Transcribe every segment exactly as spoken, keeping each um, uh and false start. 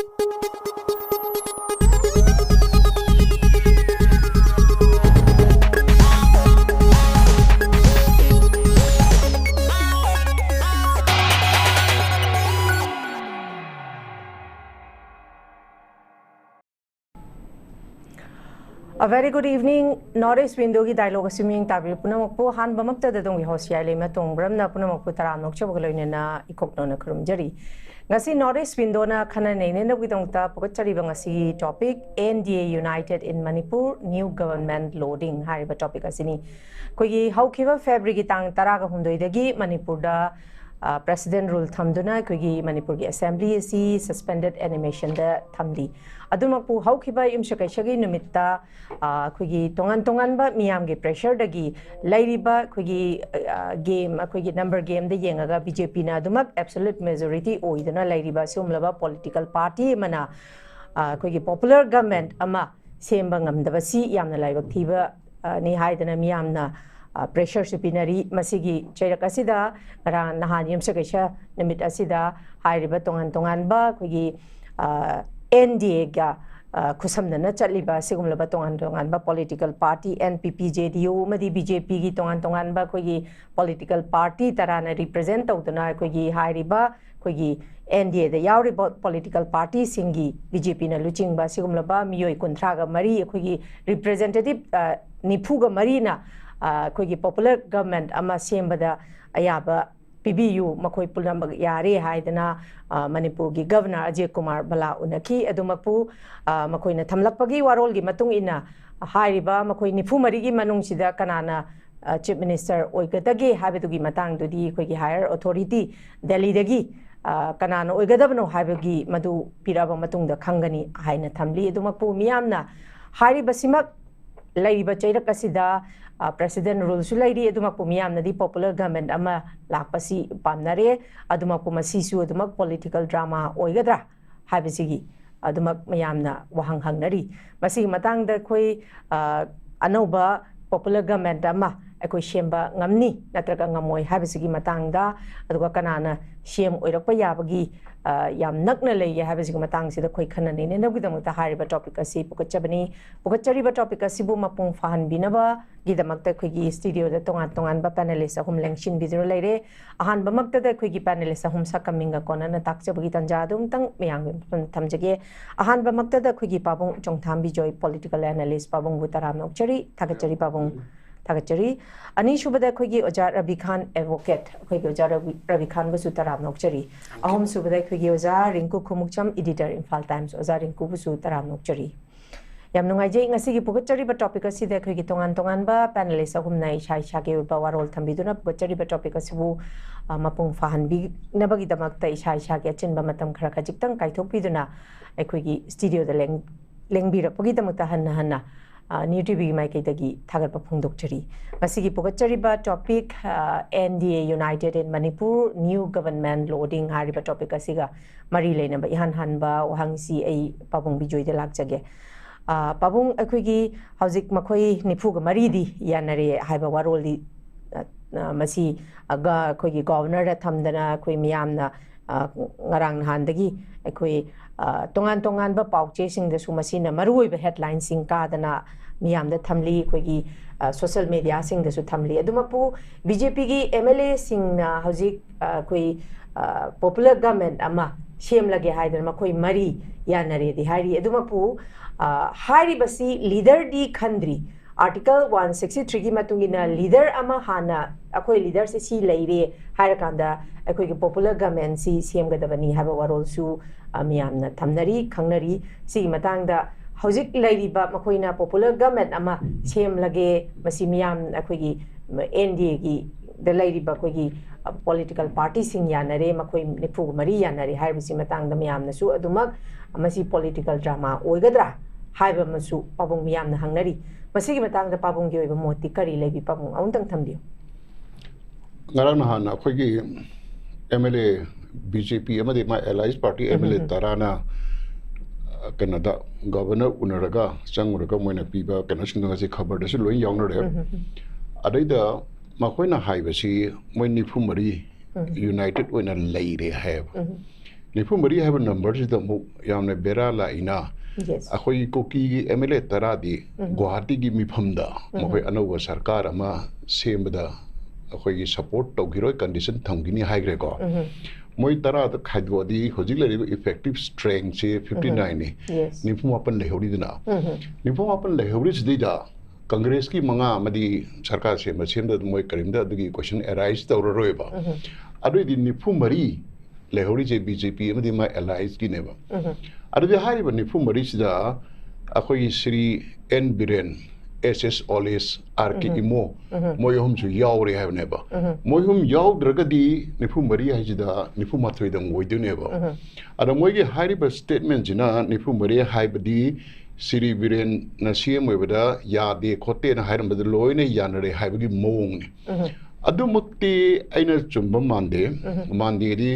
A very good evening. North East Window-ꯒꯤ dialogue ꯑꯁꯤ ꯃꯤꯠꯌꯦꯡ ꯇꯥꯕꯤꯔꯤꯕ ꯄꯨꯝꯅꯃꯛꯄꯨ ꯑꯍꯥꯟꯕꯃꯛꯇꯗ ꯑꯗꯣꯝꯒꯤ host ꯌꯥꯏꯂꯩꯃ ꯇꯣꯡꯕ꯭ꯔꯝꯅ ꯄꯨꯝꯅꯃꯛꯄꯨ ꯇꯔꯥꯝꯅ ꯑꯣꯛꯆꯕꯒ ꯂꯣꯏꯅꯅ ꯏꯀꯣꯛꯅꯧꯅ ꯈꯨꯔꯨꯝꯖꯔꯤ꯫ ꯉꯁꯤ North East Window-ꯅ ꯈꯟꯅ ꯅꯩꯅꯅꯕꯒꯤꯗꯃꯛꯇ ꯄꯨꯒꯠꯆꯔꯤꯕ ꯉꯁꯤꯒꯤ topic, N D A united in Manipur, new government loading ꯍꯥꯏꯔꯤꯕ topic ꯑꯁꯤꯅꯤ꯫ ꯑꯩꯈꯣꯏꯒꯤ ꯍꯧꯈꯤꯕ February-ꯒꯤ ꯇꯥꯡ ꯇꯔꯥꯒ ꯍꯨꯝꯗꯣꯏꯗꯒꯤ ꯃꯅꯤꯄꯨꯔꯗ, ꯑ, President rule ꯊꯝꯗꯨꯅ ꯑꯩꯈꯣꯏꯒꯤ ꯃꯅꯤꯄꯨꯔꯒꯤ Assembly ꯑꯁꯤ suspended animation-ꯗ ꯊꯝꯂꯤ꯫ ꯑꯗꯨꯃꯛꯄꯨ ꯍꯧꯈꯤꯕ ꯌꯨꯝꯁꯀꯩꯁꯒꯤ ꯅꯨꯃꯤꯠꯇ, ꯑ, ꯑꯩꯈꯣꯏꯒꯤ ꯇꯣꯉꯥꯟ ꯇꯣꯉꯥꯟꯕ ꯃꯤꯌꯥꯝꯒꯤ pressure-ꯗꯒꯤ ꯂꯩꯔꯤꯕ ꯑꯩꯈꯣꯏꯒꯤ, ꯑ, game, ꯑꯩꯈꯣꯏꯒꯤ number game-ꯗ ꯌꯦꯡꯉꯒ B J P-ꯅ ꯑꯗꯨꯃꯛ absolute majority ꯑꯣꯏꯗꯨꯅ ꯂꯩꯔꯤꯕ ꯁꯤꯒꯨꯝꯂꯕ political party ꯑꯃꯅ, ꯑ, ꯑꯩꯈꯣꯏꯒꯤ popular government ꯑꯃ ꯁꯦꯝꯕ ꯉꯝꯗꯕꯁꯤ ꯌꯥꯝꯅ ꯂꯥꯏꯕꯛ ꯊꯤꯕ, ꯑ, ꯅꯤ ꯍꯥꯏꯗꯅ ꯃꯤꯌꯥꯝꯅ, ꯑ, pressure-ꯁꯨ ꯄꯤꯅꯔꯤ꯫ ꯃꯁꯤꯒꯤ ꯆꯩꯔꯛ ꯑꯁꯤꯗ ꯉꯔꯥꯡ ꯅꯍꯥꯟ ꯌꯨꯝꯁꯀꯩꯁ ꯅꯨꯃꯤꯠ ꯑꯁꯤꯗ ꯍꯥꯏꯔꯤꯕ ꯇꯣꯉꯥꯟ ꯇꯣꯉꯥꯟꯕ ꯑꯩꯈꯣꯏꯒꯤ, ꯑ, N D A-ꯒ, ꯑ, ꯈꯨꯠꯁꯝꯅꯅ ꯆꯠꯂꯤꯕ ꯁꯤꯒꯨꯝꯂꯕ ꯇꯣꯉꯥꯟ ꯇꯣꯉꯥꯟꯕ political party, N P P, J D U ꯑꯃꯗꯤ B J P-ꯒꯤ ꯇꯣꯉꯥꯟ ꯇꯣꯉꯥꯟꯕ ꯑꯩꯈꯣꯏꯒꯤ political party ꯇꯔꯥꯅ represent ꯇꯧꯗꯨꯅ ꯑꯩꯈꯣꯏꯒꯤ ꯍꯥꯏꯔꯤꯕ ꯑꯩꯈꯣꯏꯒꯤ N D A-ꯗ ꯌꯥꯎꯔꯤꯕ political party-ꯁꯤꯡꯒꯤ, B J P-ꯅ ꯂꯨꯆꯤꯡꯕ ꯁꯤꯒꯨꯝꯂꯕ ꯃꯤꯑꯣꯏ ꯀꯨꯟꯊ꯭ꯔꯥꯒ ꯃꯔꯤ, ꯑꯩꯈꯣꯏꯒꯤ representative, ꯑ, ꯅꯤꯐꯨꯒ ꯃꯔꯤꯅ, ꯑ, ꯑꯩꯈꯣꯏꯒꯤ popular government ꯑꯃ ꯁꯦꯝꯕꯗ ꯑꯌꯥꯕ ꯄꯤꯕꯤꯌꯨ, ꯃꯈꯣꯏ ꯄꯨꯝꯅꯃꯛ ꯌꯥꯔꯦ ꯍꯥꯏꯗꯅ, ꯑ, ꯃꯅꯤꯄꯨꯔꯒꯤ Governor ꯑꯖꯌ ꯀꯨꯃꯥꯔ ꯚꯜꯂꯥ ꯎꯅꯈꯤ꯫ ꯑꯗꯨꯃꯛꯄꯨ, ꯑ, ꯃꯈꯣꯏꯅ ꯊꯝꯂꯛꯄꯒꯤ ꯋꯥꯔꯣꯜꯒꯤ ꯃꯇꯨꯡ ꯏꯟꯅ ꯍꯥꯏꯔꯤꯕ ꯃꯈꯣꯏ ꯅꯤꯐꯨ ꯃꯔꯤꯒꯤ ꯃꯅꯨꯡꯁꯤꯗ ꯀꯅꯥꯅ, ꯑ, Chief Minister ꯑꯣꯏꯒꯗꯒꯦ ꯍꯥꯏꯕꯗꯨꯒꯤ ꯃꯇꯥꯡꯗꯨꯗꯤ ꯑꯩꯈꯣꯏꯒꯤ higher authority ꯗꯦꯜꯂꯤꯗꯒꯤ, ꯑ, ꯀꯅꯥꯅ ꯑꯣꯏꯒꯗꯕꯅꯣ ꯍꯥꯏꯕꯒꯤ ꯃꯗꯨ ꯄꯤꯔꯛꯑꯕ ꯃꯇꯨꯡꯗ ꯈꯪꯒꯅꯤ ꯍꯥꯏꯅ ꯊꯝꯂꯤ꯫ ꯑꯗꯨꯃꯛꯄꯨ ꯃꯤꯌꯥꯝꯅ ꯍꯥꯏꯔꯤꯕꯁꯤꯃꯛ ꯂꯩꯔꯤꯕ ꯆꯩꯔꯛ ꯑꯁꯤꯗ, ꯑ, President rule-ꯁꯨ ꯂꯩꯔꯤ, ꯑꯗꯨꯃꯛꯄꯨ ꯃꯤꯌꯥꯝꯅꯗꯤ popular government ꯑꯃ ꯂꯥꯛꯄꯁꯤ ꯄꯥꯝꯅꯔꯦ꯫ ꯑꯗꯨꯃꯛꯄꯨ ꯃꯁꯤꯁꯨ ꯑꯗꯨꯃꯛ political drama ꯑꯣꯏꯒꯗ꯭ꯔꯥ ꯍꯥꯏꯕꯁꯤꯒꯤ ꯑꯗꯨꯃꯛ ꯃꯌꯥꯝꯅ ꯋꯥꯍꯪ ꯍꯪꯅꯔꯤ꯫ ꯃꯁꯤꯒꯤ ꯃꯇꯥꯡꯗ ꯑꯩꯈꯣꯏ, ꯑ, ꯑꯅꯧꯕ popular government ꯑꯃ ꯑꯩꯈꯣꯏ ꯁꯦꯝꯕ ꯉꯝꯅꯤ ꯅꯠꯇ꯭ꯔꯒ ꯉꯝꯃꯣꯏ ꯍꯥꯏꯕꯁꯤꯒꯤ ꯃꯇꯥꯡꯗ, ꯑꯗꯨꯒ ꯀꯅꯥꯅ ꯁꯤ ꯑꯦꯝ ꯑꯣꯏꯔꯛꯄ ꯌꯥꯕꯒꯤ, ꯑ, ꯌꯥꯝ ꯅꯛꯅ ꯂꯩꯒꯦ ꯍꯥꯏꯕꯁꯤꯒꯤ ꯃꯇꯥꯡꯁꯤꯗ ꯑꯩꯈꯣꯏ ꯈꯟꯅ ꯅꯩꯅꯅꯕꯒꯤꯗꯃꯛꯇ ꯍꯥꯏꯔꯤꯕ topic ꯑꯁꯤ ꯄꯨꯈꯠꯆꯕꯅꯤ꯫ ꯄꯨꯈꯠꯆꯔꯤꯕ topic ꯑꯁꯤꯕꯨ ꯃꯄꯨꯡ ꯐꯥꯍꯟꯕꯤꯅꯕꯒꯤꯗꯃꯛꯇ ꯑꯩꯈꯣꯏꯒꯤ studioꯗ ꯇꯣꯉꯥꯟ ꯇꯣꯉꯥꯟꯕ panelist ꯑꯍꯨꯝ ꯂꯦꯡꯁꯤꯟꯕꯤꯗꯨꯅ ꯂꯩꯔꯦ꯫ ꯑꯍꯥꯟꯕꯃꯛꯇꯗ ꯑꯩꯈꯣꯏꯒꯤ panelist ꯑꯍꯨꯝ ꯁꯛ ꯃꯤꯡꯒ ꯀꯣꯟꯅꯅ ꯇꯥꯛꯆꯕꯒꯤ ꯇꯥꯟꯖꯥ ꯑꯗꯨ ꯑꯃꯇꯪ ꯃꯌꯥꯝꯒꯤ ꯃꯐꯝꯗ ꯊꯝꯖꯒꯦ꯫ ꯑꯍꯥꯟꯕꯃꯛꯇꯗ ꯑꯩꯈꯣꯏꯒꯤ ꯄꯥꯕꯨꯡ ꯆꯣꯡꯊꯥꯝ ꯕꯤꯖꯣꯏ, political analyst, ꯄꯥꯕꯨꯡꯕꯨ ꯇꯔꯥꯝꯅ ꯑꯣꯛꯆꯔꯤ, ꯊꯥꯒꯠꯆꯔꯤ ꯄꯥꯕꯨꯡ꯫ ꯊꯥꯒꯠꯆꯔꯤ꯫ ꯑꯅꯤꯁꯨꯕꯗ ꯑꯩꯈꯣꯏꯒꯤ ꯑꯣꯖꯥ ꯔꯕꯤꯈꯥꯟ, advocate, ꯑꯩꯈꯣꯏꯒꯤ ꯑꯣꯖꯥ ꯔꯕꯤ-, ꯔꯕꯤꯈꯥꯟꯕꯨꯁꯨ ꯇꯔꯥꯝꯅ ꯑꯣꯛꯆꯔꯤ꯫ ꯑꯍꯨꯝꯁꯨꯕꯗ ꯑꯩꯈꯣꯏꯒꯤ ꯑꯣꯖꯥ ꯔꯤꯡꯀꯨ ꯈꯨꯃꯨꯛꯆꯝ, editor, ꯏꯝꯐꯥꯜ Times, ꯑꯣꯖꯥ ꯔꯤꯡꯀꯨꯕꯨꯁꯨ ꯇꯔꯥꯝꯅ ꯑꯣꯛꯆꯔꯤ꯫ ꯌꯥꯝ ꯅꯨꯡꯉꯥꯏꯖꯩ꯫ ꯉꯁꯤꯒꯤ ꯄꯨꯈꯠꯆꯔꯤꯕ topic ꯑꯁꯤꯗ ꯑꯩꯈꯣꯏꯒꯤ ꯇꯣꯉꯥꯟ ꯇꯣꯉꯥꯟꯕ panelist ꯑꯍꯨꯝꯅ ꯏꯁꯥ ꯏꯁꯥꯒꯤ ꯑꯣꯏꯕ ꯋꯥꯔꯣꯜ ꯊꯝꯕꯤꯗꯨꯅ ꯄꯨꯈꯠꯆꯔꯤꯕ topic ꯑꯁꯤꯕꯨ, ꯑ, ꯃꯄꯨꯡ ꯐꯥꯍꯟꯕꯤꯅꯕꯒꯤꯗꯃꯛꯇ ꯏꯁꯥ ꯏꯁꯥꯒꯤ ꯑꯆꯤꯟꯕ ꯃꯇꯝ ꯈꯔ ꯈꯖꯤꯛꯇꯪ ꯀꯥꯏꯊꯣꯛꯄꯤꯗꯨꯅ ꯑꯩꯈꯣꯏꯒꯤ studioꯗ ꯂꯦꯡ-, ꯂꯦꯡꯕꯤꯔꯛꯄꯒꯤꯗꯃꯛꯇ ꯍꯟꯅ ꯍꯟꯅ, ꯑ, New TVꯒꯤ ꯃꯥꯏꯀꯩꯗꯒꯤ ꯊꯥꯒꯠꯄ ꯐꯣꯡꯗꯣꯛꯆꯔꯤ꯫ ꯉꯁꯤꯒꯤ ꯄꯨꯈꯠꯆꯔꯤꯕ topic, ꯑ, NDA united in Manipur, new government loading ꯍꯥꯏꯔꯤꯕ topic ꯑꯁꯤꯒ ꯃꯔꯤ ꯂꯩꯅꯕ ꯏꯍꯥꯟ ꯍꯥꯟꯕ ꯋꯥꯍꯪꯁꯤ ꯑꯩ ꯄꯥꯕꯨꯡ ꯕꯤꯖꯣꯏꯗ ꯂꯥꯛꯆꯒꯦ꯫ ꯑ, ꯄꯥꯕꯨꯡ, ꯑꯩꯈꯣꯏꯒꯤ ꯍꯧꯖꯤꯛ ꯃꯈꯣꯏ ꯅꯤꯐꯨꯒ ꯃꯔꯤꯗꯤ ꯌꯥꯅꯔꯦ ꯍꯥꯏꯕ ꯋꯥꯔꯣꯜꯗꯤ, ꯑ, ꯑ, ꯃꯁꯤ, ꯑ, ꯒ-, ꯑꯩꯈꯣꯏꯒꯤ governorꯗ ꯊꯝꯗꯅ ꯑꯩꯈꯣꯏ ꯃꯤꯌꯥꯝꯅ, ꯑ, ꯉꯔꯥꯡ ꯅꯍꯥꯟꯗꯒꯤ ꯑꯩꯈꯣꯏ, ꯑ, ꯇꯣꯉꯥꯟ ꯇꯣꯉꯥꯟꯕ ꯄꯥꯎꯆꯦꯁꯤꯡꯗꯁꯨ ꯃꯁꯤꯅ ꯃꯔꯨꯑꯣꯏꯕ headlineꯁꯤꯡ ꯀꯥꯗꯅ ꯃꯤꯌꯥꯝꯗ ꯊꯝꯂꯤ, ꯑꯩꯈꯣꯏꯒꯤ, ꯑ, social mediaꯁꯤꯡꯗꯁꯨ ꯊꯝꯂꯤ꯫ ꯑꯗꯨꯃꯛꯄꯨ BJPꯒꯤ MLAꯁꯤꯡꯅ ꯍꯧꯖꯤꯛ, ꯑ, ꯑꯩꯈꯣꯏ, ꯑ, popular government ꯑꯃ ꯁꯦꯝꯂꯒꯦ ꯍꯥꯏꯗꯅ ꯃꯈꯣꯏ ꯃꯔꯤ ꯌꯥꯅꯔꯦꯗꯤ ꯍꯥꯏꯔꯤ꯫ ꯑꯗꯨꯃꯛꯄꯨ, ꯑ, ꯍꯥꯏꯔꯤꯕꯁꯤ leaderꯗꯤ ꯈꯟꯗ꯭ꯔꯤ꯫ Article one sixty threeꯒꯤ ꯃꯇꯨꯡ ꯏꯟꯅ leader ꯑꯃ ꯍꯥꯟꯅ ꯑꯩꯈꯣꯏ leaderꯁꯦ ꯁꯤ ꯂꯩꯔꯦ ꯍꯥꯏꯔꯀꯥꯟꯗ ꯑꯩꯈꯣꯏꯒꯤ popular governmentꯁꯤ ꯁꯦꯝꯒꯗꯕꯅꯤ ꯍꯥꯏꯕ ꯋꯥꯔꯣꯜꯁꯨ, ꯑ, ꯃꯤꯌꯥꯝꯅ ꯊꯝꯅꯔꯤ, ꯈꯪꯅꯔꯤ꯫ ꯁꯤꯒꯤ ꯃꯇꯥꯡꯗ ꯍꯧꯖꯤꯛ ꯂꯩꯔꯤꯕ ꯃꯈꯣꯏꯅ popular government ꯑꯃ ꯁꯦꯝꯂꯒꯦ, ꯃꯁꯤ ꯃꯤꯌꯥꯝ ꯑꯩꯈꯣꯏꯒꯤ NDAꯒꯤꯗ ꯂꯩꯔꯤꯕ ꯑꯩꯈꯣꯏꯒꯤ, ꯑ, political partyꯁꯤꯡ ꯌꯥꯅꯔꯦ, ꯃꯈꯣꯏ ꯅꯤꯐꯨꯒ ꯃꯔꯤ ꯌꯥꯅꯔꯦ ꯍꯥꯏꯔꯤꯕꯁꯤ ꯃꯇꯥꯡꯗ ꯃꯌꯥꯝꯅꯁꯨ ꯑꯗꯨꯃꯛ ꯃꯁꯤ political drama ꯑꯣꯏꯒꯗ꯭ꯔꯥ ꯍꯥꯏꯕ ꯑꯃꯁꯨ ꯄꯥꯕꯨꯡ ꯃꯤꯌꯥꯝꯅ ꯍꯪꯅꯔꯤ꯫ ꯃꯁꯤꯒꯤ ꯃꯇꯥꯡꯗ ꯄꯥꯕꯨꯡꯒꯤ ꯑꯣꯏꯕ ꯃꯣꯠꯇꯤ ꯀꯔꯤ ꯂꯩꯕꯤ? ꯄꯥꯕꯨꯡ ꯑꯃꯨꯛꯇꯪ ꯊꯝꯕꯤꯌꯨ꯫ ꯉꯔꯥꯡ ꯅꯍꯥꯟ ꯑꯩꯈꯣꯏꯒꯤ MLA, BJP ꯑꯃꯗꯤ ꯃꯥ allies party MLA ꯎꯝ, ꯎꯝ꯫ ꯇꯔꯥꯅ, ꯑ, ꯀꯩꯅꯣꯗ, governor ꯎꯅꯔꯒ, ꯆꯪꯉꯨꯔꯒ ꯃꯣꯏꯅ ꯄꯤꯕ ꯀꯩꯅꯣꯁꯤꯡꯗꯣ ꯉꯁꯤ ꯈꯕꯔꯗꯁꯨ ꯂꯣꯏ ꯌꯥꯎꯅꯔꯦ꯫ ꯎꯝ, ꯎꯝ, ꯎꯝ꯫ ꯑꯗꯩꯗ ꯃꯈꯣꯏꯅ ꯍꯥꯏꯕꯁꯤ ꯃꯣꯏ ꯅꯤꯐꯨ ꯃꯔꯤ ꯎꯝ꯫ United ꯑꯣꯏꯅ ꯂꯩꯔꯦ ꯍꯥꯏꯌꯦꯕ꯫ ꯎꯝ꯫ ꯅꯤꯐꯨ ꯃꯔꯤ ꯍꯥꯏꯕ number ꯁꯤꯗ ꯑꯃꯨꯛ ꯌꯥꯝꯅ ꯕꯦꯔꯥ ꯂꯥꯛꯏꯅ, Yes. ꯑꯩꯈꯣꯏꯒꯤ ꯀꯨꯀꯤꯒꯤ M L A ꯇꯔꯥꯗꯤ ꯎꯝ꯫ ꯒꯨꯋꯥꯍꯥꯇꯤꯒꯤ ꯃꯤꯐꯝꯗ ꯎꯝ꯫ ꯃꯈꯣꯏ ꯑꯅꯧꯕ ꯁꯔꯀꯥꯔ ꯑꯃ ꯁꯦꯝꯕꯗ ꯑꯩꯈꯣꯏꯒꯤ support ꯇꯧꯈꯤꯔꯣꯏ, condition ꯊꯝꯈꯤꯅꯤ ꯍꯥꯏꯈ꯭ꯔꯦꯀꯣ꯫ ꯎꯝ꯫ ꯃꯣꯏ ꯇꯔꯥꯗ ꯈꯥꯏꯗꯣꯛꯑꯗꯤ ꯍꯧꯖꯤꯛ ꯂꯩꯔꯤꯕ effective strength ꯁꯤ ꯎꯝ꯫ fifty nine ꯅꯤ꯫ Yes. ꯅꯤꯐꯨ ꯃꯥꯄꯟ ꯂꯩꯍꯧꯔꯤꯗꯅ꯫ ꯎꯝ꯫ ꯅꯤꯐꯨ ꯃꯥꯄꯟ ꯂꯩꯍꯧꯔꯤꯁꯤꯗꯩꯗ ꯀꯪꯒ꯭ꯔꯦꯁꯀꯤ ꯃꯉꯥ ꯑꯃꯗꯤ ꯁꯔꯀꯥꯔ ꯁꯦꯝꯕ ꯁꯦꯝꯗꯕꯗ ꯃꯣꯏ ꯀꯔꯤꯝꯇ ꯑꯗꯨꯒꯤ question arise ꯇꯧꯔꯔꯣꯏꯕ꯫ ꯎꯝ꯫ ꯑꯗꯨꯏꯗꯤ ꯅꯤꯐꯨ ꯃꯔꯤ ꯂꯩꯍꯧꯔꯤꯁꯦ B J P ꯑꯃꯗꯤ ꯃꯥꯏ allies ꯀꯤꯅꯦꯕ꯫ ꯎꯝ꯫ ꯑꯗꯨꯗꯤ ꯍꯥꯏꯔꯤꯕ ꯅꯤꯐꯨ ꯃꯔꯤꯁꯤꯗ ꯑꯩꯈꯣꯏꯒꯤ Shri N Biren, S S Oles, R K ꯎꯝ꯫ Imo, ꯎꯝ꯫ ꯃꯣꯏ ꯑꯍꯨꯝꯁꯨ ꯌꯥꯎꯔꯦ ꯍꯥꯏꯕꯅꯦꯕ꯫ ꯎꯝ꯫ ꯃꯣꯏ ꯑꯍꯨꯝ ꯌꯥꯎꯗ꯭ꯔꯒꯗꯤ ꯅꯤꯐꯨ ꯃꯔꯤ ꯍꯥꯏꯁꯤꯗ ꯅꯤꯐꯨ ꯃꯥꯊꯣꯏꯗꯪ ꯑꯣꯏꯗꯣꯏꯅꯦꯕ꯫ ꯎꯝ꯫ ꯑꯗ ꯃꯣꯏꯒꯤ ꯍꯥꯏꯔꯤꯕ statement ꯁꯤꯅ ꯅꯤꯐꯨ ꯃꯔꯤ ꯍꯥꯏꯕꯗꯤ ꯁ꯭ꯔꯤ ꯕꯤꯔꯦꯟꯅ C M ꯑꯣꯏꯕꯗ ꯌꯥꯗꯦ ꯈꯣꯠꯇꯦꯅ ꯍꯥꯏꯔꯝꯕꯗ ꯂꯣꯏꯅ ꯌꯥꯅꯔꯦ ꯍꯥꯏꯕꯒꯤ ꯃꯑꯣꯡꯅꯤ꯫ ꯎꯝ꯫ ꯑꯗꯨꯃꯛꯇꯤ ꯑꯩꯅ ꯆꯨꯝꯕ ꯃꯥꯟꯗꯦ꯫ ꯎꯝ꯫ ꯃꯥꯟꯗꯦꯗꯤ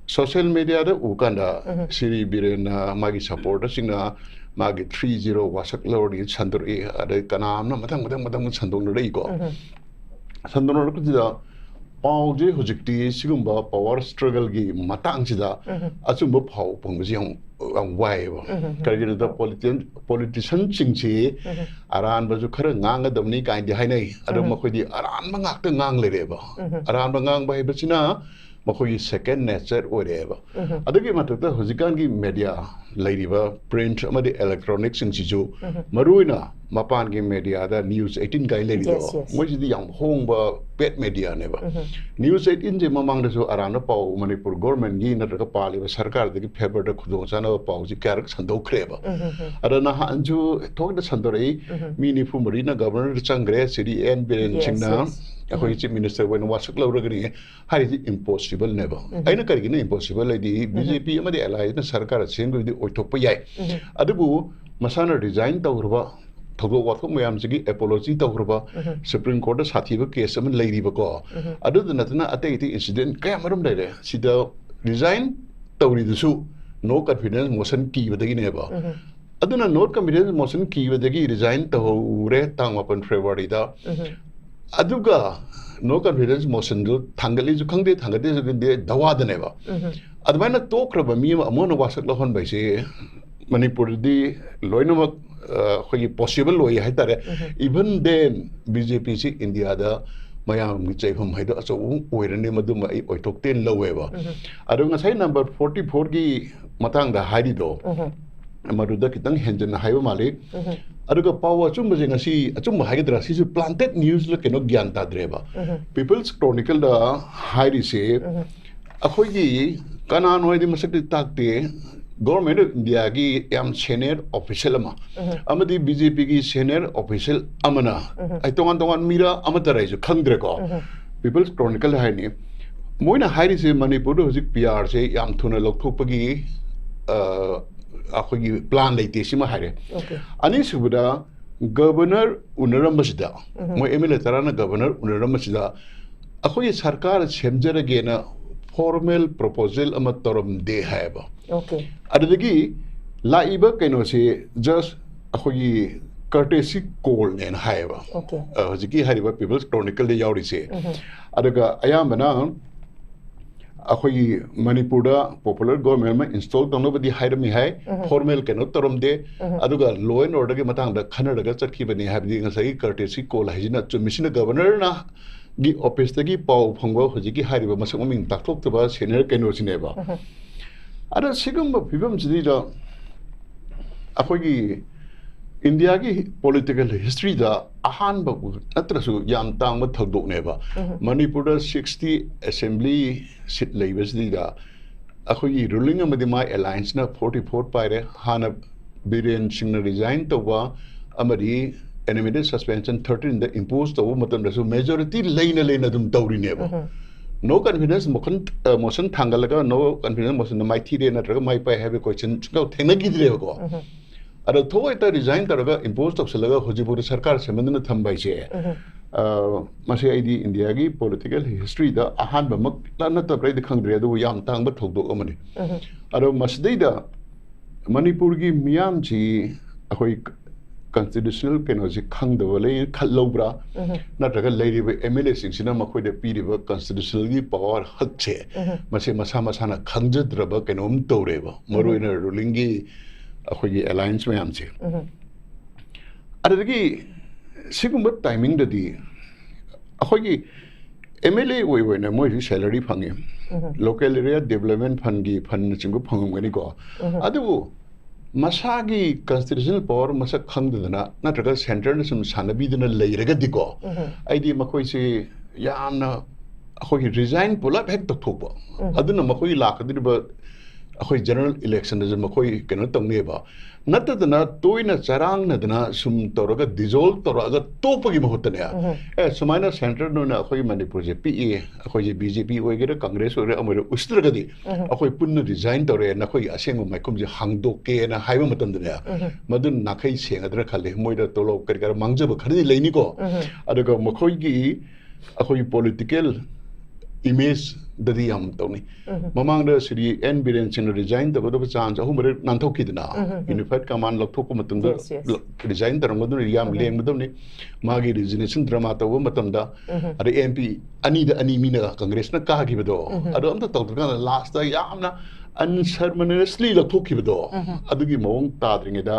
social media ꯗ ꯎ ꯀꯥꯟꯗ ꯎꯝ꯫ ꯁ꯭ꯔꯤ ꯕꯤꯔꯦꯟꯅ ꯃꯥꯒꯤ supporter ꯁꯤꯡꯅ ꯃꯥꯒꯤ three zero ꯋꯥꯁꯛ ꯂꯧꯔꯅꯤ ꯁꯟꯗꯣꯔꯛꯏ, ꯑꯗꯩ ꯀꯅꯥ ꯑꯃꯅ ꯃꯊꯪ ꯃꯊꯪ ꯃꯊꯪ ꯁꯟꯗꯣꯛꯅꯔꯛꯏꯀꯣ꯫ ꯎꯝ꯫ ꯁꯟꯗꯣꯛꯅꯔꯛꯄꯁꯤꯗ ꯄꯥꯎꯁꯦ ꯍꯧꯖꯤꯛꯇꯤ ꯁꯤꯒꯨꯝꯕ power struggle ꯒꯤ ꯃꯇꯥꯡꯁꯤꯗ ꯎꯝ꯫ ꯑꯆꯨꯝꯕ ꯄꯥꯎ ꯐꯪꯕꯁꯤ ꯌꯥꯝ, ꯌꯥꯝ ꯋꯥꯏꯑꯦꯕ꯫ ꯎꯝ꯫ ꯀꯔꯤꯒꯤꯅꯣꯗ politician, politician ꯁꯤꯡꯁꯤ ꯎꯝ꯫ ꯑꯔꯥꯟꯕꯁꯨ ꯈꯔ ꯉꯥꯡꯒꯗꯕꯅꯤ ꯀꯥꯏꯅꯗꯤ ꯍꯥꯏꯅꯩ꯫ ꯑꯗꯣ ꯎꯝ꯫ ꯃꯈꯣꯏꯗꯤ ꯑꯔꯥꯟꯕ ꯉꯥꯛꯇ ꯉꯥꯡ ꯂꯩꯔꯦꯕ꯫ ꯎꯝ꯫ ꯑꯔꯥꯟꯕ ꯉꯥꯡꯕ ꯍꯥꯏꯕꯁꯤꯅ ꯃꯈꯣꯏꯒꯤ second nature ꯑꯣꯏꯔꯛꯑꯦꯕ꯫ ꯎꯝ꯫ ꯑꯗꯨꯒꯤ ꯃꯊꯛꯇ ꯍꯧꯖꯤꯛꯀꯥꯟꯒꯤ media ꯂꯩꯔꯤꯕ print ꯑꯃꯗꯤ electronic ꯁꯤꯡꯁꯤꯁꯨ ꯎꯝ꯫ ꯃꯔꯨꯑꯣꯏꯅ ꯃꯄꯥꯟꯒꯤ media ꯗ News eighteen ꯀꯥꯏꯅ ꯂꯩꯔꯤꯗꯣ, Yes, yes. ꯃꯣꯏꯁꯤꯗꯤ ꯌꯥꯝ ꯍꯣꯡꯕ paid media ꯅꯦꯕ꯫ ꯎꯝ꯫ News eighteen ꯁꯦ ꯃꯃꯥꯡꯗꯁꯨ ꯑꯔꯥꯟꯕ ꯄꯥꯎ ꯃꯅꯤꯄꯨꯔ government ꯀꯤ ꯅꯠꯇ꯭ꯔꯒ ꯄꯥꯜꯂꯤꯕ ꯁꯔꯀꯥꯔꯗꯒꯤ favour ꯗ ꯈꯨꯗꯣꯡ ꯆꯥꯅꯕ ꯄꯥꯎꯁꯤ ꯀꯌꯥꯔꯛ ꯁꯟꯗꯣꯛꯈ꯭ꯔꯦꯕ꯫ ꯎꯝ, ꯎꯝ, ꯎꯝ꯫ ꯑꯗ ꯅꯍꯥꯟꯁꯨ ꯊꯣꯛꯇ ꯁꯟꯗꯣꯔꯛꯏ, ꯎꯝ꯫ ꯃꯤ ꯅꯤꯐꯨ ꯃꯔꯤꯅ governor ꯗ ꯆꯪꯈ꯭ꯔꯦ, ꯁ꯭ꯔꯤ N Biren Yes, ꯁꯤꯡꯅ yes. ꯑꯩꯈꯣꯏꯒꯤ ꯎꯝ꯫ Chief Minister ꯑꯣꯏꯅ ꯋꯥꯁꯛ ꯂꯧꯔꯒꯅꯤ ꯍꯥꯏꯔꯤꯁꯤ impossible ꯅꯦꯕ꯫ ꯎꯝ꯫ ꯑꯩꯅ ꯀꯔꯤꯒꯤꯅꯣ impossible ꯍꯥꯏꯗꯤ, ꯎꯝ꯫ B J P ꯑꯃꯗꯤ alliance ꯅ ꯁꯔꯀꯥꯔ ꯁꯦꯝꯈꯤꯕꯗꯤ ꯑꯣꯏꯊꯣꯛꯄ ꯌꯥꯏ꯫ ꯎꯝ꯫ ꯑꯗꯨꯕꯨ ꯃꯁꯥꯅ resign ꯇꯧꯈ꯭ꯔꯕ, ꯊꯧꯗꯣꯛ ꯋꯥꯊꯣꯛ ꯃꯌꯥꯝꯁꯤꯒꯤ apology ꯇꯧꯈ꯭ꯔꯕ, ꯎꯝ꯫ Supreme Court ꯇ ꯁꯥꯊꯤꯕ case ꯑꯃ ꯂꯩꯔꯤꯕꯀꯣ꯫ ꯎꯝ꯫ ꯑꯗꯨꯗ ꯅꯠꯇꯅ ꯑꯇꯩ ꯑꯇꯩ incident ꯀꯌꯥ ꯃꯔꯨꯝ ꯂꯩꯔꯦ꯫ ꯁꯤꯗ resign ꯇꯧꯔꯤꯗꯨꯁꯨ no confidence motion ꯀꯤꯕꯗꯒꯤꯅꯦꯕ꯫ ꯎꯝ꯫ ꯑꯗꯨꯅ no confidence motion ꯀꯤꯕꯗꯒꯤ resign ꯇꯧꯍꯧꯔꯦ ꯇꯥꯡ ꯃꯥꯄꯟ February ꯗ꯫ ꯎꯝ꯫ ꯑꯗꯨꯒ no confidence motionꯗꯨ ꯊꯥꯡꯒꯠꯂꯤꯁꯨ ꯈꯪꯗꯦ, ꯊꯥꯡꯒꯠꯇꯦꯁꯨ ꯈꯪꯗꯦ, ꯗꯋꯥꯗꯅꯦꯕ꯫ ꯑꯗꯨꯃꯥꯏꯅ ꯇꯣꯛꯈ꯭ꯔꯕ ꯃꯤ ꯑꯃ ꯑꯃꯨꯛ ꯍꯟꯅ ꯋꯥꯁꯛ ꯂꯧꯍꯟꯕ ꯍꯥꯏꯁꯦ ꯃꯅꯤꯄꯨꯔꯗꯗꯤ ꯂꯣꯏꯅꯃꯛ, ꯑ, ꯑꯩꯈꯣꯏꯒꯤ possible ꯑꯣꯏ ꯍꯥꯏꯇꯥꯔꯦ꯫ Even then, BJPꯁꯤ ꯏꯟꯗꯤꯌꯥꯗ ꯃꯌꯥꯝꯒꯤ ꯆꯩꯐꯝ ꯍꯥꯏꯗꯣ ꯑꯆꯧꯕ ꯑꯃ ꯑꯣꯏꯔꯅꯤ, ꯃꯗꯨꯃ ꯑꯩ ꯑꯣꯏꯊꯣꯛꯇꯦꯅ ꯂꯧꯋꯦꯕ꯫ ꯑꯗꯣ ꯉꯁꯥꯏ number forty fourꯒꯤ ꯃꯇꯥꯡꯗ ꯍꯥꯏꯔꯤꯗꯣ, ꯃꯗꯨꯗ ꯈꯤꯇꯪ ꯍꯦꯟꯖꯟꯅ ꯍꯥꯏꯕ ꯃꯥꯜꯂꯤ꯫ ꯑꯗꯨꯒ ꯄꯥꯎ ꯑꯆꯨꯝꯕꯁꯦ ꯉꯁꯤ, ꯑꯆꯨꯝꯕ ꯍꯥꯏꯒꯗ꯭ꯔꯥ, ꯁꯤꯁꯨ planted newsꯂ ꯀꯩꯅꯣ ꯒ꯭ꯌꯥꯟ ꯇꯥꯗ꯭ꯔꯦꯕ꯫ People's Chronicleꯗ ꯍꯥꯏꯔꯤꯁꯦ, ꯑꯩꯈꯣꯏꯒꯤ ꯀꯅꯥꯅꯣ ꯍꯥꯏꯗꯤ ꯃꯁꯛꯇꯤ ꯇꯥꯛꯇꯦ, Government of Indiaꯒꯤ ꯌꯥꯝ senior official ꯑꯃ, ꯑꯃꯗꯤ BJPꯒꯤ senior official ꯑꯃꯅ, ꯑꯩ ꯇꯣꯉꯥꯟ ꯇꯣꯉꯥꯟ ꯃꯤꯔ ꯑꯃꯠꯇꯔ ꯑꯩꯁꯨ ꯈꯪꯗ꯭ꯔꯦꯀꯣ, People's Chronicle ꯍꯥꯏꯅꯤ꯫ ꯃꯣꯏꯅ ꯍꯥꯏꯔꯤꯁꯦ ꯃꯅꯤꯄꯨꯔꯗ ꯍꯧꯖꯤꯛ PRꯁꯦ ꯌꯥꯝ ꯊꯨꯅ ꯂꯧꯊꯣꯛꯄꯒꯤ, ꯑ, ꯑꯩꯈꯣꯏꯒꯤ plan ꯂꯩꯇꯦ, ꯁꯤꯃ ꯍꯥꯏꯔꯦ꯫ ꯑꯅꯤꯁꯨꯕꯗ, Governor ꯎꯅꯔꯝꯕꯁꯤꯗ, ꯃꯣꯏ MLA ꯇꯔꯥꯅ Governor ꯎꯅꯔꯝꯕꯁꯤꯗ, ꯑꯩꯈꯣꯏꯒꯤ ꯁꯔꯀꯥꯔ ꯁꯦꯝꯖꯔꯒꯦꯅ formal proposal ꯑꯃ ꯇꯧꯔꯝꯗꯦ ꯍꯥꯏꯌꯦꯕ꯫ ꯑꯗꯨꯗꯒꯤ ꯂꯥꯛꯏꯕ ꯀꯩꯅꯣꯁꯦ just ꯑꯩꯈꯣꯏꯒꯤ courtesy callꯅꯦꯅ ꯍꯥꯏꯌꯦꯕ꯫ ꯑ, ꯍꯧꯖꯤꯛꯀꯤ ꯍꯥꯏꯔꯤꯕ People's Chronicleꯗ ꯌꯥꯎꯔꯤꯁꯦ꯫ ꯑꯗꯨꯒ ꯑꯌꯥꯝꯕꯅ ꯑꯩꯈꯣꯏꯒꯤ ꯃꯅꯤꯄꯨꯔꯗ popular government ꯑꯃ install ꯇꯧꯅꯕꯗꯤ ꯍꯥꯏꯔꯝꯃꯤ ꯍꯥꯏ, formal ꯀꯩꯅꯣ ꯇꯧꯔꯝꯗꯦ꯫ ꯑꯗꯨꯒ law and orderꯒꯤ ꯃꯇꯥꯡꯗ ꯈꯟꯅꯔꯒ ꯆꯠꯈꯤꯕꯅꯤ ꯍꯥꯏꯕꯗꯤ ꯉꯁꯥꯏꯒꯤ courtesy call ꯍꯥꯏꯁꯤꯅ ꯆꯨꯝꯃꯤꯁꯤꯅ Governorꯅ ꯒꯤ officeꯇꯒꯤ ꯄꯥꯎ ꯐꯪꯕ ꯍꯧꯖꯤꯛꯀꯤ ꯍꯥꯏꯔꯤꯕ ꯃꯁꯛ ꯃꯃꯤꯡ ꯇꯥꯛꯊꯣꯛꯇꯕ senior ꯀꯩꯅꯣꯁꯤꯅꯦꯕ꯫ ꯑꯗ ꯁꯤꯒꯨꯝꯕ ꯐꯤꯕꯝꯁꯤꯗꯩꯗ ꯑꯩꯈꯣꯏꯒꯤ ꯏꯟꯗꯤꯌꯥꯒꯤ political historyꯗ ꯑꯍꯥꯟꯕ ꯅꯠꯇ꯭ꯔꯁꯨ ꯌꯥꯝ ꯇꯥꯡꯕ ꯊꯧꯗꯣꯛꯅꯦꯕ꯫ ꯃꯅꯤꯄꯨꯔꯗ sixty assembly seat ꯂꯩꯕꯁꯤꯗꯩꯗ ꯑꯩꯈꯣꯏꯒꯤ ruling ꯑꯃꯗꯤ ꯃꯥꯏ allianceꯅ forty four ꯄꯥꯏꯔꯦ꯫ ꯍꯥꯟꯅ ꯕꯤꯔꯦꯟ ꯁꯤꯡꯅ resign ꯇꯧꯕ ꯑꯃꯗꯤ animated suspension thirteenꯗ impose ꯇꯧꯕ ꯃꯇꯝꯗꯁꯨ majority ꯂꯩꯅ ꯂꯩꯅ ꯑꯗꯨꯝ ꯇꯧꯔꯤꯅꯦꯕ꯫ No confidence motion, ꯑ, motion ꯊꯥꯡꯒꯠꯂꯒ no confidence motionꯗ ꯃꯥꯏꯊꯤꯔꯦ ꯅꯠꯇ꯭ꯔꯒ ꯃꯥꯏ ꯄꯥꯛꯑꯦ ꯍꯥꯏꯕꯒꯤ question ꯁꯨꯡꯊꯦꯡꯅꯈꯤꯗ꯭ꯔꯦꯕꯀꯣ꯫ ꯑꯗꯣ ꯊꯑꯣꯏꯇ resign ꯇꯧꯔꯒ impose ꯇꯧꯁꯜꯂꯒ ꯍꯧꯖꯤꯛꯐꯥꯎꯗ ꯁꯔꯀꯥꯔ ꯁꯦꯝꯍꯟꯗꯅ ꯊꯝꯕ ꯍꯥꯏꯁꯦ, ꯑ, ꯃꯁꯤ ꯑꯩꯗꯤ ꯏꯟꯗꯤꯌꯥꯒꯤ political historyꯗ ꯑꯍꯥꯟꯕꯃꯛ ꯅꯠꯇꯕ꯭ꯔꯥ ꯑꯩꯗꯤ ꯈꯪꯗ꯭ꯔꯦ, ꯑꯗꯨꯕꯨ ꯌꯥꯝ ꯇꯥꯡꯕ ꯊꯧꯗꯣꯛ ꯑꯃꯅꯤ꯫ ꯑꯗꯣ ꯃꯁꯤꯗꯩꯗ ꯃꯅꯤꯄꯨꯔꯒꯤ ꯃꯤꯌꯥꯝꯁꯤ ꯑꯩꯈꯣꯏ ꯀꯟꯁꯇꯤꯇ꯭ꯌꯨꯁꯅꯦꯜ ꯀꯩꯅꯣꯁꯦ ꯈꯪꯗꯕ ꯂꯩ ꯈꯜꯂꯧꯕ꯭ꯔꯥ? ꯎꯝ꯫ ꯅꯠꯇ꯭ꯔꯒ ꯂꯩꯔꯤꯕ ꯑꯦꯝ ꯑꯦꯜ ꯑꯦꯁꯤꯡꯁꯤꯅ ꯃꯈꯣꯏꯗ ꯄꯤꯔꯤꯕ ꯀꯟꯁꯇꯤꯇ꯭ꯌꯨꯁꯅꯦꯜꯒꯤ ꯄꯋꯥꯔ, ꯍꯛꯁꯦ, ꯎꯝ꯫ ꯃꯁꯦ ꯃꯁꯥ ꯃꯁꯥꯅ ꯈꯪꯖꯗ꯭ꯔꯕ ꯀꯩꯅꯣꯝ ꯇꯧꯔꯦꯕ, ꯃꯔꯨ ꯎꯝ꯫ ꯑꯣꯏꯅ ꯔꯨꯂꯤꯡꯒꯤ ꯑꯩꯈꯣꯏꯒꯤ ꯑꯦꯂꯥꯏꯟꯁ ꯃꯌꯥꯝꯁꯦ꯫ ꯎꯝ꯫ ꯑꯗꯨꯗꯒꯤ ꯁꯤꯒꯨꯝꯕ ꯇꯥꯏꯃꯤꯡꯗꯗꯤ ꯑꯩꯈꯣꯏꯒꯤ ꯑꯦꯝ ꯑꯦꯜ ꯑꯦ ꯑꯣꯏꯕ ꯑꯣꯏꯅ ꯃꯣꯏꯁꯨ ꯁꯦꯂꯔꯤ ꯐꯪꯉꯤ, ꯎꯝ꯫ ꯂꯣꯀꯦꯜ ꯑꯦꯔꯤꯌꯥ ꯗꯦꯕꯂꯞꯃꯦꯟ ꯐꯟꯒꯤ ꯐꯟꯅꯆꯤꯡꯕ ꯐꯪꯉꯝꯒꯅꯤꯀꯣ꯫ ꯎꯝ꯫ ꯑꯗꯨꯕꯨ ꯃꯁꯥꯒꯤ ꯀꯟꯁꯇꯤꯇ꯭ꯌꯨꯁꯅꯦꯜ ꯄꯋꯥꯔ ꯃꯁꯛ ꯈꯪꯗꯗꯅ ꯅꯠꯇ꯭ꯔꯒ ꯁꯦꯟꯇꯔꯅ ꯁꯨꯝ ꯁꯥꯟꯅꯕꯤꯗꯅ ꯂꯩꯔꯒꯗꯤꯀꯣ, ꯎꯝ꯫ ꯑꯩꯗꯤ ꯃꯈꯣꯏꯁꯤ ꯌꯥꯝꯅ ꯑꯩꯈꯣꯏꯒꯤ ꯔꯤꯖꯥꯏꯟ ꯄꯨꯂꯞ ꯍꯦꯛ ꯇꯧꯊꯣꯛꯄ, ꯎꯝ꯫ ꯑꯗꯨꯅ ꯃꯈꯣꯏꯒꯤ ꯂꯥꯛꯀꯗꯧꯔꯤꯕ ꯑꯩꯈꯣꯏ ꯖꯦꯅꯔꯦꯜ ꯏꯂꯦꯛꯁꯟꯗꯁꯨ ꯃꯈꯣꯏ ꯀꯩꯅꯣ ꯇꯧꯅꯦꯕ꯫ ꯅꯠꯇꯗꯅ ꯇꯣꯏꯅ ꯆꯔꯥꯡꯅꯗꯅ ꯁꯨꯝ ꯇꯧꯔꯒ ꯗꯤꯖꯣꯜꯕ ꯇꯧꯔꯛꯑꯒ ꯇꯣꯛꯄꯒꯤ ꯃꯍꯨꯠꯇꯅꯦ, ꯎꯝ꯫ ꯑꯦ, ꯁꯨꯃꯥꯏꯅ ꯁꯦꯟꯇꯔꯗ ꯑꯣꯏꯅ ꯑꯩꯈꯣꯏꯒꯤ ꯃꯅꯤꯄꯨꯔꯁꯦ ꯄꯤꯛꯏ, ꯑꯩꯈꯣꯏꯁꯦ ꯕꯤ ꯖꯦ ꯄꯤ ꯑꯣꯏꯒꯦꯔꯥ, ꯀꯪꯒ꯭ꯔꯦꯁ ꯑꯣꯏꯒꯦꯔꯥ, ꯑꯃ ꯑꯣꯏꯒꯦꯔꯥ, ꯎꯁꯤꯠꯇ꯭ꯔꯒꯗꯤ ꯎꯝ꯫ ꯑꯩꯈꯣꯏ ꯄꯨꯟꯅ ꯔꯤꯖꯥꯏꯟ ꯇꯧꯔꯦ, ꯅꯈꯣꯏꯒꯤ ꯑꯁꯦꯡꯕ ꯃꯥꯏꯈꯨꯝꯁꯦ ꯍꯥꯡꯗꯣꯛꯀꯦꯅ ꯍꯥꯏꯕ ꯃꯇꯝꯗꯅꯦ, ꯎꯝ꯫ ꯃꯗꯨ ꯅꯥꯈꯩ ꯁꯦꯡꯒꯗ꯭ꯔꯥ ꯈꯜꯂꯤ꯫ ꯃꯣꯏꯗ ꯇꯣꯂꯣꯞ ꯀꯔꯤ ꯀꯔꯥ ꯃꯥꯡꯖꯕ ꯈꯔꯗꯤ ꯂꯩꯅꯤꯀꯣ꯫ ꯎꯝ꯫ ꯑꯗꯨꯒ ꯃꯈꯣꯏꯒꯤ ꯑꯩꯈꯣꯏꯒꯤ ꯄꯣꯂꯤꯇꯤꯀꯦꯜ ꯏꯃꯦꯖꯇꯗꯤ ꯌꯥꯝ ꯇꯧꯅꯤ꯫ ꯎꯝ꯫ ꯃꯃꯥꯡꯗ ꯁ꯭ꯔꯤ ꯑꯦꯟ ꯕꯤꯔꯦꯟ ꯁꯤꯡꯅ ꯔꯤꯖꯥꯏꯟ ꯇꯧꯒꯗꯕ ꯆꯥꯟꯁ ꯑꯍꯨꯝ ꯃꯔꯤ ꯅꯥꯟꯊꯣꯛꯈꯤꯗꯅ, ꯎꯝ, ꯎꯝ, ꯎꯝ꯫ ꯌꯨꯅꯤꯐꯥꯏꯠ ꯀꯃꯥꯟ ꯂꯧꯊꯣꯛꯄ ꯃꯇꯝꯗ Yes, yes. ꯂ-, ꯔꯤꯖꯥꯏꯟ ꯇꯧꯔꯝꯒꯗꯕꯅꯤ, ꯌꯥꯝ ꯎꯝ, ꯎꯝ꯫ ꯂꯦꯡꯒꯗꯕꯅꯤ꯫ ꯃꯥꯒꯤ ꯔꯤꯖꯤꯒꯅꯦꯁꯟ ꯗ꯭ꯔꯃꯥ ꯇꯧꯕ ꯃꯇꯝꯗ, ꯎꯝ, ꯎꯝ꯫ ꯑꯗꯩ ꯑꯦꯝ ꯄꯤ ꯑꯅꯤꯗ ꯑꯅꯤ ꯃꯤꯅ ꯀꯪꯒ꯭ꯔꯦꯁꯅ ꯀꯥꯈꯤꯕꯗꯣ, ꯎꯝ, ꯎꯝ꯫ ꯑꯗꯣ ꯑꯝꯇ ꯇꯧꯗ꯭ꯔꯀꯥꯟꯗ ꯂꯥꯁꯇ ꯌꯥꯝꯅ ꯑꯟꯁꯔꯃꯅꯁꯂꯤ ꯂꯧꯊꯣꯛꯈꯤꯕꯗꯣ, ꯎꯝ, ꯎꯝ꯫ ꯑꯗꯨꯒꯤ ꯃꯑꯣꯡ ꯇꯥꯗ꯭ꯔꯤꯉꯩꯗ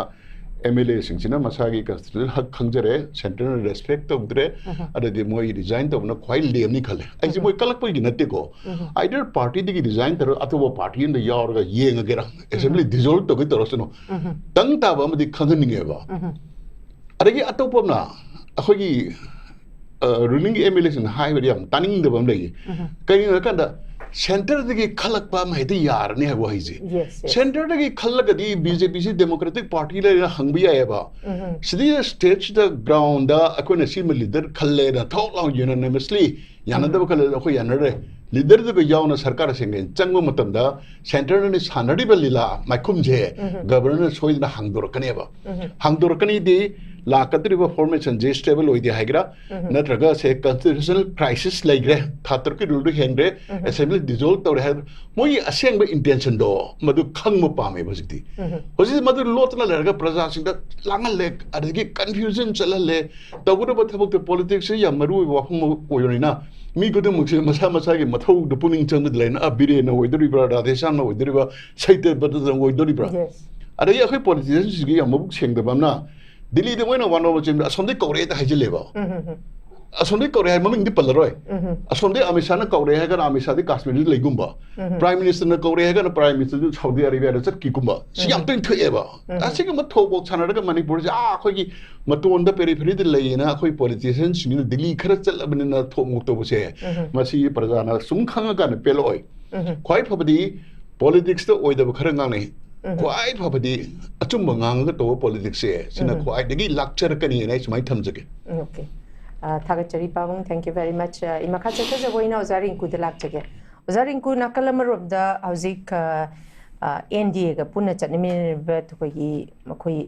ꯑꯦꯝ ꯑꯦꯜ ꯑꯦꯁꯤꯡꯁꯤꯅ ꯃꯁꯥꯒꯤ ꯀꯟꯁꯇꯤꯇ꯭ꯌꯨꯁꯅꯦꯜ ꯍꯛ ꯈꯪꯖꯔꯦ, ꯁꯦꯟꯇꯔꯅ ꯔꯦꯁꯄꯦꯛ ꯇꯧꯗ꯭ꯔꯦ, ꯎꯝ꯫ ꯑꯗꯨꯗꯤ ꯃꯣꯏ ꯔꯤꯖꯥꯏꯟ ꯇꯧꯕꯅ ꯈ꯭ꯋꯥꯏ ꯂꯦꯝꯅꯤ ꯈꯜꯂꯦ꯫ ꯑꯩꯁꯦ ꯎꯝ꯫ ꯃꯣꯏ ꯀꯜꯂꯛꯄꯒꯤ ꯅꯠꯇꯦꯀꯣ, ꯎꯝ꯫ ꯑꯥꯏꯗꯔ ꯄꯥꯔꯇꯤꯗꯒꯤ ꯔꯤꯖꯥꯏꯟ ꯇꯧꯔꯒ ꯑꯇꯣꯞꯄ ꯄꯥꯔꯇꯤ ꯑꯃꯗ ꯌꯥꯎꯔꯒ ꯌꯦꯡꯉꯒꯦꯔꯥ, ꯑꯦꯁꯦꯝꯕ꯭ꯂꯤ ꯎꯝ꯫ ꯗꯤꯖꯣꯜꯕ ꯇꯧꯒꯦ ꯇꯧꯔꯁꯅꯨ, ꯎꯝ꯫ ꯇꯪ ꯇꯥꯕ ꯑꯃꯗꯤ ꯈꯪꯍꯟꯅꯤꯡꯉꯦꯕ꯫ ꯎꯝ꯫ ꯑꯗꯒꯤ ꯑꯇꯣꯞꯄ ꯑꯃꯅ ꯑꯩꯈꯣꯏꯒꯤ, ꯑ, ꯔꯨꯂꯤꯡꯒꯤ ꯑꯦꯝ ꯑꯦꯜ ꯑꯦꯁꯤꯡꯅ ꯍꯥꯏꯕꯗꯤ ꯌꯥꯝ ꯇꯥꯅꯤꯡꯗꯕ ꯑꯃ ꯂꯩꯌꯦ꯫ ꯎꯝ꯫ ꯀꯩꯒꯤꯅꯣ ꯍꯥꯏꯀꯥꯟꯗ, ꯁꯦꯟꯇꯔꯗꯒꯤ ꯈꯜꯂꯛꯄ ꯑꯃ ꯍꯦꯛꯇ ꯌꯥꯔꯅꯤ ꯍꯥꯏꯕ ꯋꯥꯍꯩꯁꯦ꯫ Yes, yes. ꯁꯦꯟꯇꯔꯗꯒꯤ ꯈꯜꯂꯒꯗꯤ ꯕꯤ ꯖꯦ ꯄꯤꯁꯤ ꯗꯦꯃꯣꯀ꯭ꯔꯦꯇꯤꯛ ꯄꯥꯔꯇꯤ ꯂꯩꯔꯒ ꯍꯪꯕ ꯌꯥꯏꯑꯕ꯫ ꯎꯝ꯫ ꯁꯤꯗꯩꯗ ꯁ꯭ꯇꯦꯠꯁꯤꯗ ꯒ꯭ꯔꯥꯎꯟꯗ ꯑꯩꯈꯣꯏꯅ ꯁꯤꯃ ꯂꯤꯗꯔ ꯈꯜꯂꯦꯅ ꯊꯣꯛ ꯂꯥꯎ ꯌꯨꯅꯥꯅꯤꯃꯁꯂꯤ ꯌꯥꯅꯗꯕ ꯎꯝ꯫ ꯈꯜꯂꯦ, ꯑꯩꯈꯣꯏ ꯌꯥꯅꯔꯦ꯫ ꯂꯤꯗꯔꯗꯨꯒ ꯌꯥꯎꯅ ꯁꯔꯀꯥꯔ ꯁꯦꯝꯒꯦꯅ ꯆꯪꯕ ꯃꯇꯝꯗ ꯁꯦꯟꯇꯔꯅ ꯁꯥꯟꯅꯔꯤꯕ ꯂꯤꯂꯥ ꯃꯥꯏꯈꯨꯝꯁꯦ ꯎꯝ꯫ ꯒꯕꯔꯅꯔꯅ ꯁꯣꯏꯗꯅ ꯍꯥꯡꯗꯣꯔꯛꯀꯅꯦꯕ꯫ ꯎꯝ꯫ ꯍꯥꯡꯗꯣꯔꯛꯀꯅꯤꯗꯤ ꯂꯥꯛꯀꯗꯧꯔꯤꯕ ꯐꯣꯔꯃꯦꯁꯟꯁꯦ ꯁ꯭ꯇꯦꯕꯜ ꯑꯣꯏꯗꯦ ꯍꯥꯏꯒꯦꯔꯥ, ꯅꯠꯇ꯭ꯔꯒ ꯁꯦ ꯀꯟꯁꯇꯤꯇ꯭ꯌꯨꯁꯅꯦꯜ ꯀ꯭ꯔꯥꯏꯁꯤꯁ ꯂꯩꯈ꯭ꯔꯦ, ꯊꯥ ꯇꯔꯨꯛꯀꯤ ꯔꯨꯜꯗꯨ ꯍꯦꯟꯈ꯭ꯔꯦ, ꯑꯦꯁꯦꯝꯕ꯭ꯂꯤ ꯗꯤꯖꯣꯜꯕ ꯇꯧꯔꯦ ꯍꯥꯏꯕ, ꯃꯣꯏꯒꯤ ꯑꯁꯦꯡꯕ ꯏꯟꯇꯦꯟꯁꯟꯗꯣ ꯃꯗꯨ ꯈꯪꯕ ꯄꯥꯝꯃꯦꯕ ꯍꯧꯖꯤꯛꯇꯤ꯫ ꯍꯧꯖꯤꯛ ꯃꯗꯨ ꯂꯣꯠꯇꯅ ꯂꯩꯔꯒ ꯄ꯭ꯔꯖꯥꯁꯤꯡꯗ ꯂꯥꯡꯍꯜꯂꯦ, ꯑꯗꯒꯤ ꯀꯟꯐ꯭ꯌꯨꯖꯟ ꯆꯠꯍꯜꯂꯦ꯫ ꯇꯧꯒꯗꯕ ꯊꯕꯛꯇ ꯄꯣꯂꯤꯇꯤꯛꯁꯁꯤ ꯌꯥꯝ ꯃꯔꯨ ꯑꯣꯏꯕ ꯋꯥꯐꯝ ꯑꯃ ꯑꯣꯏꯕꯅꯤꯅ ꯃꯤ ꯈꯨꯗꯤꯡꯃꯛꯁꯦ ꯃꯁꯥ ꯃꯁꯥꯒꯤ ꯃꯊꯧꯗ ꯄꯨꯛꯅꯤꯡ ꯆꯪꯕꯗ ꯂꯩꯅ, ꯑ, ꯕꯤꯔꯦꯟꯅ ꯑꯣꯏꯗꯣꯔꯤꯕ꯭ꯔꯥ, ꯔꯥꯙꯦꯁ꯭ꯌꯥꯝꯅ ꯑꯣꯏꯗꯣꯔꯤꯕ꯭ꯔꯥ, ꯁꯩꯇꯄꯇꯗ ꯑꯣꯏꯗꯣꯔꯤꯕ꯭ꯔꯥ? Yes. ꯑꯗꯒꯤ ꯑꯩꯈꯣꯏ ꯄꯣꯂꯤꯇꯤꯁꯤꯌꯟꯁꯤꯡꯁꯤꯒꯤ ꯌꯥꯝ ꯃꯕꯨꯛ ꯁꯦꯡꯗꯕ ꯑꯃꯅ ꯗꯤꯜꯂꯤꯗ ꯃꯣꯏꯅ ꯋꯥ ꯅꯣꯝꯕ ꯆꯦꯟꯕꯗ ꯑꯁꯣꯝꯗꯒꯤ ꯀꯧꯔꯛꯑꯦꯗ ꯍꯥꯏꯖꯤꯜꯂꯦꯕ꯫ ꯑꯁꯣꯝꯗꯒꯤ ꯀꯧꯔꯛꯑꯦ ꯍꯥꯏ ꯃꯃꯤꯡꯗꯤ ꯄꯜꯂꯔꯣꯏ꯫ ꯑꯁꯣꯝꯗꯒꯤ ꯑꯃꯤꯠ ꯁꯥꯍꯅ ꯀꯧꯔꯛꯑꯦ ꯍꯥꯏꯔꯒꯅ ꯑꯃꯤꯠ ꯁꯥꯍꯗꯤ ꯀꯥꯁꯃꯤꯔꯗ ꯂꯩꯒꯨꯝꯕ, ꯄ꯭ꯔꯥꯏꯝ ꯃꯤꯅꯤꯁꯇꯔꯅ ꯀꯧꯔꯛꯑꯦ ꯍꯥꯏꯔꯒꯅ ꯄ꯭ꯔꯥꯏꯝ ꯃꯤꯅꯤꯁꯇꯔꯗꯨ ꯁꯥꯎꯗꯤ ꯑꯔꯦꯕꯤꯌꯥꯗ ꯆꯠꯈꯤꯒꯨꯝꯕ, ꯁꯤ ꯌꯥꯝ ꯇꯣꯏꯅ ꯊꯣꯛꯑꯦꯕ꯫ ꯑꯁꯤꯒꯨꯝꯕ ꯊꯣꯛꯄ ꯁꯥꯟꯅꯔꯒ ꯃꯅꯤꯄꯨꯔꯁꯦ, ꯑꯥ, ꯑꯩꯈꯣꯏꯒꯤ ꯃꯇꯣꯟꯗ ꯄꯦꯔꯤꯐꯦꯔꯤꯗ ꯂꯩꯌꯦꯅ ꯑꯩꯈꯣꯏ ꯄꯣꯂꯤꯇꯤꯁꯤꯌꯟꯁꯤꯡꯁꯤꯅ ꯗꯤꯜꯂꯤ ꯈꯔ ꯆꯠꯂꯕꯅꯤꯅ ꯊꯣꯛ ꯃꯣꯛ ꯇꯧꯕꯁꯦ, ꯃꯁꯤ ꯄ꯭ꯔꯖꯥꯅ ꯁꯨꯝ ꯈꯪꯉꯀꯥꯟꯗ ꯄꯦꯜꯂꯛꯑꯣꯏ꯫ ꯈ꯭ꯋꯥꯏ ꯐꯕꯗꯤ ꯄꯣꯂꯤꯇꯤꯛꯁꯇ ꯑꯣꯏꯗꯕ ꯈꯔ ꯉꯥꯡꯅꯩ꯫ ꯈ꯭ꯋꯥꯏ ꯐꯕꯗꯤ ꯑꯆꯨꯝꯕ ꯉꯥꯡꯉꯒ ꯇꯧꯕ ꯄꯣꯂꯤꯇꯤꯛꯁꯁꯦ, ꯁꯤꯅ ꯈ꯭ꯋꯥꯏꯗꯒꯤ ꯂꯥꯛꯆꯔꯛꯀꯅꯤꯅ ꯑꯩ ꯁꯨꯃꯥꯏꯅ ꯊꯝꯖꯒꯦ꯫ Okay. ꯑ, ꯊꯥꯒꯠꯆꯔꯤ ꯄꯥꯕꯨꯡ, thank you very much. ꯑ, ꯑꯩ ꯃꯈꯥ ꯆꯠꯊꯖꯕ ꯑꯣꯏꯅ ꯑꯣꯖꯥ ꯔꯤꯡꯀꯨꯗ ꯂꯥꯛꯆꯒꯦ꯫ ꯑꯣꯖꯥ ꯔꯤꯡꯀꯨ, ꯅꯥꯀꯜ ꯑꯃꯔꯣꯝꯗ ꯍꯧꯖꯤꯛ, ꯑ, ꯑ, ꯑꯦꯟ ꯗꯤ ꯑꯦꯒ ꯄꯨꯟꯅ ꯆꯠꯃꯤꯟꯅꯔꯤꯕ ꯑꯩꯈꯣꯏꯒꯤ ꯃꯈꯣꯏ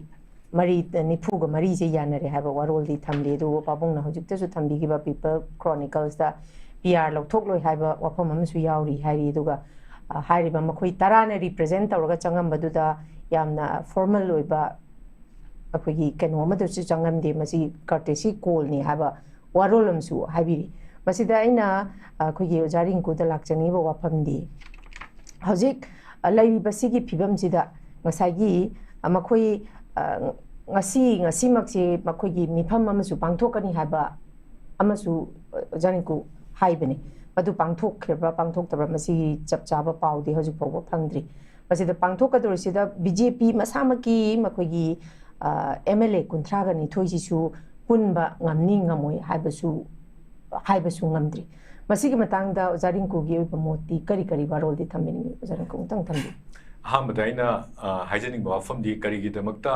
ꯃꯔꯤ, ꯅꯤꯐꯨꯒ ꯃꯔꯤꯁꯦ ꯌꯥꯅꯔꯦ ꯍꯥꯏꯕ ꯋꯥꯔꯣꯜꯗꯤ ꯊꯝꯂꯤ꯫ ꯑꯗꯨꯕꯨ ꯄꯥꯕꯨꯡꯅ ꯍꯧꯖꯤꯛꯇꯁꯨ ꯊꯝꯕꯤꯈꯤꯕ ꯄꯤꯄꯜ ꯀ꯭ꯔꯣꯅꯤꯀꯜꯁꯇ ꯄꯤ ꯑꯥꯔ ꯂꯧꯊꯣꯛꯂꯣꯏ ꯍꯥꯏꯕ ꯋꯥꯐꯝ ꯑꯃꯁꯨ ꯌꯥꯎꯔꯤ ꯍꯥꯏꯔꯤ꯫ ꯑꯗꯨꯒ, ꯑ, ꯍꯥꯏꯔꯤꯕ ꯃꯈꯣꯏ ꯇꯔꯥꯅ ꯔꯤꯄ꯭ꯔꯖꯦꯟ ꯇꯧꯔꯒ ꯆꯪꯉꯝꯕꯗꯨꯗ ꯌꯥꯝꯅ ꯐꯣꯔꯃꯦꯜ ꯑꯣꯏꯕ ꯑꯩꯈꯣꯏꯒꯤ ꯀꯩꯅꯣ ꯑꯃꯗꯁꯨ ꯆꯪꯉꯝꯗꯦ, ꯃꯁꯤ ꯀꯔꯇꯦꯁꯤ ꯀꯣꯜꯅꯤ ꯍꯥꯏꯕ ꯋꯥꯔꯣꯜ ꯑꯃꯁꯨ ꯍꯥꯏꯕꯤꯔꯤ꯫ ꯃꯁꯤꯗ ꯑꯩꯅ, ꯑ, ꯑꯩꯈꯣꯏꯒꯤ ꯑꯣꯖꯥ ꯔꯤꯡꯀꯨꯗ ꯂꯥꯛꯆꯅꯤꯡꯉꯤꯕ ꯋꯥꯐꯝꯗꯤ, ꯍꯧꯖꯤꯛ, ꯑ, ꯂꯩꯔꯤꯕ ꯁꯤꯒꯤ ꯐꯤꯕꯝꯁꯤꯗ ꯉꯁꯥꯏꯒꯤ, ꯑ, ꯃꯈꯣꯏ, ꯑ, ꯉꯁꯤ, ꯉꯁꯤꯃꯛꯁꯤ ꯃꯈꯣꯏꯒꯤ ꯃꯤꯐꯝ ꯑꯃꯁꯨ ꯄꯥꯡꯊꯣꯛꯀꯅꯤ ꯍꯥꯏꯕ ꯑꯃꯁꯨ, ꯑ, ꯑꯣꯖꯥ ꯔꯤꯡꯀꯨ ꯍꯥꯏꯕꯅꯤ꯫ ꯃꯗꯨ ꯄꯥꯡꯊꯣꯛꯈ꯭ꯔꯕ꯭ꯔꯥ ꯄꯥꯡꯊꯣꯛꯇꯕ꯭ꯔꯥ, ꯃꯁꯤꯒꯤ ꯆꯞ ꯆꯥꯕ ꯄꯥꯎꯗꯤ ꯍꯧꯖꯤꯛ ꯐꯥꯎꯕ ꯐꯪꯗ꯭ꯔꯤ꯫ ꯃꯁꯤꯗ ꯄꯥꯡꯊꯣꯛꯀꯗꯧꯔꯤꯁꯤꯗ ꯕꯤ ꯖꯦ ꯄꯤ ꯃꯁꯥꯃꯛꯀꯤ ꯃꯈꯣꯏꯒꯤ, ꯑ, ꯑꯦꯝ ꯑꯦꯜ ꯑꯦ ꯀꯨꯟꯊ꯭ꯔꯥꯒ ꯅꯤꯊꯣꯏꯁꯤꯁꯨ ꯄꯨꯟꯕ ꯉꯝꯅꯤ ꯉꯝꯃꯣꯏ ꯍꯥꯏꯕꯁꯨ, ꯍꯥꯏꯕꯁꯨ ꯉꯝꯗ꯭ꯔꯤ꯫ ꯃꯁꯤꯒꯤ ꯃꯇꯥꯡꯗ ꯑꯣꯖꯥ ꯔꯤꯡꯀꯨꯒꯤ ꯑꯣꯏꯕ ꯃꯣꯠꯇꯤ ꯀꯔꯤ ꯀꯔꯤ ꯋꯥꯔꯣꯜꯗꯤ ꯊꯝꯕꯤꯅꯤꯡꯉꯤ? ꯑꯣꯖꯥ ꯔꯤꯡꯀꯨ, ꯑꯃꯨꯛꯇꯪ ꯊꯝꯕꯤꯌꯨ꯫ ꯑꯍꯥꯟꯕꯗ ꯑꯩꯅ, ꯑ, ꯍꯥꯏꯖꯅꯤꯡꯕ ꯋꯥꯐꯝꯗꯤ, ꯀꯔꯤꯒꯤꯗꯃꯛꯇ,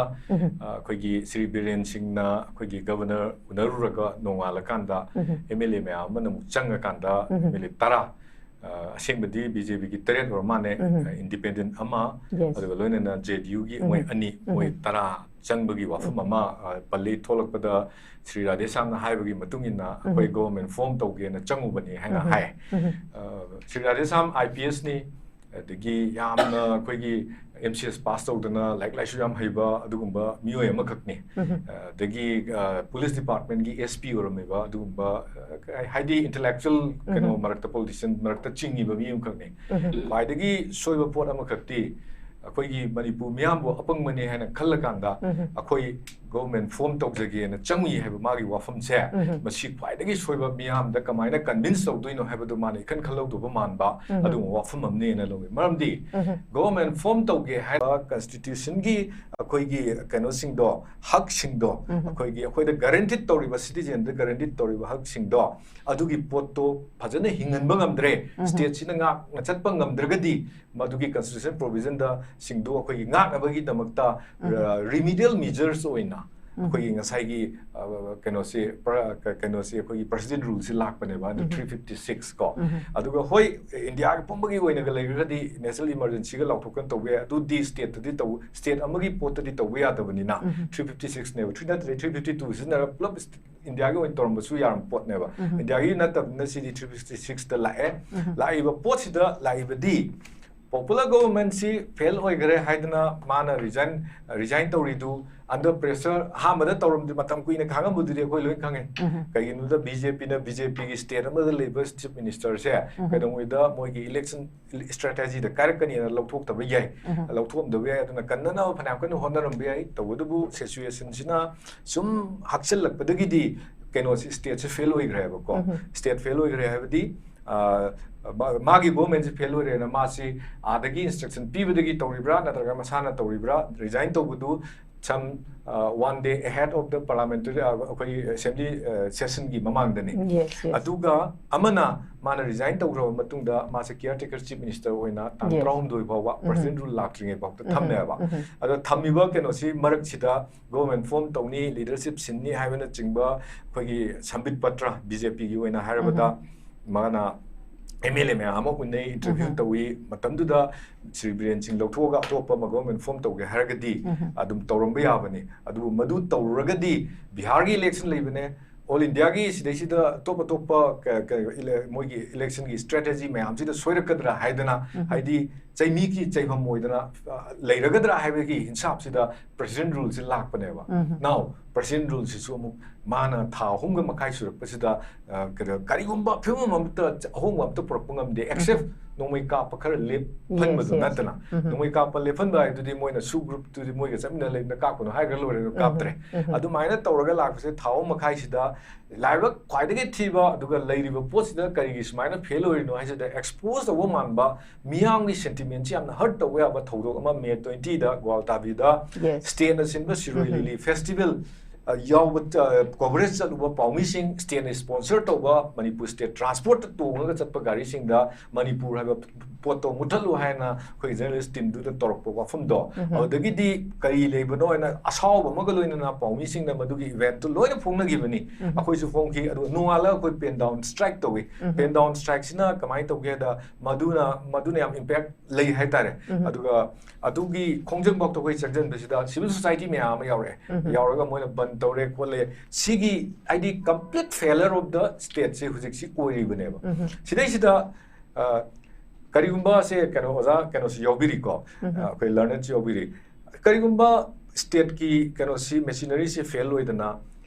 ꯑ, ꯑꯩꯈꯣꯏꯒꯤ ꯁ꯭ꯔꯤ ꯕꯤꯔꯦꯟ ꯁꯤꯡꯅ ꯑꯩꯈꯣꯏꯒꯤ ꯒꯕꯔꯅꯔ ꯎꯅꯔꯨꯔꯒ ꯅꯣꯡꯉꯥꯜꯂꯀꯥꯟꯗ ꯑꯦꯝ ꯑꯦꯜ ꯑꯦ ꯃꯌꯥꯝ ꯑꯃꯅ ꯑꯃꯨꯛ ꯆꯪꯉꯀꯥꯟꯗ ꯑꯦꯝ ꯑꯦꯜ ꯑꯦ ꯇꯔꯥ ꯑ, ꯑꯁꯦꯡꯕꯗꯤ ꯕꯤ ꯖꯦ ꯄꯤꯒꯤ ꯇꯔꯦꯠ ꯑꯣꯏꯔ ꯃꯥꯜꯂꯦ, ꯎꯝ꯫ ꯑ, ꯏꯟꯗꯤꯄꯦꯟꯗꯦꯟ ꯑꯃ, Yes. ꯑꯗꯨꯒ ꯂꯣꯏꯅꯅ ꯖꯦ ꯗꯤ ꯌꯨꯒꯤ ꯃꯣꯏ ꯎꯝ꯫ ꯑꯅꯤ, ꯃꯣꯏ ꯎꯝ꯫ ꯇꯔꯥ ꯆꯪꯕꯒꯤ ꯋꯥꯐꯝ ꯑꯃ, ꯑ, ꯄꯜꯂꯤ꯫ ꯊꯣꯛꯂꯛꯄꯗ ꯁ꯭ꯔꯤ ꯔꯥꯙꯦꯁ꯭ꯌꯥꯝꯅ ꯍꯥꯏꯕꯒꯤ ꯃꯇꯨꯡ ꯏꯟꯅ ꯑꯩꯈꯣꯏ ꯎꯝ꯫ ꯒꯣꯚꯔꯟꯃꯦꯟ ꯐꯣꯔꯝ ꯇꯧꯒꯦꯅ ꯆꯪꯉꯨꯕꯅꯤ ꯍꯥꯏꯅ ꯎꯝ꯫ ꯍꯥꯏ꯫ ꯎꯝ꯫ ꯑ, ꯁ꯭ꯔꯤ ꯔꯥꯙꯦꯁ꯭ꯌꯥꯝ ꯑꯥꯏ ꯄꯤ ꯑꯦꯁꯅꯤ, ꯑꯗꯒꯤ ꯌꯥꯝꯅ ꯑꯩꯈꯣꯏꯒꯤ ꯑꯦꯝ ꯁꯤ ꯑꯦꯁ ꯄꯥꯁ ꯇꯧꯗꯅ ꯂꯥꯏꯔꯤꯛ ꯂꯥꯏꯁꯨ ꯌꯥꯝ ꯍꯩꯕ ꯑꯗꯨꯒꯨꯝꯕ ꯃꯤꯑꯣꯏ ꯑꯃꯈꯛꯅꯤ꯫ ꯎꯝ꯫ ꯑ, ꯑꯗꯒꯤ, ꯑ, ꯄꯨꯂꯤꯁ ꯗꯤꯄꯥꯔꯠꯃꯦꯟꯒꯤ ꯑꯦꯁ ꯄꯤ ꯑꯣꯏꯔꯝꯃꯤꯕ ꯑꯗꯨꯒꯨꯝꯕ, ꯑ, ꯀꯩ-, ꯍꯥꯏꯗꯤ ꯏꯟꯇꯦꯂꯦꯛꯆꯨꯑꯦꯜ ꯀꯩꯅꯣ ꯎꯝ꯫ ꯃꯔꯛꯇ, ꯄꯣꯂꯤꯇꯤꯁꯤꯌꯟ ꯃꯔꯛꯇ ꯆꯤꯡꯉꯤꯕ ꯃꯤ ꯑꯃꯈꯛꯅꯤ꯫ ꯎꯝ꯫ ꯈ꯭ꯋꯥꯏꯗꯒꯤ ꯁꯣꯏꯕ ꯄꯣꯠ ꯑꯃꯈꯛꯇꯤ ꯑꯩꯈꯣꯏꯒꯤ ꯃꯅꯤꯄꯨꯔ ꯃꯤꯌꯥꯝꯕꯨ ꯑꯄꯪꯕꯅꯤ ꯍꯥꯏꯅ ꯈꯜꯂꯀꯥꯟꯗ ꯎꯝ꯫ ꯑꯩꯈꯣꯏ ꯒꯣꯚꯔꯟꯃꯦꯟ ꯐꯣꯔꯝ ꯇꯧꯖꯒꯦꯅ ꯆꯪꯉꯤ ꯍꯥꯏꯕ ꯃꯥꯒꯤ ꯋꯥꯐꯝꯁꯦ, ꯎꯝ꯫ ꯃꯁꯤ ꯈ꯭ꯋꯥꯏꯗꯒꯤ ꯁꯣꯏꯕ, ꯃꯤꯌꯥꯝꯗ ꯀꯃꯥꯏꯅ ꯀꯟꯚꯤꯟꯁ ꯇꯧꯗꯣꯏꯅꯣ ꯍꯥꯏꯕꯗꯨ ꯃꯥꯅ ꯏꯈꯟ ꯈꯜꯍꯧꯗꯕ ꯃꯥꯟꯕ ꯎꯝ꯫ ꯑꯗꯨꯒꯨꯝꯕ ꯋꯥꯐꯝ ꯑꯃꯅꯦꯅ ꯂꯧꯏ꯫ ꯃꯔꯝꯗꯤ ꯎꯝ꯫ ꯒꯣꯚꯔꯟꯃꯦꯟ ꯐꯣꯔꯝ ꯇꯧꯒꯦ ꯍꯥꯏꯕ ꯀꯟꯁꯇꯤꯇ꯭ꯌꯨꯁꯟꯒꯤ ꯑꯩꯈꯣꯏꯒꯤ ꯀꯩꯅꯣꯁꯤꯡꯗꯣ, ꯍꯛꯁꯤꯡꯗꯣ, ꯎꯝ꯫ ꯑꯩꯈꯣꯏꯒꯤ, ꯑꯩꯈꯣꯏꯗ ꯒꯥꯔꯦꯟꯇꯤꯠ ꯇꯧꯔꯤꯕ, ꯁꯤꯇꯤꯖꯦꯟꯗ ꯒꯥꯔꯦꯟꯇꯤꯠ ꯇꯧꯔꯤꯕ ꯍꯛꯁꯤꯡꯗꯣ, ꯑꯗꯨꯒꯤ ꯄꯣꯠꯇꯣ ꯐꯖꯅ ꯍꯤꯡꯍꯟꯕ ꯉꯝꯗ꯭ꯔꯦ, ꯎꯝ꯫ ꯁ꯭ꯇꯦꯠꯁꯤꯅ ꯉꯥꯛꯅ ꯆꯠꯄ ꯉꯝꯗ꯭ꯔꯒꯗꯤ ꯃꯗꯨꯒꯤ ꯀꯟꯁꯇꯤꯇ꯭ꯌꯨꯁꯟ ꯄ꯭ꯔꯣꯚꯤꯖꯟꯗ ꯁꯤꯡꯗꯨ ꯑꯩꯈꯣꯏꯒꯤ ꯉꯥꯛꯅꯕꯒꯤꯗꯃꯛꯇ, ꯎꯝ꯫ ꯑ, ꯔꯤꯃꯤꯗꯤꯌꯦꯜ ꯃꯤꯖꯔꯁ ꯑꯣꯏꯅ ꯎꯝ꯫ ꯑꯩꯈꯣꯏꯒꯤ ꯉꯁꯥꯏꯒꯤ, ꯑ, ꯀꯩꯅꯣꯁꯤ, ꯄ꯭ꯔ-, ꯀ-, ꯀꯩꯅꯣꯁꯤ ꯑꯩꯈꯣꯏꯒꯤ ꯄ꯭ꯔꯁꯤꯗꯦꯟ ꯔꯨꯜꯁꯤ ꯂꯥꯛꯄꯅꯦꯕ, ꯑꯟꯗꯔ ꯎꯝ꯫ ꯊ꯭ꯔꯤ ꯐꯤꯐꯇꯤ ꯁꯤꯛꯁ ꯀꯣ꯫ ꯎꯝ꯫ ꯑꯗꯨꯒ ꯍꯣꯏ, ꯏꯟꯗꯤꯌꯥꯒꯤ ꯄꯨꯝꯕꯒꯤ ꯑꯣꯏꯅꯒ ꯂꯩꯈ꯭ꯔꯒꯗꯤ ꯅꯦꯁꯅꯦꯜ ꯏꯃꯔꯖꯦꯟꯁꯤꯒ ꯂꯥꯎꯊꯣꯛꯇꯅ ꯇꯧꯕ ꯌꯥꯏ, ꯑꯗꯨꯗꯤ ꯁ꯭ꯇꯦꯠꯇꯗꯤ ꯇꯧ-, ꯁ꯭ꯇꯦꯠ ꯑꯃꯒꯤ ꯄꯣꯠꯇꯗꯤ ꯇꯧꯕ ꯌꯥꯗꯕꯅꯤꯅ, ꯎꯝ꯫ ꯊ꯭ꯔꯤ ꯐꯤꯐꯇꯤ ꯁꯤꯛꯁꯅꯦꯕ, ꯊ꯭ꯔꯤ ꯅꯠꯇ꯭ꯔꯦ, ꯊ꯭ꯔꯤ ꯐꯤꯐꯇꯤ ꯇꯨ ꯁꯤꯖꯤꯟꯅꯔꯒ ꯄꯨꯂꯞ ꯏꯟꯗꯤꯌꯥꯒꯤ ꯑꯣꯏꯅ ꯇꯧꯔꯝꯕꯁꯨ ꯌꯥꯔꯝꯕ ꯄꯣꯠꯅꯦꯕ꯫ ꯎꯝ꯫ ꯏꯟꯗꯤꯌꯥꯒꯤ ꯅꯠꯇꯕꯅꯤꯅ ꯁꯤꯗꯤ ꯊ꯭ꯔꯤ ꯐꯤꯐꯇꯤ ꯁꯤꯛꯁꯇ ꯂꯥꯛꯑꯦ꯫ ꯎꯝ꯫ ꯂꯥꯛꯏꯕ ꯄꯣꯠꯁꯤꯗ ꯂꯥꯛꯏꯕꯗꯤ ꯄꯣꯄꯨꯂꯔ ꯒꯣꯚꯔꯟꯃꯦꯟꯁꯤ ꯐꯦꯜ ꯑꯣꯏꯈ꯭ꯔꯦ ꯍꯥꯏꯗꯅ ꯃꯥꯅ ꯔꯤꯖꯥꯏꯟ, ꯔꯤꯖꯥꯏꯟ ꯇꯧꯔꯤꯗꯨ ꯑꯟꯗꯔ ꯄ꯭ꯔꯦꯁꯔ, ꯑꯍꯥꯟꯕꯗ ꯇꯧꯔꯝꯗꯦ, ꯃꯇꯝ ꯀꯨꯏꯅ ꯈꯥꯡꯉꯝꯕꯗꯨꯗꯤ ꯑꯩꯈꯣꯏ ꯂꯣꯏ ꯈꯪꯉꯦ꯫ ꯎꯝ꯫ ꯀꯩꯒꯤꯅꯣꯗ ꯕꯤ ꯖꯦ ꯄꯤꯅ, ꯕꯤ ꯖꯦ ꯄꯤꯒꯤ ꯁ꯭ꯇꯦꯠ ꯑꯃꯗ ꯂꯩꯕ ꯆꯤꯐ ꯃꯤꯅꯤꯁꯇꯔꯁꯦ ꯎꯝ꯫ ꯀꯩꯗꯧꯉꯩꯗ ꯃꯣꯏꯒꯤ ꯏꯂꯦꯛꯁꯟ ꯁ꯭ꯇ꯭ꯔꯦꯇꯦꯖꯤꯗ ꯀꯥꯏꯔꯛꯀꯅꯤꯅ ꯂꯧꯊꯣꯛꯇꯕ ꯌꯥꯏ, ꯎꯝ꯫ ꯂꯧꯊꯣꯛꯑꯝꯗꯕ ꯌꯥꯏ꯫ ꯑꯗꯨꯅ ꯀꯟꯅꯅꯕ ꯐꯅꯌꯥꯝ ꯀꯟꯅ ꯍꯣꯠꯅꯔꯝꯕ ꯌꯥꯏ꯫ ꯇꯧꯕꯇꯕꯨ ꯁꯤꯆꯨꯋꯦꯁꯟꯁꯤꯅ ꯁꯨꯝ ꯍꯥꯛꯆꯤꯜꯂꯛꯄꯗꯒꯤꯗꯤ ꯀꯩꯅꯣꯁꯤ, ꯁ꯭ꯇꯦꯠꯁꯤ ꯐꯦꯜ ꯑꯣꯏꯈ꯭ꯔꯦꯕꯀꯣ꯫ ꯎꯝ꯫ ꯁ꯭ꯇꯦꯠ ꯐꯦꯜ ꯑꯣꯏꯈ꯭ꯔꯦ ꯍꯥꯏꯕꯗꯤ, ꯑ, ꯃꯥ-, ꯃꯥꯒꯤ ꯒꯣꯚꯔꯟꯃꯦꯟꯁꯤ ꯐꯦꯜ ꯑꯣꯏꯔꯦꯅ ꯃꯥꯁꯤ ꯑꯥꯗꯒꯤ ꯏꯟꯁꯇ꯭ꯔꯛꯁꯟ ꯄꯤꯕꯗꯒꯤ ꯇꯧꯔꯤꯕ꯭ꯔꯥ ꯅꯠꯇ꯭ꯔꯒ ꯃꯁꯥꯅ ꯇꯧꯔꯤꯕ꯭ꯔꯥ? ꯔꯤꯖꯥꯏꯟ ꯇꯧꯕꯗꯨ some, ꯑ, one day ahead of the parliamentary, ꯑ, ꯑꯩꯈꯣꯏꯒꯤ ꯑꯦꯁꯦꯝꯕ꯭ꯂꯤ, ꯑ, ꯁꯦꯁꯟꯒꯤ ꯃꯃꯥꯡꯗꯅꯤ꯫ Yes, yes. ꯑꯗꯨꯒ ꯑꯃꯅ ꯃꯥꯅ ꯔꯤꯖꯥꯏꯟ ꯇꯧꯈ꯭ꯔꯕ ꯃꯇꯨꯡꯗ ꯃꯥꯁꯦ ꯀꯤꯌꯔ ꯇꯦꯀꯔ ꯆꯤꯐ ꯃꯤꯅꯤꯁꯇꯔ ꯑꯣꯏꯅ ꯇꯥꯡ Yes. ꯇꯔꯥꯍꯨꯝꯗꯣꯏ ꯐꯥꯎꯕ ꯎꯝ꯫ ꯄ꯭ꯔꯁꯤꯗꯦꯟ ꯔꯨꯜ ꯂꯥꯛꯇ꯭ꯔꯤꯉꯩ ꯐꯥꯎꯗ ꯎꯝ꯫ ꯊꯝꯃꯦꯕ꯫ ꯎꯝ꯫ ꯑꯗꯣ ꯊꯝꯃꯤꯕ ꯀꯩꯅꯣꯁꯤ ꯃꯔꯛꯁꯤꯗ ꯒꯣꯚꯔꯟꯃꯦꯟ ꯐꯣꯔꯝ ꯇꯧꯅꯤ, ꯂꯤꯗꯔꯁꯤꯞ ꯁꯤꯟꯅꯤ ꯍꯥꯏꯕꯅꯆꯤꯡꯕ ꯑꯩꯈꯣꯏꯒꯤ ꯁꯝꯕꯤꯠ ꯄꯇ꯭ꯔ, ꯕꯤ ꯖꯦ ꯄꯤꯒꯤ ꯑꯣꯏꯅ ꯍꯥꯏꯔꯕꯗ, ꯎꯝ꯫ ꯃꯥꯅ ꯑꯦꯝ ꯑꯦꯜ ꯑꯦ ꯃꯌꯥꯝ ꯑꯃ ꯎꯅꯩ, ꯏꯟꯇꯔꯚ꯭ꯌꯨ ꯎꯝ꯫ ꯇꯧꯏ꯫ ꯃꯇꯝꯗꯨꯗ ꯁ꯭ꯔꯤ ꯕꯤꯔꯦꯟ ꯁꯤꯡ ꯂꯧꯊꯣꯛꯑꯒ ꯑꯇꯣꯞꯄ ꯑꯃ ꯒꯣꯕꯔꯟꯃꯦꯟꯠ ꯐꯣꯔꯝ ꯇꯧꯒꯦ ꯍꯥꯏꯔꯒꯗꯤ ꯎꯝ꯫ ꯑꯗꯨꯝ ꯇꯧꯔꯝꯕ ꯌꯥꯕꯅꯤ꯫ ꯑꯗꯨꯕꯨ ꯃꯗꯨ ꯇꯧꯔꯨꯔꯒꯗꯤ ꯕꯤꯍꯥꯔꯒꯤ ꯏꯂꯦꯛꯁꯟ ꯂꯩꯕꯅꯦ, ꯑꯣꯜ ꯏꯟꯗꯤꯌꯥꯒꯤ ꯁꯤꯗꯩꯁꯤꯗ ꯑꯇꯣꯞ ꯑꯇꯣꯞꯄ ꯀ-, ꯀ-, ꯏꯂꯦ-, ꯃꯣꯏꯒꯤ ꯏꯂꯦꯛꯁꯟꯒꯤ ꯁ꯭ꯇ꯭ꯔꯦꯇꯦꯖꯤ ꯃꯌꯥꯝꯁꯤꯗ ꯁꯣꯏꯔꯛꯀꯗ꯭ꯔꯥ ꯍꯥꯏꯗꯅ, ꯎꯝ꯫ ꯍꯥꯏꯗꯤ ꯆꯩꯃꯤꯒꯤ ꯆꯩꯐꯝ ꯑꯣꯏꯗꯅ, ꯑ, ꯂꯩꯔꯒꯗ꯭ꯔꯥ ꯍꯥꯏꯕꯒꯤ ꯍꯤꯟꯁꯥꯞꯁꯤꯗ ꯄ꯭ꯔꯦꯁꯤꯗꯦꯟꯠ ꯔꯨꯜꯁꯤ ꯂꯥꯛꯄꯅꯦꯕ꯫ ꯎꯝ꯫ Now ꯄ꯭ꯔꯦꯁꯤꯗꯦꯟꯠ ꯔꯨꯜꯁꯤꯁꯨ ꯑꯃꯨꯛ ꯃꯥꯅ ꯊꯥ ꯑꯍꯨꯝꯒ ꯃꯈꯥꯏ ꯁꯨꯔꯛꯄꯁꯤꯗ, ꯑ, ꯀꯩꯅꯣ, ꯀꯔꯤꯒꯨꯝꯕ ꯐꯤꯕꯝ ꯑꯃꯠꯇ ꯑꯍꯣꯡꯕ ꯑꯃꯠꯇ ꯄꯨꯔꯛꯄ ꯉꯝꯗꯦ, except ꯎꯝ꯫ ꯅꯣꯡꯃꯩ ꯀꯥꯞꯄ ꯈꯔ ꯂꯦꯞꯍꯟꯕꯗꯨ Yes, yes. ꯅꯠꯇꯅ꯫ ꯎꯝ꯫ ꯅꯣꯡꯃꯩ ꯀꯥꯞꯄ ꯂꯦꯞꯍꯟꯕ ꯍꯥꯏꯗꯨꯗꯤ ꯃꯣꯏꯅ ꯁꯨ ꯒ꯭ꯔꯨꯞꯇꯨꯗꯤ ꯃꯣꯏꯒ ꯆꯠꯃꯤꯟꯅ ꯂꯩꯕꯅ ꯀꯥꯞꯀꯅꯨ ꯍꯥꯏꯈ꯭ꯔ ꯂꯣꯏꯔꯦ, ꯎꯝ꯫ ꯀꯥꯞꯇ꯭ꯔꯦ꯫ ꯎꯝ꯫ ꯑꯗꯨꯃꯥꯏꯅ ꯇꯧꯔꯒ ꯂꯥꯛꯄꯁꯦ ꯊꯥ ꯑꯍꯨꯝ ꯃꯈꯥꯏꯁꯤꯗ ꯂꯥꯏꯕꯛ ꯈ꯭ꯋꯥꯏꯗꯒꯤ ꯊꯤꯕ, ꯑꯗꯨꯒ ꯂꯩꯔꯤꯕ ꯄꯣꯠꯁꯤꯗ ꯀꯔꯤꯒꯤ ꯁꯨꯃꯥꯏꯅ ꯐꯦꯜ ꯑꯣꯏꯔꯤꯅꯣ ꯍꯥꯏꯁꯤꯗ expose ꯇꯧꯕ ꯃꯥꯟꯕ, ꯃꯤꯌꯥꯝꯒꯤ sentiment ꯁꯤ ꯌꯥꯝꯅ hurt ꯇꯧꯕ ꯌꯥꯕ ꯊꯧꯗꯣꯛ ꯑꯃ ꯃꯦ twenty ꯗ ꯒ꯭ꯋꯥꯜꯇꯥꯕꯤꯗ Yes. state ꯅ ꯁꯤꯟꯕ ꯁꯤꯔꯣꯏ ꯎꯝ꯫ ꯂꯤꯂꯤ festival, ꯑ, ꯌꯥꯎꯕ, ꯑ, coverage ꯆꯠꯂꯨꯕ ꯄꯥꯎꯃꯤꯁꯤꯡ, state ꯅ sponsor ꯇꯧꯕ, ꯃꯅꯤꯄꯨꯔ state transport ꯇ ꯇꯣꯡꯉꯒ ꯆꯠꯄ ꯒꯥꯔꯤꯁꯤꯡꯗ ꯃꯅꯤꯄꯨꯔ ꯍꯥꯏꯕ ꯄꯣꯠꯇꯣ ꯃꯨꯠꯊꯠꯂꯨ ꯍꯥꯏꯅ ꯑꯩꯈꯣꯏ journalist team ꯗꯨꯗ ꯇꯧꯔꯛꯄ ꯋꯥꯐꯝꯗꯣ, ꯎꯝ꯫ ꯑꯗꯨꯗꯒꯤꯗꯤ ꯀꯔꯤ ꯂꯩꯕꯅꯣ ꯍꯥꯏꯅ ꯑꯁꯥꯎꯕ ꯑꯃꯒ ꯂꯣꯏꯅꯅ ꯄꯥꯎꯃꯤꯁꯤꯡꯅ ꯃꯗꯨꯒꯤ event ꯇꯨ ꯂꯣꯏꯅ ꯐꯣꯡꯅꯈꯤꯕꯅꯤ꯫ ꯎꯝ꯫ ꯑꯩꯈꯣꯏꯁꯨ ꯐꯣꯡꯈꯤ꯫ ꯑꯗꯨꯒ ꯅꯣꯡꯉꯥꯜꯂꯒ ꯑꯩꯈꯣꯏ pen down strike ꯇꯧꯏ꯫ ꯎꯝ꯫ Pen down strike ꯁꯤꯅ ꯀꯃꯥꯏꯅ ꯇꯧꯒꯦꯗ, ꯃꯗꯨꯅ, ꯃꯗꯨꯅ ꯌꯥꯝ impact ꯂꯩ ꯍꯥꯏꯇꯥꯔꯦ꯫ ꯎꯝ꯫ ꯑꯗꯨꯒ ꯑꯗꯨꯒꯤ ꯈꯣꯡꯖꯪꯐꯥꯎꯗ ꯑꯩꯈꯣꯏ ꯆꯪꯁꯤꯟꯕꯁꯤꯗ civil society ꯃꯌꯥꯝ ꯑꯃ ꯌꯥꯎꯔꯛꯑꯦ꯫ ꯎꯝ꯫ ꯌꯥꯎꯔꯒ ꯃꯣꯏꯅ ꯕꯟ ꯇꯧꯔꯦ ꯈꯣꯠꯂꯦ꯫ ꯁꯤꯒꯤ ꯍꯥꯏꯗꯤ complete failure of the state ꯁꯦ ꯍꯧꯖꯤꯛꯁꯤ ꯑꯣꯏꯔꯤꯕꯅꯦꯕ꯫ ꯎꯝ꯫ ꯁꯤꯗꯩꯁꯤꯗ, ꯑ, ꯀꯔꯤꯒꯨꯝꯕ ꯁꯦ ꯀꯩꯅꯣ ꯑꯣꯖꯥ ꯀꯩꯅꯣꯁꯤ ꯌꯥꯎꯕꯤꯔꯤꯀꯣ, ꯎꯝ꯫ ꯑ, ꯑꯩꯈꯣꯏ learned ꯁꯤ ꯌꯥꯎꯕꯤꯔꯤ꯫ ꯀꯔꯤꯒꯨꯝꯕ state ꯀꯤ ꯀꯩꯅꯣꯁꯤ machinery ꯁꯤ fail ꯑꯣꯏꯗꯅ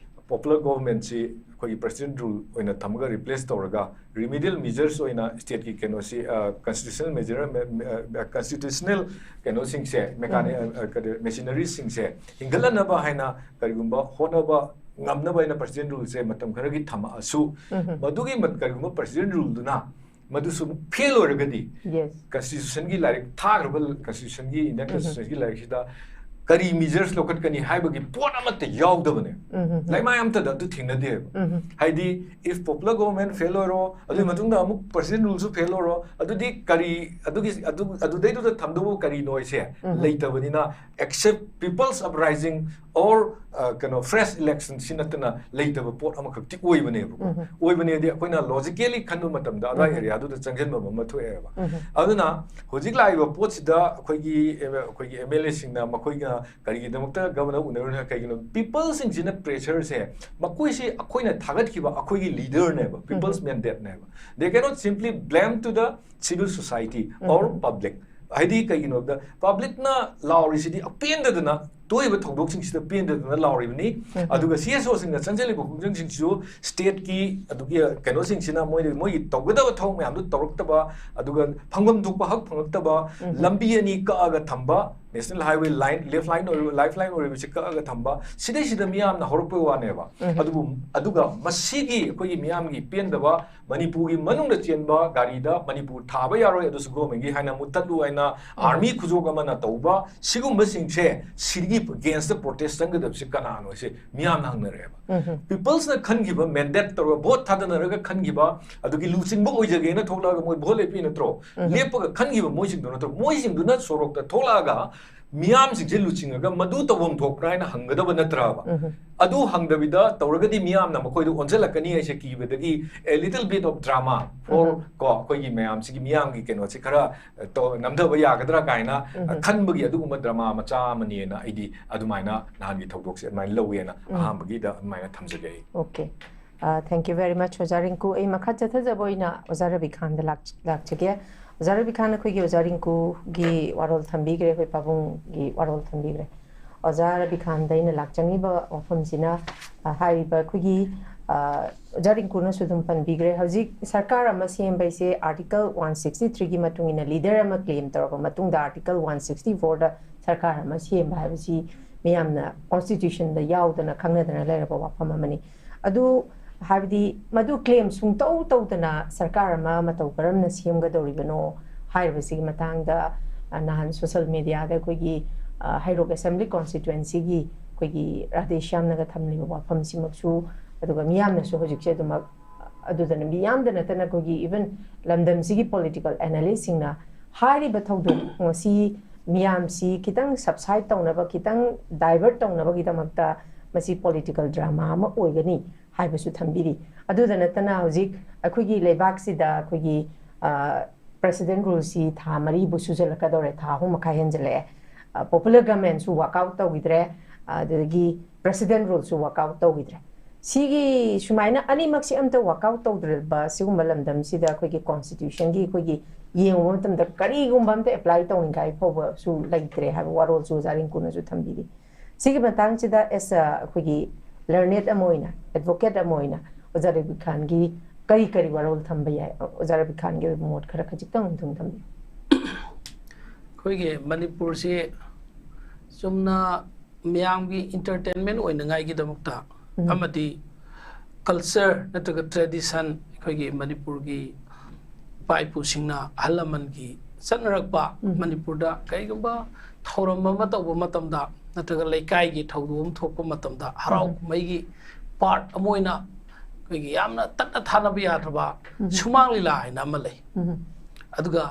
popular government ꯁꯤ ꯑꯩꯈꯣꯏꯒꯤ president rule ꯑꯣꯏꯅ ꯊꯝꯃꯒ replace ꯇꯧꯔꯒ remedial measures ꯑꯣꯏꯅ state ꯀꯤ ꯀꯩꯅꯣꯁꯤ, ꯑ, constitutional measure, ꯑ, constitutional ꯀꯩꯅꯣꯁꯤꯡꯁꯦ, mechani-, ꯎꯝ꯫ ꯑ, ꯀꯔꯤ, machinery ꯁꯤꯡꯁꯦ ꯍꯤꯡꯒꯠꯍꯟꯅꯕ ꯍꯥꯏꯅ ꯀꯔꯤꯒꯨꯝꯕ ꯍꯣꯠꯅꯕ ꯉꯝꯅꯕ ꯍꯥꯏꯅ president rule ꯁꯦ ꯃꯇꯝ ꯈꯔꯒꯤ ꯊꯝꯃꯛꯑꯁꯨ, ꯎꯝ꯫ ꯃꯗꯨꯒꯤ ꯃꯠ-, ꯀꯔꯤꯒꯨꯝꯕ president rule ꯗꯨꯅ ꯃꯗꯨꯁꯨ ꯑꯃꯨꯛ fail ꯑꯣꯏꯔꯒꯗꯤ, Yes. constitution ꯒꯤ ꯂꯥꯏꯔꯤꯛ ꯊꯥꯈ꯭ꯔꯕ, constitution ꯒꯤ, Indian ꯎꯝ꯫ constitution ꯒꯤ ꯂꯥꯏꯔꯤꯛꯁꯤꯗ ꯀꯔꯤ measures ꯂꯧꯈꯠꯀꯅꯤ ꯍꯥꯏꯕꯒꯤ ꯄꯣꯠ ꯑꯃꯠꯇ ꯌꯥꯎꯗꯕꯅꯦ꯫ ꯎꯝ꯫ ꯂꯩꯃꯥꯏ ꯑꯃꯠꯇꯗ ꯑꯗꯨ ꯊꯦꯡꯅꯗꯦꯕ꯫ ꯎꯝ꯫ ꯍꯥꯏꯗꯤ, if popular government fail ꯑꯣꯏꯔꯣ, ꯑꯗꯨꯒꯤ ꯎꯝ꯫ ꯃꯇꯨꯡꯗ ꯑꯃꯨꯛ president rule ꯁꯨ fail ꯑꯣꯏꯔꯣ, ꯑꯗꯨꯗꯤ ꯀꯔꯤ, ꯑꯗꯨꯒꯤ, ꯑꯗꯨ, ꯑꯗꯨꯗꯩꯗꯨꯗ ꯊꯝꯗꯧꯕ ꯀꯔꯤꯅꯣ ꯍꯥꯏꯁꯦ ꯎꯝ꯫ ꯂꯩꯇꯕꯅꯤꯅ, except people's uprising or ꯀꯩꯅꯣ, fresh election ꯁꯤ ꯅꯠꯇꯅ ꯂꯩꯇꯕ ꯄꯣꯠ ꯑꯃꯈꯛꯇꯤ ꯑꯣꯏꯕꯅꯦꯕꯀꯣ꯫ ꯑꯣꯏꯕꯅꯦꯗꯤ ꯑꯩꯈꯣꯏꯅ logically ꯈꯟꯕ ꯃꯇꯝꯗ ꯑꯗꯥꯏ area ꯗꯨꯗ ꯆꯪꯁꯤꯟꯕ ꯑꯃ ꯊꯣꯛꯑꯦꯕ꯫ ꯑꯗꯨꯅ ꯍꯧꯖꯤꯛ ꯂꯥꯛꯏꯕ ꯄꯣꯠꯁꯤꯗ ꯑꯩꯈꯣꯏꯒꯤ ꯑꯩꯈꯣꯏꯒꯤ M L A ꯁꯤꯡꯅ ꯃꯈꯣꯏꯅ ꯀꯔꯤꯒꯤꯗꯃꯛꯇ governor ꯎꯅꯔꯨꯅ, ꯀꯩꯒꯤꯅꯣ? People ꯁꯤꯡꯁꯤꯅ pressure ꯁꯦ, ꯃꯈꯣꯏꯁꯤ ꯑꯩꯈꯣꯏꯅ ꯊꯥꯒꯠꯈꯤꯕ ꯑꯩꯈꯣꯏꯒꯤ leader ꯅꯦꯕ, people's mandate ꯅꯦꯕ꯫ They cannot simply blame to the civil society or public꯫ ꯍꯥꯏꯗꯤ ꯀꯩꯒꯤꯅꯣꯗ, public ꯅ ꯂꯥꯎꯔꯤꯁꯤꯗꯤ ꯄꯦꯟꯗꯗꯅ, ꯊꯣꯛꯏꯕ ꯊꯧꯗꯣꯛꯁꯤꯡꯁꯤꯗ ꯄꯦꯟꯗꯗꯅ ꯂꯥꯎꯔꯤꯕꯅꯤ꯫ ꯑꯗꯨꯒ C S O ꯁꯤꯡꯅ ꯆꯪꯁꯤꯜꯂꯤꯕ ꯈꯣꯡꯖꯪꯁꯤꯡꯁꯤꯁꯨ state ꯀꯤ ꯑꯗꯨꯒꯤ ꯀꯩꯅꯣꯁꯤꯡꯁꯤꯅ ꯃꯣꯏ, ꯃꯣꯏꯒꯤ ꯇꯧꯒꯗꯕ ꯊꯕꯛ ꯃꯌꯥꯝꯗꯨ ꯇꯧꯔꯛꯇꯕ, ꯑꯗꯨꯒ ꯐꯪꯐꯝ ꯊꯣꯛꯄ ꯍꯛ ꯐꯪꯉꯛꯇꯕ, ꯂꯝꯕꯤ ꯑꯅꯤ ꯀꯛꯑꯒ ꯊꯝꯕ, national highway line, lifeline ꯑꯣꯏꯔꯤꯕ, lifeline ꯑꯣꯏꯔꯤꯕꯁꯤ ꯀꯛꯑꯒ ꯊꯝꯕ, ꯁꯤꯗꯩꯁꯤꯗ ꯃꯤꯌꯥꯝꯅ ꯍꯧꯔꯛꯄꯩ ꯋꯥꯅꯦꯕ꯫ ꯑꯗꯨꯕꯨ, ꯑꯗꯨꯒ ꯃꯁꯤꯒꯤ ꯑꯩꯈꯣꯏꯒꯤ ꯃꯤꯌꯥꯝꯒꯤ ꯄꯦꯟꯗꯕ, ꯃꯅꯤꯄꯨꯔꯒꯤ ꯃꯅꯨꯡꯗ ꯆꯦꯟꯕ ꯒꯥꯔꯤꯗ ꯃꯅꯤꯄꯨꯔ ꯊꯥꯕ ꯌꯥꯔꯣꯏ, ꯑꯗꯨꯁꯨ government ꯒꯤ ꯍꯥꯏꯅ ꯃꯨꯠꯊꯠꯂꯨ ꯍꯥꯏꯅ army ꯈꯨꯖꯣꯛ ꯑꯃꯅ ꯇꯧꯕ, ꯁꯤꯒꯨꯝꯕꯁꯤꯡꯁꯦ, ꯁꯤꯒꯤ against ꯇ protest ꯆꯪꯒꯗꯕꯁꯤ ꯀꯅꯥꯅꯣ ꯁꯤ ꯃꯤꯌꯥꯝꯅ ꯍꯪꯅꯔꯛꯑꯦꯕ꯫ Peoples ꯅ ꯈꯟꯈꯤꯕ, mandate ꯇꯧꯔꯒ vote ꯊꯥꯗꯅꯔꯒ ꯈꯟꯈꯤꯕ, ꯑꯗꯨꯒꯤ ꯂꯨꯆꯤꯡꯕ ꯑꯣꯏꯖꯒꯦꯅ ꯊꯣꯛꯂꯛꯑꯒ ꯃꯣꯏ vote ꯂꯦꯞꯄꯤ ꯅꯠꯇ꯭ꯔꯣ? ꯂꯦꯞꯄꯒ ꯈꯟꯈꯤꯕ ꯃꯣꯏꯁꯤꯡꯗꯨ ꯅꯠꯇ꯭ꯔꯣ? ꯃꯣꯏꯁꯤꯡꯗꯨꯅ ꯁꯣꯔꯣꯛꯇ ꯊꯣꯛꯂꯛꯑꯒ ꯃꯤꯌꯥꯝꯁꯤꯡꯁꯦ ꯂꯨꯆꯤꯡꯉꯒ ꯃꯗꯨ ꯇꯧꯐꯝ ꯊꯣꯛꯄ꯭ꯔꯥ ꯍꯥꯏꯅ ꯍꯪꯒꯗꯕ ꯅꯠꯇ꯭ꯔꯕ? ꯑꯗꯨ ꯍꯪꯗꯕꯤꯗ ꯇꯧꯔꯒꯗꯤ ꯃꯤꯌꯥꯝꯅ ꯃꯈꯣꯏꯗ ꯑꯣꯟꯁꯤꯜꯂꯛꯀꯅꯤ ꯍꯥꯏꯁꯦ ꯀꯤꯕꯗꯒꯤ, a little bit of drama for, ꯀꯣ, ꯑꯩꯈꯣꯏꯒꯤ ꯃꯌꯥꯝꯁꯤꯒꯤ ꯃꯤꯌꯥꯝꯒꯤ ꯀꯩꯅꯣꯁꯦ ꯈꯔ, ꯑ, ꯇꯧ-, ꯅꯝꯊꯕ ꯌꯥꯒꯗ꯭ꯔꯥ ꯀꯥꯏꯅ, ꯑ, ꯈꯟꯕꯒꯤ ꯑꯗꯨꯒꯨꯝꯕ drama ꯃꯆꯥ ꯑꯃꯅꯦꯅ ꯑꯩꯗꯤ ꯑꯗꯨꯃꯥꯏꯅ ꯅꯍꯥꯟꯒꯤ ꯊꯧꯗꯣꯛꯁꯦ ꯑꯗꯨꯃꯥꯏꯅ ꯂꯧꯋꯦꯅ ꯑꯍꯥꯟꯕꯒꯤꯗ ꯑꯗꯨꯃꯥꯏꯅ ꯊꯝꯖꯒꯦ ꯑꯩ꯫ Okay. ꯑ, thank you very much, ꯑꯣꯖꯥ ꯔꯤꯡꯀꯨ꯫ ꯑꯩ ꯃꯈꯥ ꯆꯠꯊꯖꯕ ꯑꯣꯏꯅ ꯑꯣꯖꯥ ꯔꯕꯤꯈꯥꯟꯗ ꯂꯥꯛ-, ꯂꯥꯛꯆꯒꯦ꯫ ꯑꯣꯖꯥ ꯔꯕꯤꯈꯥꯟ, ꯑꯩꯈꯣꯏꯒꯤ ꯑꯣꯖꯥ ꯔꯤꯡꯀꯨꯒꯤ ꯋꯥꯔꯣꯜ ꯊꯝꯕꯤꯈ꯭ꯔꯦ, ꯑꯩꯈꯣꯏ ꯄꯥꯕꯨꯡꯒꯤ ꯋꯥꯔꯣꯜ ꯊꯝꯕꯤꯈ꯭ꯔꯦ꯫ ꯑꯣꯖꯥ ꯔꯕꯤꯈꯥꯟꯗ ꯑꯩꯅ ꯂꯥꯛꯆꯅꯤꯡꯉꯤꯕ ꯋꯥꯐꯝꯁꯤꯅ, ꯑ, ꯍꯥꯏꯔꯤꯕ ꯑꯩꯈꯣꯏꯒꯤ, ꯑ, ꯑꯣꯖꯥ ꯔꯤꯡꯀꯨꯅꯁꯨ ꯑꯗꯨꯝ ꯄꯟꯕꯤꯈ꯭ꯔꯦ, ꯍꯧꯖꯤꯛ ꯁꯔꯀꯥꯔ ꯑꯃ ꯁꯦꯝꯕ ꯍꯥꯏꯁꯦ Article one sixty three ꯒꯤ ꯃꯇꯨꯡ ꯏꯟꯅ leader ꯑꯃ claim ꯇꯧꯔꯕ ꯃꯇꯨꯡꯗ Article one sixty four ꯗ ꯁꯔꯀꯥꯔ ꯑꯃ ꯁꯦꯝꯕ ꯍꯥꯏꯕꯁꯤ ꯃꯤꯌꯥꯝꯅ constitution ꯗ ꯌꯥꯎꯗꯅ ꯈꯪꯅꯗꯅ ꯂꯩꯔꯕ ꯋꯥꯐꯝ ꯑꯃꯅꯤ꯫ ꯑꯗꯨ ꯍꯥꯏꯕꯗꯤ ꯃꯗꯨ claim ꯁꯨꯡꯇꯧ ꯇꯧꯗꯅ ꯁꯔꯀꯥꯔ ꯑꯃ ꯃꯇꯧ ꯀꯔꯝꯅ ꯁꯦꯝꯒꯗꯧꯔꯤꯕꯅꯣ ꯍꯥꯏꯔꯤꯕꯁꯤꯒꯤ ꯃꯇꯥꯡꯗ, ꯑ, ꯅꯍꯥꯟ social media ꯗ ꯑꯩꯈꯣꯏꯒꯤ, ꯑ, ꯍꯩꯔꯣꯛ Assembly Constituency ꯒꯤ ꯑꯩꯈꯣꯏꯒꯤ ꯔꯥꯙꯦꯁ꯭ꯌꯥꯝꯅꯒ ꯊꯝꯂꯤꯕ ꯋꯥꯐꯝꯁꯤꯃꯛꯁꯨ, ꯑꯗꯨꯒ ꯃꯤꯌꯥꯝꯅꯁꯨ ꯍꯧꯖꯤꯛꯁꯦ ꯑꯗꯨꯃꯛ ꯑꯗꯨꯗꯅ ꯃꯤꯌꯥꯝꯗ ꯅꯠꯇꯅ ꯑꯩꯈꯣꯏꯒꯤ even ꯂꯝꯗꯝꯁꯤꯒꯤ political analyst ꯁꯤꯡꯅ ꯍꯥꯏꯔꯤꯕ ꯊꯧꯗꯣꯛ ꯉꯁꯤ ꯃꯤꯌꯥꯝꯁꯤ ꯈꯤꯇꯪ subside ꯇꯧꯅꯕ, ꯈꯤꯇꯪ divert ꯇꯧꯅꯕꯒꯤꯗꯃꯛꯇ ꯃꯁꯤ political drama ꯑꯃ ꯑꯣꯏꯒꯅꯤ ꯍꯥꯏꯕꯁꯨ ꯊꯝꯕꯤꯔꯤ꯫ ꯑꯗꯨꯗ ꯅꯠꯇꯅ ꯍꯧꯖꯤꯛ ꯑꯩꯈꯣꯏꯒꯤ ꯂꯩꯕꯥꯛꯁꯤꯗ ꯑꯩꯈꯣꯏꯒꯤ president ruleꯁꯤ ꯊꯥ ꯃꯔꯤꯕꯨ ꯁꯨꯖꯜꯂꯛꯀꯗꯧꯔꯦ, ꯊꯥ ꯑꯍꯨꯝ ꯃꯈꯥꯏ ꯍꯦꯟꯖꯜꯂꯛꯑꯦ꯫ Popular governmentꯁꯨ workout ꯇꯧꯈꯤꯗ꯭ꯔꯦ, ꯑꯗꯨꯗꯒꯤ president ruleꯁꯨ workout ꯇꯧꯈꯤꯗ꯭ꯔꯦ꯫ ꯁꯤꯒꯤ ꯁꯨꯃꯥꯏꯅ ꯑꯅꯤꯃꯛꯁꯤ ꯑꯝꯇ workout ꯇꯧꯗ꯭ꯔꯕ ꯁꯤꯒꯨꯝꯕ ꯂꯝꯗꯝꯁꯤꯗ ꯑꯩꯈꯣꯏꯒꯤ constitutionꯒꯤ ꯑꯩꯈꯣꯏꯒꯤ ꯌꯦꯡꯉꯨꯕ ꯃꯇꯝꯗ ꯀꯔꯤꯒꯨꯝꯕ ꯑꯝꯇ apply ꯇꯧꯅꯤꯡꯉꯥꯏ ꯐꯥꯎꯕꯁꯨ ꯂꯩꯇ꯭ꯔꯦ ꯍꯥꯏꯕ ꯋꯥꯔꯣꯜꯁꯨ ꯑꯣꯖꯥ ꯔꯤꯡꯀꯨꯅꯁꯨ ꯊꯝꯕꯤꯔꯤ꯫ ꯁꯤꯒꯤ ꯃꯇꯥꯡꯁꯤꯗ as a ꯑꯩꯈꯣꯏꯒꯤ learned ꯑꯃ ꯑꯣꯏꯅ, advocate ꯑꯃ ꯑꯣꯏꯅ ꯑꯣꯖꯥ ꯔꯕꯤ ꯈꯥꯟꯒꯤ ꯀꯔꯤ ꯀꯔꯤ ꯋꯥꯔꯣꯜ ꯊꯝꯕ ꯌꯥꯏ? ꯑꯣꯖꯥ ꯔꯕꯤ ꯈꯥꯟꯒꯤ ꯑꯣꯏꯕ ꯃꯣꯠ ꯈꯔ ꯈꯖꯤꯛꯇꯪ ꯑꯗꯨꯝ ꯊꯝꯕꯤꯌꯨ꯫ ꯑꯩꯈꯣꯏꯒꯤ ꯃꯅꯤꯄꯨꯔꯁꯤ ꯆꯨꯝꯅ ꯃꯤꯌꯥꯝꯒꯤ entertainment ꯑꯣꯏꯅꯉꯥꯏꯒꯤꯗꯃꯛꯇ ꯑꯃꯗꯤ culture ꯅꯠꯇ꯭ꯔꯒ tradition, ꯑꯩꯈꯣꯏꯒꯤ ꯃꯅꯤꯄꯨꯔꯒꯤ ꯏꯄꯥ ꯏꯄꯨꯁꯤꯡꯅ ꯑꯍꯜ ꯂꯃꯟꯒꯤ ꯆꯠꯅꯔꯛꯄ, ꯃꯅꯤꯄꯨꯔꯗ ꯀꯔꯤꯒꯨꯝꯕ ꯊꯧꯔꯝ ꯑꯃ ꯇꯧꯕ ꯃꯇꯝꯗ ꯅꯠꯇ꯭ꯔꯒ ꯂꯩꯀꯥꯏꯒꯤ ꯊꯧꯗꯣꯛ ꯑꯃ ꯊꯣꯛꯄ ꯃꯇꯝꯗ ꯍꯔꯥꯎ ꯀꯨꯝꯍꯩꯒꯤ part ꯑꯃ ꯑꯣꯏꯅ ꯑꯩꯈꯣꯏꯒꯤ ꯌꯥꯝꯅ ꯇꯠꯅ ꯊꯥꯅꯕ ꯌꯥꯗ꯭ꯔꯕ ꯁꯨꯃꯥꯡ ꯂꯤꯂꯥ ꯍꯥꯏꯅ ꯑꯃ ꯂꯩ꯫ ꯑꯗꯨꯒ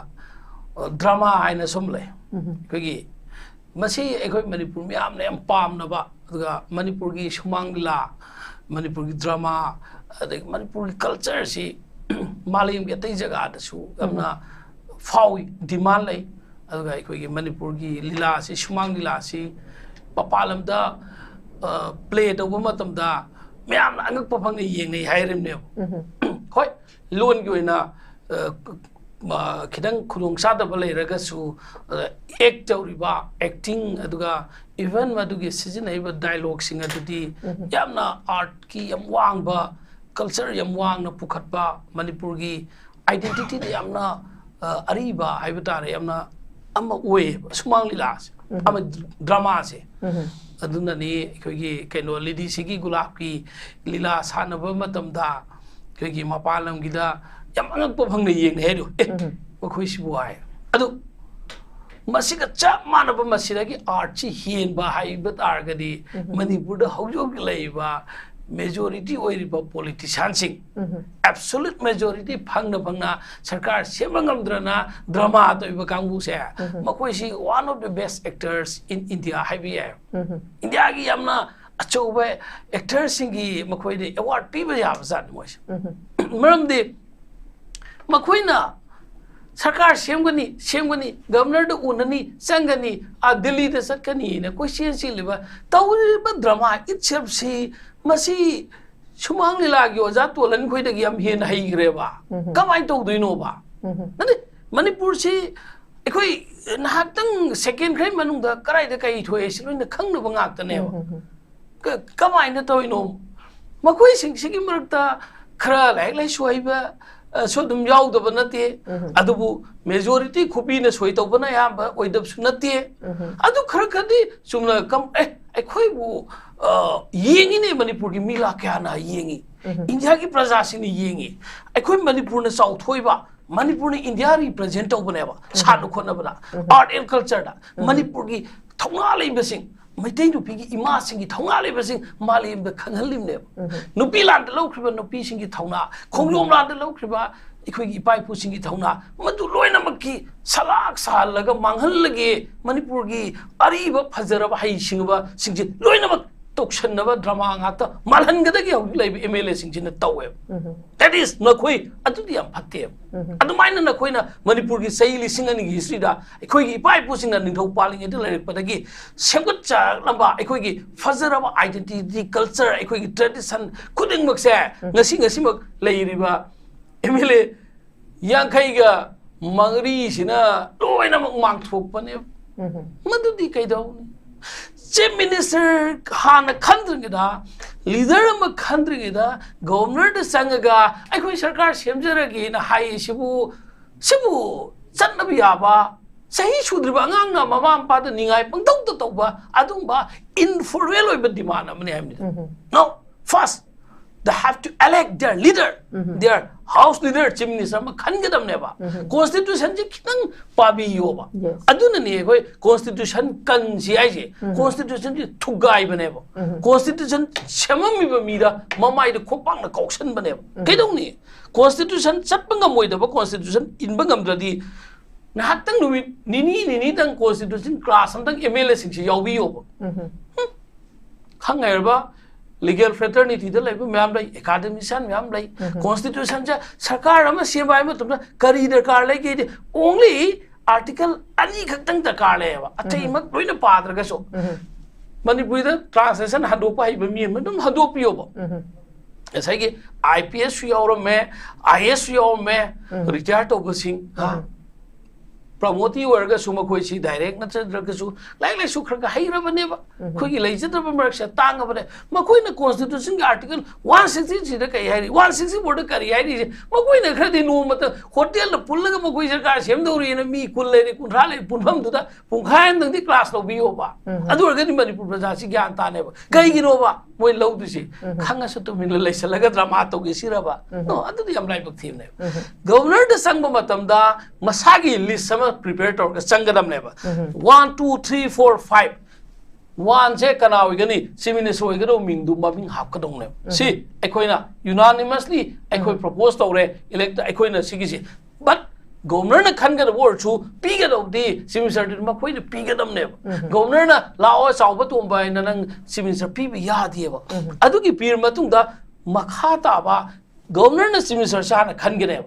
drama ꯍꯥꯏꯅꯁꯨ ꯑꯃ ꯂꯩ꯫ ꯑꯩꯈꯣꯏꯒꯤ ꯃꯁꯤ ꯑꯩꯈꯣꯏ ꯃꯅꯤꯄꯨꯔ ꯃꯤꯌꯥꯝꯅ ꯌꯥꯝ ꯄꯥꯝꯅꯕ, ꯑꯗꯨꯒ ꯃꯅꯤꯄꯨꯔꯒꯤ ꯁꯨꯃꯥꯡ ꯂꯤꯂꯥ, ꯃꯅꯤꯄꯨꯔꯒꯤ drama, ꯑꯗꯒꯤ ꯃꯅꯤꯄꯨꯔꯒꯤ cultureꯁꯤ ꯃꯥꯂꯦꯝꯒꯤ ꯑꯇꯩ ꯖꯒꯥꯗꯁꯨ ꯌꯥꯝꯅ ꯐꯥꯎꯏ, demand ꯂꯩ꯫ ꯑꯗꯨꯒ ꯑꯩꯈꯣꯏꯒꯤ ꯃꯅꯤꯄꯨꯔꯒꯤ ꯂꯤꯂꯥꯁꯤ, ꯁꯨꯃꯥꯡ ꯂꯤꯂꯥꯁꯤ ꯃꯄꯥꯟ ꯂꯝꯗ play ꯇꯧꯕ ꯃꯇꯝꯗ ꯃꯌꯥꯝꯅ ꯑꯉꯛꯄ ꯐꯪꯅ ꯌꯦꯡꯅꯩ ꯍꯥꯏꯔꯤꯕꯅꯦꯕ꯫ ꯍꯣꯏ, ꯂꯣꯟꯒꯤ ꯑꯣꯏꯅ ꯈꯤꯇꯪ ꯈꯨꯗꯣꯡ ꯆꯥꯗꯕ ꯂꯩꯔꯒꯁꯨ, act ꯇꯧꯔꯤꯕ acting, ꯑꯗꯨꯒ even ꯃꯗꯨꯒꯤ ꯁꯤꯖꯤꯟꯅꯔꯤꯕ dialogueꯁꯤꯡ ꯑꯗꯨꯗꯤ ꯌꯥꯝꯅ artꯀꯤ ꯌꯥꯝ ꯋꯥꯡꯕ, culture ꯌꯥꯝ ꯋꯥꯡꯅ ꯄꯨꯈꯠꯄ, ꯃꯅꯤꯄꯨꯔꯒꯤ identityꯗ ꯌꯥꯝꯅ ꯑꯔꯤꯕ ꯍꯥꯏꯕ ꯇꯥꯔꯦ, ꯌꯥꯝꯅ ꯑꯃ ꯑꯣꯏꯌꯦꯕ ꯁꯨꯃꯥꯡ ꯂꯤꯂꯥꯁꯦ ꯑꯃ dramaꯁꯦ꯫ ꯑꯗꯨꯅꯅꯤ ꯑꯩꯈꯣꯏꯒꯤ ꯀꯩꯅꯣ ꯂꯤꯗꯤꯁꯤꯒꯤ ꯒꯨꯂꯥꯞꯀꯤ ꯂꯤꯂꯥ ꯁꯥꯟꯅꯕ ꯃꯇꯝꯗ ꯑꯩꯈꯣꯏꯒꯤ ꯃꯄꯥꯟ ꯂꯝꯒꯤꯗ ꯌꯥꯝ ꯑꯉꯛꯄ ꯐꯪꯅ ꯌꯦꯡꯅꯩ ꯍꯥꯏꯗꯣ, "ꯑꯦ, ꯃꯈꯣꯏꯁꯤꯕꯨ?" ꯍꯥꯏ꯫ ꯑꯗꯨ ꯃꯁꯤꯒ ꯆꯞ ꯃꯥꯟꯅꯕ ꯃꯁꯤꯗꯒꯤ artꯁꯤ ꯍꯦꯟꯕ ꯍꯥꯏꯕ ꯇꯥꯔꯒꯗꯤ ꯃꯅꯤꯄꯨꯔꯗ ꯍꯧꯖꯤꯛ ꯍꯧꯖꯤꯛ ꯂꯩꯔꯤꯕ ꯃꯦꯖꯣꯔꯤꯇꯤ ꯑꯣꯏꯔꯤꯕ ꯄꯣꯂꯤꯇꯤꯁꯤꯌꯥꯟꯁꯤꯡ, ꯑꯦꯕꯁꯣꯂꯨꯠ ꯃꯦꯖꯣꯔꯤꯇꯤ ꯐꯪꯅ ꯐꯪꯅ ꯁꯔꯀꯥꯔ ꯁꯦꯝꯕ ꯉꯝꯗ꯭ꯔꯅ ꯗ꯭ꯔꯃꯥ ꯇꯧꯔꯤꯕ ꯀꯥꯡꯕꯨꯁꯦ, ꯃꯈꯣꯏꯁꯤ one of the best actors in India ꯍꯥꯏꯕ ꯌꯥꯏ꯫ ꯏꯟꯗꯤꯌꯥꯒꯤ ꯌꯥꯝꯅ ꯑꯆꯧꯕ ꯑꯦꯛꯇꯔꯁꯤꯡꯒꯤ ꯃꯈꯣꯏꯗ ꯑꯦꯋꯥꯔꯗ ꯄꯤꯕ ꯌꯥꯕ ꯖꯥꯠꯅꯤ ꯃꯣꯏꯁꯦ꯫ ꯃꯔꯝꯗꯤ ꯃꯈꯣꯏꯅ ꯁꯔꯀꯥꯔ ꯁꯦꯝꯒꯅꯤ, ꯁꯦꯝꯒꯅꯤ, ꯒꯕꯔꯅꯔꯗ ꯎꯅꯅꯤ, ꯆꯪꯒꯅꯤ, ꯑꯥ, ꯗꯤꯜꯂꯤꯗ ꯆꯠꯀꯅꯤꯅ ꯀꯣꯏꯆꯦꯟ ꯆꯦꯜꯂꯤꯕ, ꯇꯧꯔꯤꯕ ꯗ꯭ꯔꯃꯥ ꯏꯠꯁꯦꯜꯐꯁꯤ, ꯃꯁꯤ ꯁꯨꯃꯥꯡ ꯂꯤꯂꯥꯒꯤ ꯑꯣꯖꯥ ꯇꯣꯂꯟ ꯈꯣꯏꯗꯒꯤ ꯌꯥꯝ ꯍꯦꯟꯅ ꯍꯩꯈ꯭ꯔꯦꯕ꯫ ꯀꯃꯥꯏꯅ ꯇꯧꯗꯣꯏꯅꯣꯕ? ꯅꯠꯇꯦ, ꯃꯅꯤꯄꯨꯔꯁꯤ ꯑꯩꯈꯣꯏ ꯉꯥꯏꯍꯥꯛꯇꯪ ꯁꯦꯀꯦꯟ ꯈꯔ ꯃꯅꯨꯡꯗ ꯀꯗꯥꯏꯗ ꯀꯔꯤ ꯊꯣꯛꯑꯦ ꯁꯤ ꯂꯣꯏꯅ ꯈꯪꯅꯕ ꯉꯥꯛꯇꯅꯦꯕ꯫ ꯀ-, ꯀꯃꯥꯏꯅ ꯇꯧꯔꯤꯅꯣ? ꯃꯈꯣꯏꯁꯤꯡꯁꯤꯒꯤ ꯃꯔꯛꯇ ꯈꯔ ꯂꯥꯏꯔꯤꯛ ꯂꯥꯏꯁꯨ ꯍꯩꯕ, ꯑ, ꯁꯨ ꯑꯗꯨꯝ ꯌꯥꯎꯗꯕ ꯅꯠꯇꯦ꯫ ꯑꯗꯨꯕꯨ ꯃꯦꯖꯣꯔꯤꯇꯤ ꯈꯨꯄꯤꯅ ꯁꯣꯏ ꯇꯧꯕꯅ ꯑꯌꯥꯝꯕ ꯑꯣꯏꯗꯕꯁꯨ ꯅꯠꯇꯦ꯫ ꯑꯗꯨ ꯈꯔ ꯈꯔꯗꯤ ꯆꯨꯝꯅ ꯀꯝ-, ꯑꯦ, ꯑꯩꯈꯣꯏꯕꯨ, ꯑ, ꯌꯦꯡꯉꯤꯅꯦ ꯃꯅꯤꯄꯨꯔꯒꯤ ꯃꯤ ꯂꯥꯛ ꯀꯌꯥꯅ ꯌꯦꯡꯉꯤ꯫ ꯏꯟꯗꯤꯌꯥꯒꯤ ꯄ꯭ꯔꯖꯥꯁꯤꯡꯅ ꯌꯦꯡꯉꯤ꯫ ꯑꯩꯈꯣꯏ ꯃꯅꯤꯄꯨꯔꯅ ꯆꯥꯎꯊꯣꯛꯏꯕ, ꯃꯅꯤꯄꯨꯔꯅ ꯏꯟꯗꯤꯌꯥ ꯔꯤꯄ꯭ꯔꯖꯦꯟ ꯇꯧꯕꯅꯦꯕ, ꯁꯥꯟꯅ ꯈꯣꯠꯅꯕꯗ, ꯑꯥꯔꯠ ꯑꯦꯟ ꯀꯜꯆꯔꯗ꯫ ꯃꯅꯤꯄꯨꯔꯒꯤ ꯊꯧꯅꯥ ꯂꯩꯕꯁꯤꯡ, ꯃꯩꯇꯩ ꯅꯨꯄꯤꯒꯤ ꯏꯃꯥꯁꯤꯡꯒꯤ ꯊꯧꯅꯥ ꯂꯩꯕꯁꯤꯡ ꯃꯥꯂꯦꯝꯗ ꯈꯪꯍꯜꯂꯤꯕꯅꯦꯕ꯫ ꯅꯨꯄꯤ ꯂꯥꯟꯗ ꯂꯧꯈ꯭ꯔꯤꯕ ꯅꯨꯄꯤꯁꯤꯡꯒꯤ ꯊꯧꯅꯥ, ꯈꯣꯡꯖꯣꯝ ꯂꯥꯟꯗ ꯂꯧꯈ꯭ꯔꯤꯕ ꯑꯩꯈꯣꯏꯒꯤ ꯏꯄꯥ ꯏꯄꯨꯁꯤꯡꯒꯤ ꯊꯧꯅꯥ, ꯃꯗꯨ ꯂꯣꯏꯅꯃꯛꯀꯤ ꯁꯂꯥꯛ ꯁꯥꯍꯜꯂꯒ ꯃꯥꯡꯍꯜꯂꯒꯦ, ꯃꯅꯤꯄꯨꯔꯒꯤ ꯑꯔꯤꯕ ꯐꯖꯔꯕ ꯍꯩꯁꯤꯡꯉꯕꯁꯤꯡꯁꯦ ꯂꯣꯏꯅꯃꯛ ꯇꯧꯁꯟꯅꯕ ꯗ꯭ꯔꯃꯥ ꯉꯥꯛꯇ ꯃꯥꯜꯍꯟꯒꯗꯒꯦ ꯍꯧꯖꯤꯛ ꯂꯩꯔꯤꯕ ꯑꯦꯝ ꯑꯦꯜ ꯑꯦꯁꯤꯡꯁꯤꯅ ꯇꯧꯋꯦꯕ꯫ That is, ꯅꯈꯣꯏ ꯑꯗꯨꯗꯤ ꯌꯥꯝ ꯐꯠꯇꯦꯕ꯫ ꯑꯗꯨꯃꯥꯏꯅ ꯅꯈꯣꯏꯅ ꯃꯅꯤꯄꯨꯔꯒꯤ ꯆꯍꯤ ꯂꯤꯁꯤꯡ ꯑꯅꯤꯒꯤ ꯍꯤꯁꯇ꯭ꯔꯤꯗ ꯑꯩꯈꯣꯏꯒꯤ ꯏꯄꯥ ꯏꯄꯨꯁꯤꯡꯅ ꯅꯤꯡꯊꯧ ꯄꯥꯜꯂꯤꯉꯩꯗ ꯂꯩꯔꯛꯄꯗꯒꯤ ꯁꯦꯝꯒꯠꯆꯔꯛꯂꯝꯕ ꯑꯩꯈꯣꯏꯒꯤ ꯐꯖꯔꯕ identity, culture, ꯑꯩꯈꯣꯏꯒꯤ tradition ꯈꯨꯗꯤꯡꯃꯛꯁꯦ ꯉꯁꯤ ꯉꯁꯤꯃꯛ ꯂꯩꯔꯤꯕ ꯑꯦꯝ ꯑꯦꯜ ꯑꯦ ꯌꯥꯡꯈꯩꯒ ꯃꯔꯤꯁꯤꯅ ꯂꯣꯏꯅꯃꯛ ꯃꯥꯡꯊꯣꯛꯄꯅꯦꯕ꯫ ꯃꯗꯨꯗꯤ ꯀꯩꯗꯧꯅꯤ? ꯆꯤꯐ ꯃꯤꯅꯤꯁꯇꯔ ꯍꯥꯟꯅ ꯈꯟꯗ꯭ꯔꯤꯉꯩꯗ, ꯂꯤꯗꯔ ꯑꯃ ꯈꯟꯗ꯭ꯔꯤꯉꯩꯗ ꯒꯣꯕꯔꯅꯔꯗ ꯆꯪꯉꯒ ꯑꯩꯈꯣꯏ ꯁꯔꯀꯥꯔ ꯁꯦꯝꯖꯔꯒꯦꯅ ꯍꯥꯏꯔꯤꯁꯤꯕꯨ, ꯁꯤꯕꯨ ꯆꯠꯅꯕ ꯌꯥꯕ, ꯆꯍꯤ ꯁꯨꯗ꯭ꯔꯤꯕ ꯑꯉꯥꯡꯅ ꯃꯃꯥ ꯃꯄꯥꯗ ꯅꯤꯡꯉꯥꯏ ꯄꯪꯇꯧꯗ ꯇꯧꯕ ꯑꯗꯨꯒꯨꯝꯕ ꯏꯟꯐꯣꯔꯃꯦꯜ ꯑꯣꯏꯕ ꯗꯤꯃꯥꯟ ꯑꯃꯅꯤ ꯍꯥꯏꯕꯅꯤꯗ꯫ No, first, they have to elect their leader, their house leader, chief minister ꯑꯃ ꯈꯟꯒꯗꯕꯅꯦꯕ꯫ Constitution ꯁꯦ ꯈꯤꯇꯪ ꯄꯥꯕꯤꯌꯣꯕ꯫ Yes. ꯑꯗꯨꯅꯅꯦ ꯑꯩꯈꯣꯏ constitution ꯀꯟꯁꯤ ꯍꯥꯏꯁꯦ꯫ Constitution ꯁꯦ ꯊꯨꯒꯥꯏꯕꯅꯦꯕ꯫ Constitution ꯁꯦꯝꯃꯝꯃꯤꯕ ꯃꯤꯗ ꯃꯃꯥꯏꯗ ꯈꯣꯡꯄꯥꯛꯅ ꯀꯥꯎꯁꯟꯕꯅꯦꯕ꯫ ꯀꯩꯗꯧꯅꯤ? Constitution ꯆꯠꯄ ꯉꯝꯃꯣꯏꯗꯕ, constitution ꯏꯟꯕ ꯉꯝꯗ꯭ꯔꯗꯤ ꯉꯥꯏꯍꯥꯛꯇꯪ ꯅꯨꯃꯤꯠ ꯅꯤꯅꯤ ꯅꯤꯅꯤꯗꯪ constitution class ꯑꯝꯇꯪ M L A ꯁꯤꯡꯁꯤ ꯌꯥꯎꯕꯤꯌꯣꯕ꯫ ꯈꯪ ꯍꯩꯔꯕ legal fraternity ꯗ ꯂꯩꯕ ꯃꯌꯥꯝ ꯂꯩ, academician ꯃꯌꯥꯝ ꯂꯩ꯫ Constitution ꯁꯦ ꯁꯔꯀꯥꯔ ꯑꯃ ꯁꯦꯝꯕ ꯍꯥꯏꯕ ꯃꯇꯝꯗ ꯀꯔꯤ ꯗꯔꯀꯥꯔ ꯂꯩꯒꯦꯗꯤ only article ꯑꯅꯤ ꯈꯛꯇꯪ ꯗꯔꯀꯥꯔ ꯂꯩꯌꯦꯕ, ꯑꯇꯩꯃꯛ ꯂꯣꯏꯅ ꯄꯥꯗ꯭ꯔꯒꯁꯨ꯫ ꯃꯅꯤꯄꯨꯔꯤꯗ translation ꯍꯟꯗꯣꯛꯄ ꯍꯩꯕ ꯃꯤ ꯑꯃ ꯑꯗꯨꯝ ꯍꯟꯗꯣꯛꯄꯤꯌꯣꯕ꯫ ꯉꯁꯥꯏꯒꯤ I P S ꯁꯨ ꯌꯥꯎꯔꯝꯃꯦ, I A S ꯁꯨ ꯌꯥꯎꯔꯝꯃꯦ, retire ꯇꯧꯕꯁꯤꯡ꯫ ꯍꯥ? Promote ꯇꯤ ꯑꯣꯏꯔꯒꯁꯨ ꯃꯈꯣꯏꯁꯤ direct ꯅꯠꯇ꯭ꯔꯒꯁꯨ ꯂꯥꯏꯔꯤꯛ ꯂꯥꯏꯁꯨ ꯈꯔ ꯈꯔ ꯍꯩꯔꯕꯅꯦꯕ꯫ ꯑꯩꯈꯣꯏꯒꯤ ꯂꯩꯖꯗꯕ ꯃꯔꯛꯁꯦ ꯇꯥꯡꯉꯕꯅꯦ꯫ ꯃꯈꯣꯏꯅ constitution ꯒꯤ article one sixty three ꯗ ꯀꯔꯤ ꯍꯥꯏꯔꯤ, one sixty four ꯗ ꯀꯔꯤ ꯍꯥꯏꯔꯤꯁꯦ ꯃꯈꯣꯏꯅ ꯈꯔꯗꯤ ꯅꯣꯡꯃꯇ ꯍꯣꯇꯦꯜꯗ ꯄꯨꯜꯂꯒ ꯃꯈꯣꯏ ꯁꯔꯀꯥꯔ ꯁꯦꯝꯗꯧꯔꯤꯅ ꯃꯤ ꯀꯨꯟ ꯂꯩꯔꯦ, ꯀꯨꯟꯊ꯭ꯔꯥ ꯂꯩꯔꯦ, ꯄꯨꯟꯐꯝꯗꯨꯗ ꯄꯨꯡꯈꯥꯏ ꯑꯃꯗꯪꯗꯤ class ꯂꯧꯕꯤꯌꯣꯕ꯫ ꯑꯗꯨ ꯑꯣꯏꯔꯒꯗꯤ ꯃꯅꯤꯄꯨꯔ ꯄ꯭ꯔꯖꯥꯁꯤ ꯒ꯭ꯌꯥꯟ ꯇꯥꯅꯦꯕ꯫ ꯀꯩꯒꯤꯅꯣꯕ ꯃꯣꯏ ꯂꯧꯗꯣꯏꯁꯤ? ꯈꯪꯉꯁꯨ ꯇꯨꯃꯤꯟꯅ ꯂꯩꯁꯜꯂꯒ drama ꯇꯧꯒꯦ ꯁꯤꯔꯕ? No, ꯑꯗꯨꯗꯤ ꯌꯥꯝ ꯂꯥꯏꯕꯛ ꯊꯤꯕꯅꯦꯕ꯫ Governor ꯗ ꯆꯪꯕ ꯃꯇꯝꯗ ꯃꯁꯥꯒꯤ list ꯑꯃ prepare ꯇꯧꯔꯒ ꯆꯪꯒꯗꯕꯅꯦꯕ꯫ One, two, three, four, five꯫ One ꯁꯦ ꯀꯅꯥ ꯑꯣꯏꯒꯅꯤ? Chief Minister ꯑꯣꯏꯒꯗꯧꯕ ꯃꯤꯡꯗꯨ ꯃꯃꯤꯡ ꯍꯥꯞꯀꯗꯧꯅꯦꯕ꯫ ꯁꯤ ꯑꯩꯈꯣꯏꯅ unanimously ꯑꯩꯈꯣꯏ propose ꯇꯧꯔꯦ, elect ꯑꯩꯈꯣꯏꯅ ꯁꯤꯒꯤꯁꯤ꯫ But Governor ꯅ ꯈꯟꯒꯗꯕ ꯑꯣꯏꯔꯁꯨ ꯄꯤꯒꯗꯧꯕꯗꯤ Chief Minister ꯗꯨ ꯃꯈꯣꯏꯅ ꯄꯤꯒꯗꯕꯅꯦꯕ꯫ Governor ꯅ ꯂꯥꯛꯑꯣ ꯆꯥꯎꯕ ꯇꯣꯝꯕ ꯍꯥꯏꯅ ꯅꯪ Chief Minister ꯄꯤꯕ ꯌꯥꯗꯦꯕ꯫ ꯑꯗꯨꯒꯤ ꯄꯤꯔ ꯃꯇꯨꯡꯗ ꯃꯈꯥ ꯇꯥꯕ Governor ꯅ Chief Minister ꯁꯦ ꯍꯥꯟꯅ ꯈꯟꯒꯅꯦꯕ꯫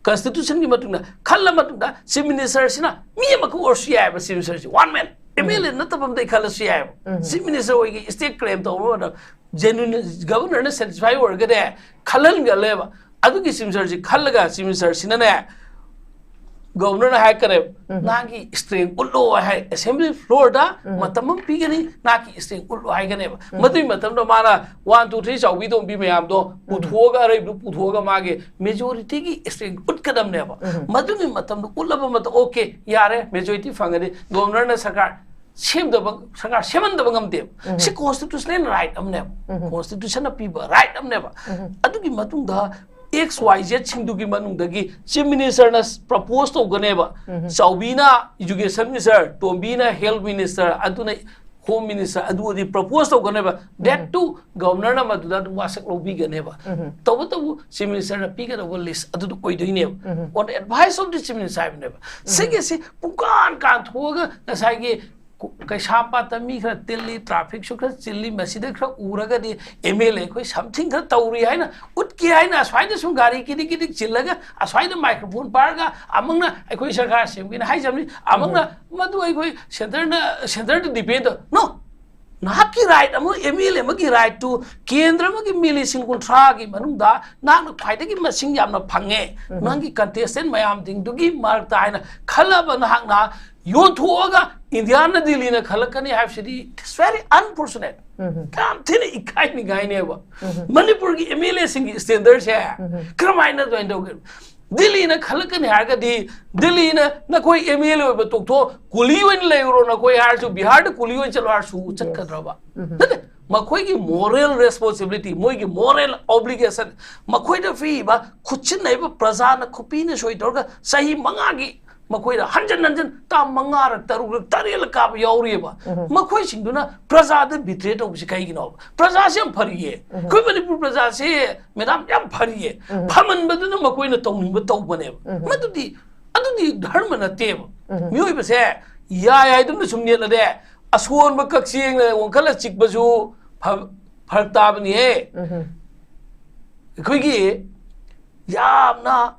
Constitution ꯒꯤ ꯃꯇꯨꯡꯗ ꯈꯜꯂ ꯃꯇꯨꯡꯗ Chief Minister ꯁꯤꯅ ꯃꯤ ꯑꯃꯈꯛ ꯑꯣꯏꯔꯁꯨ ꯌꯥꯏꯑꯕ꯫ Chief Minister ꯁꯤ one man, M L A ꯅꯠꯇꯕ ꯑꯝꯗꯒꯤ ꯈꯜꯂꯁꯨ ꯌꯥꯏꯑꯕ꯫ Chief Minister ꯑꯣꯏꯒꯤ state claim ꯇꯧꯕ ꯃꯇꯝꯗ genuine Governor ꯅ satisfy ꯑꯣꯏꯔꯒꯗꯤ ꯈꯜꯍꯟꯒꯜꯂꯦꯕ꯫ ꯑꯗꯨꯒꯤ Chief Minister ꯁꯤ ꯈꯜꯂꯒ Chief Minister ꯁꯤꯅꯅꯦ Governor ꯅ ꯍꯥꯏꯔꯛꯀꯅꯦꯕ, "ꯅꯍꯥꯛꯀꯤ strength ꯎꯠꯂꯣ" ꯍꯥꯏ꯫ Assembly floor ꯗ ꯃꯇꯝ ꯑꯃ ꯄꯤꯒꯅꯤ, "ꯅꯍꯥꯛꯀꯤ strength ꯎꯠꯂꯣ" ꯍꯥꯏꯒꯅꯦꯕ꯫ ꯃꯗꯨꯒꯤ ꯃꯇꯝꯗ ꯃꯥꯅ one, two, three ꯆꯥꯎꯕꯤ ꯇꯣꯝꯕꯤ ꯃꯌꯥꯝꯗꯣ ꯄꯨꯊꯣꯛꯑꯒ, ꯑꯔꯩꯕꯗꯨ ꯄꯨꯊꯣꯛꯑꯒ ꯃꯥꯒꯤ majority ꯒꯤ strength ꯎꯠꯀꯗꯕꯅꯦꯕ꯫ ꯃꯗꯨꯒꯤ ꯃꯇꯝꯗ ꯎꯠꯂꯕ ꯃꯇꯝ, "Okay, ꯌꯥꯔꯦ, majority ꯐꯪꯉꯗꯤ Governor ꯅ ꯁꯔꯀꯥꯔ ꯁꯦꯝꯗꯕ, ꯁꯔꯀꯥꯔ ꯁꯦꯝꯍꯟꯗꯕ ꯉꯝꯗꯦꯕ꯫ ꯁꯤ constitutional right ꯑꯃꯅꯦꯕ꯫ Constitution ꯅ ꯄꯤꯕ right ꯑꯃꯅꯦꯕ꯫ ꯑꯗꯨꯒꯤ ꯃꯇꯨꯡꯗ X Y Z ꯁꯤꯡꯗꯨꯒꯤ ꯃꯅꯨꯡꯗꯒꯤ Chief Minister ꯅ propose ꯇꯧꯒꯅꯦꯕ꯫ ꯆꯥꯎꯕꯤꯅ Education Minister, ꯇꯣꯝꯕꯤꯅ Health Minister, ꯑꯗꯨꯅ Home Minister, ꯑꯗꯨ ꯑꯣꯏꯔꯗꯤ propose ꯇꯧꯒꯅꯦꯕ꯫ That too, Governor ꯅ ꯃꯗꯨꯗ ꯑꯗꯨꯝ ꯋꯥꯁꯛ ꯂꯧꯕꯤꯒꯅꯦꯕ꯫ ꯇꯧꯕꯇꯕꯨ Chief Minister ꯅ ꯄꯤꯒꯗꯧꯕ list ꯑꯗꯨꯗ ꯑꯣꯏꯗꯣꯏꯅꯦꯕ꯫ On advice of the Chief Minister ꯍꯥꯏꯕꯅꯦꯕ꯫ ꯁꯤꯒꯤꯁꯤ ꯄꯨꯡꯀꯥꯟ ꯀꯥꯟꯊꯣꯛꯑꯒ ꯉꯁꯥꯏꯒꯤ ꯀꯩꯁꯥꯝꯄꯥꯠꯇ ꯃꯤ ꯈꯔ ꯇꯤꯜꯂꯤ, traffic ꯁꯨ ꯈꯔ ꯆꯤꯜꯂꯤ, ꯃꯁꯤꯗ ꯈꯔ ꯎꯔꯒꯗꯤ M L A ꯑꯩꯈꯣꯏ something ꯈꯔ ꯇꯧꯔꯤ ꯍꯥꯏꯅ ꯎꯠꯀꯦ ꯍꯥꯏꯅ ꯑꯁ꯭ꯋꯥꯏꯗ ꯁꯨꯝ ꯒꯥꯔꯤ ꯀꯤꯗꯤꯛ ꯀꯤꯗꯤꯛ ꯆꯤꯜꯂꯒ ꯑꯁ꯭ꯋꯥꯏꯗ microphone ꯄꯥꯏꯔꯒ ꯑꯃꯨꯛꯅ ꯑꯩꯈꯣꯏ ꯁꯔꯀꯥꯔ ꯁꯦꯝꯒꯦꯅ ꯍꯥꯏꯖꯕꯅꯤ, ꯑꯃꯨꯛꯅ ꯃꯗꯨ ꯑꯩꯈꯣꯏ centre ꯅ, centre ꯗ depend ꯇꯧ-, no, ꯅꯍꯥꯛꯀꯤ right ꯑꯃ, M L A ꯑꯃꯒꯤ right ꯇꯨ, ꯀꯦꯟꯗ꯭ꯔ ꯑꯃꯒꯤ ꯃꯤꯂꯤꯁꯤꯡ ꯀꯨꯟꯊ꯭ꯔꯥꯒꯤ ꯃꯅꯨꯡꯗ ꯅꯍꯥꯛꯅ ꯈ꯭ꯋꯥꯏꯗꯒꯤ ꯃꯁꯤꯡ ꯌꯥꯝꯅ ꯐꯪꯉꯦ, ꯅꯪꯒꯤ contestant ꯃꯌꯥꯝꯁꯤꯡꯗꯨꯒꯤ ꯃꯔꯛꯇ ꯍꯥꯏꯅ ꯈꯜꯂꯕ ꯅꯍꯥꯛꯅ ꯌꯣꯟꯊꯣꯛꯑꯒ ꯏꯟꯗꯤꯌꯥꯅ, ꯗꯤꯜꯂꯤꯅ ꯈꯜꯂꯛꯀꯅꯤ ꯍꯥꯏꯕꯁꯤꯗꯤ it's very unfortunate꯫ ꯌꯥꯝ ꯊꯤꯅ ꯏꯀꯥꯏꯅꯤꯡꯉꯥꯏꯅꯦꯕ꯫ ꯃꯅꯤꯄꯨꯔꯒꯤ M L A ꯁꯤꯡꯒꯤ standard ꯁꯦ ꯀꯔꯝꯍꯥꯏꯅ ꯑꯗꯨꯃꯥꯏꯅ ꯇꯧꯒꯦ? ꯗꯤꯜꯂꯤꯅ ꯈꯜꯂꯛꯀꯅꯤ ꯍꯥꯏꯔꯒꯗꯤ, ꯗꯤꯜꯂꯤꯅ ꯅꯈꯣꯏ M L A ꯑꯣꯏꯕ ꯇꯣꯛꯊꯣꯛ, ꯀꯨꯂꯤ ꯑꯣꯏꯅ ꯂꯩꯔꯨꯔꯣ ꯅꯈꯣꯏ ꯍꯥꯏꯔꯁꯨ, ꯕꯤꯍꯥꯔꯗ ꯀꯨꯂꯤ ꯑꯣꯏꯅ ꯆꯠꯂꯣ ꯍꯥꯏꯔꯁꯨ ꯆꯠꯀꯗ꯭ꯔꯕ? ꯅꯠꯇꯦ, ꯃꯈꯣꯏꯒꯤ moral responsibility, ꯃꯣꯏꯒꯤ moral obligation, ꯃꯈꯣꯏꯗ ꯄꯤꯔꯤꯕ ꯈꯨꯠꯁꯤꯟꯅꯔꯤꯕ ꯄ꯭ꯔꯖꯥꯅ ꯈꯨꯄꯤꯅ ꯁꯣꯏ ꯇꯧꯔꯒ ꯆꯍꯤ ꯃꯉꯥꯒꯤ ꯃꯈꯣꯏꯗ ꯍꯟꯖꯟ ꯍꯟꯖꯟ ꯇꯥ ꯃꯉꯥꯔꯛ, ꯇꯔꯨꯛꯂꯛ, ꯇꯔꯦꯠꯂꯛ ꯀꯥꯕ ꯌꯥꯎꯔꯤꯑꯕ꯫ ꯃꯈꯣꯏꯁꯤꯡꯗꯨꯅ ꯄ꯭ꯔꯖꯥꯗ betray ꯇꯧꯕꯁꯤ ꯀꯩꯒꯤꯅꯣꯕ? ꯄ꯭ꯔꯖꯥꯁꯤ ꯌꯥꯝ ꯐꯔꯤꯌꯦ꯫ ꯑꯩꯈꯣꯏ ꯃꯅꯤꯄꯨꯔ ꯄ꯭ꯔꯖꯥꯁꯤ, ꯃꯦꯗꯥꯝ, ꯌꯥꯝ ꯐꯔꯤꯌꯦ꯫ ꯐꯃꯟꯕꯗꯨꯅ ꯃꯈꯣꯏꯅ ꯇꯧꯅꯤꯡꯕ ꯇꯧꯕꯅꯦꯕ꯫ ꯃꯗꯨꯗꯤ, ꯑꯗꯨꯗꯤ ꯙꯔꯃ ꯅꯠꯇꯦꯕ꯫ ꯃꯤꯑꯣꯏꯕꯁꯦ ꯌꯥꯏ ꯍꯥꯏꯗꯨꯅ ꯁꯨꯝ ꯌꯦꯠꯂꯗꯤ, ꯑꯁꯣꯟꯕ ꯀꯛꯆꯦꯡꯅ ꯋꯥꯡꯈꯠꯂ ꯆꯤꯛꯄꯁꯨ ꯐ-, ꯐꯔꯛ ꯇꯥꯕꯅꯤꯍꯦ꯫ ꯑꯩꯈꯣꯏꯒꯤ ꯌꯥꯝꯅ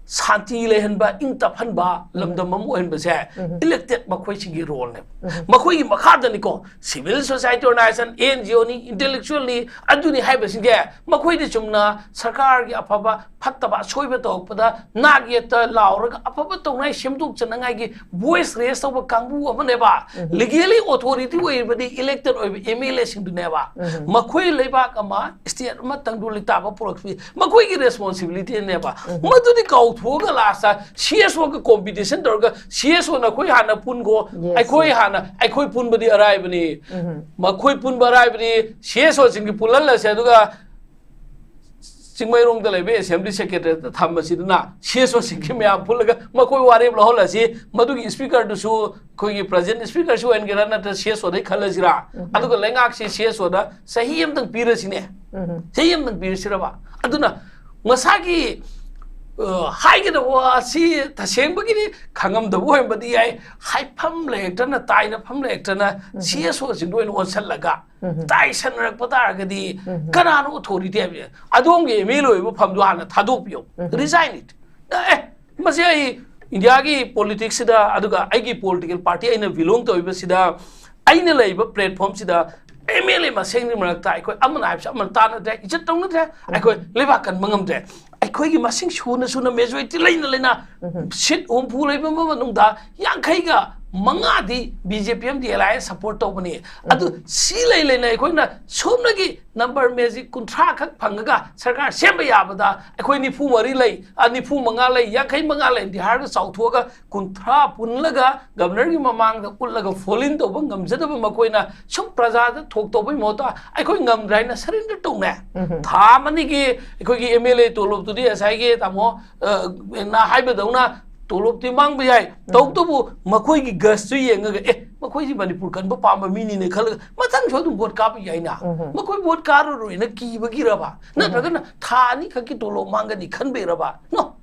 ꯁꯥꯟꯇꯤ ꯂꯩꯍꯟꯕ, ꯏꯪ ꯇꯞꯍꯟꯕ ꯂꯝꯗꯝ ꯑꯃ ꯑꯣꯏꯍꯟꯕꯁꯦ elected ꯃꯈꯣꯏꯁꯤꯡꯒꯤ role ꯅꯦꯕ꯫ ꯃꯈꯣꯏꯒꯤ ꯃꯈꯥꯗꯅꯤꯀꯣ, civil society organization, N G O ꯅꯤ, intellectual ꯅꯤ, ꯑꯗꯨꯅꯤ ꯍꯥꯏꯕꯁꯤꯡꯁꯦ ꯃꯈꯣꯏꯗꯤ ꯆꯨꯝꯅ ꯁꯔꯀꯥꯔꯒꯤ ꯑꯐꯕ ꯐꯠꯇꯕ ꯑꯁꯣꯏꯕ ꯇꯧꯔꯛꯄꯗ ꯅꯥꯛ ꯌꯦꯠꯇ ꯂꯥꯎꯔꯒ ꯑꯐꯕ ꯇꯧꯅꯉꯥꯏ, ꯁꯦꯝꯗꯣꯛꯆꯅꯉꯥꯏꯒꯤ voice raise ꯇꯧꯕ ꯀꯥꯡꯕꯨ ꯑꯃꯅꯦꯕ꯫ Legally authority ꯑꯣꯏꯔꯤꯕꯗꯤ elected ꯑꯣꯏꯕ MLA ꯁꯤꯡꯗꯨꯅꯦꯕ꯫ ꯃꯈꯣꯏ ꯂꯩꯕꯥꯛ ꯑꯃ, state ꯑꯃ ꯇꯪꯗꯨ ꯂꯩꯇꯥꯕ ꯄꯨꯔꯛꯄꯤ ꯃꯈꯣꯏꯒꯤ responsibility ꯅꯦꯕ꯫ ꯃꯗꯨꯗꯤ ꯀꯥꯎꯊꯣꯛꯑꯒ last ꯇ CSO ꯒ competition ꯇꯧꯔꯒ, "CSO ꯅꯈꯣꯏ ꯍꯥꯟꯅ ꯄꯨꯟꯈꯣ, Yes, ꯑꯩꯈꯣꯏ yes. ꯍꯥꯟꯅ, ꯑꯩꯈꯣꯏ ꯄꯨꯟꯕꯗꯤ ꯑꯔꯥꯏꯕꯅꯤ, ꯃꯈꯣꯏ ꯄꯨꯟꯕ ꯑꯔꯥꯏꯕꯅꯤ, CSO ꯁꯤꯡꯒꯤ ꯄꯨꯜꯍꯜꯂꯁꯦ, ꯑꯗꯨꯒ ꯆꯤꯡꯃꯩꯔꯣꯡꯗ ꯂꯩꯕ assembly secretary ꯗ ꯊꯝꯕꯁꯤꯗꯅ CSO ꯁꯤꯡꯒꯤ ꯃꯌꯥꯝ ꯄꯨꯜꯂꯒ ꯃꯈꯣꯏ ꯋꯥꯔꯦꯞ ꯂꯧꯍꯜꯂꯁꯤ, ꯃꯗꯨꯒꯤ speaker ꯗꯨꯁꯨ ꯑꯩꯈꯣꯏꯒꯤ present speaker ꯁꯨ ꯑꯣꯏꯍꯟꯒꯦꯔꯥ, ꯅꯠꯇ꯭ꯔ CSO ꯗꯩ ꯈꯜꯂꯁꯤꯔꯥ?" ꯑꯗꯨꯒ ꯂꯩꯉꯥꯛꯁꯤ CSO ꯗ ꯆꯍꯤ ꯑꯃꯇꯪ ꯄꯤꯔꯁꯤꯅꯦ꯫ ꯆꯍꯤ ꯑꯃꯇꯪ ꯄꯤꯔꯁꯤꯔꯕ? ꯑꯗꯨꯅ ꯃꯁꯥꯒꯤ, ꯑ, ꯍꯥꯏꯒꯗꯕ ꯋꯥ ꯑꯁꯤ ꯇꯁꯦꯡꯕꯒꯤꯗꯤ ꯈꯪꯉꯝꯗꯕ ꯑꯣꯏꯔꯝꯕꯗꯤ ꯌꯥꯏ, ꯍꯥꯏꯐꯝ ꯂꯩꯔꯛꯇꯅ, ꯇꯥꯏꯅꯐꯝ ꯂꯩꯔꯛꯇꯅ CSO ꯁꯤꯡꯗ ꯑꯣꯏꯅ ꯑꯣꯟꯁꯤꯜꯂꯒ ꯇꯥꯏꯁꯟꯅꯔꯛꯄ ꯇꯥꯔꯒꯗꯤ ꯀꯅꯥꯅꯣ authority ꯍꯥꯏꯕꯁꯦ? ꯑꯗꯣꯝꯒꯤ MLA ꯑꯣꯏꯕ ꯐꯝꯗꯣ ꯍꯥꯟꯅ ꯊꯥꯗꯣꯛꯄꯤꯌꯣ, resign it꯫ ꯑꯦ, ꯃꯁꯤ ꯑꯩ ꯏꯟꯗꯤꯌꯥꯒꯤ politics ꯁꯤꯗ, ꯑꯗꯨꯒ ꯑꯩꯒꯤ political party ꯑꯩꯅ belong ꯇꯧꯔꯤꯕꯁꯤꯗ, ꯑꯩꯅ ꯂꯩꯔꯤꯕ platform ꯁꯤꯗ MLA ꯃꯁꯦꯟꯒꯤ ꯃꯔꯛꯇ ꯑꯩꯈꯣꯏ ꯑꯃꯅ ꯍꯥꯏꯕꯁꯤ ꯑꯃꯅ ꯇꯥꯟꯅꯗ꯭ꯔꯦ, ꯏꯖꯠ ꯇꯧꯅꯗ꯭ꯔꯦ, ꯑꯩꯈꯣꯏ ꯂꯩꯕꯥꯛ ꯀꯟꯕ ꯉꯝꯗ꯭ꯔꯦ꯫ ꯑꯩꯈꯣꯏꯒꯤ ꯃꯁꯤꯡ ꯁꯨꯅ ꯁꯨꯅ majority ꯂꯩꯅ ꯂꯩꯅ seat ꯍꯨꯝꯐꯨ ꯂꯩꯕ ꯃꯅꯨꯡꯗ ꯌꯥꯡꯈꯩꯒ ꯃꯉꯥꯗꯤ BJP ꯑꯃꯗꯤ alliance support ꯇꯧꯕꯅꯤ꯫ ꯑꯗꯨ ꯁꯤ ꯂꯩ ꯂꯩꯅ ꯑꯩꯈꯣꯏꯅ ꯁꯣꯝꯗꯒꯤ number magic ꯀꯨꯟꯊ꯭ꯔꯥ ꯈꯛ ꯐꯪꯉꯒ ꯁꯔꯀꯥꯔ ꯁꯦꯝꯕ ꯌꯥꯕꯗ ꯑꯩꯈꯣꯏ ꯅꯤꯐꯨ ꯃꯔꯤ ꯂꯩ, ꯑ, ꯅꯤꯐꯨ ꯃꯉꯥ ꯂꯩ, ꯌꯥꯡꯈꯩ ꯃꯉꯥ ꯂꯩ, ꯕꯤꯍꯥꯔꯒ ꯆꯥꯎꯊꯣꯛꯑꯒ ꯀꯨꯟꯊ꯭ꯔꯥ ꯄꯨꯜꯂꯒ ꯒꯕꯔꯅꯔꯒꯤ ꯃꯃꯥꯡꯗ ꯎꯠꯂꯒ ꯐꯣꯜ ꯏꯟ ꯇꯧꯕ ꯉꯝꯖꯗꯕ ꯃꯈꯣꯏꯅ ꯁꯨꯝ ꯄ꯭ꯔꯖꯥꯗ ꯊꯣꯛ ꯇꯧꯕꯒꯤ ꯃꯍꯨꯠꯇ ꯑꯩꯈꯣꯏ ꯉꯝꯗ꯭ꯔꯦ ꯍꯥꯏꯅ surrender ꯇꯧꯅꯦ꯫ ꯊꯥ ꯑꯃꯅꯤꯒꯤ ꯑꯩꯈꯣꯏꯒꯤ MLA ꯇꯣꯂꯣꯞꯇꯨꯗꯤ ꯉꯁꯥꯏꯒꯤ ꯇꯥꯃꯣ, ꯑ, ꯅ ꯍꯥꯏꯕꯗꯧꯅ ꯇꯣꯂꯣꯞꯇꯤ ꯃꯥꯡꯕ ꯌꯥꯏ, ꯇꯧꯕꯇꯕꯨ ꯃꯈꯣꯏꯒꯤ ꯒꯁꯇꯨ ꯌꯦꯡꯉꯒ, "ꯑꯦ, ꯃꯈꯣꯏꯁꯤ ꯃꯅꯤꯄꯨꯔ ꯀꯟꯕ ꯄꯥꯝꯕ ꯃꯤꯅꯤꯅꯦ" ꯈꯜꯂꯒ ꯃꯊꯪꯁꯨ ꯑꯗꯨꯝ ꯚꯣꯠ ꯀꯥꯞꯄ ꯌꯥꯏꯅ꯫ ꯃꯈꯣꯏ ꯚꯣꯠ ꯀꯥꯔꯔꯣꯏꯅ ꯀꯤꯕꯒꯤꯔꯕ? ꯅꯠꯇ꯭ꯔꯒꯅ ꯊꯥ ꯑꯅꯤ ꯈꯛꯀꯤ ꯇꯣꯂꯣꯞ ꯃꯥꯡꯒꯅꯤ ꯈꯟꯕꯩꯔꯕ? No꯫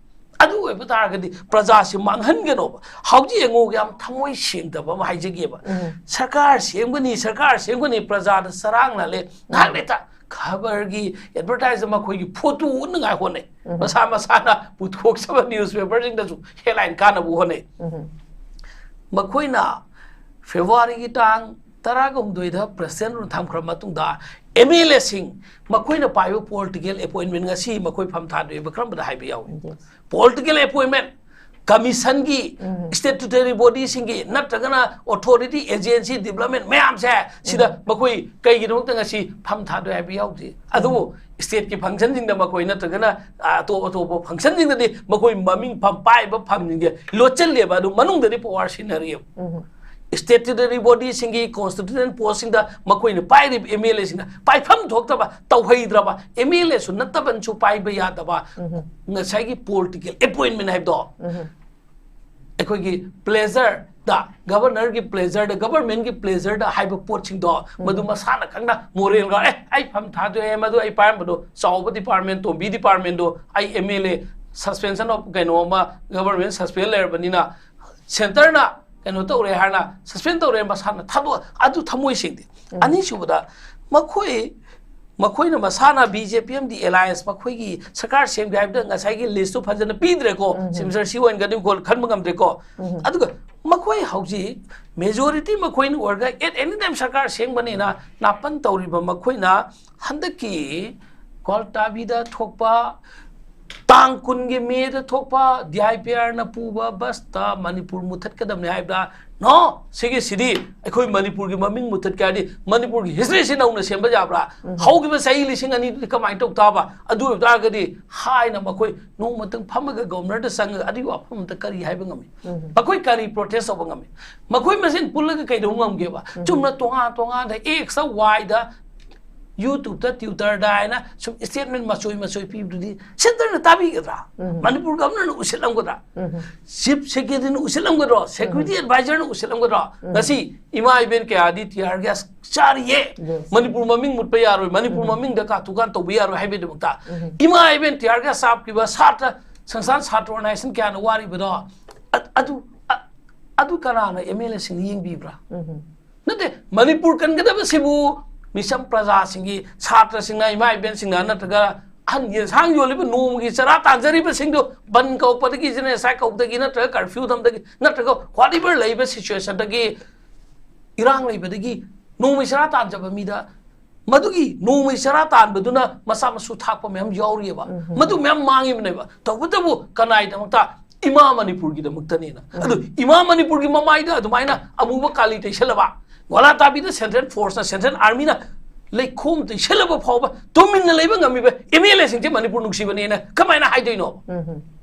ꯑꯗꯨ ꯑꯣꯏꯕ ꯇꯥꯔꯒꯗꯤ ꯄ꯭ꯔꯖꯥꯁꯤ ꯃꯥꯡꯍꯟꯒꯅꯣꯕ꯫ ꯍꯧꯖꯤꯛ ꯌꯦꯡꯉꯨ, ꯌꯥꯝ ꯊꯃꯣꯏ ꯁꯦꯡꯗꯕ ꯑꯃ ꯍꯥꯏꯖꯒꯦꯕ꯫ ꯁꯔꯀꯥꯔ ꯁꯦꯝꯒꯅꯤ, ꯁꯔꯀꯥꯔ ꯁꯦꯝꯒꯅꯤ, ꯄ꯭ꯔꯖꯥꯗ ꯆꯔꯥꯡ ꯅꯥꯜꯂꯦ꯫ ꯉꯥꯏꯍꯥꯛ ꯂꯩꯇ ꯈꯕꯔꯒꯤ advertise ꯑꯃ ꯑꯩꯈꯣꯏꯒꯤ photo ꯎꯠꯅꯉꯥꯏ ꯍꯣꯠꯅꯩ꯫ ꯃꯁꯥ ꯃꯁꯥꯅ ꯄꯨꯊꯣꯛꯆꯕ newspaper ꯁꯤꯡꯗꯁꯨ headline ꯀꯥꯟꯅꯕ ꯍꯣꯠꯅꯩ꯫ ꯃꯈꯣꯏꯅ February ꯒꯤ ꯇꯥꯡ ꯇꯔꯥꯒ ꯍꯨꯝꯗꯣꯏꯗ ꯄ꯭ꯔꯁꯤꯗꯦꯟ ꯑꯣꯏꯅ ꯊꯝꯈ꯭ꯔ ꯃꯇꯨꯡꯗ, ꯑꯦꯝ ꯑꯦꯜ ꯑꯦꯁꯤꯡ ꯃꯈꯣꯏꯅ ꯄꯥꯏꯕ ꯄꯣꯂꯤꯇꯤꯀꯦꯜ ꯑꯦꯄꯣꯏꯟꯃꯦꯟ ꯉꯁꯤ ꯃꯈꯣꯏ ꯐꯝ ꯊꯥꯗꯣꯛꯏꯕ ꯀꯔꯝꯕꯗ ꯍꯥꯏꯕ ꯌꯥꯎꯏ? ꯄꯣꯂꯤꯇꯤꯀꯦꯜ ꯑꯦꯄꯣꯏꯟꯃꯦꯟ, ꯀꯃꯤꯁꯟꯒꯤ, ꯁ꯭ꯇꯦꯇꯨꯇꯔꯤ ꯕꯣꯗꯤꯁꯤꯡꯒꯤ ꯅꯠꯇ꯭ꯔꯒꯅ ꯑꯣꯊꯣꯔꯤꯇꯤ ꯑꯦꯖꯦꯟꯁꯤ ꯗꯤꯕꯂꯞꯃꯦꯟ ꯃꯌꯥꯝꯁꯦ, ꯁꯤꯗ ꯃꯈꯣꯏ ꯀꯩꯒꯤꯗꯃꯛꯇ ꯉꯁꯤ ꯐꯝ ꯊꯥꯗꯣꯛꯏ ꯍꯥꯏꯕ ꯌꯥꯎꯗꯦ꯫ ꯑꯗꯨꯕꯨ ꯁ꯭ꯇꯦꯠꯀꯤ ꯐꯪꯁꯟꯁꯤꯡꯗ ꯃꯈꯣꯏ ꯅꯠꯇ꯭ꯔꯒꯅ, ꯑ, ꯑꯇꯣꯞ ꯑꯇꯣꯞꯄ ꯐꯪꯁꯟꯁꯤꯡꯗꯗꯤ ꯃꯈꯣꯏ ꯃꯃꯤꯡ ꯐꯝ ꯄꯥꯏꯕ ꯐꯝꯁꯤꯡꯁꯦ ꯂꯣꯠꯁꯤꯜꯂꯦꯕ, ꯑꯗꯨ ꯃꯅꯨꯡꯗꯗꯤ ꯄꯋꯥꯔ ꯁꯤꯟꯅꯔꯤꯑꯕ꯫ ꯁ꯭ꯇꯦꯇꯨꯇꯔꯤ ꯕꯣꯗꯤꯁꯤꯡꯒꯤ ꯀꯣꯟꯁꯇꯤꯇ꯭ꯌꯨꯁꯅꯦꯜ ꯄꯣꯁꯁꯤꯡꯗ ꯃꯈꯣꯏꯅ ꯄꯥꯏꯔꯤꯕ ꯑꯦꯝ ꯑꯦꯜ ꯑꯦꯁꯤꯡꯅ ꯄꯥꯏꯐꯝ ꯊꯣꯛꯇꯕ, ꯇꯧꯍꯩꯗ꯭ꯔꯕ, ꯑꯦꯝ ꯑꯦꯜ ꯑꯦꯁꯨ ꯅꯠꯇꯕꯅꯁꯨ ꯄꯥꯏꯕ ꯌꯥꯗꯕ, ꯉꯁꯥꯏꯒꯤ ꯄꯣꯂꯤꯇꯤꯀꯦꯜ ꯑꯦꯄꯣꯏꯟꯃꯦꯟ ꯍꯥꯏꯕꯗꯣ, ꯑꯩꯈꯣꯏꯒꯤ ꯄ꯭ꯂꯦꯖꯔꯗ, ꯒꯕꯔꯅꯔꯒꯤ ꯄ꯭ꯂꯦꯖꯔꯗ, ꯒꯕꯔꯃꯦꯟꯒꯤ ꯄ꯭ꯂꯦꯖꯔꯗ ꯍꯥꯏꯕ ꯄꯣꯠꯁꯤꯡꯗꯣ, ꯃꯗꯨ ꯃꯁꯥꯅ ꯈꯪꯅ ꯃꯣꯔꯦꯜꯒ, "ꯑꯦ, ꯑꯩ ꯐꯝ ꯊꯥꯗꯣꯛꯑꯦ, ꯃꯗꯨ ꯑꯩ ꯄꯥꯏꯔꯝꯕꯗꯣ, ꯆꯥꯎꯕ ꯗꯤꯄꯥꯔꯠꯃꯦꯟ, ꯇꯣꯝꯕꯤ ꯗꯤꯄꯥꯔꯠꯃꯦꯟꯗꯣ, ꯑꯩ M L A suspension of ꯀꯩꯅꯣ ꯑꯃ, ꯒꯕꯔꯃꯦꯟ ꯁꯁꯄꯦꯟ ꯂꯩꯔꯕꯅꯤꯅ, ꯁꯦꯟꯇꯔꯅ ꯀꯩꯅꯣ ꯇꯧꯔꯦ ꯍꯥꯏꯅ ꯁꯁꯄꯦꯟ ꯇꯧꯔꯦ, ꯃꯁꯥꯅ ꯊꯥꯗꯣꯛ", ꯑꯗꯨ ꯊꯃꯣꯏ ꯁꯦꯡꯗꯦ꯫ ꯑꯅꯤꯁꯨꯕꯗ, ꯃꯈꯣꯏ, ꯃꯈꯣꯏꯅ ꯃꯁꯥꯅ ꯕꯤ ꯖꯦ ꯄꯤ ꯑꯃꯗꯤ ꯑꯦꯂꯥꯌꯟꯁ ꯃꯈꯣꯏꯒꯤ ꯁꯔꯀꯥꯔ ꯁꯦꯝꯒꯦ ꯍꯥꯏꯕꯗ ꯉꯁꯥꯏꯒꯤ ꯂꯤꯁꯇꯨ ꯐꯖꯅ ꯄꯤꯗ꯭ꯔꯦꯀꯣ꯫ ꯁꯤꯃꯤꯁꯇꯔ ꯁꯤ ꯑꯣꯏꯅꯒꯗꯤ ꯈꯣ-, ꯈꯟꯕ ꯉꯝꯗ꯭ꯔꯦꯀꯣ꯫ ꯑꯗꯨꯒ ꯃꯈꯣꯏ ꯍꯧꯖꯤꯛ ꯃꯦꯖꯣꯔꯤꯇꯤ ꯃꯈꯣꯏꯅ ꯑꯣꯏꯔꯒ at any time ꯁꯔꯀꯥꯔ ꯁꯦꯝꯒꯅꯤꯅ ꯅꯥꯄꯟ ꯇꯧꯔꯤꯕ ꯃꯈꯣꯏꯅ ꯍꯟꯗꯛꯀꯤ ꯒ꯭ꯋꯥꯜꯇꯥꯕꯤꯗ ꯊꯣꯛꯄ, ꯇꯥꯡ ꯀꯨꯟꯒꯤ ꯃꯦꯗ ꯊꯣꯛꯄ ꯗꯤ ꯑꯥꯏ ꯄꯤ ꯑꯥꯔꯅ ꯄꯨꯕ ꯕꯁꯇ ꯃꯅꯤꯄꯨꯔ ꯃꯨꯊꯠꯀꯗꯕꯅꯤ ꯍꯥꯏꯕꯗ, "No, ꯁꯤꯒꯤꯁꯤꯗꯤ ꯑꯩꯈꯣꯏ ꯃꯅꯤꯄꯨꯔꯒꯤ ꯃꯃꯤꯡ ꯃꯨꯊꯠꯀꯦ ꯍꯥꯏꯔꯗꯤ ꯃꯅꯤꯄꯨꯔꯒꯤ ꯍꯤꯁꯇ꯭ꯔꯤꯁꯤ ꯅꯧꯅ ꯁꯦꯝꯕ ꯌꯥꯕ꯭ꯔꯥ? ꯍꯧꯈꯤꯕ ꯆꯍꯤ ꯂꯤꯁꯤꯡ ꯑꯅꯤꯗꯨꯗꯤ ꯀꯃꯥꯏꯅ ꯇꯧ ꯇꯥꯕ? ꯑꯗꯨ ꯑꯣꯏꯕ ꯇꯥꯔꯒꯗꯤ" ꯍꯥꯏꯅ ꯃꯈꯣꯏ ꯅꯣꯡꯃꯇꯪ ꯐꯝꯃꯒ ꯒꯣꯕꯔꯅꯔꯗ ꯆꯪꯉꯒ ꯑꯗꯨꯒꯤ ꯋꯥꯐꯝ ꯑꯝꯇ ꯀꯔꯤ ꯍꯥꯏꯕ ꯉꯝꯃꯤ? ꯃꯈꯣꯏ ꯀꯔꯤ ꯄ꯭ꯔꯣꯇꯦꯁ ꯇꯧꯕ ꯉꯝꯃꯤ? ꯃꯈꯣꯏ ꯃꯁꯦꯟ ꯄꯨꯜꯂꯒ ꯀꯩꯗꯧꯕ ꯉꯝꯒꯦꯕ? ꯆꯨꯝꯅ ꯇꯣꯉꯥꯟ ꯇꯣꯉꯥꯟꯗ ꯑꯦꯛꯁꯇ, ꯋꯥꯏꯗ, ꯌꯨꯇ꯭ꯌꯨꯕꯇ, ꯇ꯭ꯋꯤꯇꯔꯗ ꯍꯥꯏꯅ ꯁꯨꯝ ꯁ꯭ꯇꯦꯠꯃꯦꯟ ꯃꯆꯣꯏ ꯃꯆꯣꯏ ꯄꯤꯕꯗꯨꯗꯤ ꯁꯦꯟꯇꯔꯅ ꯇꯥꯕꯤꯒꯗ꯭ꯔꯥ? ꯃꯅꯤꯄꯨꯔ ꯒꯚꯔꯅꯔꯅ ꯎꯁꯤꯠꯂꯝꯒꯗ꯭ꯔꯥ? ꯆꯤꯐ ꯁꯦꯀ꯭ꯔꯦꯇꯔꯤꯅ ꯎꯁꯤꯠꯂꯝꯒꯗ꯭ꯔꯣ? ꯁꯦꯀ꯭ꯌꯨꯔꯤꯇꯤ ꯑꯦꯗꯚꯥꯏꯖꯔꯅ ꯎꯁꯤꯠꯂꯝꯒꯗ꯭ꯔꯣ? ꯉꯁꯤ ꯏꯃꯥ ꯏꯕꯦꯟ ꯀꯌꯥꯗꯤ ꯇꯤꯌꯥꯔ ꯒ꯭ꯌꯥꯁ ꯆꯥꯔꯤꯌꯦ꯫ ꯃꯅꯤꯄꯨꯔ ꯃꯃꯤꯡ ꯃꯨꯠꯄ ꯌꯥꯔꯣꯏ, ꯃꯅꯤꯄꯨꯔ ꯃꯃꯤꯡꯗ ꯀꯥꯇꯨꯀꯥꯟ ꯇꯧꯕ ꯌꯥꯔꯣꯏ ꯍꯥꯏꯕꯒꯤꯗꯃꯛꯇ ꯏꯃꯥ ꯏꯕꯦꯟ ꯇꯤꯌꯥꯔ ꯒ꯭ꯌꯥꯁ ꯆꯥꯞꯈꯤꯕ ꯁꯥꯇ꯭ꯔ, ꯁꯪꯁꯊꯥꯟ ꯁꯥꯇ꯭ꯔ ꯑꯣꯔꯒꯅꯥꯏꯖꯦꯁꯟ ꯀꯌꯥꯅ ꯋꯥꯔꯤꯕꯗꯣ, ꯑ-, ꯑꯗꯨ, ꯑ-, ꯑꯗꯨ ꯀꯅꯥꯅ ꯑꯦꯝ ꯑꯦꯜ ꯑꯦꯁꯤꯡꯅ ꯌꯦꯡꯕꯤꯕ꯭ꯔꯥ? ꯅꯠꯇꯦ, ꯃꯅꯤꯄꯨꯔ ꯀꯟꯒꯗꯕꯁꯤꯕꯨ ꯃꯤꯆꯝ ꯄ꯭ꯔꯖꯥꯁꯤꯡꯒꯤ, ꯁꯥꯇ꯭ꯔꯁꯤꯡꯅ, ꯏꯃꯥ ꯏꯕꯦꯟꯁꯤꯡꯅ ꯅꯠꯇ꯭ꯔꯒ ꯑꯍꯟ ꯌꯦꯟꯁꯥꯡ ꯌꯣꯜꯂꯤꯕ, ꯅꯣꯡꯃꯒꯤ ꯆꯔꯥ ꯇꯥꯟꯖꯔꯤꯕꯁꯤꯡꯗꯨ ꯕꯟ ꯀꯧꯔꯛꯄꯗꯒꯤ, ꯖꯦꯅꯣꯁꯥꯏꯗ ꯀꯧꯕꯗꯒꯤ ꯅꯠꯇ꯭ꯔꯒ ꯀꯔꯐ꯭ꯌꯨ ꯊꯝꯕꯗꯒꯤ ꯅꯠꯇ꯭ꯔꯒ whatever ꯂꯩꯕ ꯁꯤꯆꯨꯋꯦꯁꯟꯗꯒꯤ ꯏꯔꯥꯡ ꯂꯩꯕꯗꯒꯤ ꯅꯣꯡꯃꯩ ꯆꯔꯥ ꯇꯥꯟꯖꯕ ꯃꯤꯗ ꯃꯗꯨꯒꯤ ꯅꯣꯡꯃꯩ ꯆꯔꯥ ꯇꯥꯟꯕꯗꯨꯅ ꯃꯆꯥ ꯃꯁꯨ ꯊꯥꯛꯄ ꯃꯌꯥꯝ ꯌꯥꯎꯔꯤꯑꯕ꯫ ꯃꯗꯨ ꯃꯌꯥꯝ ꯃꯥꯡꯉꯤꯕꯅꯦꯕ꯫ ꯇꯧꯕꯇꯕꯨ ꯀꯅꯥꯏꯗꯃꯛꯇ? ꯏꯃꯥ ꯃꯅꯤꯄꯨꯔꯒꯤꯗꯃꯛꯇꯅꯦꯅ꯫ ꯑꯗꯨ ꯏꯃꯥ ꯃꯅꯤꯄꯨꯔꯒꯤ ꯃꯃꯥꯏꯗ ꯑꯗꯨꯃꯥꯏꯅ ꯑꯃꯨꯕ ꯀꯥꯂꯤ ꯇꯩꯁꯜꯂꯕ, ꯒ꯭ꯋꯥꯂꯥ ꯇꯥꯕꯤꯗ central force ꯅ, central army ꯅ ꯂꯩꯈꯣꯝ ꯇꯩꯁꯜꯂꯕ ꯐꯥꯎꯕ ꯇꯨꯃꯤꯟꯅ ꯂꯩꯕ ꯉꯝꯃꯤꯕ MLA ꯁꯤꯡꯁꯦ ꯃꯅꯤꯄꯨꯔ ꯅꯨꯡꯁꯤꯕꯅꯦꯅ ꯀꯃꯥꯏꯅ ꯍꯥꯏꯗꯣꯏꯅꯣ?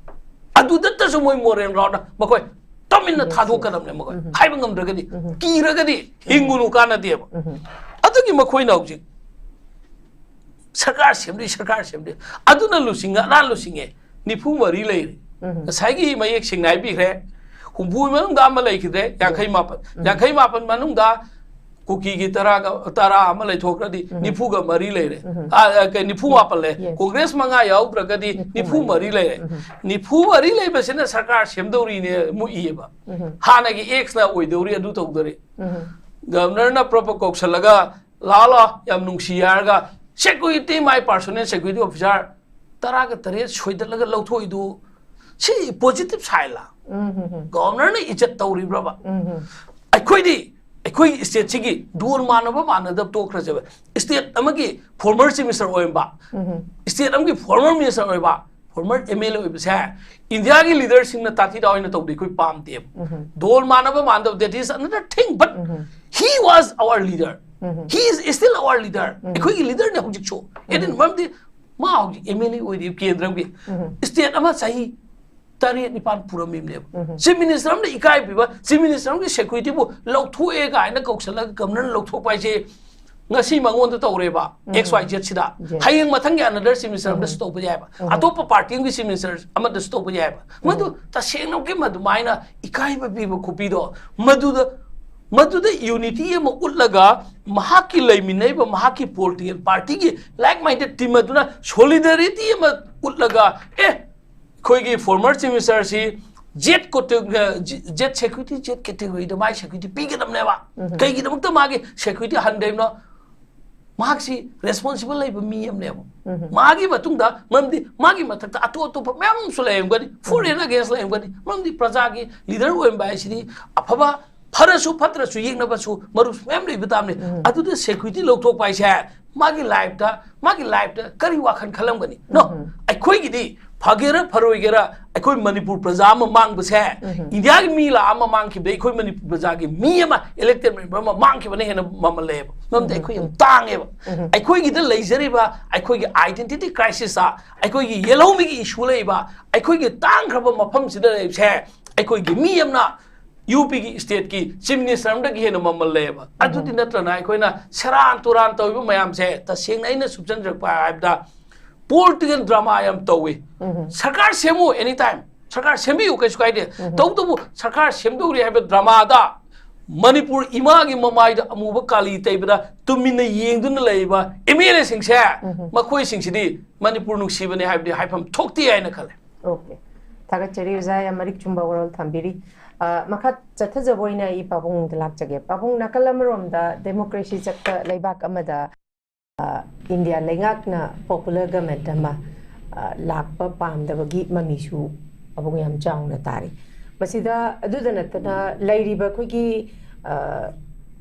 ꯑꯗꯨꯗꯠꯇꯁꯨ ꯃꯣꯏ moral ground ꯅ ꯃꯈꯣꯏ ꯇꯨꯃꯤꯟꯅ ꯊꯥꯗꯣꯛꯀꯗꯕꯅꯦ꯫ ꯃꯈꯣꯏ ꯍꯥꯏꯕ ꯉꯝꯗ꯭ꯔꯒꯗꯤ, ꯀꯤꯔꯒꯗꯤ ꯍꯤꯡꯒꯨꯅꯨ, ꯀꯥꯟꯅꯗꯦꯕ꯫ ꯑꯗꯨꯒꯤ ꯃꯈꯣꯏꯅ ꯍꯧꯖꯤꯛ ꯁꯔꯀꯥꯔ ꯁꯦꯝꯗꯣꯏ, ꯁꯔꯀꯥꯔ ꯁꯦꯝꯗꯣꯏ꯫ ꯑꯗꯨꯅ ꯂꯨꯆꯤꯡꯉ, ꯑꯔꯥꯟ ꯂꯨꯆꯤꯡꯉꯦ꯫ ꯅꯤꯐꯨ ꯃꯔꯤ ꯂꯩꯔꯦ꯫ ꯉꯁꯥꯏꯒꯤ ꯃꯌꯦꯛ ꯁꯦꯡꯅ ꯍꯥꯏꯕꯤꯈ꯭ꯔꯦ, ꯍꯨꯝꯐꯨꯒꯤ ꯃꯅꯨꯡꯗ ꯑꯃ ꯂꯩꯈꯤꯗ꯭ꯔꯦ, ꯌꯥꯡꯈꯩ ꯃꯥꯄꯟ꯫ ꯌꯥꯡꯈꯩ ꯃꯥꯄꯟ ꯃꯅꯨꯡꯗ ꯀꯨꯀꯤꯒꯤ ꯇꯔꯥꯒ, ꯇꯔꯥ ꯑꯃ ꯂꯩꯊꯣꯛꯈ꯭ꯔꯗꯤ ꯅꯤꯐꯨꯒ ꯃꯔꯤ ꯂꯩꯔꯦ꯫ ꯑ, ꯑ, ꯀꯩ, ꯅꯤꯐꯨ ꯃꯥꯄꯟ ꯂꯩ꯫ Yes. ꯀꯣꯡꯒ꯭ꯔꯦꯁ ꯃꯉꯥ ꯌꯥꯎꯗ꯭ꯔꯒꯗꯤ ꯅꯤꯐꯨ ꯃꯔꯤ ꯂꯩꯔꯦ꯫ ꯅꯤꯐꯨ ꯃꯔꯤ ꯂꯩꯕꯁꯤꯅ ꯁꯔꯀꯥꯔ ꯁꯦꯝꯗꯧꯔꯤꯅꯦ ꯃꯨꯛꯏꯌꯦꯕ꯫ ꯍꯥꯟꯅꯒꯤ X ꯅ ꯑꯣꯏꯗꯧꯔꯤ, ꯑꯗꯨ ꯇꯧꯗꯧꯔꯤ꯫ Governor ꯅ ꯄ꯭ꯔꯣꯄ ꯀꯧꯁꯜꯂꯒ, "ꯂꯥꯛꯑꯣ, ꯂꯥꯛꯑꯣ, ꯌꯥꯝ ꯅꯨꯡꯁꯤ" ꯍꯥꯏꯔꯒ, security, my personal security officer ꯇꯔꯥꯒ ꯇꯔꯦꯠ ꯁꯣꯏꯗꯠꯂꯒ ꯂꯧꯊꯣꯛꯏꯗꯨ, ꯁꯤ positive side ꯂ? Governor ꯅ ꯏꯖꯠ ꯇꯧꯔꯤꯕ꯭ꯔꯕ? ꯑꯩꯈꯣꯏꯗꯤ, ꯑꯩꯈꯣꯏꯒꯤ state ꯁꯤꯒꯤ ꯗꯣꯟ ꯃꯥꯟꯅꯕ ꯃꯥꯟꯅꯗꯕ ꯇꯣꯛꯈ꯭ꯔꯁꯦꯕ꯫ State ꯑꯃꯒꯤ former chief minister ꯑꯣꯏꯔꯝꯕ, state ꯑꯃꯒꯤ former minister ꯑꯣꯏꯕ, former MLA ꯑꯣꯏꯕꯁꯦ ꯏꯟꯗꯤꯌꯥꯒꯤ leader ꯁꯤꯡꯅ ꯇꯥꯊꯤ ꯇꯥꯑꯣꯏꯅ ꯇꯧꯗꯦ, ꯑꯩꯈꯣꯏ ꯄꯥꯝꯗꯦꯕ꯫ ꯗꯣꯟ ꯃꯥꯟꯅꯕ ꯃꯥꯟꯅꯗꯕ, that is another thing, but he was our leader, he is still our leader. ꯑꯩꯈꯣꯏꯒꯤ leader ꯅꯦ ꯍꯧꯖꯤꯛꯁꯨ꯫ ꯑꯦ, ꯃꯔꯝꯗꯤ ꯃꯥ ꯍꯧꯖꯤꯛ MLA ꯑꯣꯏꯔꯤꯕ ꯀꯦꯟꯗ꯭ꯔꯒꯤ꯫ State ꯑꯃ ꯆꯍꯤ ꯇꯔꯦꯠ ꯅꯤꯄꯥꯟ ꯄꯨꯔꯝꯃꯤꯕꯅꯦꯕ꯫ Chief minister ꯑꯃꯅ ꯏꯀꯥꯏ ꯄꯤꯕ, chief minister ꯑꯃꯒꯤ security ꯕꯨ ꯂꯧꯊꯣꯛꯑꯦ ꯀꯥꯏꯅ ꯀꯧꯁꯜꯂꯒ governor ꯅ ꯂꯧꯊꯣꯛꯄ ꯍꯥꯏꯁꯦ, ꯉꯁꯤ ꯃꯉꯣꯟꯗ ꯇꯧꯔꯦꯕ, X Y Z ꯁꯤꯗ, ꯍꯌꯦꯡ ꯃꯊꯪꯒꯤ another chief minister ꯑꯃꯗꯁꯨ ꯇꯧꯕ ꯌꯥꯏꯕ, ꯑꯇꯣꯞꯄ party ꯑꯃꯒꯤ chief minister ꯑꯃꯗꯁꯨ ꯇꯧꯕ ꯌꯥꯏꯕ꯫ ꯃꯗꯨ ꯇꯁꯦꯡꯅꯃꯛꯀꯤ ꯃꯗꯨꯃꯥꯏꯅ ꯏꯀꯥꯏꯕ ꯄꯤꯕ ꯈꯣꯠꯄꯤꯗꯣ, ꯃꯗꯨꯗ, ꯃꯗꯨꯗ unity ꯑꯃ ꯎꯠꯂꯒ, ꯃꯍꯥꯛꯀꯤ ꯂꯩꯃꯤꯟꯅꯔꯤꯕ ꯃꯍꯥꯛꯀꯤ political party ꯒꯤ like minded team ꯑꯗꯨꯅ solidarity ꯑꯃ ꯎꯠꯂꯒ, ꯑꯦ, ꯑꯩꯈꯣꯏꯒꯤ former chief minister ꯁꯤ Z category, Z security, Z category ꯗ ꯃꯥꯒꯤ security ꯄꯤꯒꯗꯕꯅꯦꯕ꯫ ꯀꯩꯒꯤꯗꯃꯛꯇ ꯃꯥꯒꯤ security ꯍꯟꯗꯣꯏꯅꯣ? ꯃꯍꯥꯛꯁꯤ responsible ꯂꯩꯕ ꯃꯤ ꯑꯃꯅꯦꯕ꯫ ꯃꯥꯒꯤ ꯃꯇꯨꯡꯗ, ꯃꯔꯝꯗꯤ ꯃꯥꯒꯤ ꯃꯊꯛꯇ ꯑꯇꯣꯞ ꯑꯇꯣꯞꯄ ꯃꯌꯥꯝ ꯑꯃꯁꯨ ꯂꯩꯔꯝꯒꯅꯤ, for and against ꯂꯩꯔꯝꯒꯅꯤ꯫ ꯃꯔꯝꯗꯤ ꯄ꯭ꯔꯖꯥꯒꯤ leader ꯑꯣꯏꯕ ꯍꯥꯏꯁꯤꯗꯤ ꯑꯐꯕ ꯐꯔꯁꯨ ꯐꯠꯇ꯭ꯔꯁꯨ ꯌꯦꯛꯅꯕꯁꯨ ꯃꯔꯨꯞ ꯃꯌꯥꯝ ꯂꯩꯕ ꯇꯥꯕꯅꯤ꯫ ꯑꯗꯨꯗ security ꯂꯧꯊꯣꯛꯄ ꯍꯥꯏꯁꯦ ꯃꯥꯒꯤ life ꯇ, ꯃꯥꯒꯤ life ꯇ ꯀꯔꯤ ꯋꯥꯈꯜ ꯈꯜꯂꯝꯒꯅꯤ? No, ꯑꯩꯈꯣꯏꯒꯤꯗꯤ ꯐꯒꯦꯔꯥ ꯐꯔꯣꯏꯒꯦꯔꯥ ꯑꯩꯈꯣꯏ ꯃꯅꯤꯄꯨꯔ ꯄ꯭ꯔꯖꯥ ꯑꯃ ꯃꯥꯡꯕꯁꯦ, ꯏꯟꯗꯤꯌꯥꯒꯤ ꯃꯤ ꯂꯥꯛ ꯑꯃ ꯃꯥꯡꯈꯤꯕꯗ ꯑꯩꯈꯣꯏ ꯃꯅꯤꯄꯨꯔ ꯄ꯭ꯔꯖꯥꯒꯤ ꯃꯤ ꯑꯃ, elected member ꯑꯃ ꯃꯥꯡꯈꯤꯕꯅ ꯍꯦꯟꯅ ꯃꯃꯜ ꯂꯩꯌꯦꯕ꯫ ꯃꯔꯝꯗꯤ ꯑꯩꯈꯣꯏ ꯌꯥꯝ ꯇꯥꯡꯉꯦꯕ꯫ ꯑꯩꯈꯣꯏꯒꯤꯗ ꯂꯩꯖꯔꯤꯕ ꯑꯩꯈꯣꯏꯒꯤ identity crisis ꯇ, ꯑꯩꯈꯣꯏꯒꯤ ꯌꯦꯜꯍꯧꯃꯤꯒꯤ issue ꯂꯩꯕ, ꯑꯩꯈꯣꯏꯒꯤ ꯇꯥꯡꯈ꯭ꯔꯕ ꯃꯐꯝꯁꯤꯗ ꯂꯩꯕꯁꯦ, ꯑꯩꯈꯣꯏꯒꯤ ꯃꯤ ꯑꯃꯅ ꯌꯨ ꯄꯤꯒꯤ stateꯀꯤ chief minister ꯑꯃꯗꯒꯤ ꯍꯦꯟꯅ ꯃꯃꯜ ꯂꯩꯌꯦꯕ꯫ ꯑꯗꯨꯗꯤ ꯅꯠꯇ꯭ꯔꯅ ꯑꯩꯈꯣꯏꯅ ꯁꯦꯔꯥꯟ ꯇꯨꯔꯥꯟ ꯇꯧꯔꯤꯕ ꯃꯌꯥꯝꯁꯦ, ꯇꯁꯦꯡꯅ ꯑꯩꯅ ꯁꯨꯞꯆꯟꯖꯔꯛꯄ ꯍꯥꯏꯕꯗ, political drama ꯌꯥꯝ ꯇꯧꯏ꯫ ꯁꯔꯀꯥꯔ ꯁꯦꯝꯃꯨ, anytime ꯁꯔꯀꯥꯔ ꯁꯦꯝꯕꯤꯌꯨ, ꯀꯩꯁꯨ ꯀꯥꯏꯗꯦ꯫ ꯇꯧꯕꯇꯕꯨ ꯁꯔꯀꯥꯔ ꯁꯦꯝꯗꯧꯔꯤ ꯍꯥꯏꯕ drama ꯗ ꯃꯅꯤꯄꯨꯔ ꯏꯃꯥꯒꯤ ꯃꯃꯥꯏꯗ ꯑꯃꯨꯕ ꯀꯥꯂꯤ ꯇꯩꯕꯗ ꯇꯨꯃꯤꯟꯅ ꯌꯦꯡꯗꯨꯅ ꯂꯩꯔꯤꯕ M L A ꯁꯤꯡꯁꯦ, ꯃꯈꯣꯏꯁꯤꯡꯁꯤꯗꯤ ꯃꯅꯤꯄꯨꯔ ꯅꯨꯡꯁꯤꯕꯅꯤ ꯍꯥꯏꯕꯗꯤ ꯍꯥꯏꯐꯝ ꯊꯣꯛꯇꯦ ꯍꯥꯏꯅ ꯈꯜꯂꯦ꯫ Okay, ꯊꯥꯒꯠꯆꯔꯤ ꯑꯣꯖꯥ, ꯌꯥꯝ ꯃꯔꯤꯛ ꯆꯨꯝꯕ ꯋꯥꯔꯣꯜ ꯊꯝꯕꯤꯔꯤ꯫ ꯑ, ꯃꯈꯥ ꯆꯠꯊꯖꯕ ꯑꯣꯏꯅ ꯑꯩ ꯄꯥꯕꯨꯡꯗ ꯂꯥꯛꯆꯒꯦ꯫ ꯄꯥꯕꯨꯡ, ꯅꯥꯀꯜ ꯑꯃꯔꯣꯝꯗ democracy ꯆꯠꯄ ꯂꯩꯕꯥꯛ ꯑꯃꯗ, ꯑ, ꯏꯟꯗꯤꯌꯥ ꯂꯩꯉꯥꯛꯅ popular government ꯑꯃ, ꯑ, ꯂꯥꯛꯄ ꯄꯥꯝꯗꯕꯒꯤ ꯃꯃꯤꯁꯨ ꯄꯥꯕꯨꯡ ꯌꯥꯝ ꯆꯥꯎꯅ ꯇꯥꯔꯤ꯫ ꯃꯁꯤꯗ ꯑꯗꯨꯗ ꯅꯠꯇꯅ ꯂꯩꯔꯤꯕ ꯑꯩꯈꯣꯏꯒꯤ, ꯑ,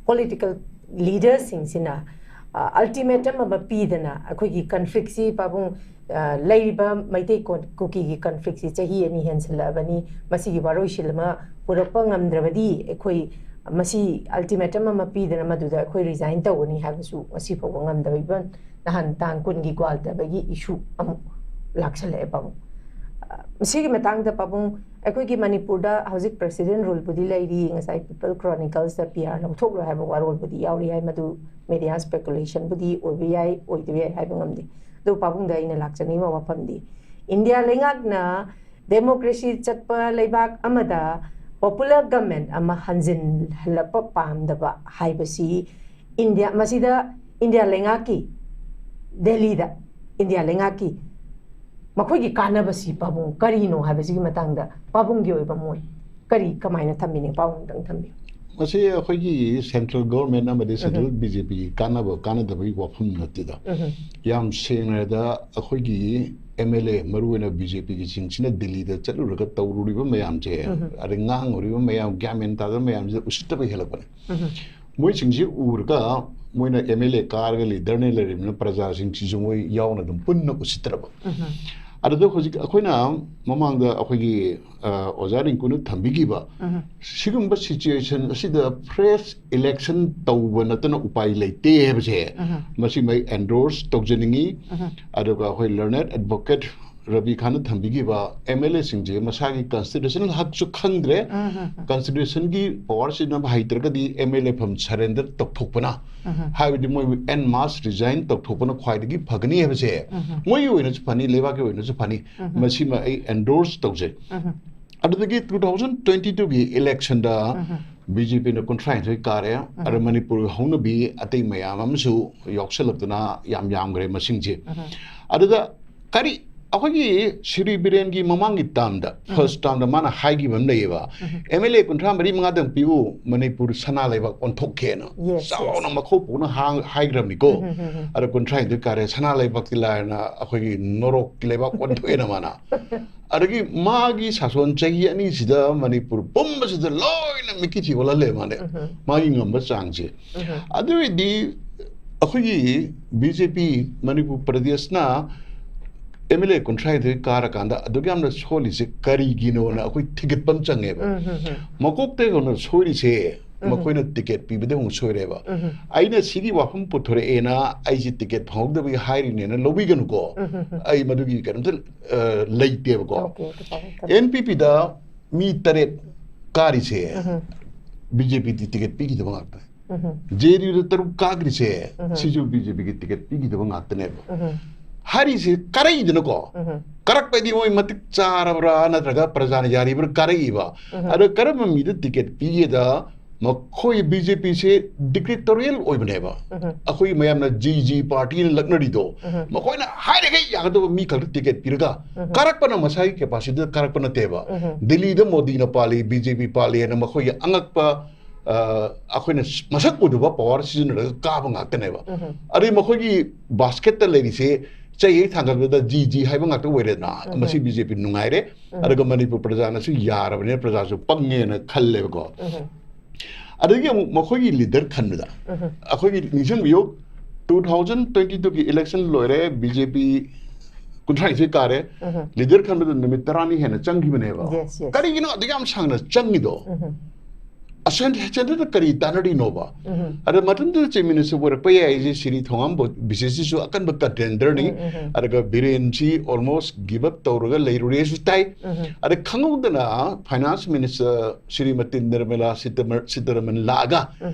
political leader ꯁꯤꯡꯁꯤꯅ, ꯑ, ultimatum ꯑꯃ ꯄꯤꯗꯅ ꯑꯩꯈꯣꯏꯒꯤ conflict ꯁꯤ ꯄꯥꯕꯨꯡ, ꯑ, ꯂꯩꯔꯤꯕ ꯃꯩꯇꯩ ꯀꯣ-, ꯀꯨꯀꯤꯒꯤ conflict ꯁꯤ ꯆꯍꯤ ꯑꯅꯤ ꯍꯦꯟꯁꯤꯜꯂꯛꯑꯕꯅꯤ, ꯃꯁꯤꯒꯤ ꯋꯥꯔꯣꯏꯁꯤꯟ ꯑꯃ ꯄꯨꯔꯛꯄ ꯉꯝꯗ꯭ꯔꯕꯗꯤ ꯑꯩꯈꯣꯏ ꯃꯁꯤ ultimatum ꯑꯃ ꯄꯤꯗꯅ ꯃꯗꯨꯗ ꯑꯩꯈꯣꯏ resign ꯇꯧꯒꯅꯤ ꯍꯥꯏꯕꯁꯨ ꯉꯁꯤ ꯐꯥꯎꯕ ꯉꯝꯗꯕ, even ꯅꯍꯥꯟ ꯇꯥꯡ ꯀꯨꯟꯒꯤ ꯒ꯭ꯋꯥꯜꯇꯕꯒꯤ issue ꯑꯃꯨꯛ ꯂꯥꯛꯁꯜꯂꯛꯑꯦ ꯄꯥꯕꯨꯡ꯫ ꯑ, ꯃꯁꯤꯒꯤ ꯃꯇꯥꯡꯗ ꯄꯥꯕꯨꯡ, ꯑꯩꯈꯣꯏꯒꯤ ꯃꯅꯤꯄꯨꯔꯗ ꯍꯧꯖꯤꯛ president rule ꯕꯨꯗꯤ ꯂꯩꯔꯤ, ꯉꯁꯥꯏ People Chronicles ꯇ P R ꯂꯧꯊꯣꯛꯂꯣꯏ ꯍꯥꯏꯕ ꯋꯥꯔꯣꯜꯕꯨꯗꯤ ꯌꯥꯎꯔꯤ ꯍꯥꯏ, ꯃꯗꯨ media speculation ꯕꯨꯗꯤ ꯑꯣꯏꯕ ꯌꯥꯏ, ꯑꯣꯏꯗꯕ ꯌꯥꯏ ꯍꯥꯏꯕ ꯉꯝꯗꯦ꯫ ꯑꯗꯨ ꯄꯥꯕꯨꯡꯗ ꯑꯩꯅ ꯂꯥꯛꯆꯅꯤꯡꯕ ꯋꯥꯐꯝꯗꯤ, ꯏꯟꯗꯤꯌꯥ ꯂꯩꯉꯥꯛꯅ democracy ꯆꯠꯄ ꯂꯩꯕꯥꯛ ꯑꯃꯗ popular government ꯑꯃ ꯍꯟꯖꯤꯜꯍꯜꯂꯛꯄ ꯄꯥꯝꯗꯕ ꯍꯥꯏꯕꯁꯤ ꯏꯟꯗꯤꯌꯥ, ꯃꯁꯤꯗ ꯏꯟꯗꯤꯌꯥ ꯂꯩꯉꯥꯛꯀꯤ, ꯗꯦꯜꯂꯤꯗ ꯏꯟꯗꯤꯌꯥ ꯂꯩꯉꯥꯛꯀꯤ ꯃꯈꯣꯏꯒꯤ ꯀꯥꯟꯅꯕꯁꯤ ꯄꯥꯕꯨꯡ ꯀꯔꯤꯅꯣ ꯍꯥꯏꯕꯁꯤꯒꯤ ꯃꯇꯥꯡꯗ ꯄꯥꯕꯨꯡꯒꯤ ꯑꯣꯏꯕ ꯃꯣꯠ ꯀꯔꯤ, ꯀꯃꯥꯏꯅ ꯊꯝꯕꯤꯅꯤꯡ? ꯄꯥꯕꯨꯡ ꯑꯝꯇꯪ ꯊꯝꯕꯤꯌꯨ꯫ ꯃꯁꯤ ꯑꯩꯈꯣꯏꯒꯤ central government ꯑꯃꯗꯤ central BJP ꯒꯤ ꯀꯥꯟꯅꯕ ꯀꯥꯟꯅꯗꯕꯒꯤ ꯋꯥꯐꯝ ꯅꯠꯇꯦꯗ꯫ ꯌꯥꯝ ꯁꯦꯡꯅ ꯍꯥꯏꯔꯕꯗ ꯑꯩꯈꯣꯏꯒꯤ MLA, ꯃꯔꯨꯑꯣꯏꯅ BJP ꯒꯤꯁꯤꯡꯁꯤꯅ ꯗꯤꯜꯂꯤꯗ ꯆꯠꯂꯨꯔꯒ ꯇꯧꯔꯨꯔꯤꯕ ꯃꯌꯥꯝꯁꯦ, ꯑꯗꯩ ꯉꯥꯡꯉꯨꯔꯤꯕ ꯃꯌꯥꯝ, ꯒ꯭ꯌꯥꯟ ꯃꯦꯟ ꯇꯥꯗꯕ ꯃꯌꯥꯝꯁꯤꯗ ꯎꯁꯤꯠꯇꯕ ꯍꯦꯜꯂꯛꯄꯅꯦ꯫ ꯃꯣꯏꯁꯤꯡꯁꯤ ꯎꯔꯒ ꯃꯣꯏꯅ MLA ꯀꯥꯔꯒ leader ꯅ ꯂꯩꯔꯤꯕꯅꯤꯅ ꯄ꯭ꯔꯖꯥꯁꯤꯡꯁꯤꯁꯨ ꯃꯣꯏ ꯌꯥꯎꯅ ꯑꯗꯨꯝ ꯄꯨꯟꯅ ꯎꯁꯤꯠꯇ꯭ꯔꯕ꯫ ꯑꯗꯨꯗ ꯍꯧꯖꯤꯛ ꯑꯩꯈꯣꯏꯅ ꯃꯃꯥꯡꯗ ꯑꯩꯈꯣꯏꯒꯤ, ꯑ, ꯑꯣꯖꯥ ꯔꯤꯡꯀꯨꯅ ꯊꯝꯕꯤꯈꯤꯕ ꯁꯤꯒꯨꯝꯕ situation ꯑꯁꯤꯗ fresh election ꯇꯧꯕ ꯅꯠꯇꯅ ꯎꯄꯥꯏ ꯂꯩꯇꯦ ꯍꯥꯏꯕꯁꯦ ꯃꯁꯤꯃ ꯑꯩ endorse ꯇꯧꯖꯅꯤꯡꯉꯤ꯫ ꯑꯗꯨꯒ ꯑꯩꯈꯣꯏ learned advocate ꯔꯕꯤ ꯈꯥꯟꯅ ꯊꯝꯕꯤꯈꯤꯕ MLA ꯁꯤꯡꯁꯦ ꯃꯁꯥꯒꯤ constitutional ꯍꯛꯁꯨ ꯈꯪꯗ꯭ꯔꯦ, constitution ꯒꯤ power ꯁꯤꯖꯤꯟꯅꯕ ꯍꯩꯇ꯭ꯔꯒꯗꯤ MLA ꯐꯝ surrender ꯇꯧꯊꯣꯛꯄꯅ, ꯍꯥꯏꯕꯗꯤ ꯃꯣꯏꯕꯨ en masse resign ꯇꯧꯊꯣꯛꯄꯅ ꯈ꯭ꯋꯥꯏꯗꯒꯤ ꯐꯒꯅꯤ ꯍꯥꯏꯕꯁꯦ ꯃꯣꯏꯒꯤ ꯑꯣꯏꯅꯁꯨ ꯐꯅꯤ, ꯂꯩꯕꯥꯛꯀꯤ ꯑꯣꯏꯅꯁꯨ ꯐꯅꯤ, ꯃꯁꯤꯃ ꯑꯩ endorse ꯇꯧꯖꯩ꯫ ꯑꯗꯨꯗꯒꯤ two thousand twenty two ꯒꯤ election ꯗ BJP ꯅ ꯀꯨꯟꯊ꯭ꯔꯥꯅꯤꯊꯣꯏ ꯀꯥꯔꯦ꯫ ꯑꯗ ꯃꯅꯤꯄꯨꯔꯒꯤ ꯍꯧꯅꯕꯤ ꯑꯇꯩ ꯃꯌꯥꯝ ꯑꯃꯁꯨ ꯌꯥꯎꯁꯜꯂꯛꯇꯅ ꯌꯥꯝ ꯌꯥꯝꯈ꯭ꯔꯦ ꯃꯁꯤꯡꯁꯦ꯫ ꯑꯗꯨꯗ ꯀꯔꯤ ꯑꯩꯈꯣꯏꯒꯤ ꯁ꯭ꯔꯤ ꯕꯤꯔꯦꯟꯒꯤ ꯃꯃꯥꯡꯒꯤ term ꯗ, first term ꯗ ꯃꯥꯅ ꯍꯥꯏꯈꯤꯕ ꯑꯃ ꯂꯩꯌꯦꯕ, "MLA ꯀꯨꯟꯊ꯭ꯔꯥ ꯃꯔꯤ ꯃꯉꯥꯗꯪ ꯄꯤꯌꯨ, ꯃꯅꯤꯄꯨꯔ ꯁꯅꯥ ꯂꯩꯕꯥꯛ ꯑꯣꯟꯊꯣꯛꯀꯦꯅ" Yes, yes. ꯆꯥꯎꯅ ꯃꯈꯧ ꯄꯨꯅ ꯍꯥꯡ-, ꯍꯥꯏꯈ꯭ꯔꯕꯅꯤꯀꯣ꯫ ꯑꯗ ꯀꯨꯟꯊ꯭ꯔꯥꯅꯤꯊꯣꯏ ꯀꯥꯔꯦ, ꯁꯅꯥ ꯂꯩꯕꯥꯛꯇꯤ ꯂꯥꯏꯔꯅ ꯑꯩꯈꯣꯏꯒꯤ ꯅꯣꯔꯣꯛꯀꯤ ꯂꯩꯕꯥꯛ ꯑꯣꯟꯊꯣꯛꯑꯦꯅ ꯃꯥꯅ꯫ ꯑꯗꯒꯤ ꯃꯥꯒꯤ ꯁꯥꯁꯣꯟ ꯆꯍꯤ ꯑꯅꯤꯁꯤꯗ ꯃꯅꯤꯄꯨꯔ ꯄꯨꯝꯕꯁꯤꯗ ꯂꯣꯏꯅ ꯃꯤꯠꯀꯤ ꯊꯤ ꯑꯣꯜꯍꯜꯂꯦ ꯃꯥꯅꯦ, ꯃꯥꯒꯤ ꯉꯝꯕ ꯆꯥꯡꯁꯦ꯫ ꯑꯗꯨ ꯑꯣꯏꯔꯗꯤ ꯑꯩꯈꯣꯏꯒꯤ BJP ꯃꯅꯤꯄꯨꯔ ꯄ꯭ꯔꯗꯦꯁꯅ MLA ꯀꯨꯟꯊ꯭ꯔꯥꯅꯤꯊꯣꯏ ꯀꯥꯔꯀꯥꯟꯗ ꯑꯗꯨꯛ ꯌꯥꯝꯅ ꯁꯣꯜꯂꯤꯁꯦ ꯀꯔꯤꯒꯤꯅꯣꯅ ꯑꯩꯈꯣꯏ ꯊꯤꯒꯠꯄ ꯑꯃ ꯆꯪꯉꯦꯕ꯫ ꯃꯀꯣꯛꯇꯩ ꯍꯧꯅ ꯁꯣꯏꯔꯤꯁꯦ ꯃꯈꯣꯏꯅ ticket ꯄꯤꯕꯗ ꯑꯃꯨꯛ ꯁꯣꯏꯔꯦꯕ꯫ ꯑꯩꯅ ꯁꯤꯒꯤ ꯋꯥꯐꯝ ꯄꯨꯊꯣꯔꯛꯑꯦꯅ ꯑꯩꯁꯦ ticket ꯐꯪꯍꯧꯗꯕꯒꯤ ꯍꯥꯏꯔꯤꯅꯦꯅ ꯂꯧꯕꯤꯒꯅꯨꯀꯣ꯫ ꯑꯩ ꯃꯗꯨꯒꯤ ꯀꯩꯅꯣꯝꯇ, ꯑ, ꯂꯩꯇꯦꯕꯀꯣ꯫ Okay, okay, fine, fine. NPP ꯗ ꯃꯤ ꯇꯔꯦꯠ ꯀꯥꯔꯤꯁꯦ BJP ꯗꯤ ticket ꯄꯤꯈꯤꯗꯕ ꯉꯥꯛꯇꯅꯦ꯫ JDU ꯗ ꯇꯔꯨꯛ ꯀꯥꯈ꯭ꯔꯤꯁꯦ ꯁꯤꯁꯨ BJP ꯒꯤ ticket ꯄꯤꯈꯤꯗꯕ ꯉꯥꯛꯇꯅꯦꯕ꯫ ꯍꯥꯏꯔꯤꯁꯦ ꯀꯥꯔꯛꯏꯗꯅꯀꯣ꯫ ꯀꯥꯔꯛꯄꯗꯤ ꯃꯣꯏ ꯃꯇꯤꯛ ꯆꯥꯔꯕ꯭ꯔꯥ ꯅꯠꯇ꯭ꯔꯒ ꯄ꯭ꯔꯖꯥꯅ ꯌꯥꯔꯤꯕ꯭ꯔꯥ ꯀꯥꯔꯛꯏꯕ꯫ ꯑꯗꯣ ꯀꯔꯝꯕ ꯃꯤꯗ ticket ꯄꯤꯒꯦꯗ ꯃꯈꯣꯏ BJP ꯁꯦ dictatorial ꯑꯣꯏꯕꯅꯦꯕ꯫ ꯑꯩꯈꯣꯏ ꯃꯌꯥꯝꯅ ꯖꯤ ꯖꯤ party ꯅ ꯂꯛꯅꯔꯤꯗꯣ, ꯃꯈꯣꯏꯅ ꯍꯥꯏꯔꯤꯈꯩ ꯌꯥꯒꯗꯕ ꯃꯤ ꯈꯛꯇ ticket ꯄꯤꯔꯒ ꯀꯥꯔꯛꯄꯅ ꯃꯁꯥꯒꯤ capacity ꯗ ꯀꯥꯔꯛꯄ ꯅꯠꯇꯦꯕ꯫ ꯗꯤꯜꯂꯤꯗ ꯃꯣꯗꯤꯅ ꯄꯥꯜꯂꯤ, BJP ꯄꯥꯜꯂꯤ ꯍꯥꯏꯅ ꯃꯈꯣꯏꯒꯤ ꯑꯉꯛꯄ ꯑ, ꯑꯩꯈꯣꯏꯅ ꯃꯁꯛ ꯎꯗꯕ ꯄꯋꯥꯔ ꯁꯤꯖꯤꯟꯅꯔꯒ ꯀꯥꯕ ꯉꯥꯛꯇꯅꯦꯕ꯫ ꯑꯗꯩ ꯃꯈꯣꯏꯒꯤ ꯕꯥꯁꯀꯦꯠꯇ ꯂꯩꯔꯤꯁꯦ ꯆꯩ ꯍꯦꯛ ꯊꯥꯡꯒꯠꯄꯗ ꯖꯤ ꯖꯤ ꯍꯥꯏꯕ ꯉꯥꯛꯇ ꯑꯣꯏꯔꯦꯗꯅ꯫ ꯃꯁꯤ ꯕꯤ ꯖꯦ ꯄꯤ ꯅꯨꯡꯉꯥꯏꯔꯦ꯫ ꯑꯗꯨꯒ ꯃꯅꯤꯄꯨꯔ ꯄ꯭ꯔꯖꯥꯅꯁꯨ ꯌꯥꯔꯕꯅꯤꯅ ꯄ꯭ꯔꯖꯥꯁꯨ ꯄꯪꯉꯦꯅ ꯈꯜꯂꯦꯕꯀꯣ꯫ ꯑꯗꯒꯤ ꯑꯃꯨꯛ ꯃꯈꯣꯏꯒꯤ ꯂꯤꯗꯔ ꯈꯟꯕꯗ ꯑꯩꯈꯣꯏꯒꯤ ꯅꯤꯡꯁꯤꯡꯕꯤꯌꯨ, ꯇꯨ ꯊꯥꯎꯖꯟ ꯇ꯭ꯋꯦꯟꯇꯤ ꯇꯨꯒꯤ ꯏꯂꯦꯛꯁꯟ ꯂꯣꯏꯔꯦ, ꯕꯤ ꯖꯦ ꯄꯤ ꯀꯨꯟꯊ꯭ꯔꯥ ꯅꯤꯊꯣꯏ ꯀꯥꯔꯦ꯫ ꯂꯤꯗꯔ ꯈꯟꯕꯗ ꯅꯨꯃꯤꯠ ꯇꯔꯥꯅꯤ ꯍꯦꯟꯅ ꯆꯪꯈꯤꯕꯅꯦꯕ꯫ Yes, yes. ꯀꯔꯤꯒꯤꯅꯣ ꯑꯗꯨ ꯌꯥꯝ ꯁꯥꯡꯅ ꯆꯪꯉꯤꯗꯣ? ꯑꯁꯦꯟ ꯁꯦꯟꯇꯔꯗ ꯀꯔꯤ ꯇꯥꯟꯅꯔꯤꯅꯣꯕ? ꯑꯗ ꯃꯇꯝꯗꯨꯗ ꯆꯤꯐ ꯃꯤꯅꯤꯁꯇꯔ ꯑꯣꯏꯔꯛꯄ ꯌꯥꯏ ꯍꯥꯏꯁꯦ ꯁꯤꯔꯤ ꯊꯣꯉꯥꯝꯕ ꯕꯤ ꯁꯤ ꯁꯤꯁꯨ ꯑꯀꯟꯕ ꯀꯟꯇꯦꯟꯗꯔꯅꯤ꯫ ꯑꯗꯨꯒ ꯕꯤꯔꯦꯟꯁꯤ ꯑꯣꯜꯃꯣꯁ ꯒꯤꯞ ꯑꯞ ꯇꯧꯔꯒ ꯂꯩꯔꯨꯔꯦꯁꯨ ꯇꯥꯏ꯫ ꯑꯗ ꯈꯪꯍꯧꯗꯅ ꯐꯥꯏꯅꯥꯟꯁ ꯃꯤꯅꯤꯁꯇꯔ ꯁ꯭ꯔꯤꯃꯇꯤ ꯅꯤꯔꯃꯂꯥ ꯁꯤꯇꯥꯔꯃ-, ꯁꯤꯇꯥꯔꯃꯟ ꯂꯥꯛꯑꯒ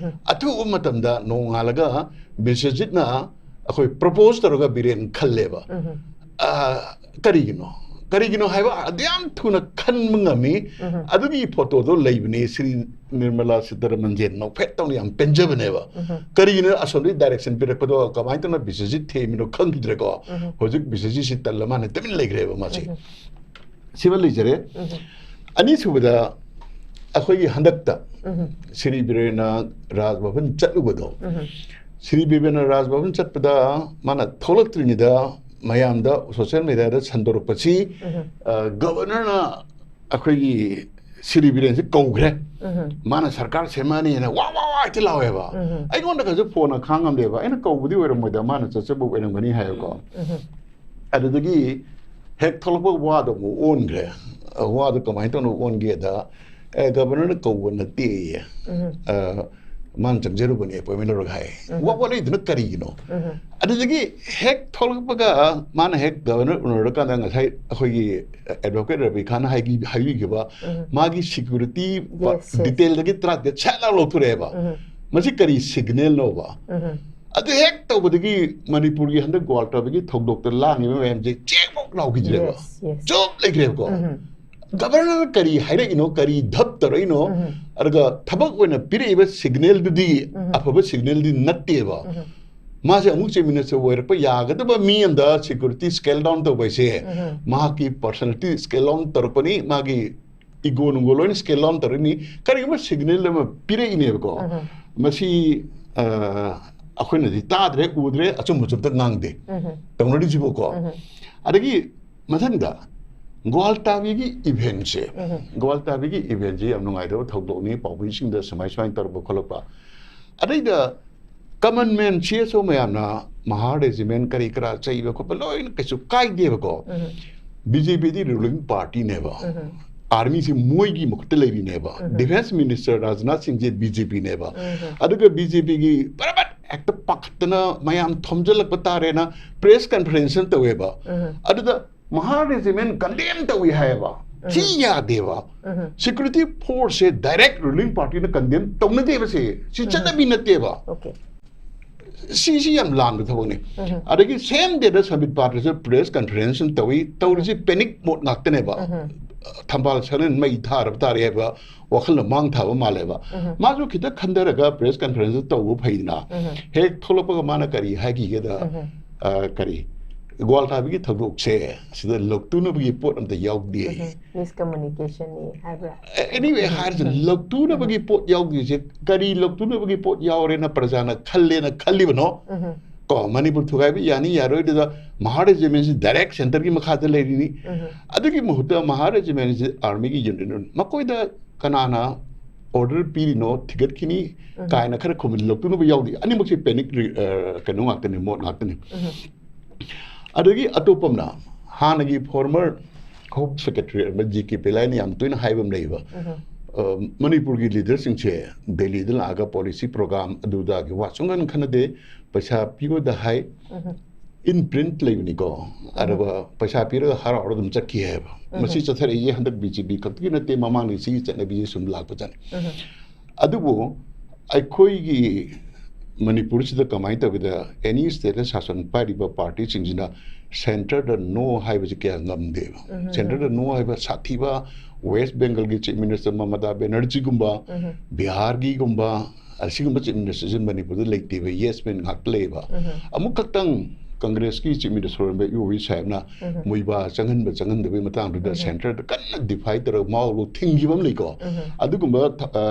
ꯑꯊꯨꯕ ꯃꯇꯝꯗ ꯅꯣꯡꯉꯥꯜꯂꯒ ꯕꯤꯁ꯭ꯋꯖꯤꯠꯅ ꯑꯩꯈꯣꯏ ꯄ꯭ꯔꯣꯄꯣꯁ ꯇꯧꯔꯒ ꯕꯤꯔꯦꯟ ꯈꯜꯂꯦꯕ꯫ ꯑ, ꯀꯔꯤꯒꯤꯅꯣ? ꯀꯔꯤꯒꯤꯅꯣ ꯍꯥꯏꯕ ꯑꯗꯨ ꯌꯥꯝ ꯊꯨꯅ ꯈꯟꯕ ꯉꯝꯃꯤ꯫ ꯑꯗꯨꯒꯤ ꯐꯣꯇꯣꯗꯣ ꯂꯩꯕꯅꯤ ꯁ꯭ꯔꯤ ꯅꯤꯔꯃꯂꯥ ꯁꯤꯇꯥꯔꯃꯟꯁꯦ ꯅꯣꯛꯐꯦꯠ ꯇꯧꯅ ꯌꯥꯝ ꯄꯦꯟꯖꯕꯅꯦꯕ꯫ ꯀꯔꯤꯒꯤꯅꯣ ꯑꯁꯣꯝꯗꯒꯤ ꯗꯥꯏꯔꯦꯛꯁꯟ ꯄꯤꯔꯛꯄꯗꯣ ꯀꯃꯥꯏꯅ ꯇꯧꯅ ꯕꯤꯁ꯭ꯋꯖꯤꯠ ꯊꯦꯝꯃꯤꯅꯣ ꯈꯪꯈꯤꯗ꯭ꯔꯦꯀꯣ꯫ ꯍꯧꯖꯤꯛ ꯕꯤꯁ꯭ꯋꯖꯤꯠꯁꯤ ꯇꯜꯂ ꯃꯥꯅ ꯇꯨꯃꯤꯟ ꯂꯩꯈ꯭ꯔꯦꯕ ꯃꯥꯁꯦ꯫ ꯁꯤꯃ ꯂꯩꯖꯔꯦ꯫ ꯑꯅꯤꯁꯨꯕꯗ ꯑꯩꯈꯣꯏꯒꯤ ꯍꯟꯗꯛꯇ ꯁ꯭ꯔꯤ ꯕꯤꯔꯦꯟꯅ ꯔꯥꯖ ꯚꯕꯟ ꯆꯠꯂꯨꯕꯗꯣ, ꯁ꯭ꯔꯤ ꯕꯤꯔꯦꯟꯅ ꯔꯥꯖ ꯚꯕꯟ ꯆꯠꯄꯗ ꯃꯥꯅ ꯊꯣꯛꯂꯛꯇ꯭ꯔꯤꯉꯩꯗ ꯃꯌꯥꯝꯗ ꯁꯣꯁꯤꯌꯦꯜ ꯃꯦꯗꯤꯌꯥꯗ ꯁꯟꯗꯣꯔꯛꯄꯁꯤ, ꯑ, ꯒꯕꯔꯅꯔꯅ ꯑꯩꯈꯣꯏꯒꯤ ꯁ꯭ꯔꯤ ꯕꯤꯔꯦꯟꯁꯤ ꯀꯧꯈ꯭ꯔꯦ꯫ ꯃꯥꯅ ꯁꯔꯀꯥꯔ ꯁꯦꯝꯃꯛꯑꯅꯤꯅ ꯋꯥ ꯋꯥ ꯋꯥ ꯍꯦꯛꯇ ꯂꯥꯎꯋꯦꯕ꯫ ꯑꯩꯉꯣꯟꯗ ꯀꯩꯁꯨ ꯐꯣꯟꯅ ꯈꯥꯡꯉꯝꯗꯦꯕ꯫ ꯑꯩꯅ ꯀꯧꯕꯗꯤ ꯑꯣꯏꯔꯝꯃꯣꯏꯗ, ꯃꯥꯅ ꯆꯠꯆꯕ ꯑꯣꯏꯔꯝꯒꯅꯤ ꯍꯥꯏꯕꯀꯣ꯫ ꯑꯗꯨꯗꯒꯤ ꯍꯦꯛ ꯊꯣꯛꯂꯛꯄ ꯋꯥꯗꯣ ꯑꯃꯨꯛ ꯑꯣꯟꯈ꯭ꯔꯦ꯫ ꯑ, ꯋꯥꯗꯣ ꯀꯃꯥꯏꯅ ꯇꯧꯅ ꯑꯣꯟꯒꯦꯗ, "ꯑꯦ, ꯒꯕꯔꯅꯔꯅ ꯀꯧꯕ ꯅꯠꯇꯦꯌꯦ꯫ ꯑ, ꯃꯥꯅ ꯆꯪꯖꯔꯨꯕꯅꯦ ꯑꯦꯄꯣꯏꯟꯃꯦꯟ ꯂꯧꯔꯒ" ꯍꯥꯏ꯫ ꯋꯥ ꯋꯥꯠꯂꯛꯏꯗꯨꯅ ꯀꯔꯤꯒꯤꯅꯣ? ꯑꯗꯨꯗꯒꯤ ꯍꯦꯛ ꯊꯣꯛꯂꯛꯄꯒ ꯃꯥꯅ ꯍꯦꯛ ꯒꯕꯔꯅꯔ ꯎꯅꯔꯀꯥꯟꯗ ꯉꯁꯥꯏ ꯑꯩꯈꯣꯏꯒꯤ ꯑꯦꯗꯚꯣꯀꯦꯠ ꯔꯕꯤ ꯈꯥꯟꯅ ꯍꯥꯏꯈꯤ-, ꯍꯥꯏꯕꯤꯈꯤꯕ ꯃꯥꯒꯤ ꯁꯦꯀ꯭ꯌꯨꯔꯤꯇꯤ ꯌꯦꯁ, ꯌꯦꯁ꯫ ꯗꯤꯇꯦꯜꯗꯒꯤ ꯇꯔꯥꯇꯔꯦꯠ ꯁꯠ ꯂꯥꯎ ꯂꯧꯊꯣꯔꯛꯑꯦꯕ꯫ ꯃꯁꯤ ꯀꯔꯤ ꯁꯤꯒꯅꯦꯜꯅꯣꯕ? ꯑꯗꯨ ꯍꯦꯛ ꯇꯧꯕꯗꯒꯤ ꯃꯅꯤꯄꯨꯔꯒꯤ ꯍꯟꯗꯛ ꯒ꯭ꯋꯥꯜꯇꯔꯕꯒꯤ ꯊꯧꯗꯣꯛꯇ ꯂꯥꯡꯉꯤꯕ ꯃꯌꯥꯝꯁꯦ ꯆꯦꯛꯃꯨꯛ ꯂꯥꯎꯈꯤꯗ꯭ꯔꯦꯕ꯫ Yes, yes. ꯆꯨꯞ ꯂꯩꯈ꯭ꯔꯦꯕꯀꯣ꯫ ꯒꯕꯔꯅꯔ ꯀꯔꯤ ꯍꯥꯏꯔꯛꯏꯅꯣ, ꯀꯔꯤ ꯙꯞ ꯇꯧꯔꯛꯏꯅꯣ? ꯑꯗꯨꯒ ꯊꯕꯛ ꯑꯣꯏꯅ ꯄꯤꯔꯛꯏꯕ ꯁꯤꯒꯅꯦꯜꯗꯨꯗꯤ ꯑꯐꯕ ꯁꯤꯒꯅꯦꯜꯗꯤ ꯅꯠꯇꯦꯕ꯫ ꯃꯥꯁꯦ ꯑꯃꯨꯛ ꯆꯤꯐ ꯃꯤꯅꯤꯁꯇꯔ ꯑꯣꯏꯔꯛꯄ ꯌꯥꯒꯗꯕ ꯃꯤ ꯑꯃꯗ ꯁꯦꯀ꯭ꯌꯨꯔꯤꯇꯤ ꯁ꯭ꯀꯦꯜ ꯗꯥꯎꯟ ꯇꯧꯕ ꯍꯥꯏꯁꯦ ꯃꯍꯥꯛꯀꯤ ꯄꯔꯁꯅꯦꯂꯤꯇꯤ ꯁ꯭ꯀꯦꯜ ꯗꯥꯎꯟ ꯇꯧꯔꯛꯄꯅꯤ, ꯃꯥꯒꯤ ꯏꯒꯣ ꯅꯨꯡꯒꯣ ꯂꯣꯏꯅ scale down ꯇꯧꯔꯛꯏꯅꯤ꯫ ꯀꯔꯤꯒꯨꯝꯕ signal ꯑꯃ ꯄꯤꯔꯛꯏꯅꯦꯕꯀꯣ꯫ ꯎꯝ꯫ ꯃꯁꯤ, ꯑ, ꯑꯩꯈꯣꯏꯅꯗꯤ ꯇꯥꯗ꯭ꯔꯦ, ꯎꯗ꯭ꯔꯦ, ꯑꯆꯨꯝꯕ ꯆꯨꯝꯇ ꯉꯥꯡꯗꯦ꯫ ꯎꯝ꯫ ꯇꯧꯅꯔꯤꯁꯤꯕꯨꯀꯣ꯫ ꯎꯝ꯫ ꯑꯗꯒꯤ ꯃꯊꯪꯗ ꯒ꯭ꯋꯥꯜꯇꯥꯕꯤꯒꯤ eventꯁꯦ, ꯎꯝ꯫ ꯒ꯭ꯋꯥꯜꯇꯥꯕꯤꯒꯤ eventꯁꯦ ꯌꯥꯝ ꯅꯨꯡꯉꯥꯏꯇꯕ ꯊꯧꯗꯣꯛꯅꯤ, ꯄꯥꯎꯃꯤꯁꯤꯡꯗ ꯁꯨꯃꯥꯏ ꯁꯨꯃꯥꯏꯅ ꯇꯧꯔꯛꯄ ꯈꯣꯠꯂꯛꯄ꯫ ꯑꯗꯩꯗ common man, C S O ꯃꯌꯥꯝꯅ ꯃꯍꯥ regiment ꯀꯔꯤ ꯀꯔꯥ ꯆꯩꯕ ꯈꯣꯠꯄ ꯂꯣꯏꯅ ꯀꯩꯁꯨ ꯀꯥꯏꯗꯦꯕꯀꯣ꯫ ꯎꯝ꯫ BJPꯗꯤ ruling partyꯅꯦꯕ꯫ ꯎꯝ꯫ Armyꯁꯦ ꯃꯣꯏꯒꯤ ꯃꯈꯨꯠꯇ ꯂꯩꯔꯤꯅꯦꯕ꯫ ꯎꯝ꯫ Defence Minister ꯔꯥꯖꯅꯥꯊ ꯁꯤꯡꯁꯦ BJPꯅꯦꯕ꯫ ꯎꯝ꯫ ꯑꯗꯨꯒ BJPꯒꯤ ꯕꯔꯕꯠ ꯍꯦꯛꯇ ꯄꯥꯈꯠꯇꯅ ꯃꯌꯥꯝ ꯊꯣꯝꯖꯤꯜꯂꯛꯄ ꯇꯥꯔꯦꯅ press conference ꯑꯃ ꯇꯧꯋꯦꯕ꯫ ꯎꯝ꯫ ꯑꯗꯨꯗ ꯃꯍꯥ regiment condemn ꯇꯧꯏ ꯍꯥꯏꯌꯦꯕ꯫ ꯁꯤ ꯎꯝ꯫ ꯌꯥꯗꯦꯕ꯫ ꯎꯝ꯫ Security forceꯁꯦ direct ruling partyꯅ condemn ꯇꯧꯅꯗꯦꯕ꯫ ꯁꯤ, ꯁꯤ ꯎꯝ꯫ ꯆꯠꯅꯕꯤ ꯅꯠꯇꯦꯕ꯫ Okay꯫ ꯁꯤꯁꯤ ꯌꯥꯝ ꯂꯥꯟꯕ ꯊꯕꯛꯅꯤ꯫ ꯎꯝ꯫ ꯑꯗꯒꯤ same dayꯗ ꯁꯝꯕꯤꯠ ꯄꯥꯇ꯭ꯔꯁꯨ press conference ꯑꯃ ꯇꯧꯏ꯫ ꯇꯧꯔꯤꯁꯤ panic mode ꯉꯥꯛꯇꯅꯦꯕ꯫ ꯎꯝ꯫ ꯊꯝꯕꯥꯜ ꯁꯅꯟ ꯃꯩ ꯊꯥꯔꯕ ꯇꯥꯔꯦ ꯍꯥꯏꯕ ꯋꯥꯈꯜꯅ ꯃꯥꯡ ꯊꯥꯕ ꯃꯥꯜꯂꯦꯕ꯫ ꯎꯝ꯫ ꯃꯥꯁꯨ ꯈꯤꯇꯪ ꯈꯟꯊꯔꯒ press conference ꯇꯧꯕ ꯐꯩꯗꯅ꯫ ꯎꯝ꯫ ꯍꯦꯛ ꯊꯣꯛꯂꯛꯄꯒ ꯃꯥꯅ ꯀꯔꯤ ꯍꯥꯏꯈꯤꯒꯦꯗ, ꯎꯝ꯫ ꯑ, ꯀꯔꯤ, ꯒ꯭ꯋꯥꯜꯇꯥꯕꯤꯒꯤ ꯊꯧꯗꯣꯛꯁꯦ ꯁꯤꯗ ꯂꯧꯇꯨꯅꯕꯒꯤ ꯄꯣꯠ ꯑꯝꯇ ꯌꯥꯎꯗꯦ꯫ ꯎꯝ꯫ Miscommunicationꯅꯤ ꯍꯥꯏꯕ꯭ꯔꯥ? Anyway, ꯎꯝ꯫ ꯍꯥꯏꯔꯁꯨ ꯎꯝ꯫ ꯂꯧꯇꯨꯅꯕꯒꯤ ꯄꯣꯠ ꯌꯥꯎꯗ꯭ꯔꯤꯁꯦ ꯀꯔꯤ ꯂꯧꯇꯨꯅꯕꯒꯤ ꯄꯣꯠ ꯌꯥꯎꯔꯦꯅ ꯄ꯭ꯔꯖꯥꯅ ꯈꯜꯂꯦꯅ ꯈꯜꯂꯤꯕꯅꯣ? ꯎꯝ꯫ ꯀꯣ, ꯃꯅꯤꯄꯨꯔ ꯊꯨꯒꯥꯏꯕ ꯌꯥꯅꯤ ꯌꯥꯔꯣꯏꯗꯨꯗ ꯃꯍꯥ regimentꯁꯤ direct centreꯒꯤ ꯃꯈꯥꯗ ꯂꯩꯔꯤꯅꯤ꯫ ꯎꯝ꯫ ꯑꯗꯨꯒꯤ ꯃꯍꯨꯠꯇ ꯃꯍꯥ regimentꯁꯤ armyꯒꯤ unit, ꯃꯈꯣꯏꯗ ꯀꯅꯥꯅ order ꯄꯤꯔꯤꯅꯣ, ꯊꯤꯒꯠꯈꯤꯅꯤ ꯎꯝ꯫ ꯀꯥꯏꯅ ꯈꯔ ꯈꯨꯝꯕꯗꯤ ꯂꯧꯇꯨꯅꯕ ꯌꯥꯎꯗꯦ꯫ ꯑꯅꯤꯃꯛꯁꯦ panic re-, ꯑ, ꯀꯩꯅꯣ ꯉꯥꯛꯇꯅꯤ, mode ꯉꯥꯛꯇꯅꯤ꯫ ꯎꯝ꯫ ꯑꯗꯒꯤ ꯑꯇꯣꯞꯄ ꯑꯃꯅ, ꯍꯥꯟꯅꯒꯤ former Home Secretary ꯑꯣꯏꯔꯝꯕ G K ꯄꯦꯂꯥꯏꯅ ꯌꯥꯝ ꯇꯣꯏꯅ ꯍꯥꯏꯕ ꯑꯃ ꯂꯩꯌꯦꯕ꯫ ꯎꯝ꯫ ꯑ, ꯃꯅꯤꯄꯨꯔꯒꯤ leaderꯁꯤꯡꯁꯦ ꯗꯦꯜꯂꯤꯗ ꯂꯥꯛꯑꯒ policy program ꯑꯗꯨꯗꯒꯤ ꯋꯥ ꯁꯨꯡꯈꯟ ꯈꯟꯅꯗꯦ, ꯄꯩꯁꯥ ꯄꯤꯌꯣꯗ ꯍꯥꯏ, ꯎꯝ꯫ In print ꯂꯩꯕꯅꯤꯀꯣ, ꯎꯝ꯫ ꯑꯗꯨꯒ ꯄꯩꯁꯥ ꯄꯤꯔꯒ ꯍꯔꯥꯎ ꯍꯔꯥꯎ ꯑꯗꯨꯝ ꯆꯠꯈꯤ ꯍꯥꯏꯌꯦꯕ꯫ ꯎꯝ꯫ ꯃꯁꯤ ꯆꯠꯊꯔꯛꯏꯁꯦ ꯍꯟꯗꯛ BJP ꯈꯛꯇꯒꯤ ꯅꯠꯇꯦ, ꯃꯃꯥꯡꯗꯒꯤ ꯁꯤꯒꯤ ꯆꯠꯅꯕꯤꯁꯦ ꯁꯨꯝ ꯂꯥꯛꯄꯖꯥꯠꯅꯤ꯫ ꯎꯝ꯫ ꯑꯗꯨꯕꯨ ꯑꯩꯈꯣꯏꯒꯤ ꯃꯅꯤꯄꯨꯔꯁꯤꯗ ꯀꯃꯥꯏꯅ ꯇꯧꯒꯦꯗ, any stateꯇ ꯁꯥꯁꯟ ꯄꯥꯏꯔꯤꯕ partyꯁꯤꯡꯁꯤꯅ centreꯗ no ꯍꯥꯏꯕꯁꯤ ꯀꯌꯥ ꯉꯝꯗꯦꯕ꯫ ꯎꯝ꯫ Centreꯗ no ꯍꯥꯏꯕ ꯁꯥꯊꯤꯕ West Bengalꯒꯤ Chief Minister ꯃꯃꯇꯥ ꯕꯦꯅꯔꯖꯤꯒꯨꯝꯕ, ꯎꯝ꯫ ꯕꯤꯍꯥꯔꯒꯤꯒꯨꯝꯕ, ꯑꯁꯤꯒꯨꯝꯕ Chief Ministerꯁꯤ ꯃꯅꯤꯄꯨꯔꯗ ꯂꯩꯇꯦꯕ, yes man ꯉꯥꯛꯇ ꯂꯩꯌꯦꯕ꯫ ꯎꯝ꯫ ꯑꯃꯨꯛ ꯈꯛꯇꯪ ꯀꯪꯒ꯭ꯔꯦꯁꯀꯤ ꯆꯤꯐ ꯃꯤꯅꯤꯁꯇꯔ ꯑꯣꯏꯔꯝꯕ ꯌꯨ ꯁꯥꯍꯦꯕꯅ ꯃꯣꯏꯕꯥ ꯆꯪꯍꯟꯕ ꯆꯪꯍꯟꯗꯕꯒꯤ ꯃꯇꯥꯡꯗꯨꯗ ꯁꯦꯟꯇꯔꯗ ꯀꯟꯅ ꯗꯤꯐꯥꯏ ꯇꯧꯔꯒ ꯃꯥꯎ ꯊꯤꯡꯈꯤꯕ ꯑꯃ ꯂꯩꯀꯣ꯫ ꯑꯗꯨꯒꯨꯝꯕ ꯊ- ꯑ,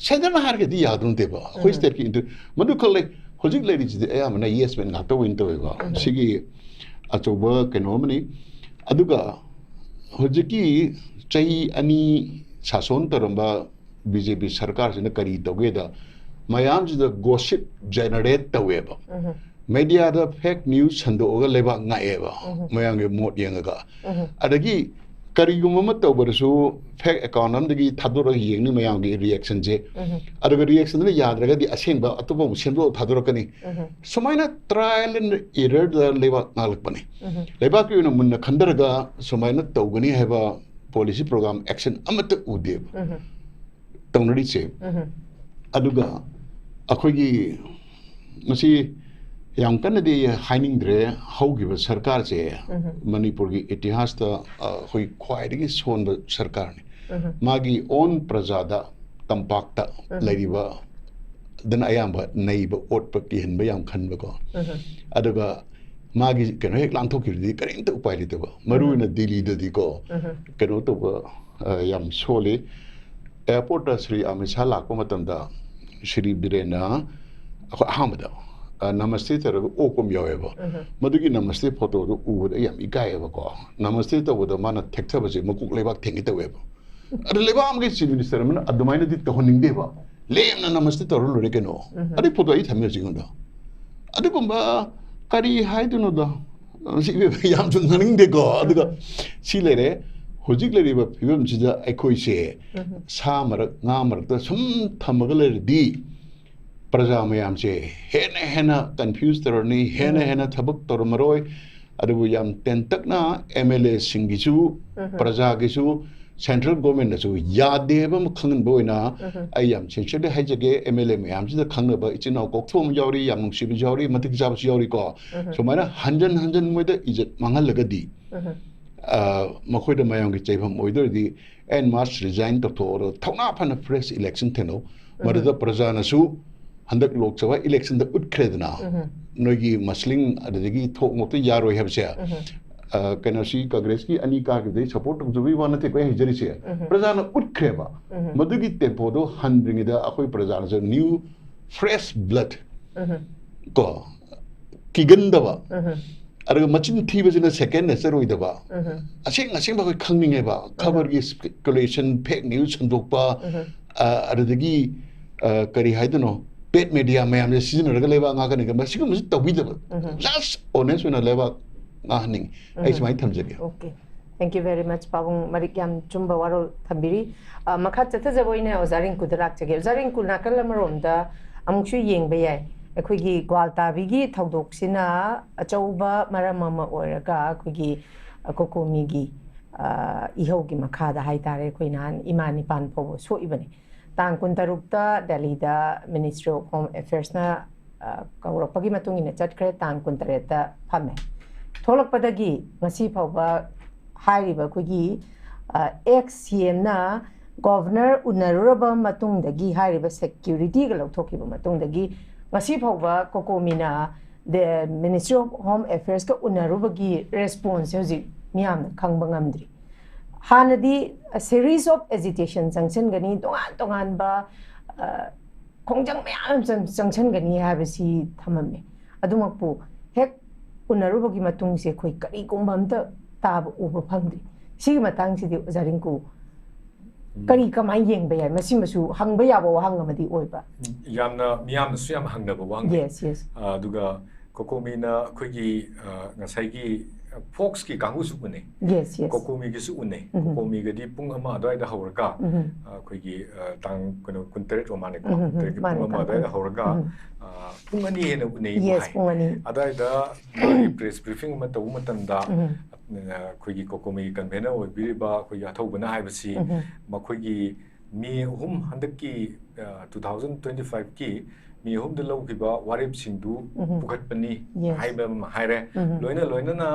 ꯁꯦꯟꯇꯔꯅ ꯍꯥꯏꯔꯒꯗꯤ ꯌꯥꯗꯧ ꯅꯠꯇꯦꯕ꯫ ꯑꯩꯈꯣꯏ ꯁ꯭ꯇꯦꯠꯀꯤ ꯏꯟꯇꯔ- ꯃꯗꯨ ꯈꯛ ꯂꯩ꯫ ꯍꯧꯖꯤꯛ ꯂꯩꯔꯤꯁꯤꯗꯤ ꯑꯌꯥꯝꯕꯅ ꯌꯦꯁ ꯃꯦꯟ ꯉꯥꯛꯇ ꯑꯣꯏꯅ ꯇꯧꯋꯦꯕ꯫ ꯁꯤꯒꯤ ꯑꯆꯧꯕ ꯀꯩꯅꯣ ꯑꯃꯅꯤ꯫ ꯑꯗꯨꯒ ꯍꯧꯖꯤꯛꯀꯤ ꯆꯍꯤ ꯑꯅꯤ ꯁꯥꯁꯣꯟ ꯇꯧꯔꯝꯕ ꯕꯤ ꯖꯦ ꯄꯤ ꯁꯔꯀꯥꯔꯁꯤꯅ ꯀꯔꯤ ꯇꯧꯒꯦꯗ, ꯃꯌꯥꯝꯁꯤꯗ ꯒꯣꯁꯤꯞ ꯖꯦꯅꯔꯦꯠ ꯇꯧꯋꯦꯕ꯫ ꯃꯦꯗꯤꯌꯥꯗ ꯐꯦꯛ ꯅ꯭ꯌꯨꯁ ꯁꯟꯗꯣꯛꯑꯒ ꯂꯩꯕꯥꯛ ꯉꯥꯛꯑꯦꯕ, ꯃꯌꯥꯝꯒꯤ ꯃꯣꯠ ꯌꯦꯡꯉꯒ꯫ ꯑꯗꯒꯤ ꯀꯔꯤꯒꯨꯝꯕ ꯑꯃ ꯇꯧꯕꯗꯁꯨ ꯐꯦꯛ ꯑꯦꯀꯥꯎꯟ ꯑꯃꯗꯒꯤ ꯊꯥꯗꯣꯔꯛꯑꯒ ꯌꯦꯡꯅꯤ ꯃꯌꯥꯝꯒꯤ ꯔꯤꯌꯦꯛꯁꯟꯁꯦ꯫ ꯑꯗꯨꯒ ꯔꯤꯌꯦꯛꯁꯟꯗꯨꯅ ꯌꯥꯗ꯭ꯔꯒꯗꯤ ꯑꯁꯦꯡꯕ ꯑꯇꯣꯞꯄ ꯑꯃꯨꯛ ꯁꯦꯝꯗꯣꯛꯑꯒ ꯊꯥꯗꯣꯔꯛꯀꯅꯤ꯫ ꯁꯨꯃꯥꯏꯅ ꯇ꯭ꯔꯥꯏꯜ ꯑꯦꯟ ꯏꯔꯔꯗ ꯂꯩꯕꯥꯛ ꯉꯥꯛꯂꯛꯄꯅꯤ꯫ ꯂꯩꯕꯥꯛꯀꯤ ꯑꯣꯏꯅ ꯃꯨꯟꯅ ꯈꯟꯊꯔꯒ ꯁꯨꯃꯥꯏꯅ ꯇꯧꯒꯅꯤ ꯍꯥꯏꯕ ꯄꯣꯂꯤꯁꯤ ꯄ꯭ꯔꯣꯒ꯭ꯔꯥꯝ ꯑꯦꯛꯁꯟ ꯑꯃꯠꯇ ꯎꯗꯦꯕ ꯇꯧꯅꯔꯤꯁꯦ꯫ ꯑꯗꯨꯒ ꯑꯩꯈꯣꯏꯒꯤ ꯃꯁꯤ ꯌꯥꯝ ꯀꯟꯅꯗꯤ ꯍꯥꯏꯅꯤꯡꯗ꯭ꯔꯦ꯫ ꯍꯧꯈꯤꯕ ꯁꯔꯀꯥꯔꯁꯦ ꯃꯅꯤꯄꯨꯔꯒꯤ ꯏꯇꯤꯍꯥꯁꯇ, ꯑ, ꯑꯩꯈꯣꯏ ꯈ꯭ꯋꯥꯏꯗꯒꯤ ꯁꯣꯟꯕ ꯁꯔꯀꯥꯔꯅꯤ꯫ ꯃꯥꯒꯤ ꯑꯣꯟ ꯄ꯭ꯔꯖꯥꯗ, ꯇꯝꯄꯥꯛꯇ ꯂꯩꯔꯤꯕ ꯑꯗꯨꯅ ꯑꯌꯥꯝꯕ ꯅꯩꯕ, ꯑꯣꯠꯄ, ꯀꯤꯍꯟꯕ ꯌꯥꯝ ꯈꯟꯕꯀꯣ꯫ ꯑꯗꯨꯒ ꯃꯥꯒꯤ ꯀꯩꯅꯣ ꯍꯦꯛ ꯂꯥꯟꯊꯣꯛꯈꯤꯕꯗꯤ ꯀꯔꯤꯝꯇ ꯎꯄꯥꯏ ꯂꯩꯇꯕ꯫ ꯃꯔꯨ ꯑꯣꯏꯅ ꯗꯤꯜꯂꯤꯗꯗꯤꯀꯣ, ꯀꯩꯅꯣ ꯇꯧꯕ, ꯑ, ꯌꯥꯝ ꯁꯣꯜꯂꯤ꯫ ꯑꯦꯌꯥꯔꯄꯣꯔꯠꯇ ꯁ꯭ꯔꯤ ꯑꯃꯤꯠ ꯁꯥꯍ ꯂꯥꯛꯄ ꯃꯇꯝꯗ ꯁ꯭ꯔꯤ ꯕꯤꯔꯦꯟꯅ ꯑꯩꯈꯣꯏ ꯑꯍꯥꯟꯕꯗ, ꯑ, ꯅꯃꯁꯇꯦ ꯇꯧꯔꯒ ꯑꯣꯛꯄ ꯑꯃ ꯌꯥꯎꯋꯦꯕ꯫ ꯃꯗꯨꯒꯤ ꯅꯃꯁꯇꯦ ꯐꯣꯇꯣꯗꯣ ꯎꯕꯗ ꯑꯩ ꯌꯥꯝ ꯏꯀꯥꯏꯌꯦꯕꯀꯣ꯫ ꯅꯃꯁꯇꯦ ꯇꯧꯕꯗ ꯃꯥꯅ ꯊꯦꯛꯊꯕꯁꯦ ꯃꯀꯣꯛ ꯂꯩꯕꯥꯛ ꯊꯦꯡꯒꯦ ꯇꯧꯋꯦꯕ꯫ ꯑꯗ ꯂꯩꯕꯥꯛ ꯑꯃꯒꯤ ꯆꯤꯐ ꯃꯤꯅꯤꯁꯇꯔ ꯑꯃꯅ ꯑꯗꯨꯃꯥꯏꯅꯗꯤ ꯇꯧꯍꯟꯅꯤꯡꯗꯦꯕ꯫ ꯂꯦꯝꯅ ꯅꯃꯁꯇꯦ ꯇꯧꯔ ꯂꯣꯏꯔꯦ ꯀꯩꯅꯣ꯫ ꯑꯗꯩ ꯐꯣꯇꯣ ꯑꯩ ꯊꯝꯃꯦ ꯍꯧꯖꯤꯛꯉꯣꯟꯗ꯫ ꯑꯗꯨꯒꯨꯝꯕ ꯀꯔꯤ ꯍꯥꯏꯗꯣꯏꯅꯣꯗ? ꯁꯤ ꯌꯥꯝꯁꯨ ꯉꯥꯡꯅꯤꯡꯗꯦꯀꯣ꯫ ꯑꯗꯨꯒ ꯁꯤ ꯂꯩꯔꯦ꯫ ꯍꯧꯖꯤꯛ ꯂꯩꯔꯤꯕ ꯐꯤꯕꯝꯁꯤꯗ ꯑꯩꯈꯣꯏꯁꯦ ꯁꯥ ꯃꯔꯛ, ꯉꯥ ꯃꯔꯛꯇ ꯁꯨꯝ ꯊꯝꯃꯒ ꯂꯩꯔꯗꯤ ꯄ꯭ꯔꯖꯥ ꯃꯌꯥꯝꯁꯦ ꯍꯦꯟꯅ ꯍꯦꯟꯅ ꯀꯟꯐ꯭ꯌꯨꯁ ꯇꯧꯔꯅꯤ, ꯍꯦꯟꯅ ꯍꯦꯟꯅ ꯊꯕꯛ ꯇꯧꯔꯝꯃꯔꯣꯏ꯫ ꯑꯗꯨꯕꯨ ꯌꯥꯝ ꯇꯦꯟꯇꯛꯅ ꯑꯦꯝ ꯑꯦꯜ ꯑꯦꯁꯤꯡꯒꯤꯁꯨ, ꯄ꯭ꯔꯖꯥꯒꯤꯁꯨ, ꯁꯦꯟꯇ꯭ꯔꯦꯜ ꯒꯣꯔꯃꯦꯟꯅꯁꯨ ꯌꯥꯗꯦ ꯍꯥꯏꯕ ꯑꯃ ꯈꯪꯍꯟꯕ ꯑꯣꯏꯅ ꯑꯩ ꯌꯥꯝ ꯁꯤꯟꯁꯤꯌꯔꯂꯤ ꯍꯥꯏꯖꯒꯦ, ꯑꯦꯝ ꯑꯦꯜ ꯑꯦ ꯃꯌꯥꯝꯁꯤꯗ ꯈꯪꯅꯕ, ꯏꯆꯤꯟ ꯏꯅꯥꯎ ꯀꯣꯛꯊꯣꯛ ꯑꯃ ꯌꯥꯎꯔꯤ, ꯌꯥꯝ ꯅꯨꯡꯁꯤꯕꯁꯨ ꯌꯥꯎꯔꯤ, ꯃꯇꯤꯛ ꯆꯥꯕꯁꯨ ꯌꯥꯎꯔꯤꯀꯣ꯫ ꯁꯨꯃꯥꯏꯅ ꯍꯟꯖꯟ ꯍꯟꯖꯟ ꯃꯣꯏꯗ ꯏꯖꯠ ꯃꯥꯡꯍꯜꯂꯒꯗꯤ, ꯑ, ꯃꯈꯣꯏꯗ ꯃꯌꯥꯝꯒꯤ ꯆꯩꯐꯝ ꯑꯣꯏꯗꯣꯏꯗꯤ ꯑꯦꯟ ꯃꯥꯁ ꯔꯤꯖꯥꯏꯟ ꯇꯧꯊꯣꯛꯑꯣ, ꯊꯧꯅꯥ ꯐꯅ ꯐ꯭ꯔꯦꯁ ꯏꯂꯦꯛꯁꯟ ꯊꯦꯡꯅꯧ꯫ ꯃꯗꯨꯗ ꯄ꯭ꯔꯖꯥꯅꯁꯨ ꯍꯟꯗꯛ ꯂꯣꯛ ꯁꯚꯥ ꯏꯂꯦꯛꯁꯟꯗ ꯎꯠꯈ꯭ꯔꯦꯗꯅ꯫ ꯅꯣꯏꯒꯤ ꯃꯁꯂꯤꯡ ꯑꯗꯨꯗꯒꯤ ꯊꯣꯛ ꯃꯣꯛꯇ ꯌꯥꯔꯣꯏ ꯍꯥꯏꯕꯁꯦ, ꯑ, ꯀꯩꯅꯣꯁꯤ ꯀꯪꯒ꯭ꯔꯦꯁꯀꯤ ꯑꯅꯤ ꯀꯥꯈꯤꯕꯗꯩ ꯁꯄꯣꯔꯠ ꯇꯧꯖꯕꯒꯤ ꯋꯥ ꯅꯠꯇꯦꯀꯣ ꯑꯩ ꯍꯥꯏꯖꯔꯤꯁꯦ꯫ ꯄ꯭ꯔꯖꯥꯅ ꯎꯠꯈ꯭ꯔꯦꯕ꯫ ꯃꯗꯨꯒꯤ ꯇꯦꯝꯄꯣꯗꯣ ꯍꯟꯗ꯭ꯔꯤꯉꯩꯗ ꯑꯩꯈꯣꯏ ꯄ꯭ꯔꯖꯥꯅꯁꯨ ꯅ꯭ꯌꯨ ꯐ꯭ꯔꯦꯁ ꯕ꯭ꯂꯠ ꯀꯣ, ꯀꯤꯒꯟꯗꯕ, ꯑꯗꯨꯒ ꯃꯆꯤꯟ ꯊꯤꯕꯁꯤꯅ ꯁꯦꯀꯦꯟ ꯅꯦꯆꯔ ꯑꯣꯏꯗꯕ, ꯑꯁꯦꯡ ꯑꯁꯦꯡꯕ ꯑꯩꯈꯣꯏ ꯈꯪꯅꯤꯡꯉꯦꯕ꯫ ꯈꯕꯔꯒꯤ ꯁ꯭ꯄꯦꯀꯨꯂꯦꯁꯟ, ꯐꯦꯛ ꯅ꯭ꯌꯨꯁ ꯁꯟꯗꯣꯛꯄ, ꯑ, ꯑꯗꯨꯗꯒꯤ, ꯑ, ꯀꯔꯤ ꯍꯥꯏꯗꯣꯏꯅꯣ, ꯄꯦꯠ ꯃꯦꯗꯤꯌꯥ ꯃꯌꯥꯝꯁꯦ ꯁꯤꯖꯤꯟꯅꯔꯒ ꯂꯩꯕꯥꯛ ꯉꯥꯛꯀꯅꯤ ꯈꯟꯕ, ꯁꯤꯒꯨꯝꯕꯁꯤ ꯇꯧꯕꯤꯗꯕ꯫ ꯖꯁ ꯑꯣꯅꯦꯁ ꯑꯣꯏꯅ ꯂꯩꯕꯥꯛ ꯉꯥꯡꯍꯟꯅꯤꯡꯉꯤ꯫ ꯑꯩ ꯁꯨꯃꯥꯏꯅ ꯊꯝꯖꯒꯦ꯫ Okay. Thank you very much, ꯄꯥꯕꯨꯡ꯫ ꯃꯔꯤꯛ ꯌꯥꯝ ꯆꯨꯝꯕ ꯋꯥꯔꯣꯜ ꯊꯝꯕꯤꯔꯤ꯫ ꯑ, ꯃꯈꯥ ꯆꯠꯊꯖꯕ ꯑꯣꯏꯅ ꯑꯣꯖꯥ ꯔꯤꯡꯀꯨꯗ ꯂꯥꯛꯆꯒꯦ꯫ ꯑꯣꯖꯥ ꯔꯤꯡꯀꯨ, ꯅꯥꯀꯜ ꯑꯃꯔꯣꯝꯗ ꯑꯃꯨꯛꯁꯨ ꯌꯦꯡꯕ ꯌꯥꯏ꯫ ꯑꯩꯈꯣꯏꯒꯤ ꯒ꯭ꯋꯥꯜꯇꯥꯕꯤꯒꯤ ꯊꯧꯗꯣꯛꯁꯤꯅ ꯑꯆꯧꯕ ꯃꯔꯝ ꯑꯃ ꯑꯣꯏꯔꯒ ꯑꯩꯈꯣꯏꯒꯤ, ꯑ, ꯀꯣꯀꯣꯃꯤꯒꯤ, ꯑ, ꯏꯍꯧꯒꯤ ꯃꯈꯥꯗ ꯍꯥꯏꯇꯥꯔꯦ, ꯑꯩꯈꯣꯏ ꯅꯍꯥꯟ ꯏꯃꯥ ꯅꯤꯄꯥꯟ ꯐꯥꯎꯕ ꯁꯣꯛꯏꯕꯅꯤ꯫ ꯇꯥꯡ ꯀꯨꯟꯇꯔꯨꯛꯇ ꯗꯦꯜꯂꯤꯗ Ministry of Home Affairsꯅ, ꯑ, ꯀꯧꯔꯛꯄꯒꯤ ꯃꯇꯨꯡ ꯏꯟꯅ ꯆꯠꯈ꯭ꯔꯦ, ꯇꯥꯡ ꯀꯨꯟꯇꯔꯦꯠꯇ ꯐꯝꯃꯦ꯫ ꯊꯣꯛꯂꯛꯄꯗꯒꯤ ꯉꯁꯤ ꯐꯥꯎꯕ ꯍꯥꯏꯔꯤꯕ ꯑꯩꯈꯣꯏꯒꯤ, ꯑ, ex CMꯅ governor ꯎꯅꯔꯨꯔꯕ ꯃꯇꯨꯡꯗꯒꯤ, ꯍꯥꯏꯔꯤꯕ securityꯒ ꯂꯧꯊꯣꯛꯈꯤꯕ ꯃꯇꯨꯡꯗꯒꯤ ꯉꯁꯤ ꯐꯥꯎꯕ ꯀꯣꯀꯣꯃꯤꯅ the Ministry of Home Affairsꯀ ꯎꯅꯔꯨꯕꯒꯤ responseꯁꯦ ꯍꯧꯖꯤꯛ ꯃꯤꯌꯥꯝꯅ ꯈꯪꯕ ꯉꯝꯗ꯭ꯔꯤ꯫ ꯍꯥꯟꯅꯗꯤ a series of agitation ꯆꯪꯁꯤꯟꯒꯅꯤ, ꯇꯣꯉꯥꯟ ꯇꯣꯉꯥꯟꯕ, ꯑ, ꯈꯣꯡꯖꯪ ꯃꯌꯥꯝ ꯑꯃ ꯆꯪ-, ꯆꯪꯁꯤꯟꯒꯅꯤ ꯍꯥꯏꯕꯁꯤ ꯊꯝꯃꯝꯃꯦ꯫ ꯑꯗꯨꯃꯛꯄꯨ ꯍꯦꯛ ꯎꯅꯔꯨꯕꯒꯤ ꯃꯇꯨꯡꯁꯦ ꯑꯩꯈꯣꯏ ꯀꯔꯤꯒꯨꯝꯕ ꯑꯝꯇ ꯇꯥꯕ ꯎꯕ ꯐꯪꯗ꯭ꯔꯤ꯫ ꯁꯤꯒꯤ ꯃꯇꯥꯡꯁꯤꯗꯤ ꯑꯣꯖꯥ ꯔꯤꯡꯀꯨ ꯀꯔꯤ, ꯀꯃꯥꯏꯅ ꯌꯦꯡꯕ ꯌꯥꯏ? ꯃꯁꯤꯃꯁꯨ ꯍꯪꯕ ꯌꯥꯕ ꯋꯥꯍꯪ ꯑꯃꯗꯤ ꯑꯣꯏꯕ꯫ ꯌꯥꯝꯅ ꯃꯤꯌꯥꯝꯅꯁꯨ ꯌꯥꯝ ꯍꯪꯅꯕ ꯋꯥꯍꯪꯅꯤ꯫ Yes, yes. ꯑ, ꯑꯗꯨꯒ ꯀꯣꯀꯣꯃꯤꯅ ꯑꯩꯈꯣꯏꯒꯤ, ꯑ, ꯉꯁꯥꯏꯒꯤ, ꯑ, ꯐꯣꯛꯁꯀꯤ ꯀꯥꯡꯕꯨꯁꯨ ꯎꯅꯩ꯫ Yes, yes. ꯀꯣꯀꯣꯃꯤꯒꯤꯁꯨ ꯎꯅꯩ꯫ ꯀꯣꯀꯣꯃꯤꯒꯗꯤ ꯄꯨꯡ ꯑꯃ ꯑꯗꯨꯋꯥꯏꯗ ꯍꯧꯔꯒ, ꯑ, ꯑꯩꯈꯣꯏꯒꯤ, ꯑ, ꯇꯥꯡ, ꯀꯩꯅꯣ, ꯀꯨꯟꯇꯔꯦꯠ ꯑꯣꯏ ꯃꯥꯜꯂꯦꯀꯣ꯫ ꯎꯝ, ꯎꯝ, ꯀꯨꯟꯇꯔꯦꯠꯀꯤ ꯃꯥꯅꯦ, ꯄꯨꯡ ꯑꯃ ꯇꯥꯡ ꯑꯗꯨꯋꯥꯏꯗ ꯀꯨꯟ꯫ ꯍꯧꯔꯒ, ꯎꯝ꯫ ꯑ, ꯄꯨꯡ ꯑꯅꯤ ꯍꯦꯟꯅ ꯎꯅꯩꯕꯨ Yes, ꯍꯥꯏ꯫ ꯄꯨꯡ ꯑꯅꯤ꯫ ꯑꯗꯨꯋꯥꯏꯗ ꯃꯥꯒꯤ press briefing ꯑꯃ ꯇꯧꯕ ꯃꯇꯝꯗ, ꯑ, ꯑꯩꯈꯣꯏꯒꯤ ꯀꯣꯀꯣꯃꯤꯒꯤ convener ꯑꯣꯏꯕꯤꯔꯤꯕ ꯑꯩꯈꯣꯏꯒꯤ ꯑꯊꯧꯕꯅ ꯍꯥꯏꯕꯁꯤ ꯃꯈꯣꯏꯒꯤ ꯃꯤ ꯑꯍꯨꯝ ꯍꯟꯗꯛꯀꯤ, ꯑ, two thousand twenty fiveꯀꯤ ꯃꯤ ꯑꯍꯨꯝꯗ ꯂꯧꯈꯤꯕ ꯋꯥꯔꯦꯞꯁꯤꯡꯗꯨ ꯎꯝ꯫ ꯄꯨꯈꯠꯄꯅꯤ Yes. ꯍꯥꯏꯕ ꯑꯃ ꯍꯥꯏꯔꯦ꯫ ꯎꯝ꯫ ꯂꯣꯏꯅ ꯂꯣꯏꯅꯅ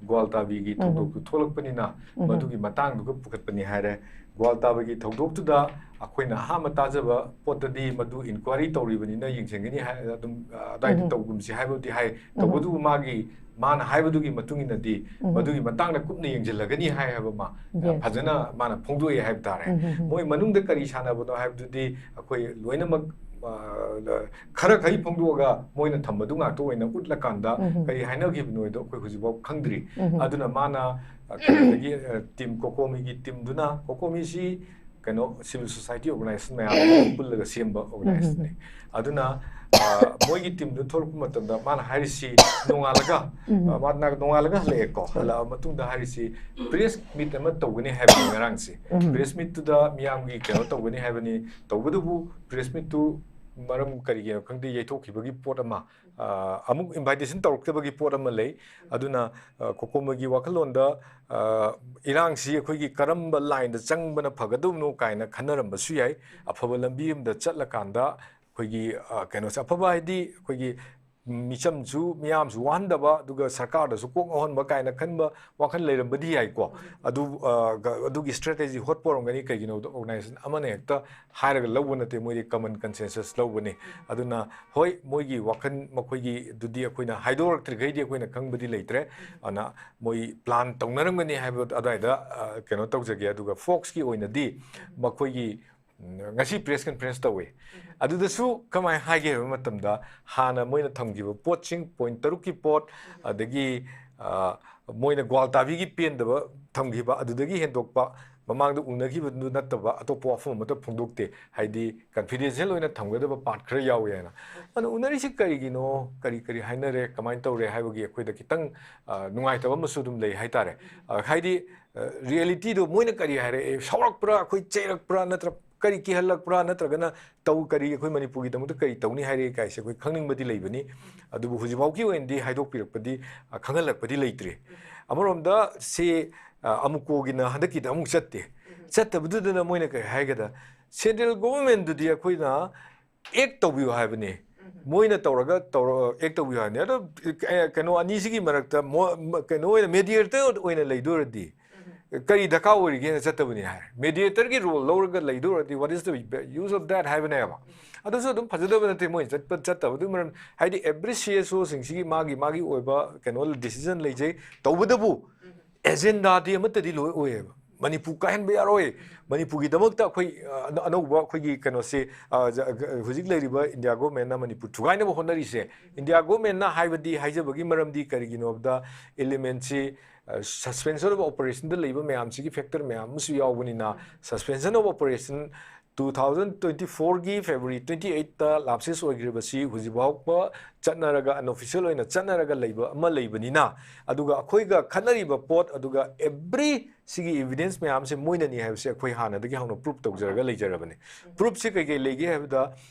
ꯒ꯭ꯋꯥꯜꯇꯥꯕꯤꯒꯤ ꯎꯝ꯫ ꯊꯧꯗꯣꯛꯇꯨ ꯊꯣꯛꯂꯛꯄꯅꯤꯅ ꯎꯝ꯫ ꯃꯗꯨꯒꯤ ꯃꯇꯥꯡꯗꯨꯒ ꯄꯨꯈꯠꯄꯅꯤ ꯍꯥꯏꯔꯦ꯫ ꯒ꯭ꯋꯥꯜꯇꯥꯕꯤꯒꯤ ꯊꯧꯗꯣꯛꯇꯨꯗ ꯑꯩꯈꯣꯏꯅ ꯑꯍꯥꯟꯕ ꯇꯥꯖꯕ ꯄꯣꯠꯇꯗꯤ ꯃꯗꯨ ꯏꯟꯀ꯭ꯋꯥꯏꯔꯤ ꯇꯧꯔꯤꯕꯅꯤꯅ ꯌꯦꯡꯁꯤꯟꯒꯅꯤ ꯍꯥꯏ, ꯑꯗꯨꯝ ꯑ, ꯑꯗꯥꯏꯗ ꯎꯝ꯫ ꯇꯧꯒꯨꯝꯁꯤ ꯍꯥꯏꯕꯗꯤ ꯍꯥꯏ꯫ ꯇꯧꯕꯗꯨꯕꯨ ꯃꯥꯒꯤ, ꯃꯥꯅ ꯍꯥꯏꯕꯗꯨꯒꯤ ꯃꯇꯨꯡ ꯏꯟꯅꯗꯤ ꯎꯝ꯫ ꯃꯗꯨꯒꯤ ꯃꯇꯥꯡꯗ ꯀꯨꯞꯅ ꯌꯦꯡꯁꯤꯜꯂꯒꯅꯤ ꯍꯥꯏ ꯍꯥꯏꯕ ꯑꯃ, ꯑ, Yes. ꯐꯖꯅ ꯃꯥꯅ ꯐꯣꯡꯗꯣꯛꯑꯦ ꯍꯥꯏꯕ ꯇꯥꯔꯦ꯫ ꯎꯝ, ꯎꯝ, ꯎꯝ꯫ ꯃꯣꯏ ꯃꯅꯨꯡꯗ ꯀꯔꯤ ꯁꯥꯟꯅꯕꯅꯣ ꯍꯥꯏꯕꯗꯨꯗꯤ ꯑꯩꯈꯣꯏ ꯂꯣꯏꯅꯃꯛ, ꯑ, ꯈꯔ ꯈꯩ ꯐꯣꯡꯗꯣꯛꯑꯒ ꯃꯣꯏꯅ ꯊꯝꯕꯗꯨ ꯉꯥꯛꯇ ꯑꯣꯏꯅ ꯎꯠꯂꯀꯥꯟꯗ ꯎꯝ, ꯎꯝ꯫ ꯀꯔꯤ ꯍꯥꯏꯅꯈꯤꯕꯅꯣ ꯍꯥꯏꯗꯣ ꯑꯩꯈꯣꯏ ꯍꯧꯖꯤꯛꯐꯥꯎ ꯈꯪꯗ꯭ꯔꯤ꯫ ꯎꯝ, ꯎꯝ꯫ ꯑꯗꯨꯅ ꯃꯥꯅ, ꯑ, ꯀꯩꯅꯣꯗꯒꯤ, ꯑ, ꯇꯤꯝ ꯀꯣꯀꯣꯃꯤꯒꯤ ꯇꯤꯝꯗꯨꯅ, ꯀꯣꯀꯣꯃꯤꯁꯤ ꯀꯩꯅꯣ civil society organization ꯃꯌꯥꯝ ꯑꯃ ꯄꯨꯜꯂꯒ ꯁꯦꯝꯕ organizationꯅꯤ꯫ ꯑꯗꯨꯅ, ꯑ, ꯃꯣꯏꯒꯤ ꯇꯤꯝꯗꯨ ꯊꯣꯛꯂꯛꯄ ꯃꯇꯝꯗ ꯃꯥꯅ ꯍꯥꯏꯔꯤꯁꯤ ꯅꯣꯡꯉꯥꯜꯂꯒ, ꯎꯝ꯫ ꯑ, ꯃꯥ ꯅꯣꯡꯉꯥꯜꯂꯒ ꯍꯜꯂꯛꯑꯦꯀꯣ꯫ ꯍꯜꯂꯛꯑ ꯃꯇꯨꯡꯗ ꯍꯥꯏꯔꯤꯁꯤ press meet ꯑꯃ ꯇꯧꯒꯅꯤ ꯍꯥꯏꯕꯅꯤ ꯉꯔꯥꯡꯁꯤ꯫ ꯎꯝ꯫ Press meetꯇꯨꯗ ꯃꯤꯌꯥꯝꯒꯤ ꯀꯩꯅꯣ ꯇꯧꯒꯅꯤ ꯍꯥꯏꯕꯅꯤ꯫ ꯇꯧꯕꯇꯕꯨ press meetꯇꯨ ꯃꯔꯝ ꯀꯔꯤꯒꯤꯅꯣ ꯈꯪꯗꯦ, ꯌꯩꯊꯣꯛꯈꯤꯕꯒꯤ ꯄꯣꯠ ꯑꯃ, ꯑ, ꯑꯃꯨꯛ invitation ꯇꯧꯔꯛꯇꯕꯒꯤ ꯄꯣꯠ ꯑꯃ ꯂꯩ꯫ ꯑꯗꯨꯅ, ꯑ, ꯀꯣꯀꯣꯃꯤꯒꯤ ꯋꯥꯈꯜꯂꯣꯟꯗ, ꯑ, ꯏꯔꯥꯡꯁꯤ ꯑꯩꯈꯣꯏꯒꯤ ꯀꯔꯝꯕ lineꯗ ꯆꯪꯕꯅ ꯐꯒꯗꯕꯅꯣ ꯀꯥꯏꯅ ꯈꯟꯅꯔꯝꯕꯁꯨ ꯌꯥꯏ꯫ ꯑꯐꯕ ꯂꯝꯕꯤ ꯑꯃꯗ ꯆꯠꯂꯀꯥꯟꯗ ꯑꯩꯈꯣꯏꯒꯤ, ꯑ, ꯀꯩꯅꯣꯁꯦ, ꯑꯐꯕ ꯍꯥꯏꯗꯤ ꯑꯩꯈꯣꯏꯒꯤ ꯃꯤꯆꯝꯁꯨ, ꯃꯤꯌꯥꯝꯁꯨ ꯋꯥꯍꯟꯗꯕ, ꯑꯗꯨꯒ ꯁꯔꯀꯥꯔꯗꯁꯨ ꯀꯣꯛ ꯉꯥꯎꯍꯟꯕ ꯀꯥꯏꯅ ꯈꯟꯕ ꯋꯥꯈꯜ ꯂꯩꯔꯝꯕꯗꯤ ꯌꯥꯏꯀꯣ꯫ ꯑꯗꯨ, ꯑ, ꯒ-, ꯑꯗꯨꯒꯤ strategy ꯍꯣꯠꯄ ꯑꯣꯏꯔꯝꯒꯅꯤ꯫ ꯀꯩꯒꯤꯅꯣꯗ organization ꯑꯃꯅ ꯍꯦꯛꯇ ꯍꯥꯏꯔꯒ ꯂꯧꯕ ꯅꯠꯇꯦ, ꯃꯣꯏꯗꯤ common consensus ꯂꯧꯕꯅꯤ꯫ ꯑꯗꯨꯅ ꯍꯣꯏ, ꯃꯣꯏꯒꯤ ꯋꯥꯈꯜ ꯃꯈꯣꯏꯒꯤꯗꯨꯗꯤ ꯑꯩꯈꯣꯏꯅ ꯍꯥꯏꯗꯣꯔꯛꯇ꯭ꯔꯤꯈꯩꯗꯤ ꯑꯩꯈꯣꯏꯅ ꯈꯪꯕꯗꯤ ꯂꯩꯇ꯭ꯔꯦ꯫ ꯑꯗꯨꯅ ꯃꯣꯏ plan ꯇꯧꯅꯔꯝꯒꯅꯤ ꯍꯥꯏꯕ ꯑꯗꯨꯋꯥꯏꯗ, ꯑ, ꯀꯩꯅꯣ ꯇꯧꯖꯒꯦ꯫ ꯑꯗꯨꯒ Foxꯀꯤ ꯑꯣꯏꯅꯗꯤ ꯃꯈꯣꯏꯒꯤ ꯎꯝ, ꯉꯁꯤ press conference ꯇꯧꯋꯤ꯫ ꯑꯗꯨꯗꯁꯨ ꯀꯃꯥꯏꯅ ꯍꯥꯏꯒꯦ ꯍꯥꯏꯕ ꯃꯇꯝꯗ, ꯍꯥꯟꯅ ꯃꯣꯏꯅ ꯊꯝꯈꯤꯕ ꯄꯣꯠꯁꯤꯡ, point ꯇꯔꯨꯛꯀꯤ ꯄꯣꯠ, ꯑꯗꯒꯤ, ꯑ, ꯃꯣꯏꯅ ꯒ꯭ꯋꯥꯜꯇꯥꯕꯤꯒꯤ ꯄꯦꯟꯗꯕ ꯊꯝꯈꯤꯕ, ꯑꯗꯨꯗꯒꯤ ꯍꯦꯟꯗꯣꯛꯄ ꯃꯃꯥꯡꯗ ꯎꯅꯈꯤꯕꯗꯨ ꯅꯠꯇꯕ ꯑꯇꯣꯞꯄ ꯋꯥꯐꯝ ꯑꯃꯠꯇ ꯐꯣꯡꯗꯣꯛꯇꯦ꯫ ꯍꯥꯏꯗꯤ confidential ꯑꯣꯏꯅ ꯊꯝꯒꯗꯕ part ꯈꯔ ꯌꯥꯎꯋꯦ ꯍꯥꯏꯅ꯫ ꯑꯗꯨꯅ ꯎꯅꯔꯤꯁꯤ ꯀꯔꯤꯒꯤꯅꯣ, ꯀꯔꯤ ꯀꯔꯤ ꯍꯥꯏꯅꯔꯦ, ꯀꯃꯥꯏꯅ ꯇꯧꯔꯦ ꯍꯥꯏꯕꯒꯤ ꯑꯩꯈꯣꯏꯗ ꯈꯤꯇꯪ, ꯑ, ꯅꯨꯡꯉꯥꯏꯇꯕ ꯑꯃꯁꯨ ꯑꯗꯨꯝ ꯂꯩ ꯍꯥꯏꯇꯥꯔꯦ꯫ ꯑ, ꯍꯥꯏꯗꯤ, ꯑ, realityꯗꯣ ꯃꯣꯏꯅ ꯀꯔꯤ ꯍꯥꯏꯔꯛꯑꯦ, ꯁꯥꯎꯔꯛꯄ꯭ꯔꯥ, ꯑꯩꯈꯣꯏ ꯆꯩꯔꯛꯄ꯭ꯔꯥ, ꯅꯠꯇ꯭ꯔ ꯀꯔꯤ ꯀꯤꯍꯜꯂꯛꯄ꯭ꯔꯥ, ꯅꯠꯇ꯭ꯔꯒꯅ ꯇꯧ-, ꯀꯔꯤ ꯑꯩꯈꯣꯏ ꯃꯅꯤꯄꯨꯔꯒꯤꯗꯃꯛꯇ ꯀꯔꯤ ꯇꯧꯅꯤ ꯍꯥꯏꯔꯛꯏ ꯀꯥꯏꯁꯦ ꯑꯩꯈꯣꯏ ꯈꯪꯅꯤꯡꯕꯗꯤ ꯂꯩꯕꯅꯤ꯫ ꯑꯗꯨꯕꯨ ꯍꯧꯖꯤꯛꯐꯥꯎꯒꯤ ꯑꯣꯏꯅꯗꯤ ꯍꯥꯏꯗꯣꯛꯄꯤꯔꯛꯄꯗꯤ, ꯑ, ꯈꯪꯍꯜꯂꯛꯄꯗꯤ ꯂꯩꯇ꯭ꯔꯤ꯫ ꯑꯃꯔꯣꯝꯗ ꯁꯤ, ꯑ, ꯑꯃꯨꯀꯣꯒꯤꯅ ꯍꯟꯗꯛꯀꯤꯗ ꯑꯃꯨꯛ ꯆꯠꯇꯦ꯫ ꯆꯠꯇꯕꯗꯨꯗꯅ ꯃꯣꯏꯅ ꯀꯔꯤ ꯍꯥꯏꯒꯦꯗ, central governmentꯗꯨꯗꯤ ꯑꯩꯈꯣꯏꯅ ꯑꯦꯛ ꯇꯧꯕꯤꯌꯨ ꯍꯥꯏꯕꯅꯤ꯫ ꯃꯣꯏꯅ ꯇꯧꯔꯒ ꯇꯧꯔ ꯑꯦꯛ ꯇꯧꯕꯤꯌꯨ ꯍꯥꯏꯕꯅꯤ꯫ ꯑꯗꯣ, ꯑꯦ, ꯀꯩꯅꯣ ꯑꯅꯤꯁꯤꯒꯤ ꯃꯔꯛꯇ ꯃꯣ-, ꯃ-, ꯀꯩꯅꯣ ꯑꯣꯏꯅ mediator ꯑꯣꯏꯅ ꯂꯩꯗꯣꯏꯔꯗꯤ ꯀꯔꯤ ꯗꯔꯀꯥꯔ ꯑꯣꯏꯔꯤꯒꯦꯅ ꯆꯠꯇꯕꯅꯤ ꯍꯥꯏ꯫ Mediatorꯒꯤ role ꯂꯧꯔꯒ ꯂꯩꯗꯣꯏꯔꯗꯤ what is the use of that ꯍꯥꯏꯕꯅꯦꯕ꯫ ꯑꯗꯨꯁꯨ ꯑꯗꯨꯝ ꯐꯖꯗꯕ ꯅꯠꯇꯦ ꯃꯣꯏ ꯆꯠꯄ ꯆꯠꯇꯕꯗꯨ ꯃꯔꯝ ꯍꯥꯏꯗꯤ every CSOꯁꯤꯡꯁꯤꯒꯤ ꯃꯥꯒꯤ ꯃꯥꯒꯤ ꯑꯣꯏꯕ ꯀꯩꯅꯣ decision ꯂꯩꯖꯩ꯫ ꯇꯧꯕꯇꯕꯨ agendaꯗꯤ ꯑꯃꯠꯇꯗꯤ ꯂꯣꯏ ꯑꯣꯏꯌꯦꯕ꯫ ꯃꯅꯤꯄꯨꯔ ꯀꯥꯏꯍꯟꯕ ꯌꯥꯔꯣꯏ꯫ ꯃꯅꯤꯄꯨꯔꯒꯤꯗꯃꯛꯇ ꯑꯩꯈꯣꯏ, ꯑ, ꯑꯅ-, ꯑꯅꯧꯕ ꯑꯩꯈꯣꯏꯒꯤ ꯀꯩꯅꯣꯁꯦ, ꯑ, ꯖ-, ꯑ, ꯍꯧꯖꯤꯛ ꯂꯩꯔꯤꯕ India governmentꯅ ꯃꯅꯤꯄꯨꯔ ꯊꯨꯒꯥꯏꯅꯕ ꯍꯣꯠꯅꯔꯤꯁꯦ꯫ India governmentꯅ ꯍꯥꯏꯕꯗꯤ ꯍꯥꯏꯖꯕꯒꯤ ꯃꯔꯝꯗꯤ ꯀꯔꯤꯒꯤꯅꯣ ꯍꯥꯏꯕꯗ elementꯁꯤ, ꯑ, suspension of operationꯗ ꯂꯩꯕ ꯃꯌꯥꯝꯁꯤꯒꯤ factor ꯃꯌꯥꯝ ꯑꯃꯁꯨ ꯌꯥꯎꯕꯅꯤꯅ suspension of operation two thousand twenty fourꯒꯤ February twenty eightꯇ lapses ꯑꯣꯏꯈ꯭ꯔꯤꯕꯁꯤ ꯍꯧꯖꯤꯛ ꯐꯥꯎꯕ ꯆꯠꯅꯔꯒ unofficial ꯑꯣꯏꯅ ꯆꯠꯅꯔꯒ ꯂꯩꯕ ꯑꯃ ꯂꯩꯕꯅꯤꯅ, ꯑꯗꯨꯒ ꯑꯩꯈꯣꯏꯒ ꯈꯠꯅꯔꯤꯕ ꯄꯣꯠ, ꯑꯗꯨꯒ every ꯁꯤꯒꯤ evidence ꯃꯌꯥꯝꯁꯦ ꯃꯣꯏꯅꯅꯤ ꯍꯥꯏꯕꯁꯦ ꯑꯩꯈꯣꯏ ꯍꯥꯟꯅꯗꯒꯤ ꯍꯧꯅ proof ꯇꯧꯖꯔꯒ ꯂꯩꯖꯔꯕꯅꯤ꯫ Proofꯁꯦ ꯀꯩ ꯀꯩ ꯂꯩꯒꯦ ꯍꯥꯏꯕꯗ,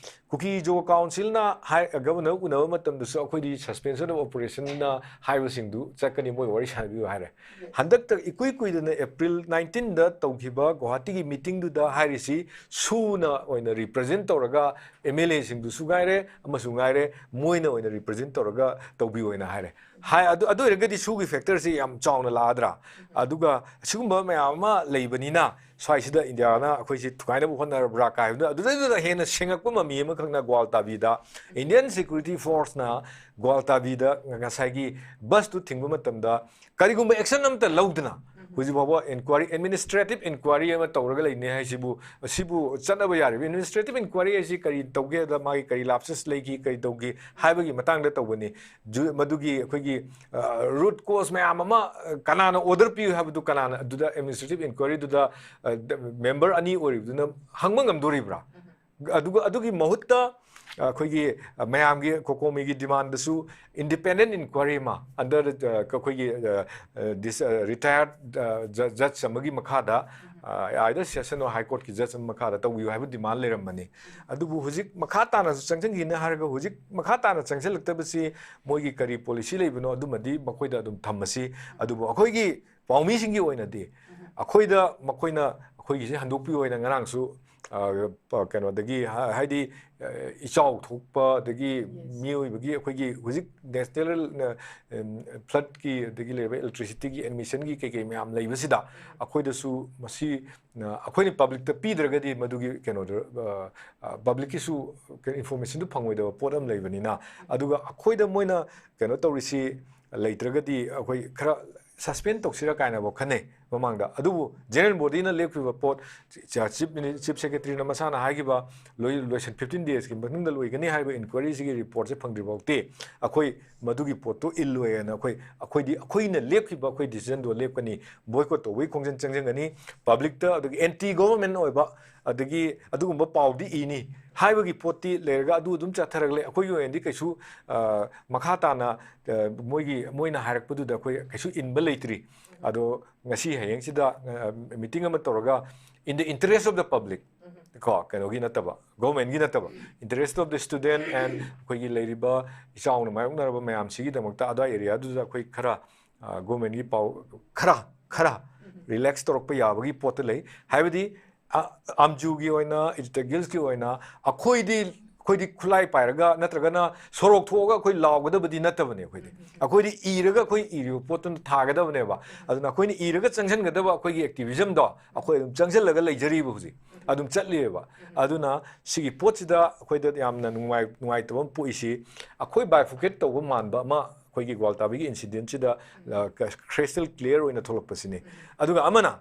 ꯀꯨꯀꯤ ꯖꯣ ꯀꯥꯎꯟꯁꯤꯜꯅ ꯍꯥꯏ, ꯒꯕꯔꯅꯔ ꯎꯅꯕ ꯃꯇꯝꯗꯁꯨ ꯑꯩꯈꯣꯏꯗꯤ suspension of operationꯅ ꯍꯥꯏꯕꯁꯤꯡꯗꯨ ꯆꯠꯀꯅꯤ, ꯃꯣꯏ ꯋꯥꯔꯤ ꯁꯥꯕꯤꯌꯨ ꯍꯥꯏꯔꯦ꯫ ꯍꯟꯗꯛꯇ ꯏꯀꯨꯏ ꯀꯨꯏꯗꯅ April nineteenꯗ ꯇꯧꯈꯤꯕ ꯒꯨꯋꯥꯍꯥꯇꯤꯒꯤ meetingꯗꯨꯗ ꯍꯥꯏꯔꯤꯁꯤ ꯁꯨꯅ ꯑꯣꯏꯅ represent ꯇꯧꯔꯒ MLAꯁꯤꯡꯗꯨꯁꯨ ꯉꯥꯏꯔꯦ, ꯑꯃꯁꯨ ꯉꯥꯏꯔꯦ, ꯃꯣꯏꯅ ꯑꯣꯏꯅ represent ꯇꯧꯔꯒ ꯇꯧꯕꯤꯌꯨ ꯍꯥꯏꯅ ꯍꯥꯏꯔꯦ꯫ ꯍꯥꯏ, ꯑꯗꯨ, ꯑꯗꯨ ꯑꯣꯏꯔꯒꯗꯤ ꯁꯨꯒꯤ factorꯁꯤ ꯌꯥꯝ ꯆꯥꯎꯅ ꯂꯥꯛꯑꯗ꯭ꯔꯥ? ꯑꯗꯨꯒ ꯑꯁꯤꯒꯨꯝꯕ ꯃꯌꯥꯝ ꯑꯃ ꯂꯩꯕꯅꯤꯅ ꯁ꯭ꯋꯥꯏꯁꯤꯗ ꯏꯟꯗꯤꯌꯥꯅ ꯑꯩꯈꯣꯏꯁꯤ ꯊꯨꯒꯥꯏꯅꯕ ꯍꯣꯠꯅꯔꯕ꯭ꯔꯥ ꯀꯥꯏꯕꯗ ꯑꯗꯨꯗꯩꯗꯨꯗ ꯍꯦꯟꯅ ꯁꯦꯡꯉꯛꯄ ꯃꯃꯤ ꯑꯃꯈꯛꯅ ꯒ꯭ꯋꯥꯜꯇꯥꯕꯤꯗ Indian Security Forceꯅ ꯒ꯭ꯋꯥꯜꯇꯥꯕꯤꯗ ꯉꯁꯥꯏꯒꯤ busꯇꯨ ꯊꯤꯡꯕ ꯃꯇꯝꯗ ꯀꯔꯤꯒꯨꯝꯕ action ꯑꯃꯇ ꯂꯧꯗꯅ ꯍꯧꯖꯤꯛ ꯐꯥꯎꯕ inquiry, administrative inquiry ꯑꯃ ꯇꯧꯔꯒ ꯂꯩꯅꯤ ꯍꯥꯏꯁꯤꯕꯨ, ꯁꯤꯕꯨ ꯆꯠꯅꯕ ꯌꯥꯔꯤꯕ administrative inquiry ꯍꯥꯏꯁꯤ ꯀꯔꯤ ꯇꯧꯒꯦ ꯍꯥꯏꯕꯗ ꯃꯥꯒꯤ ꯀꯔꯤ lapses ꯂꯩꯈꯤ, ꯀꯔꯤ ꯇꯧꯈꯤ ꯍꯥꯏꯕꯒꯤ ꯃꯇꯥꯡꯗ ꯇꯧꯕꯅꯤ꯫ ꯖꯨ-, ꯃꯗꯨꯒꯤ ꯑꯩꯈꯣꯏꯒꯤ, ꯑ, root cause ꯃꯌꯥꯝ ꯑꯃ, ꯑ, ꯀꯅꯥꯅ order ꯄꯤꯌꯨ ꯍꯥꯏꯕꯗꯨ ꯀꯅꯥꯅ ꯑꯗꯨꯗ administrative inquiryꯗꯨꯗ, ꯑ, ꯗ-, member ꯑꯅꯤ ꯑꯣꯏꯔꯤꯕꯗꯨꯅ ꯍꯪꯕ ꯉꯝꯗꯣꯔꯤꯕ꯭ꯔꯥ? ꯑꯗꯨꯒ ꯑꯗꯨꯒꯤ ꯃꯍꯨꯠꯇ, ꯑ, ꯑꯩꯈꯣꯏꯒꯤ, ꯑ, ꯃꯌꯥꯝꯒꯤ COCOMIꯒꯤ demandꯗꯁꯨ independent inquiry ꯑꯃ under, ꯑ, ꯑꯩꯈꯣꯏꯒꯤ, ꯑ, ꯑ, this, ꯑ, retired, ꯑ, ju-, judge ꯑꯃꯒꯤ ꯃꯈꯥꯗ, ꯑ, either session or high courtꯀꯤ judge ꯑꯃ ꯃꯈꯥꯗ ꯇꯧꯕꯤꯌꯨ ꯍꯥꯏꯕ demand ꯂꯩꯔꯝꯕꯅꯤ꯫ ꯑꯗꯨꯕꯨ ꯍꯧꯖꯤꯛ ꯃꯈꯥ ꯇꯥꯅꯁꯨ ꯆꯪꯁꯤꯟꯈꯤꯅꯤ ꯍꯥꯏꯔꯒ ꯍꯧꯖꯤꯛ ꯃꯈꯥ ꯇꯥꯅ ꯆꯪꯁꯤꯜꯂꯛꯇꯕꯁꯤ ꯃꯣꯏꯒꯤ ꯀꯔꯤ policy ꯂꯩꯕꯅꯣ ꯑꯗꯨꯃꯗꯤ ꯃꯈꯣꯏꯗ ꯑꯗꯨꯝ ꯊꯝꯃꯁꯤ꯫ ꯑꯗꯨꯕꯨ ꯑꯩꯈꯣꯏꯒꯤ ꯄꯥꯎꯃꯤꯁꯤꯡꯒꯤ ꯑꯣꯏꯅꯗꯤ ꯑꯩꯈꯣꯏꯗ ꯃꯈꯣꯏꯅ ꯑꯩꯈꯣꯏꯒꯤꯁꯦ ꯍꯟꯗꯣꯛꯄꯤꯌꯣ ꯍꯥꯏꯅ ꯉꯔꯥꯡꯁꯨ, ꯑ, ꯄ-, ꯀꯩꯅꯣꯗꯒꯤ ꯍꯥ-, ꯍꯥꯏꯗꯤ, ꯑ, ꯏꯆꯥꯎ ꯊꯣꯛꯄ, ꯑꯗꯒꯤ ꯃꯤꯑꯣꯏꯕꯒꯤ ꯑꯩꯈꯣꯏꯒꯤ ꯍꯧꯖꯤꯛ ꯅꯦꯁꯅꯦꯜ, ꯑ, ꯎꯝ, ꯐ꯭ꯂꯠꯀꯤ, ꯑꯗꯒꯤ ꯂꯩꯔꯤꯕ ꯏꯂꯦꯛꯇ꯭ꯔꯤꯁꯤꯇꯤꯒꯤ ꯑꯦꯗꯃꯤꯁꯟꯒꯤ ꯀꯩ ꯀꯩ ꯃꯌꯥꯝ ꯂꯩꯕꯁꯤꯗ, ꯑꯩꯈꯣꯏꯗꯁꯨ ꯃꯁꯤ, ꯑ, ꯑꯩꯈꯣꯏꯅ ꯄꯕ꯭ꯂꯤꯛꯇ ꯄꯤꯗ꯭ꯔꯒꯗꯤ ꯃꯗꯨꯒꯤ ꯀꯩꯅꯣꯗꯣ, ꯑ, ꯑ, ꯄꯕ꯭ꯂꯤꯛꯀꯤꯁꯨ ꯀꯩ-, ꯏꯟꯐꯣꯔꯃꯦꯁꯟꯗꯨ ꯐꯪꯉꯣꯏꯗꯕ ꯄꯣꯠ ꯑꯃ ꯂꯩꯕꯅꯤꯅ, ꯑꯗꯨꯒ ꯑꯩꯈꯣꯏꯗ ꯃꯣꯏꯅ ꯀꯩꯅꯣ ꯇꯧꯔꯤꯁꯤ ꯂꯩꯇ꯭ꯔꯒꯗꯤ ꯑꯩꯈꯣꯏ ꯈꯔ ꯁꯁꯄꯦꯟ ꯇꯧꯁꯤꯔꯥ ꯀꯥꯏꯅꯐꯥꯎ ꯈꯟꯅꯩ ꯃꯃꯥꯡꯗ꯫ ꯑꯗꯨꯕꯨ ꯖꯦꯅꯔꯦꯜ ꯕꯣꯗꯤꯅ ꯂꯦꯞꯈꯤꯕ ꯄꯣꯠ, ꯆ-, ꯆꯤꯐ ꯃꯤꯅꯤ-, ꯆꯤꯐ ꯁꯦꯀ꯭ꯔꯦꯇꯔꯤꯅ ꯃꯁꯥꯅ ꯍꯥꯏꯈꯤꯕ ꯂꯣꯏ-, ꯂꯣꯏꯁꯟ, ꯐꯤꯐꯇꯤꯟ ꯗꯦꯖꯀꯤ ꯃꯅꯨꯡꯗ ꯂꯣꯏꯒꯅꯤ ꯍꯥꯏꯕ ꯏꯟꯀ꯭ꯋꯥꯏꯔꯤꯁꯤꯒꯤ ꯔꯤꯄꯣꯔꯠꯁꯦ ꯐꯪꯗ꯭ꯔꯤ ꯐꯥꯎꯗꯤ ꯑꯩꯈꯣꯏ ꯃꯗꯨꯒꯤ ꯄꯣꯠꯇꯨ ꯏꯜꯂꯣꯏꯅ ꯑꯩꯈꯣꯏ, ꯑꯩꯈꯣꯏꯗꯤ ꯑꯩꯈꯣꯏꯅ ꯂꯦꯞꯈꯤꯕ ꯑꯩꯈꯣꯏ ꯗꯤꯁꯤꯖꯟꯗꯣ ꯂꯦꯞꯀꯅꯤ, ꯕꯣꯏꯀꯣꯠ ꯇꯧꯕꯒꯤ ꯈꯣꯡꯖꯪ ꯆꯪꯁꯤꯟꯒꯅꯤ, ꯄꯕ꯭ꯂꯤꯛꯇ ꯑꯗꯨꯒꯤ ꯑꯦꯟꯇꯤ ꯒꯣꯚꯔꯟꯃꯦꯟ ꯑꯣꯏꯕ ꯑꯗꯒꯤ ꯑꯗꯨꯒꯨꯝꯕ ꯄꯥꯎꯗꯤ ꯏꯅꯤ ꯍꯥꯏꯕꯒꯤ ꯄꯣꯠꯇꯤ ꯂꯩꯔꯒ ꯑꯗꯨ ꯑꯗꯨꯝ ꯆꯠꯊꯔꯒ ꯂꯩ꯫ ꯑꯩꯈꯣꯏꯒꯤ ꯑꯣꯏꯅꯗꯤ ꯀꯩꯁꯨ, ꯑ, ꯃꯈꯥ ꯇꯥꯅ, ꯑ, ꯃꯣꯏꯒꯤ, ꯃꯣꯏꯅ ꯍꯥꯏꯔꯛꯄꯗꯨꯗ ꯑꯩꯈꯣꯏ ꯀꯩꯁꯨ ꯏꯟꯕ ꯂꯩꯇ꯭ꯔꯤ꯫ ꯑꯗꯣ ꯉꯁꯤ ꯍꯌꯦꯡꯁꯤꯗ, ꯑ, ꯃꯤꯇꯤꯡ ꯑꯃ ꯇꯧꯔꯒ, in the interest of the public, ꯀꯣ, ꯀꯩꯅꯣꯒꯤ ꯅꯠꯇꯕ, ꯒꯣꯚꯔꯟꯃꯦꯟꯒꯤ ꯅꯠꯇꯕ, interest of the student and ꯑꯩꯈꯣꯏꯒꯤ ꯂꯩꯔꯤꯕ ꯏꯆꯥꯎꯅ ꯃꯥꯌꯣꯛꯅꯔꯕ ꯃꯌꯥꯝꯁꯤꯒꯤꯗꯃꯛꯇ ꯑꯗꯨꯋꯥꯏ ꯑꯦꯔꯤꯌꯥꯗꯨꯗ ꯑꯩꯈꯣꯏ ꯈꯔ, ꯑ, ꯒꯣꯚꯔꯟꯃꯦꯟꯒꯤ ꯄꯥꯎ ꯈꯔ, ꯈꯔ ꯔꯤꯂꯦꯛꯁ ꯇꯧꯔꯛꯄ ꯌꯥꯕꯒꯤ ꯄꯣꯠꯇ ꯂꯩ꯫ ꯍꯥꯏꯕꯗꯤ, ꯑ, ꯑꯝꯖꯨꯒꯤ ꯑꯣꯏꯅ, ꯏꯖꯇꯒꯤꯜꯁꯀꯤ ꯑꯣꯏꯅ ꯑꯩꯈꯣꯏꯗꯤ, ꯑꯩꯈꯣꯏꯗꯤ ꯈꯨꯠꯂꯥꯏ ꯄꯥꯏꯔꯒ ꯅꯠꯇ꯭ꯔꯒꯅ ꯁꯣꯔꯣꯛ ꯊꯣꯛꯑꯒ ꯑꯩꯈꯣꯏ ꯂꯥꯎꯒꯗꯕꯗꯤ ꯅꯠꯇꯕꯅꯦ꯫ ꯑꯩꯈꯣꯏꯗꯤ, ꯑꯩꯈꯣꯏꯗꯤ ꯏꯔꯒ ꯑꯩꯈꯣꯏ ꯏꯔꯤꯕ ꯄꯣꯠꯇꯨꯅ ꯊꯥꯒꯗꯕꯅꯦꯕ꯫ ꯑꯗꯨꯅ ꯑꯩꯈꯣꯏꯅ ꯏꯔꯒ ꯆꯪꯁꯤꯟꯒꯗꯕ ꯑꯩꯈꯣꯏꯒꯤ ꯑꯦꯛꯇꯤꯚꯤꯖꯝꯗꯣ ꯑꯩꯈꯣꯏ ꯑꯗꯨꯝ ꯆꯪꯁꯤꯜꯂꯒ ꯂꯩꯖꯔꯤꯕ ꯍꯧꯖꯤꯛ꯫ ꯑꯗꯨꯝ ꯆꯠꯂꯤꯑꯕ꯫ ꯑꯗꯨꯅ ꯁꯤꯒꯤ ꯄꯣꯠꯁꯤꯗ ꯑꯩꯈꯣꯏꯗ ꯌꯥꯝꯅ ꯅꯨꯡꯉꯥꯏ-, ꯅꯨꯡꯉꯥꯏꯇꯕ ꯑꯃ ꯄꯣꯛꯏꯁꯤ, ꯑꯩꯈꯣꯏ ꯕꯥꯏꯐꯨꯀꯦꯠ ꯇꯧꯕ ꯃꯥꯟꯕ ꯑꯃ ꯑꯩꯈꯣꯏꯒꯤ ꯒ꯭ꯋꯥꯜꯇꯥꯕꯤꯒꯤ ꯏꯟꯁꯤꯗꯦꯟꯁꯤꯗ, ꯑ, ꯀ-, ꯀ꯭ꯔꯤꯁꯇꯦꯜ ꯀ꯭ꯂꯤꯌꯥꯔ ꯑꯣꯏꯅ ꯊꯣꯛꯂꯛꯄꯁꯤꯅꯤ꯫ ꯑꯗꯨꯒ ꯑꯃꯅ,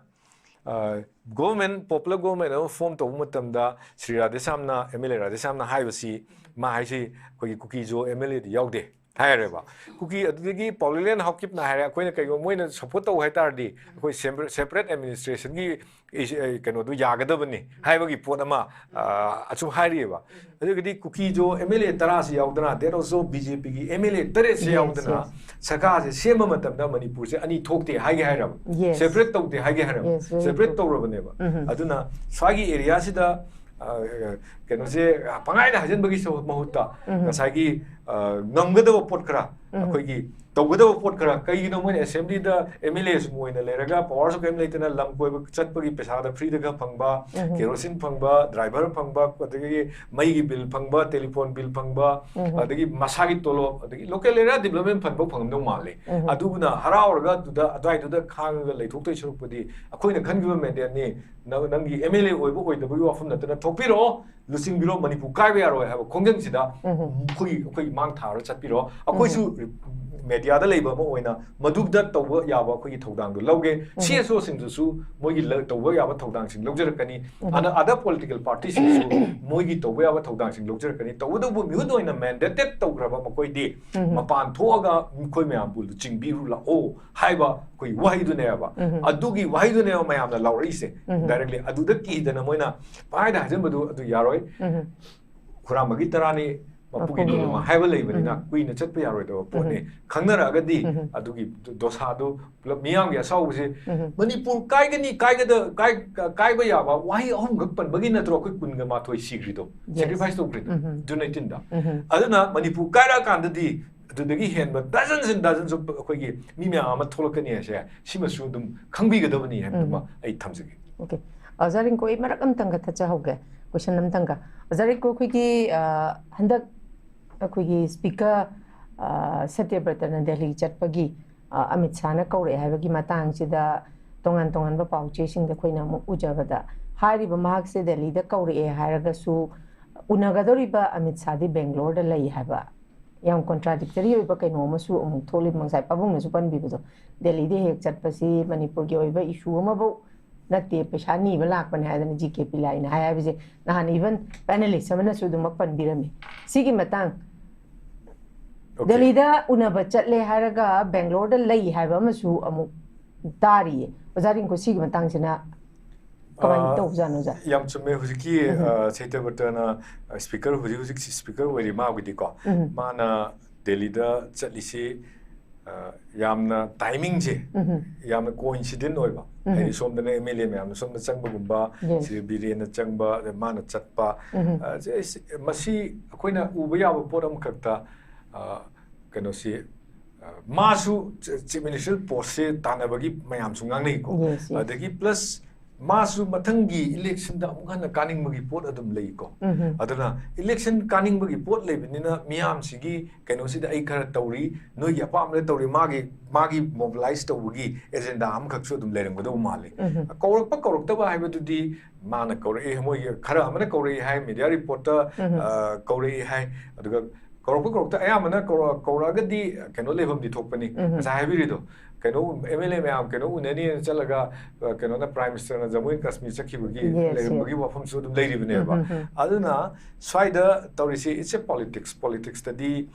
ꯑ, ꯒꯣꯚꯔꯟꯃꯦꯟ, ꯄꯣꯄꯨꯂꯔ ꯒꯣꯚꯔꯟꯃꯦꯟ ꯑꯃ ꯐꯣꯔꯝ ꯇꯧꯕ ꯃꯇꯝꯗ ꯁ꯭ꯔꯤ ꯔꯥꯙꯦꯁ꯭ꯌꯥꯝꯅ, ꯑꯦꯝ ꯑꯦꯜ ꯑꯦ ꯔꯥꯙꯦꯁ꯭ꯌꯥꯝꯅ ꯍꯥꯏꯕꯁꯤ, ꯃꯥ ꯍꯥꯏꯁꯤ ꯑꯩꯈꯣꯏꯒꯤ ꯀꯨꯀꯤꯖꯣ ꯑꯦꯝ ꯑꯦꯜ ꯑꯦꯗꯤ ꯌꯥꯎꯗꯦ ꯍꯥꯏꯔꯦꯕ꯫ ꯀꯨꯀꯤ, ꯑꯗꯨꯗꯒꯤ ꯄꯥꯎꯂꯤꯂꯦꯟ ꯍꯥꯎꯀꯤꯞꯅ ꯍꯥꯏꯔꯦ, ꯑꯩꯈꯣꯏꯅ ꯀꯩꯒꯨꯝꯕ ꯃꯣꯏꯅ ꯁꯄꯣꯔꯠ ꯇꯧ ꯍꯥꯏ ꯇꯥꯔꯗꯤ ꯑꯩꯈꯣꯏ ꯁꯦꯝꯄ-, ꯁꯦꯄꯔꯦꯠ ꯑꯦꯗꯃꯤꯅꯤꯁꯇ꯭ꯔꯦꯁꯟꯒꯤ ꯏꯁ-, ꯑꯦ, ꯀꯩꯅꯣꯗꯣ ꯌꯥꯒꯗꯕꯅꯤ ꯍꯥꯏꯕꯒꯤ ꯄꯣꯠ ꯑꯃ, ꯑ, ꯑꯁꯨꯝ ꯍꯥꯏꯔꯤꯑꯕ꯫ ꯑꯗꯨꯒꯗꯤ ꯀꯨꯀꯤꯖꯣ ꯑꯦꯝ ꯑꯦꯜ ꯑꯦ ꯇꯔꯥꯁꯤ ꯌꯥꯎꯗꯅ, that also B J P ꯒꯤ M L A ꯇꯔꯦꯠꯁꯤ Yes, ꯌꯥꯎꯗꯅ yes. ꯁꯔꯀꯥꯔꯁꯦ ꯁꯦꯝꯕ ꯃꯇꯝꯗ ꯃꯅꯤꯄꯨꯔꯁꯦ ꯑꯅꯤ ꯊꯣꯛꯇꯦ ꯍꯥꯏꯒꯦ ꯍꯥꯏꯔꯕ? Yes. ꯁꯦꯄꯔꯦꯠ ꯇꯧꯗꯦ ꯍꯥꯏꯒꯦ ꯍꯥꯏꯔꯕ? Yes, very separate true. ꯇꯧꯔꯕꯅꯦꯕ꯫ ꯎꯝ꯫ ꯑꯗꯨꯅ ꯁ꯭ꯋꯥꯏꯒꯤ ꯑꯦꯔꯤꯌꯥꯁꯤꯗ, ꯑ, ꯀꯩꯅꯣꯁꯦ ꯄꯪꯍꯥꯏꯗ ꯍꯥꯏꯖꯟꯕꯒꯤ ꯁ-, ꯃꯍꯨꯠꯇ ꯎꯝ꯫ ꯉꯁꯥꯏꯒꯤ, ꯑ, ꯉꯝꯒꯗꯕ ꯄꯣꯠ ꯈꯔ, ꯑꯩꯈꯣꯏꯒꯤ ꯇꯧꯒꯗꯕ ꯄꯣꯠ ꯈꯔ, ꯀꯩꯒꯤꯅꯣ ꯃꯣꯏꯅ ꯑꯦꯁꯦꯝꯕ꯭ꯂꯤꯗ ꯑꯦꯝ ꯑꯦꯜ ꯑꯦ ꯁꯨꯝ ꯑꯣꯏꯅ ꯂꯩꯔꯒ ꯄꯋꯥꯔꯁꯨ ꯀꯔꯤꯝ ꯂꯩꯇꯅ ꯂꯝ ꯀꯣꯏꯕ ꯆꯠꯄꯒꯤ ꯄꯩꯁꯥꯗ ꯐ꯭ꯔꯤꯗ ꯈꯔ ꯐꯪꯕ, ꯀꯦꯔꯣꯁꯤꯟ ꯐꯪꯕ, ꯗ꯭ꯔꯥꯏꯚꯔ ꯐꯪꯕ, ꯑꯗꯒꯤ ꯃꯩꯒꯤ ꯕꯤꯜ ꯐꯪꯕ, ꯇꯦꯂꯤꯐꯣꯟ ꯕꯤꯜ ꯐꯪꯕ, ꯑꯗꯒꯤ ꯃꯁꯥꯒꯤ ꯇꯣꯂꯣꯞ, ꯑꯗꯒꯤ ꯂꯣꯀꯦꯜ ꯑꯦꯔꯤꯌꯥ ꯗꯤꯕꯂꯞꯃꯦꯟ ꯐꯟꯐꯧ ꯐꯪꯉꯝꯗꯧ ꯃꯥꯜꯂꯤ꯫ ꯑꯗꯨꯅ ꯍꯔꯥꯎꯔꯒ ꯑꯗꯨꯗ ꯑꯗꯨꯋꯥꯏꯗꯨꯗ ꯈꯥꯡꯉꯒ ꯂꯩꯊꯣꯛꯇꯣꯏ ꯁꯔꯨꯛꯄꯨꯗꯤ ꯑꯩꯈꯣꯏꯅ ꯈꯟꯈꯤꯕ ꯃꯦꯟꯗꯦꯠꯅꯤ, ꯅꯪ, ꯅꯪꯒꯤ ꯑꯦꯝ ꯑꯦꯜ ꯑꯦ ꯑꯣꯏꯕ ꯑꯣꯏꯗꯕꯒꯤ ꯋꯥꯐꯝ ꯅꯠꯇꯅ ꯊꯣꯛꯄꯤꯔꯛꯑꯣ, ꯂꯨꯆꯤꯡꯕꯤꯔꯣ, ꯃꯅꯤꯄꯨꯔ ꯀꯥꯏꯕ ꯌꯥꯔꯣꯏ ꯍꯥꯏꯕ ꯈꯣꯡꯖꯪꯁꯤꯗ ꯑꯩꯈꯣꯏ, ꯑꯩꯈꯣꯏ ꯃꯥꯡ ꯊꯥꯔ ꯆꯠꯄꯤꯔꯣ꯫ ꯑꯩꯈꯣꯏꯁꯨ ꯃꯦꯗꯤꯌꯥꯗ ꯂꯩꯕ ꯑꯃ ꯑꯣꯏꯅ ꯃꯗꯨꯗ ꯇꯧꯕ ꯌꯥꯕ ꯑꯩꯈꯣꯏꯒꯤ ꯊꯧꯗꯥꯡꯗꯣ ꯂꯧꯒꯦ꯫ ꯁꯤ ꯑꯦꯁ ꯑꯣꯁꯤꯡꯗꯨꯁꯨ ꯃꯣꯏꯒꯤ ꯂ-, ꯇꯧꯕ ꯌꯥꯕ ꯊꯧꯗꯥꯡꯁꯤꯡ ꯂꯧꯖꯔꯛꯀꯅꯤ꯫ ꯑꯗ other political party ꯁꯤꯡꯁꯨ ꯃꯣꯏꯒꯤ ꯇꯧꯕ ꯌꯥꯕ ꯊꯧꯗꯥꯡꯁꯤꯡ ꯂꯧꯖꯔꯛꯀꯅꯤ꯫ ꯇꯧꯕꯇꯕꯨ ꯃꯤꯍꯨꯠ ꯑꯣꯏꯅ ꯃꯦꯟꯗꯦꯇꯦꯠ ꯇꯧꯈ꯭ꯔꯕ ꯃꯈꯣꯏꯗꯤ ꯃꯄꯥꯟ ꯊꯣꯛꯑꯒ ꯑꯩꯈꯣꯏ ꯃꯌꯥꯝꯕꯨ ꯂꯨꯆꯤꯡꯕꯤꯔꯨ ꯂꯥꯛꯑꯣ ꯍꯥꯏꯕ ꯑꯩꯈꯣꯏ ꯋꯥꯍꯩꯗꯨꯅꯦꯕ꯫ ꯑꯗꯨꯒꯤ ꯋꯥꯍꯩꯗꯨꯅꯦꯕ ꯃꯌꯥꯝꯅ ꯂꯥꯎꯔꯛꯏꯁꯦ꯫ ꯗꯥꯏꯔꯦꯛꯂꯤ ꯑꯗꯨꯗ ꯀꯤꯗꯅ ꯃꯣꯏꯅ ꯄꯥꯏꯗ ꯍꯥꯏꯖꯟꯕꯗꯨ ꯑꯗꯨ ꯌꯥꯔꯣꯏ꯫ ꯍꯨꯔꯥꯟꯕꯒꯤ ꯇꯔꯥꯅꯤ, ꯃꯄꯨꯒꯤ ꯃꯄꯨꯒꯤ ꯅꯣꯡꯃ ꯍꯥꯏꯕ ꯂꯩꯕꯅꯤꯅ ꯀꯨꯏꯅ ꯆꯠꯄ ꯌꯥꯔꯣꯏꯗꯕ ꯄꯣꯠꯅꯤ꯫ ꯈꯪꯅꯔꯛꯑꯒꯗꯤ ꯑꯗꯨꯒꯤ ꯗꯣ-, ꯗꯣꯁꯥꯗꯨ ꯄꯨꯂꯞ ꯃꯤꯌꯥꯝꯒꯤ ꯑꯁꯥꯎꯕꯁꯦ ꯃꯅꯤꯄꯨꯔ ꯀꯥꯏꯒꯅꯤ, ꯀꯥꯏꯒꯗ-, ꯀꯥꯏ-, ꯀꯥꯏꯕ ꯌꯥꯕ ꯋꯥꯍꯩ ꯑꯍꯨꯝꯈꯛ ꯄꯟꯕꯒꯤ ꯅꯠꯇ꯭ꯔꯣ ꯑꯩꯈꯣꯏ ꯀꯨꯟꯒ ꯃꯥꯊꯣꯏ ꯁꯤꯈ꯭ꯔꯤꯗꯣ, Yes. Sacrifice ꯇꯧꯈ꯭ꯔꯤꯗꯣ June eighteenꯗ? ꯑꯗꯨꯅ ꯃꯅꯤꯄꯨꯔ ꯀꯥꯏꯔꯛꯑꯀꯥꯟꯗꯗꯤ ꯑꯗꯨꯗꯒꯤ ꯍꯦꯟꯕ dozens and dozens of ꯑꯩꯈꯣꯏꯒꯤ ꯃꯤ ꯃꯌꯥꯝ ꯑꯃ ꯊꯣꯛꯂꯛꯀꯅꯤ ꯍꯥꯏꯁꯦ ꯁꯤꯃꯁꯨ ꯑꯗꯨꯝ ꯈꯪꯕꯤꯒꯗꯕꯅꯤ ꯍꯥꯏꯕꯗꯨꯃ ꯑꯩ ꯊꯝꯖꯒꯦ꯫ Okay. ꯑꯣꯖꯥ ꯔꯤꯡꯀꯨ, ꯑꯩ ꯃꯔꯛ ꯑꯝꯇꯪꯒ ꯊꯠꯆꯍꯧꯒꯦ, question ꯑꯝꯇꯪꯒ꯫ ꯑꯣꯖꯥ ꯔꯤꯡꯀꯨ, ꯑꯩꯈꯣꯏꯒꯤ, ꯑ, ꯍꯟꯗꯛ ꯑꯩꯈꯣꯏꯒꯤ Speaker, ꯑ, ꯁꯇ꯭ꯌꯕ꯭ꯔꯇꯅ ꯗꯦꯜꯂꯤ ꯆꯠꯄꯒꯤ, ꯑ, ꯑꯃꯤꯠ ꯁꯥꯍꯅ ꯀꯧꯔꯛꯑꯦ ꯍꯥꯏꯕꯒꯤ ꯃꯇꯥꯡꯁꯤꯗ ꯇꯣꯉꯥꯟ ꯇꯣꯉꯥꯟꯕ ꯄꯥꯎꯆꯦꯁꯤꯡꯗ ꯑꯩꯈꯣꯏꯅ ꯑꯃꯨꯛ ꯎꯖꯕꯗ, ꯍꯥꯏꯔꯤꯕ ꯃꯍꯥꯛꯁꯦ ꯗꯦꯜꯂꯤꯗ ꯀꯧꯔꯛꯑꯦ ꯍꯥꯏꯔꯒꯁꯨ ꯎꯅꯒꯗꯧꯔꯤꯕ ꯑꯃꯤꯠ ꯁꯥꯍꯗꯤ ꯕꯦꯡꯒ꯭ꯂꯣꯔꯗ ꯂꯩ ꯍꯥꯏꯕ ꯌꯥꯝ contradictory ꯑꯣꯏꯕ ꯀꯩꯅꯣ ꯑꯃꯁꯨ ꯑꯃꯨꯛ ꯊꯣꯛꯂꯤ꯫ ꯉꯁꯥꯏ ꯄꯥꯕꯨꯡꯅꯁꯨ ꯄꯟꯕꯤꯕꯗꯣ, ꯗꯦꯜꯂꯤꯗ ꯍꯦꯛ ꯆꯠꯄꯁꯤ ꯃꯅꯤꯄꯨꯔꯒꯤ ꯑꯣꯏꯕ issue ꯑꯃꯐꯧ ꯅꯠꯇꯦ, ꯄꯩꯁꯥ ꯅꯤꯕ ꯂꯥꯛꯄꯅꯦ ꯍꯥꯏꯗꯅ ꯖꯤ ꯀꯦ ꯄꯤꯂꯥꯏꯅ ꯍꯥꯏ ꯍꯥꯏꯕꯁꯦ ꯅꯍꯥꯟ even panelist ꯑꯃꯅꯁꯨ ꯑꯗꯨꯃꯛ ꯄꯟꯕꯤꯔꯝꯃꯤ꯫ ꯁꯤꯒꯤ ꯃꯇꯥꯡ, Okay. ꯗꯦꯜꯂꯤꯗ ꯎꯅꯕ ꯆꯠꯂꯦ ꯍꯥꯏꯔꯒ ꯕꯦꯡꯒ꯭ꯂꯣꯔꯗ ꯂꯩ ꯍꯥꯏꯕ ꯑꯃꯁꯨ ꯑꯃꯨꯛ ꯇꯥꯔꯤꯌꯦ꯫ ꯑꯣꯖꯥ ꯔꯤꯡꯀꯨ, ꯁꯤꯒꯤ ꯃꯇꯥꯡꯁꯤꯅ ꯀꯃꯥꯏꯅ ꯑꯥ, ꯇꯧꯕꯖꯥꯠꯅꯣ, ꯑꯣꯖꯥ? ꯌꯥꯝ ꯆꯨꯝꯃꯦ꯫ ꯍꯧꯖꯤꯛꯀꯤ, ꯎꯝ꯫ ꯑꯥ, ꯁꯇ꯭ꯌꯕ꯭ꯔꯇꯅ, ꯑꯥ, Speaker, ꯍꯧꯖꯤꯛ ꯍꯧꯖꯤꯛ Speaker ꯑꯣꯏꯔꯤ ꯃꯥꯕꯨꯗꯤꯀꯣ꯫ ꯎꯝ꯫ ꯃꯥꯅ ꯗꯦꯜꯂꯤꯗ ꯆꯠꯂꯤꯁꯤ, ꯌꯥꯝꯅ ꯇꯥꯏꯃꯤꯡꯁꯦ ꯌꯥꯝꯅ ꯀꯣꯏꯟꯁꯤꯗꯦꯟ ꯑꯣꯏꯕ꯫ ꯍꯥꯏꯗꯤ ꯁꯣꯝꯗꯅ ꯑꯦꯝ ꯑꯦꯜ ꯑꯦ ꯃꯌꯥꯝꯅ ꯁꯣꯝꯗ ꯆꯪꯕꯒꯨꯝꯕ, Yes. ꯁꯤꯗ ꯕꯤꯔꯦꯟꯅ ꯆꯪꯕ, ꯑꯗꯩ ꯃꯥꯅ ꯆꯠꯄ꯫ ꯑ, ꯁꯤ- ꯃꯁꯤ ꯑꯩꯈꯣꯏꯅ ꯎꯕ ꯌꯥꯕ ꯄꯣꯠ ꯑꯃꯈꯛꯇ, ꯑ, ꯀꯩꯅꯣꯁꯤ, ꯑ, ꯃꯥꯁꯨ ꯆꯤꯐ ꯃꯤꯅꯤꯁꯇꯔ ꯄꯣꯁꯁꯦ ꯇꯥꯟꯅꯕꯒꯤ ꯃꯌꯥꯝꯁꯨ ꯉꯥꯡꯅꯩꯀꯣ꯫ Yes, yes. ꯑꯗꯒꯤ ꯄ꯭ꯂꯁ ꯃꯥꯁꯨ ꯃꯊꯪꯒꯤ ꯏꯂꯦꯛꯁꯟꯗ ꯑꯃꯨꯛ ꯍꯟꯅ ꯀꯥꯅꯤꯡꯕꯒꯤ ꯄꯣꯠ ꯑꯗꯨꯝ ꯂꯩꯀꯣ꯫ ꯑꯗꯨꯅ ꯏꯂꯦꯛꯁꯟ ꯀꯥꯅꯤꯡꯕꯒꯤ ꯄꯣꯠ ꯂꯩꯕꯅꯤꯅ ꯃꯤꯌꯥꯝꯁꯤꯒꯤ ꯀꯩꯅꯣꯁꯤꯗ ꯑꯩ ꯈꯔ ꯇꯧꯔꯤ, ꯅꯣꯏꯒꯤ ꯑꯄꯥꯝꯕꯗ ꯇꯧꯔꯤ, ꯃꯥꯒꯤ ꯃꯥꯒꯤ ꯃꯣꯕꯤꯂꯥꯏꯁ ꯇꯧꯕꯒꯤ ꯑꯦꯖꯦꯟꯗꯥ ꯑꯃꯈꯛꯁꯨ ꯑꯗꯨꯝ ꯂꯩꯔꯝꯒꯗꯧꯕ ꯃꯥꯜꯂꯤ꯫ ꯀꯧꯔꯛꯄ ꯀꯧꯔꯛꯇꯕ ꯍꯥꯏꯕꯗꯨꯗꯤ ꯃꯥꯅ ꯀꯧꯔꯛꯏ, ꯃꯣꯏꯒꯤ ꯈꯔ ꯑꯃꯅ ꯀꯧꯔꯛꯏ ꯍꯥꯏ, ꯃꯦꯗꯤꯌꯥ ꯔꯤꯄꯣꯔꯠꯇ, ꯑ, ꯀꯧꯔꯛꯏ ꯍꯥꯏ꯫ ꯑꯗꯨꯒ ꯀꯧꯔꯛꯄ ꯀꯧꯔꯛꯇ ꯑꯌꯥꯝꯕꯅ ꯀꯧꯔ- ꯀꯧꯔꯛꯑꯒꯗꯤ ꯀꯩꯅꯣ ꯂꯩꯐꯝꯗꯤ ꯊꯣꯛꯄꯅꯤ꯫ ꯉꯁꯥꯏ ꯍꯥꯏꯕꯤꯔꯤꯗꯣ, ꯀꯩꯅꯣ ꯑꯦꯝ ꯑꯦꯜ ꯑꯦ ꯃꯌꯥꯝ ꯀꯩꯅꯣ ꯎꯅꯅꯤꯅ ꯆꯠꯂꯒ, ꯑ, ꯀꯩꯅꯣꯅ, ꯄ꯭ꯔꯥꯏꯝ ꯃꯤꯅꯤꯁꯇꯔꯅ ꯖꯃꯨ ꯑꯦꯟ ꯀꯥꯁꯃꯤꯔ ꯆꯠꯈꯤꯕꯒꯤ Yes, yes. ꯂꯩꯔꯝꯕꯒꯤ ꯋꯥꯐꯝꯁꯨ ꯑꯗꯨꯝ ꯂꯩꯔꯤꯕꯅꯦꯕ꯫ ꯑꯗꯨꯅ ꯁ꯭ꯋꯥꯏꯗ ꯇꯧꯔꯤꯁꯤ, it's a politics, ꯄꯣꯂꯤꯇꯤꯛꯁꯇꯗꯤ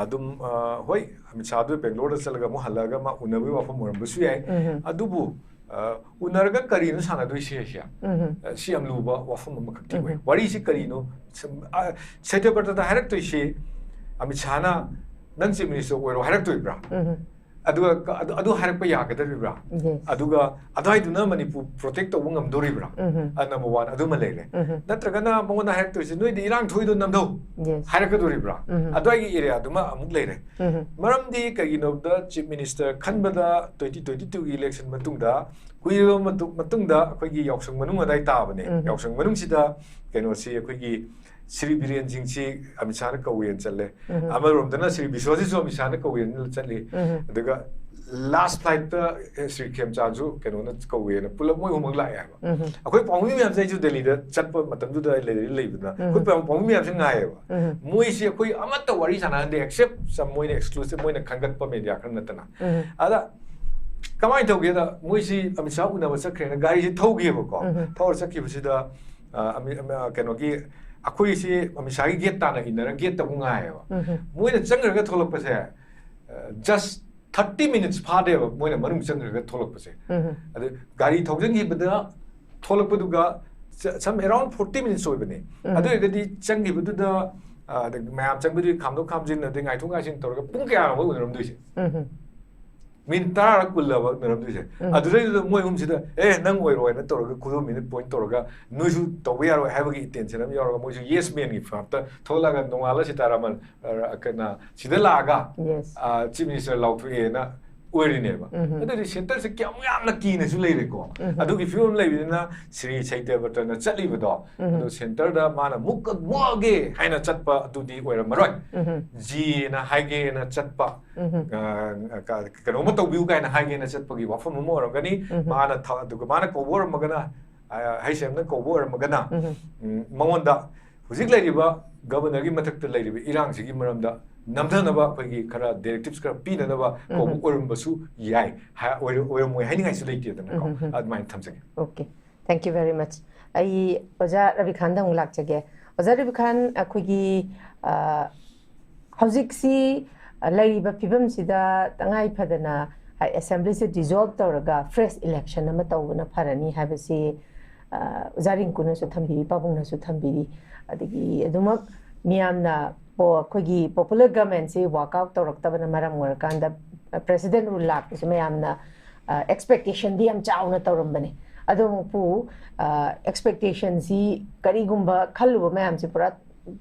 ꯑꯗꯨꯝ, ꯑ, ꯍꯣꯏ, ꯑꯃꯤꯠ ꯁꯥꯍꯗꯨ ꯕꯦꯡꯒ꯭ꯂꯣꯔꯗ ꯆꯠꯂꯒ ꯑꯃꯨꯛ ꯍꯜꯂꯛꯑꯒ ꯃꯥ ꯎꯅꯕꯒꯤ ꯋꯥꯐꯝ ꯑꯣꯏꯔꯝꯕꯁꯨ ꯌꯥꯏ꯫ ꯑꯗꯨꯕꯨ, ꯑ, ꯎꯅꯔꯒ ꯀꯔꯤꯅꯣ ꯁꯥꯟꯅꯗꯣꯏꯁꯦ ꯁꯤ? ꯑ, ꯁꯤ ꯌꯥꯝ ꯂꯨꯕ ꯋꯥꯐꯝ ꯑꯃꯈꯛꯇꯤ ꯑꯣꯏ꯫ ꯋꯥꯔꯤꯁꯤ ꯀꯔꯤꯅꯣ? ꯁꯝ- ꯑ, ꯁꯇ꯭ꯌꯕ꯭ꯔꯇꯗ ꯍꯥꯏꯔꯛꯇꯣꯏꯁꯤ, ꯑꯃꯤꯠ ꯁꯥꯍꯅ "ꯅꯪ ꯆꯤꯐ ꯃꯤꯅꯤꯁꯇꯔ ꯑꯣꯏꯔꯣ" ꯍꯥꯏꯔꯛꯇꯣꯏꯕ꯭ꯔꯥ? ꯑꯗꯨꯒ ꯀ- ꯑꯗꯨ- ꯑꯗꯨ ꯍꯥꯏꯔꯛꯄ ꯌꯥꯒꯗꯧꯔꯤꯕ꯭ꯔꯥ? Yes. ꯑꯗꯨꯒ ꯑꯗꯨꯋꯥꯏꯗꯨꯅ ꯃꯅꯤꯄꯨꯔ ꯄ꯭ꯔꯣꯇꯦꯛ ꯇꯧꯕ ꯉꯝꯗꯣꯔꯤꯕ꯭ꯔꯥ? ꯑ, ꯅꯝꯕꯔ ꯋꯥꯟ ꯑꯗꯨꯃ ꯂꯩꯔꯦ꯫ ꯅꯠꯇ꯭ꯔꯒꯅ ꯃꯉꯣꯟꯗ ꯍꯥꯏꯔꯛꯇꯣꯏꯁꯦ, "ꯅꯣꯏꯗꯤ ꯏꯔꯥꯡ ꯊꯣꯛꯏꯗꯣ ꯅꯝꯗꯧ" Yes. ꯍꯥꯏꯔꯛꯀꯗꯣꯔꯤꯕ꯭ꯔꯥ? ꯑꯗꯨꯋꯥꯏꯒꯤ ꯑꯦꯔꯤꯌꯥꯗꯨꯃ ꯑꯃꯨꯛ ꯂꯩꯔꯦ꯫ ꯃꯔꯝꯗꯤ ꯀꯩꯒꯤꯅꯣꯗ ꯆꯤꯐ ꯃꯤꯅꯤꯁꯇꯔ ꯈꯟꯕꯗ ꯇ꯭ꯋꯦꯟꯇꯤ ꯇ꯭ꯋꯦꯟꯇꯤ ꯇꯨꯒꯤ ꯏꯂꯦꯛꯁꯟ ꯃꯇꯨꯡꯗ, ꯀꯨꯏꯔꯕ ꯃꯇꯨꯡ- ꯃꯇꯨꯡꯗ ꯑꯩꯈꯣꯏꯒꯤ ꯌꯥꯎꯁꯪ ꯃꯅꯨꯡ ꯑꯗꯥꯏ ꯇꯥꯕꯅꯦ꯫ ꯌꯥꯎꯁꯪ ꯃꯅꯨꯡꯁꯤꯗ ꯀꯩꯅꯣꯁꯤ, ꯑꯩꯈꯣꯏꯒꯤ ꯁ꯭ꯔꯤ ꯕꯤꯔꯦꯟ ꯁꯤꯡꯁꯤ ꯑꯃꯤꯠ ꯁꯥꯍꯅ ꯀꯧꯋꯦꯅ ꯆꯠꯂꯦ꯫ ꯑꯃꯔꯣꯝꯗꯅ ꯁ꯭ꯔꯤ ꯕꯤꯁ꯭ꯋꯖꯤꯠꯁꯨ ꯑꯃꯤꯠ ꯁꯥꯍꯅ ꯀꯧꯋꯦꯅ ꯆꯠꯂꯤ꯫ ꯑꯗꯨꯒ ꯂꯥꯁ ꯐ꯭ꯂꯥꯏꯠꯇ, ꯑꯦ, ꯁ꯭ꯔꯤ ꯈꯦꯝꯆꯥꯟꯁꯨ ꯀꯩꯅꯣꯅ ꯀꯧꯋꯦꯅ ꯄꯨꯂꯞ ꯃꯣꯏ ꯑꯍꯨꯝꯃꯛ ꯂꯥꯛꯑꯦ ꯍꯥꯏꯕ꯫ ꯑꯩꯈꯣꯏ ꯄꯥꯎꯃꯤ ꯃꯌꯥꯝꯁꯦ, ꯑꯩꯁꯨ ꯗꯦꯜꯂꯤꯗ ꯆꯠꯄ ꯃꯇꯝꯗꯨꯗ ꯑꯩ ꯂꯩ- ꯂꯩꯕꯗ ꯑꯩꯈꯣꯏ ꯄꯥꯎ- ꯄꯥꯎꯃꯤ ꯃꯌꯥꯝꯁꯦ ꯉꯥꯏꯌꯦꯕ꯫ ꯃꯣꯏꯁꯤ ꯑꯩꯈꯣꯏ ꯑꯃꯠꯇ ꯋꯥꯔꯤ ꯁꯥꯟꯅꯍꯟꯗꯦ, ꯑꯦꯛꯁꯦꯞ ꯃꯣꯏꯅ ꯑꯦꯛꯁꯀ꯭ꯂꯨꯁꯤꯞ ꯃꯣꯏꯅ ꯈꯟꯒꯠꯄ ꯃꯦꯗꯤꯌꯥ ꯈꯔ ꯅꯠꯇꯅ꯫ ꯑꯗ ꯀꯃꯥꯏꯅ ꯇꯧꯒꯦꯗ, ꯃꯣꯏꯁꯤ ꯑꯃꯤꯠ ꯁꯥꯍ ꯎꯅꯕ ꯆꯠꯈ꯭ꯔꯦꯅ ꯒꯥꯔꯤꯁꯤ ꯊꯧꯈꯤꯕꯀꯣ꯫ ꯊꯧꯔ ꯆꯠꯈꯤꯕꯁꯤꯗ, ꯑ, ꯑꯃꯤ- ꯑꯃꯤ- ꯑ, ꯀꯩꯅꯣꯒꯤ, ꯑꯩꯈꯣꯏꯁꯤ ꯑꯃꯤꯠ ꯁꯥꯍꯒꯤ ꯒꯦꯠ ꯇꯥꯟꯅ ꯏꯟꯅꯔ ꯒꯦꯠꯇ ꯑꯃꯨꯛ ꯉꯥꯏꯌꯦꯕ꯫ ꯃꯣꯏꯅ ꯆꯪꯈ꯭ꯔꯒ ꯊꯣꯛꯂꯛꯄꯁꯦ, ꯑ, ꯖꯁ ꯊꯥꯔꯇꯤ ꯃꯤꯅꯤꯠꯁ ꯐꯥꯗꯦꯕ ꯃꯣꯏꯅ ꯃꯅꯨꯡ ꯆꯪꯈ꯭ꯔꯒ ꯊꯣꯛꯂꯛꯄꯁꯦ꯫ ꯑꯗ ꯒꯥꯔꯤ ꯊꯧꯖꯤꯟꯈꯤꯕꯗ ꯊꯣꯛꯂꯛꯄꯗꯨꯒ ꯁ- ꯁꯝ ꯑꯦꯔꯥꯎꯟ ꯐꯣꯔꯇꯤ ꯃꯤꯅꯤꯠꯁ ꯑꯣꯏꯕꯅꯦ꯫ ꯑꯗꯨ ꯑꯣꯏꯔꯒꯗꯤ ꯆꯪꯈꯤꯕꯗꯨꯗ, ꯑ, ꯑꯗ ꯃꯌꯥꯝ ꯆꯪꯕꯗꯨꯒꯤ ꯈꯥꯝꯗꯣꯛ ꯈꯥꯝꯖꯤꯟ ꯑꯗꯩ ꯉꯥꯏꯊꯣꯛ ꯉꯥꯏꯁꯤꯟ ꯇꯧꯔꯒ ꯄꯨꯡ ꯀꯌꯥꯅꯣ ꯃꯣꯏ ꯎꯅꯔꯝꯗꯣꯏꯁꯦ? ꯃꯤꯅꯤꯠ ꯇꯔꯥꯔ ꯀꯨꯜꯂꯕ ꯎꯅꯔꯝꯗꯣꯏꯁꯦ꯫ ꯎꯝ꯫ ꯑꯗꯨꯗꯩꯗꯨꯗ ꯃꯣꯏ ꯑꯍꯨꯝꯁꯤꯗ, "ꯑꯦ, ꯅꯪ ꯑꯣꯏꯔꯣꯏꯅ" ꯇꯧꯔꯒ ꯈꯨꯗꯣꯝꯕꯤꯅ ꯄꯣꯏꯟ ꯇꯧꯔꯒ, "ꯅꯣꯏꯁꯨ ꯇꯧꯕ ꯌꯥꯔꯣꯏ" ꯍꯥꯏꯕꯒꯤ ꯏꯟꯇꯦꯟꯁꯟ ꯑꯃ ꯌꯥꯎꯔꯒ, ꯃꯣꯏꯁꯨ ꯌꯦꯁ ꯃꯦꯟꯒꯤ ꯐꯥꯞꯇ ꯊꯣꯛꯂꯛꯑꯒ, ꯅꯣꯡꯉꯥꯜꯂ ꯁꯤꯇꯥꯔꯥꯃꯟ, ꯑ, ꯀꯩꯅꯣ, ꯁꯤꯗ ꯂꯥꯛꯑꯒ, ꯌꯦꯁ꯫ ꯑ, ꯆꯤꯐ ꯃꯤꯅꯤꯁꯇꯔ ꯂꯥꯎꯊꯣꯛꯑꯦꯅ ꯑꯣꯏꯔꯤꯅꯦꯕ꯫ ꯎꯝ꯫ ꯑꯗꯨꯗꯤ ꯁꯦꯟꯇꯔꯁꯦ ꯀꯌꯥꯃꯨꯛ ꯌꯥꯝꯅ ꯀꯤꯅꯁꯨ ꯂꯩꯔꯦꯀꯣ꯫ ꯎꯝ꯫ ꯑꯗꯨꯒꯤ ꯐꯤꯕꯝ ꯂꯩꯕꯅꯤꯅ, ꯁ꯭ꯔꯤ ꯁꯩꯇ꯭ꯌꯕ꯭ꯔꯇꯅ ꯆꯠꯂꯤꯕꯗꯣ, ꯎꯝ꯫ ꯑꯗꯨ ꯁꯦꯟꯇꯔꯗ ꯃꯥꯅ ꯃꯨꯛ-, ꯃꯨꯛꯑꯒꯦ ꯍꯥꯏꯅ ꯆꯠꯄ ꯑꯗꯨꯗꯤ ꯑꯣꯏꯔꯝꯃꯔꯣꯏ꯫ ꯎꯝ꯫ ꯖꯤꯅ ꯍꯥꯏꯒꯦꯅ ꯆꯠꯄ, ꯎꯝ꯫ ꯑ, ꯀ-, ꯀꯩꯅꯣꯝꯃ ꯇꯧꯕꯤꯌꯨ ꯀꯥꯏꯅ ꯍꯥꯏꯒꯦꯅ ꯆꯠꯄꯒꯤ ꯋꯥꯐꯝ ꯑꯃ ꯑꯣꯏꯔꯝꯒꯅꯤ꯫ ꯎꯝ꯫ ꯃꯥꯅ ꯊ-, ꯑꯗꯨꯒ ꯃꯥꯅ ꯀꯧꯕ ꯑꯣꯏꯔꯝꯃꯒꯅ, ꯑ, ꯍꯩꯁꯦꯝꯅ ꯀꯧꯕ ꯑꯣꯏꯔꯝꯃꯒꯅ, ꯎꯝ꯫ ꯎꯝ, ꯃꯉꯣꯟꯗ ꯍꯧꯖꯤꯛ ꯂꯩꯔꯤꯕ ꯒꯕꯔꯅꯔꯒꯤ ꯃꯊꯛꯇ ꯂꯩꯔꯤꯕ ꯏꯔꯥꯡꯁꯤꯒꯤ ꯃꯔꯝꯗ ꯅꯝꯊꯅꯕ ꯑꯩꯈꯣꯏꯒꯤ ꯈꯔ ꯗꯥꯏꯔꯦꯛꯇꯤꯞꯁ ꯈꯔ ꯄꯤꯅꯅꯕ ꯀꯧꯕ ꯎꯝ꯫ ꯑꯣꯏꯔꯝꯕꯁꯨ ꯌꯥꯏ, ꯍꯥ-, ꯑꯣꯏꯔ-, ꯑꯣꯏꯔꯝꯃꯣꯏ ꯍꯥꯏꯅꯤꯡꯉꯥꯏꯁꯨ ꯂꯩꯇꯦꯗꯅꯀꯣ꯫ ꯎꯝ꯫ ꯑꯗꯨꯃꯥꯏꯅ ꯊꯝꯖꯒꯦ꯫ Okay, thank you very much. ꯑꯩ ꯑꯣꯖꯥ ꯔꯕꯤꯈꯥꯟꯗ ꯑꯃꯨꯛ ꯂꯥꯛꯆꯒꯦ꯫ ꯑꯣꯖꯥ ꯔꯕꯤꯈꯥꯟ, ꯑꯩꯈꯣꯏꯒꯤ, ꯑ, ꯍꯧꯖꯤꯛꯁꯤ, ꯑ, ꯂꯩꯔꯤꯕ ꯐꯤꯕꯝꯁꯤꯗ ꯇꯉꯥꯏ ꯐꯗꯅ, ꯑ, ꯑꯦꯁꯦꯝꯕ꯭ꯂꯤꯁꯦ ꯗꯤꯖꯣꯜꯕ ꯇꯧꯔꯒ ꯐ꯭ꯔꯦꯁ ꯏꯂꯦꯛꯁꯟ ꯑꯃ ꯇꯧꯕꯅ ꯐꯔꯅꯤ ꯍꯥꯏꯕꯁꯤ, ꯑ, ꯑꯣꯖꯥ ꯔꯤꯡꯀꯨꯅꯁꯨ ꯊꯝꯕꯤꯔꯤ, ꯄꯥꯕꯨꯡꯅꯁꯨ ꯊꯝꯕꯤꯔꯤ꯫ ꯑꯗꯒꯤ ꯑꯗꯨꯃꯛ ꯃꯤꯌꯥꯝꯅ ꯄꯣ-, ꯑꯩꯈꯣꯏꯒꯤ ꯄꯣꯄꯨꯂꯔ ꯒꯚꯔꯟꯃꯦꯟꯁꯤ ꯋꯥꯔꯛ ꯑꯥꯎꯠ ꯇꯧꯔꯛꯇꯕꯅ ꯃꯔꯝ ꯑꯣꯏꯔꯀꯥꯟꯗ, ꯑ, ꯄ꯭ꯔꯦꯁꯤꯗꯦꯟ ꯔꯨꯜ ꯂꯥꯛꯄꯁꯤ ꯃꯌꯥꯝꯅ, ꯑ, ꯑꯦꯛꯁꯄꯦꯛꯇꯦꯁꯟꯗꯤ ꯌꯥꯝ ꯆꯥꯎꯅ ꯇꯧꯔꯝꯕꯅꯦ꯫ ꯑꯗꯨꯃꯛꯄꯨ, ꯑ, ꯑꯦꯛꯁꯄꯦꯛꯇꯦꯁꯟꯁꯤ ꯀꯔꯤꯒꯨꯝꯕ ꯈꯜꯂꯨꯕ ꯃꯌꯥꯝꯁꯤ ꯄꯨꯔꯥ,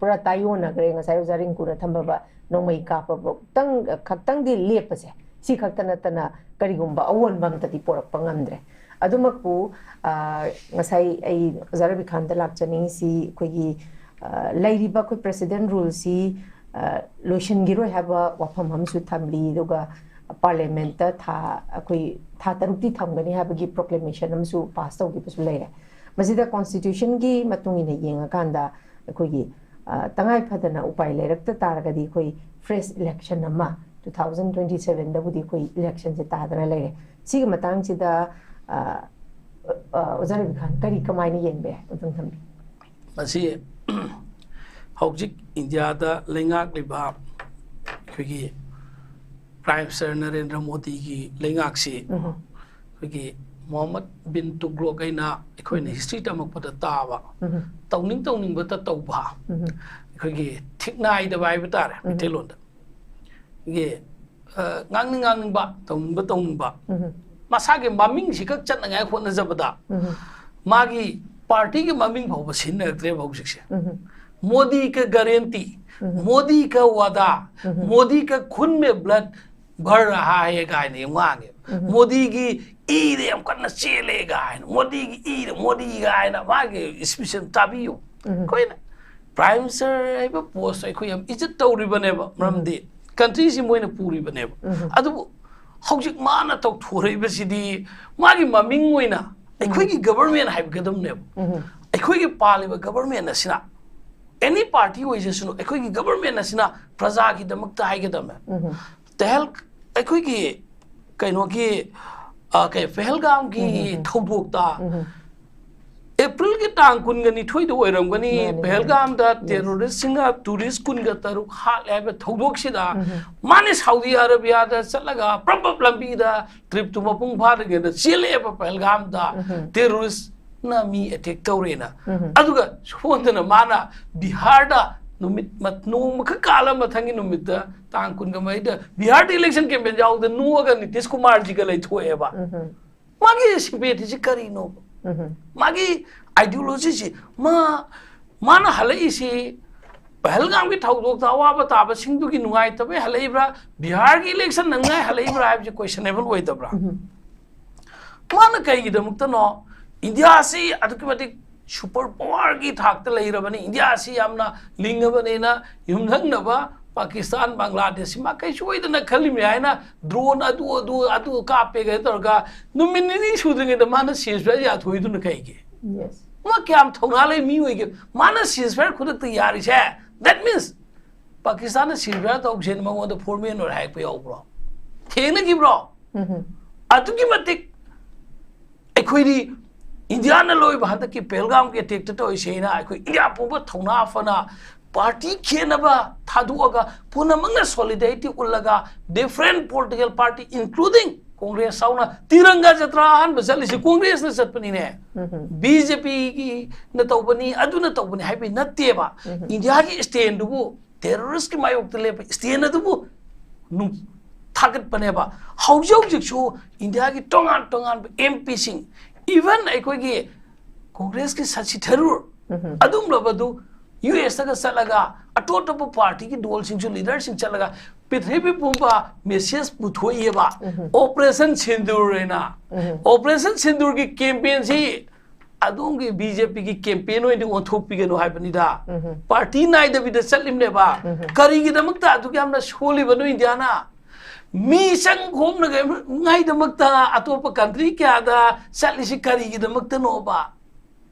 ꯄꯨꯔꯥ ꯇꯥꯏꯌꯣꯟꯅꯈ꯭ꯔꯦ꯫ ꯉꯁꯥꯏ ꯑꯣꯖꯥ ꯔꯤꯡꯀꯨꯅ ꯊꯝꯕ ꯅꯣꯡꯃꯩ ꯀꯥꯞꯄꯕꯨꯛꯇꯪ ꯈꯛꯇꯪꯗꯤ ꯂꯦꯞꯄꯁꯦ꯫ ꯁꯤ ꯈꯛꯇ ꯅꯠꯇꯅ ꯀꯔꯤꯒꯨꯝꯕ ꯑꯑꯣꯟꯕ ꯑꯝꯇꯗꯤ ꯄꯣꯔꯛꯄ ꯉꯝꯗ꯭ꯔꯦ꯫ ꯑꯗꯨꯃꯛꯄꯨ, ꯑ, ꯉꯁꯥꯏ ꯑꯩ ꯑꯣꯖꯥ ꯔꯕꯤꯈꯥꯟꯗ ꯂꯥꯛꯆꯅꯤꯡꯉꯤꯁꯤ, ꯑꯩꯈꯣꯏꯒꯤ, ꯑ, ꯂꯩꯔꯤꯕ ꯑꯩꯈꯣꯏ ꯄ꯭ꯔꯦꯁꯤꯗꯦꯟ ꯔꯨꯜꯁꯤ, ꯑ, ꯂꯣꯏꯁꯤꯟꯈꯤꯔꯣꯏ ꯍꯥꯏꯕ ꯋꯥꯐꯝ ꯑꯃꯁꯨ ꯊꯝꯂꯤ, ꯑꯗꯨꯒ ꯄꯥꯔꯂꯤꯌꯥꯃꯦꯟꯠꯇ ꯊꯥ, ꯑꯩꯈꯣꯏ ꯊꯥ ꯇꯔꯨꯛꯇꯤ ꯊꯝꯒꯅꯤ ꯍꯥꯏꯕꯒꯤ ꯄ꯭ꯔꯣꯀ꯭ꯂꯦꯃꯦꯁꯟ ꯑꯃꯁꯨ ꯄꯥꯁ ꯇꯧꯈꯤꯕꯁꯨ ꯂꯩꯔꯦ꯫ ꯃꯁꯤꯗ ꯀꯣꯟꯁꯇꯤꯇ꯭ꯌꯨꯁꯟꯒꯤ ꯃꯇꯨꯡ ꯏꯟꯅ ꯌꯦꯡꯉꯀꯥꯟꯗ, ꯑꯩꯈꯣꯏꯒꯤ, ꯑ, ꯇꯉꯥꯏ ꯐꯗꯅ ꯎꯄꯥꯏ ꯂꯩꯔꯛꯇ ꯇꯥꯔꯒꯗꯤ, ꯑꯩꯈꯣꯏ ꯐ꯭ꯔꯦꯁ ꯏꯂꯦꯛꯁꯟ ꯑꯃ, ꯇꯨ ꯊꯥꯎꯖꯟ ꯇ꯭ꯋꯦꯟꯇꯤ ꯁꯚꯦꯟꯗꯕꯨꯗꯤ ꯑꯩꯈꯣꯏ ꯏꯂꯦꯛꯁꯟꯁꯦ ꯇꯥꯗꯅ ꯂꯩꯔꯦ꯫ ꯁꯤꯒꯤ ꯃꯇꯥꯡꯁꯤꯗ, ꯑ, ꯑ, ꯑꯣꯖꯥ ꯔꯕꯤꯈꯥꯟ, ꯀꯔꯤ, ꯀꯃꯥꯏꯅ ꯌꯦꯡꯕ ꯌꯥꯏ? ꯑꯗꯨꯝ ꯊꯝꯕꯤꯌꯨ꯫ ꯃꯁꯤ ꯍꯧꯖꯤꯛ ꯏꯟꯗꯤꯌꯥꯗ ꯂꯩꯉꯥꯛꯂꯤꯕ ꯑꯩꯈꯣꯏꯒꯤ ꯄ꯭ꯔꯥꯏꯝ ꯃꯤꯅꯤꯁꯇꯔ ꯅꯔꯦꯟꯗ꯭ꯔ ꯃꯣꯗꯤꯒꯤ ꯂꯩꯉꯥꯛꯁꯤ ꯎꯝ꯫ ꯑꯩꯈꯣꯏꯒꯤ ꯃꯣꯍꯝꯃꯗ ꯕꯤꯟ ꯇꯨꯒ꯭ꯂꯣꯛ ꯍꯥꯏꯅ ꯑꯩꯈꯣꯏꯅ ꯎꯝ꯫ ꯍꯤꯁꯇ꯭ꯔꯤ ꯇꯝꯃꯛꯄꯗ ꯇꯥꯕ, ꯎꯝ꯫ ꯇꯧꯅꯤꯡ ꯇꯧꯅꯤꯡꯕꯇ ꯇꯧꯕ, ꯎꯝ꯫ ꯑꯩꯈꯣꯏꯒꯤ ꯊꯤꯛ ꯅꯥꯏꯗꯕ ꯍꯥꯏꯕ ꯇꯥꯔꯦ ꯎꯝ꯫ ꯃꯩꯇꯩꯂꯣꯟꯗ꯫ ꯑꯩꯈꯣꯏꯒꯤ ꯑ, ꯉꯥꯡꯅꯤꯡ ꯉꯥꯡꯅꯤꯡꯕ, ꯇꯧꯅꯤꯡꯕ ꯇꯧꯅꯤꯡꯕ, ꯃꯁꯥꯒꯤ ꯃꯃꯤꯡꯁꯤ ꯈꯛ ꯆꯠꯅꯉꯥꯏ ꯍꯣꯠꯅꯖꯕꯗ ꯃꯥꯒꯤ ꯄꯥꯔꯇꯤꯒꯤ ꯃꯃꯤꯡ ꯐꯥꯎꯕ ꯁꯤꯖꯤꯟꯅꯔꯛꯇ꯭ꯔꯦꯕ ꯍꯧꯖꯤꯛꯁꯦ꯫ ꯃꯣꯗꯤ ꯀ ꯒꯥꯔꯦꯟꯇꯤ, ꯃꯣꯗꯤ ꯀ ꯋꯥꯗꯥ, ꯃꯣꯗꯤ ꯀ ꯈꯨꯟ ꯃꯦ ꯕ꯭ꯂꯠ ꯚꯔ ꯔꯍꯥ ꯍꯦ ꯀꯥꯏꯅ ꯌꯥꯝ ꯉꯥꯡꯉꯦꯕ꯫ ꯃꯣꯗꯤꯒꯤ ꯏꯗ ꯌꯥꯝ ꯀꯟꯅ ꯆꯦꯜꯂꯦ ꯀꯥꯏꯅ, ꯃꯣꯗꯤꯒꯤ ꯏꯗ, ꯃꯣꯗꯤ ꯀꯥꯏꯅ ꯃꯥꯒꯤ ꯏꯁꯄꯤꯁ ꯑꯃ ꯇꯥꯕꯤꯌꯨ꯫ ꯑꯩꯈꯣꯏꯅ ꯄ꯭ꯔꯥꯏꯝ ꯃꯤꯅꯤꯁꯇꯔ ꯍꯥꯏꯕ ꯄꯣꯁꯇꯣ ꯑꯩꯈꯣꯏ ꯌꯥꯝ ꯏꯖꯠ ꯇꯧꯔꯤꯕꯅꯦꯕ, ꯃꯔꯝꯗꯤ ꯀꯟꯇ꯭ꯔꯤꯁꯤ ꯃꯣꯏꯅ ꯄꯨꯔꯤꯕꯅꯦꯕ꯫ ꯑꯗꯨꯕꯨ ꯍꯧꯖꯤꯛ ꯃꯥꯅ ꯇꯧꯊꯣꯔꯛꯏꯕꯁꯤꯗꯤ ꯃꯥꯒꯤ ꯃꯃꯤꯡ ꯑꯣꯏꯅ ꯑꯩꯈꯣꯏꯒꯤ ꯒꯕꯔꯃꯦꯟ ꯍꯥꯏꯕꯤꯒꯗꯕꯅꯦꯕ꯫ ꯑꯩꯈꯣꯏꯒꯤ ꯄꯥꯜꯂꯤꯕ ꯒꯕꯔꯃꯦꯟ ꯑꯁꯤꯅ, ꯑꯦꯅꯤ ꯄꯥꯔꯇꯤ ꯑꯣꯏꯖꯁꯅꯨ, ꯑꯩꯈꯣꯏꯒꯤ ꯒꯕꯔꯃꯦꯟ ꯑꯁꯤꯅ ꯄ꯭ꯔꯖꯥꯒꯤꯗꯃꯛꯇ ꯍꯥꯏꯒꯗꯕꯅꯦ꯫ ꯇꯦꯍꯦꯜ ꯑꯩꯈꯣꯏꯒꯤ ꯀꯩꯅꯣꯒꯤ, ꯑ, ꯀꯩ, ꯄꯍꯜꯒꯥꯝꯒꯤ ꯊꯧꯗꯣꯛꯇ ꯑꯦꯄ꯭ꯔꯤꯜꯒꯤ ꯇꯥꯡ ꯀꯨꯟꯒ ꯅꯤꯊꯣꯏꯗ ꯑꯣꯏꯔꯝꯒꯅꯤ, ꯃꯥꯅꯦ, ꯃꯥꯅꯦ꯫ ꯄꯍꯜꯒꯥꯝꯗ ꯇꯦꯔꯣꯔꯤꯁꯁꯤꯡꯅ ꯇꯨꯔꯤꯁ ꯀꯨꯟꯒ ꯇꯔꯨꯛ ꯍꯥꯠꯂꯦ ꯍꯥꯏꯕ ꯊꯧꯗꯣꯛꯁꯤꯗ ꯃꯥꯅ ꯁꯥꯎꯗꯤ ꯑꯔꯕꯤꯌꯥꯗ ꯆꯠꯂꯒ ꯄ꯭ꯔꯞ ꯄ꯭ꯔꯞ ꯂꯝꯕꯤꯗ ꯇ꯭ꯔꯤꯞꯇꯨ ꯃꯄꯨꯡ ꯐꯥꯗ꯭ꯔꯤꯉꯩꯗ ꯆꯦꯜꯂꯛꯑꯦꯕ ꯄꯍꯜꯒꯥꯝꯗ ꯇꯦꯔꯣꯔꯤꯁꯅ ꯃꯤ ꯑꯦꯇꯦꯛ ꯇꯧꯔꯦꯅ꯫ ꯑꯗꯨꯒ ꯁꯣꯝꯗꯅ ꯃꯥꯅ ꯕꯤꯍꯥꯔꯗ ꯅꯨꯃꯤꯠ ꯃ-, ꯅꯣꯡꯃꯈꯛ ꯀꯥꯜꯂ ꯃꯊꯪꯒꯤ ꯅꯨꯃꯤꯠꯇ ꯇꯥꯡ ꯀꯨꯟꯒ ꯃꯔꯤꯗ ꯕꯤꯍꯥꯔꯗ ꯏꯂꯦꯛꯁꯟ ꯀꯦꯝꯄꯦꯟ ꯌꯥꯎꯕꯗ ꯅꯣꯛꯑꯒ ꯅꯤꯇꯤꯁ ꯀꯨꯃꯥꯔꯖꯤꯒ ꯂꯩꯊꯣꯛꯑꯦꯕ꯫ ꯃꯥꯒꯤ ꯁꯤꯝꯄꯦꯊꯤꯁꯤ ꯀꯔꯤꯅꯣꯕ? ꯃꯥꯒꯤ ꯑꯥꯏꯗꯤꯌꯣꯂꯣꯖꯤꯁꯤ, ꯃꯥ, ꯃꯥꯅ ꯍꯜꯂꯛꯏꯁꯤ ꯄꯍꯜꯒꯥꯝꯒꯤ ꯊꯧꯗꯣꯛꯇ ꯑꯋꯥꯕ ꯇꯥꯕꯁꯤꯡꯗꯨꯒꯤ ꯅꯨꯡꯉꯥꯏꯇꯕꯩ ꯍꯜꯂꯛꯏꯕ꯭ꯔꯥ? ꯕꯤꯍꯥꯔꯒꯤ ꯏꯂꯦꯛꯁꯟ ꯅꯪꯉꯥꯏ ꯍꯜꯂꯛꯏꯕ꯭ꯔꯥ ꯍꯥꯏꯕꯁꯤ ꯀꯣꯏꯁꯟꯅꯦꯕꯜ ꯑꯣꯏꯗꯕ꯭ꯔꯥ? ꯃꯥꯅ ꯀꯩꯒꯤꯗꯃꯛꯇꯅꯣ? ꯏꯟꯗꯤꯌꯥꯁꯤ ꯑꯗꯨꯛꯀꯤ ꯃꯇꯤꯛ ꯁꯨꯄꯔ ꯄꯋꯥꯔꯒꯤ ꯊꯥꯛꯇ ꯂꯩꯔꯕꯅꯤ, ꯏꯟꯗꯤꯌꯥꯁꯤ ꯌꯥꯝꯅ ꯂꯤꯡꯉꯕꯅꯤꯅ ꯌꯨꯝꯊꯪꯅꯕ ꯄꯥꯀꯤꯁꯇꯥꯟ, ꯕꯪꯒ꯭ꯂꯥꯗꯦꯁꯁꯤ ꯃꯥ ꯀꯩꯁꯨ ꯑꯣꯏꯗꯅ ꯈꯜꯂꯤꯃꯤ ꯍꯥꯏꯅ ꯗ꯭ꯔꯣꯟ ꯑꯗꯨ, ꯑꯗꯨ, ꯑꯗꯨ ꯀꯥꯞꯄꯦ ꯀꯩꯅꯣ ꯇꯧꯔꯒ ꯅꯨꯃꯤꯠ ꯅꯤꯅꯤ ꯁꯨꯗ꯭ꯔꯤꯉꯩꯗ ꯃꯥꯅ ꯁꯤꯖꯐꯥꯌꯔ ꯌꯥꯊꯣꯛꯏꯗꯨꯅ ꯀꯩꯒꯤ? ꯃꯥ ꯀꯌꯥꯝ ꯊꯧꯅꯥ ꯂꯩ ꯃꯤ ꯑꯣꯏꯒꯦ? ꯃꯥꯅ ꯁꯤꯖꯐꯥꯌꯔ ꯈꯨꯗꯛꯇ ꯌꯥꯔꯤꯁꯦ, that means ꯄꯥꯀꯤꯁꯇꯥꯟꯅ ꯁꯤꯖꯐꯥꯌꯔ ꯇꯧꯁꯦꯅ ꯃꯉꯣꯟꯗ ꯐꯣꯔꯃꯦꯜ ꯑꯣꯏꯅ ꯍꯥꯏꯔꯛꯄ ꯌꯥꯎꯕ꯭ꯔꯣ? ꯊꯦꯡꯅꯈꯤꯕ꯭ꯔꯣ? ꯑꯗꯨꯛꯀꯤ ꯃꯇꯤꯛ ꯑꯩꯈꯣꯏꯗꯤ ꯏꯟꯗꯤꯌꯥꯅ ꯂꯣꯏꯕ ꯍꯟꯗꯛꯀꯤ ꯄꯦꯍꯜꯒꯥꯝꯒꯤ ꯑꯦꯇꯦꯛꯇ ꯇꯧꯔꯤꯁꯦꯅ ꯑꯩꯈꯣꯏ ꯏꯟꯗꯤꯌꯥ ꯄꯨꯝꯕ ꯊꯧꯅꯥ ꯐꯅ ꯄꯥꯔꯇꯤ ꯈꯦꯠꯅꯕ ꯊꯥꯗꯣꯛꯑꯒ ꯄꯨꯝꯅꯃꯛꯅ ꯁꯣꯂꯤꯗꯥꯔꯤꯇꯤ ꯎꯠꯂꯒ different political party including Congress ꯐꯥꯎꯅ ꯇꯤꯔꯪꯒꯥ ꯖꯇ꯭ꯔꯥ ꯑꯍꯥꯟꯕ ꯆꯠꯂꯤꯁꯤ ꯀꯣꯡꯒ꯭ꯔꯦꯁꯅ ꯆꯠꯄꯅꯤꯅꯦ꯫ ꯕꯤ ꯖꯦ ꯄꯤꯒꯤꯅ ꯇꯧꯕꯅꯤ, ꯑꯗꯨꯅ ꯇꯧꯕꯅꯤ ꯍꯥꯏꯕꯒꯤ ꯅꯠꯇꯦꯕ꯫ ꯏꯟꯗꯤꯌꯥꯒꯤ ꯁ꯭ꯇꯦꯟꯗꯨꯕꯨ, ꯇꯦꯔꯣꯔꯤꯁꯀꯤ ꯃꯥꯌꯣꯛꯇ ꯂꯦꯞꯄ ꯁ꯭ꯇꯦꯟ ꯑꯗꯨꯕꯨ ꯅꯨꯡ-, ꯊꯥꯒꯠꯄꯅꯦꯕ꯫ ꯍꯧꯖꯤꯛ ꯍꯧꯖꯤꯛꯁꯨ ꯏꯟꯗꯤꯌꯥꯒꯤ ꯇꯣꯉꯥꯟ ꯇꯣꯉꯥꯟꯕ ꯑꯦꯝ ꯄꯤꯁꯤꯡ, ꯏꯚꯟ ꯑꯩꯈꯣꯏꯒꯤ ꯀꯣꯡꯒ꯭ꯔꯦꯁꯀꯤ ꯁꯁꯤ ꯊꯔꯨꯔ, ꯑꯗꯨꯝꯂꯕꯗꯨ ꯌꯨ ꯑꯦꯁꯇꯒ ꯆꯠꯂꯒ, ꯑꯇꯣꯞ ꯑꯇꯣꯞꯄ ꯄꯥꯔꯇꯤꯒꯤ ꯗꯣꯜꯁꯤꯡꯁꯨ, ꯂꯤꯗꯔꯁꯤꯡ ꯆꯠꯂꯒ ꯄ꯭ꯔꯤꯊꯤꯕꯤ ꯄꯨꯝꯕ ꯃꯦꯁꯦꯖ ꯄꯨꯊꯣꯛꯏꯑꯕ꯫ ꯑꯣꯄꯔꯦꯁꯟ ꯁꯤꯟꯗꯨꯔ ꯍꯥꯏꯅ꯫ ꯑꯣꯄꯔꯦꯁꯟ ꯁꯤꯟꯗꯨꯔꯒꯤ ꯀꯦꯝꯄꯦꯟꯁꯤ ꯑꯗꯣꯝꯒꯤ ꯕꯤ ꯖꯦ ꯄꯤꯒꯤ ꯀꯦꯝꯄꯦꯟ ꯑꯣꯏꯅ ꯑꯣꯟꯊꯣꯛꯄꯤꯒꯅꯨ ꯍꯥꯏꯕꯅꯤꯗ꯫ ꯄꯥꯔꯇꯤ ꯅꯥꯏꯗꯕꯤꯗ ꯆꯠꯂꯤꯕꯅꯦꯕ꯫ ꯀꯔꯤꯒꯤꯗꯃꯛꯇ ꯑꯗꯨꯛ ꯌꯥꯝꯅ ꯁꯣꯜꯂꯤꯕꯅꯣ ꯏꯟꯗꯤꯌꯥꯅ? ꯃꯤ ꯆꯪ ꯈꯣꯝꯅꯉꯥꯏꯗꯃꯛꯇ ꯑꯇꯣꯞꯄ ꯀꯟꯇ꯭ꯔꯤ ꯀꯌꯥꯗ ꯆꯠꯂꯤꯁꯤ ꯀꯔꯤꯒꯤꯗꯃꯛꯇꯅꯣꯕ?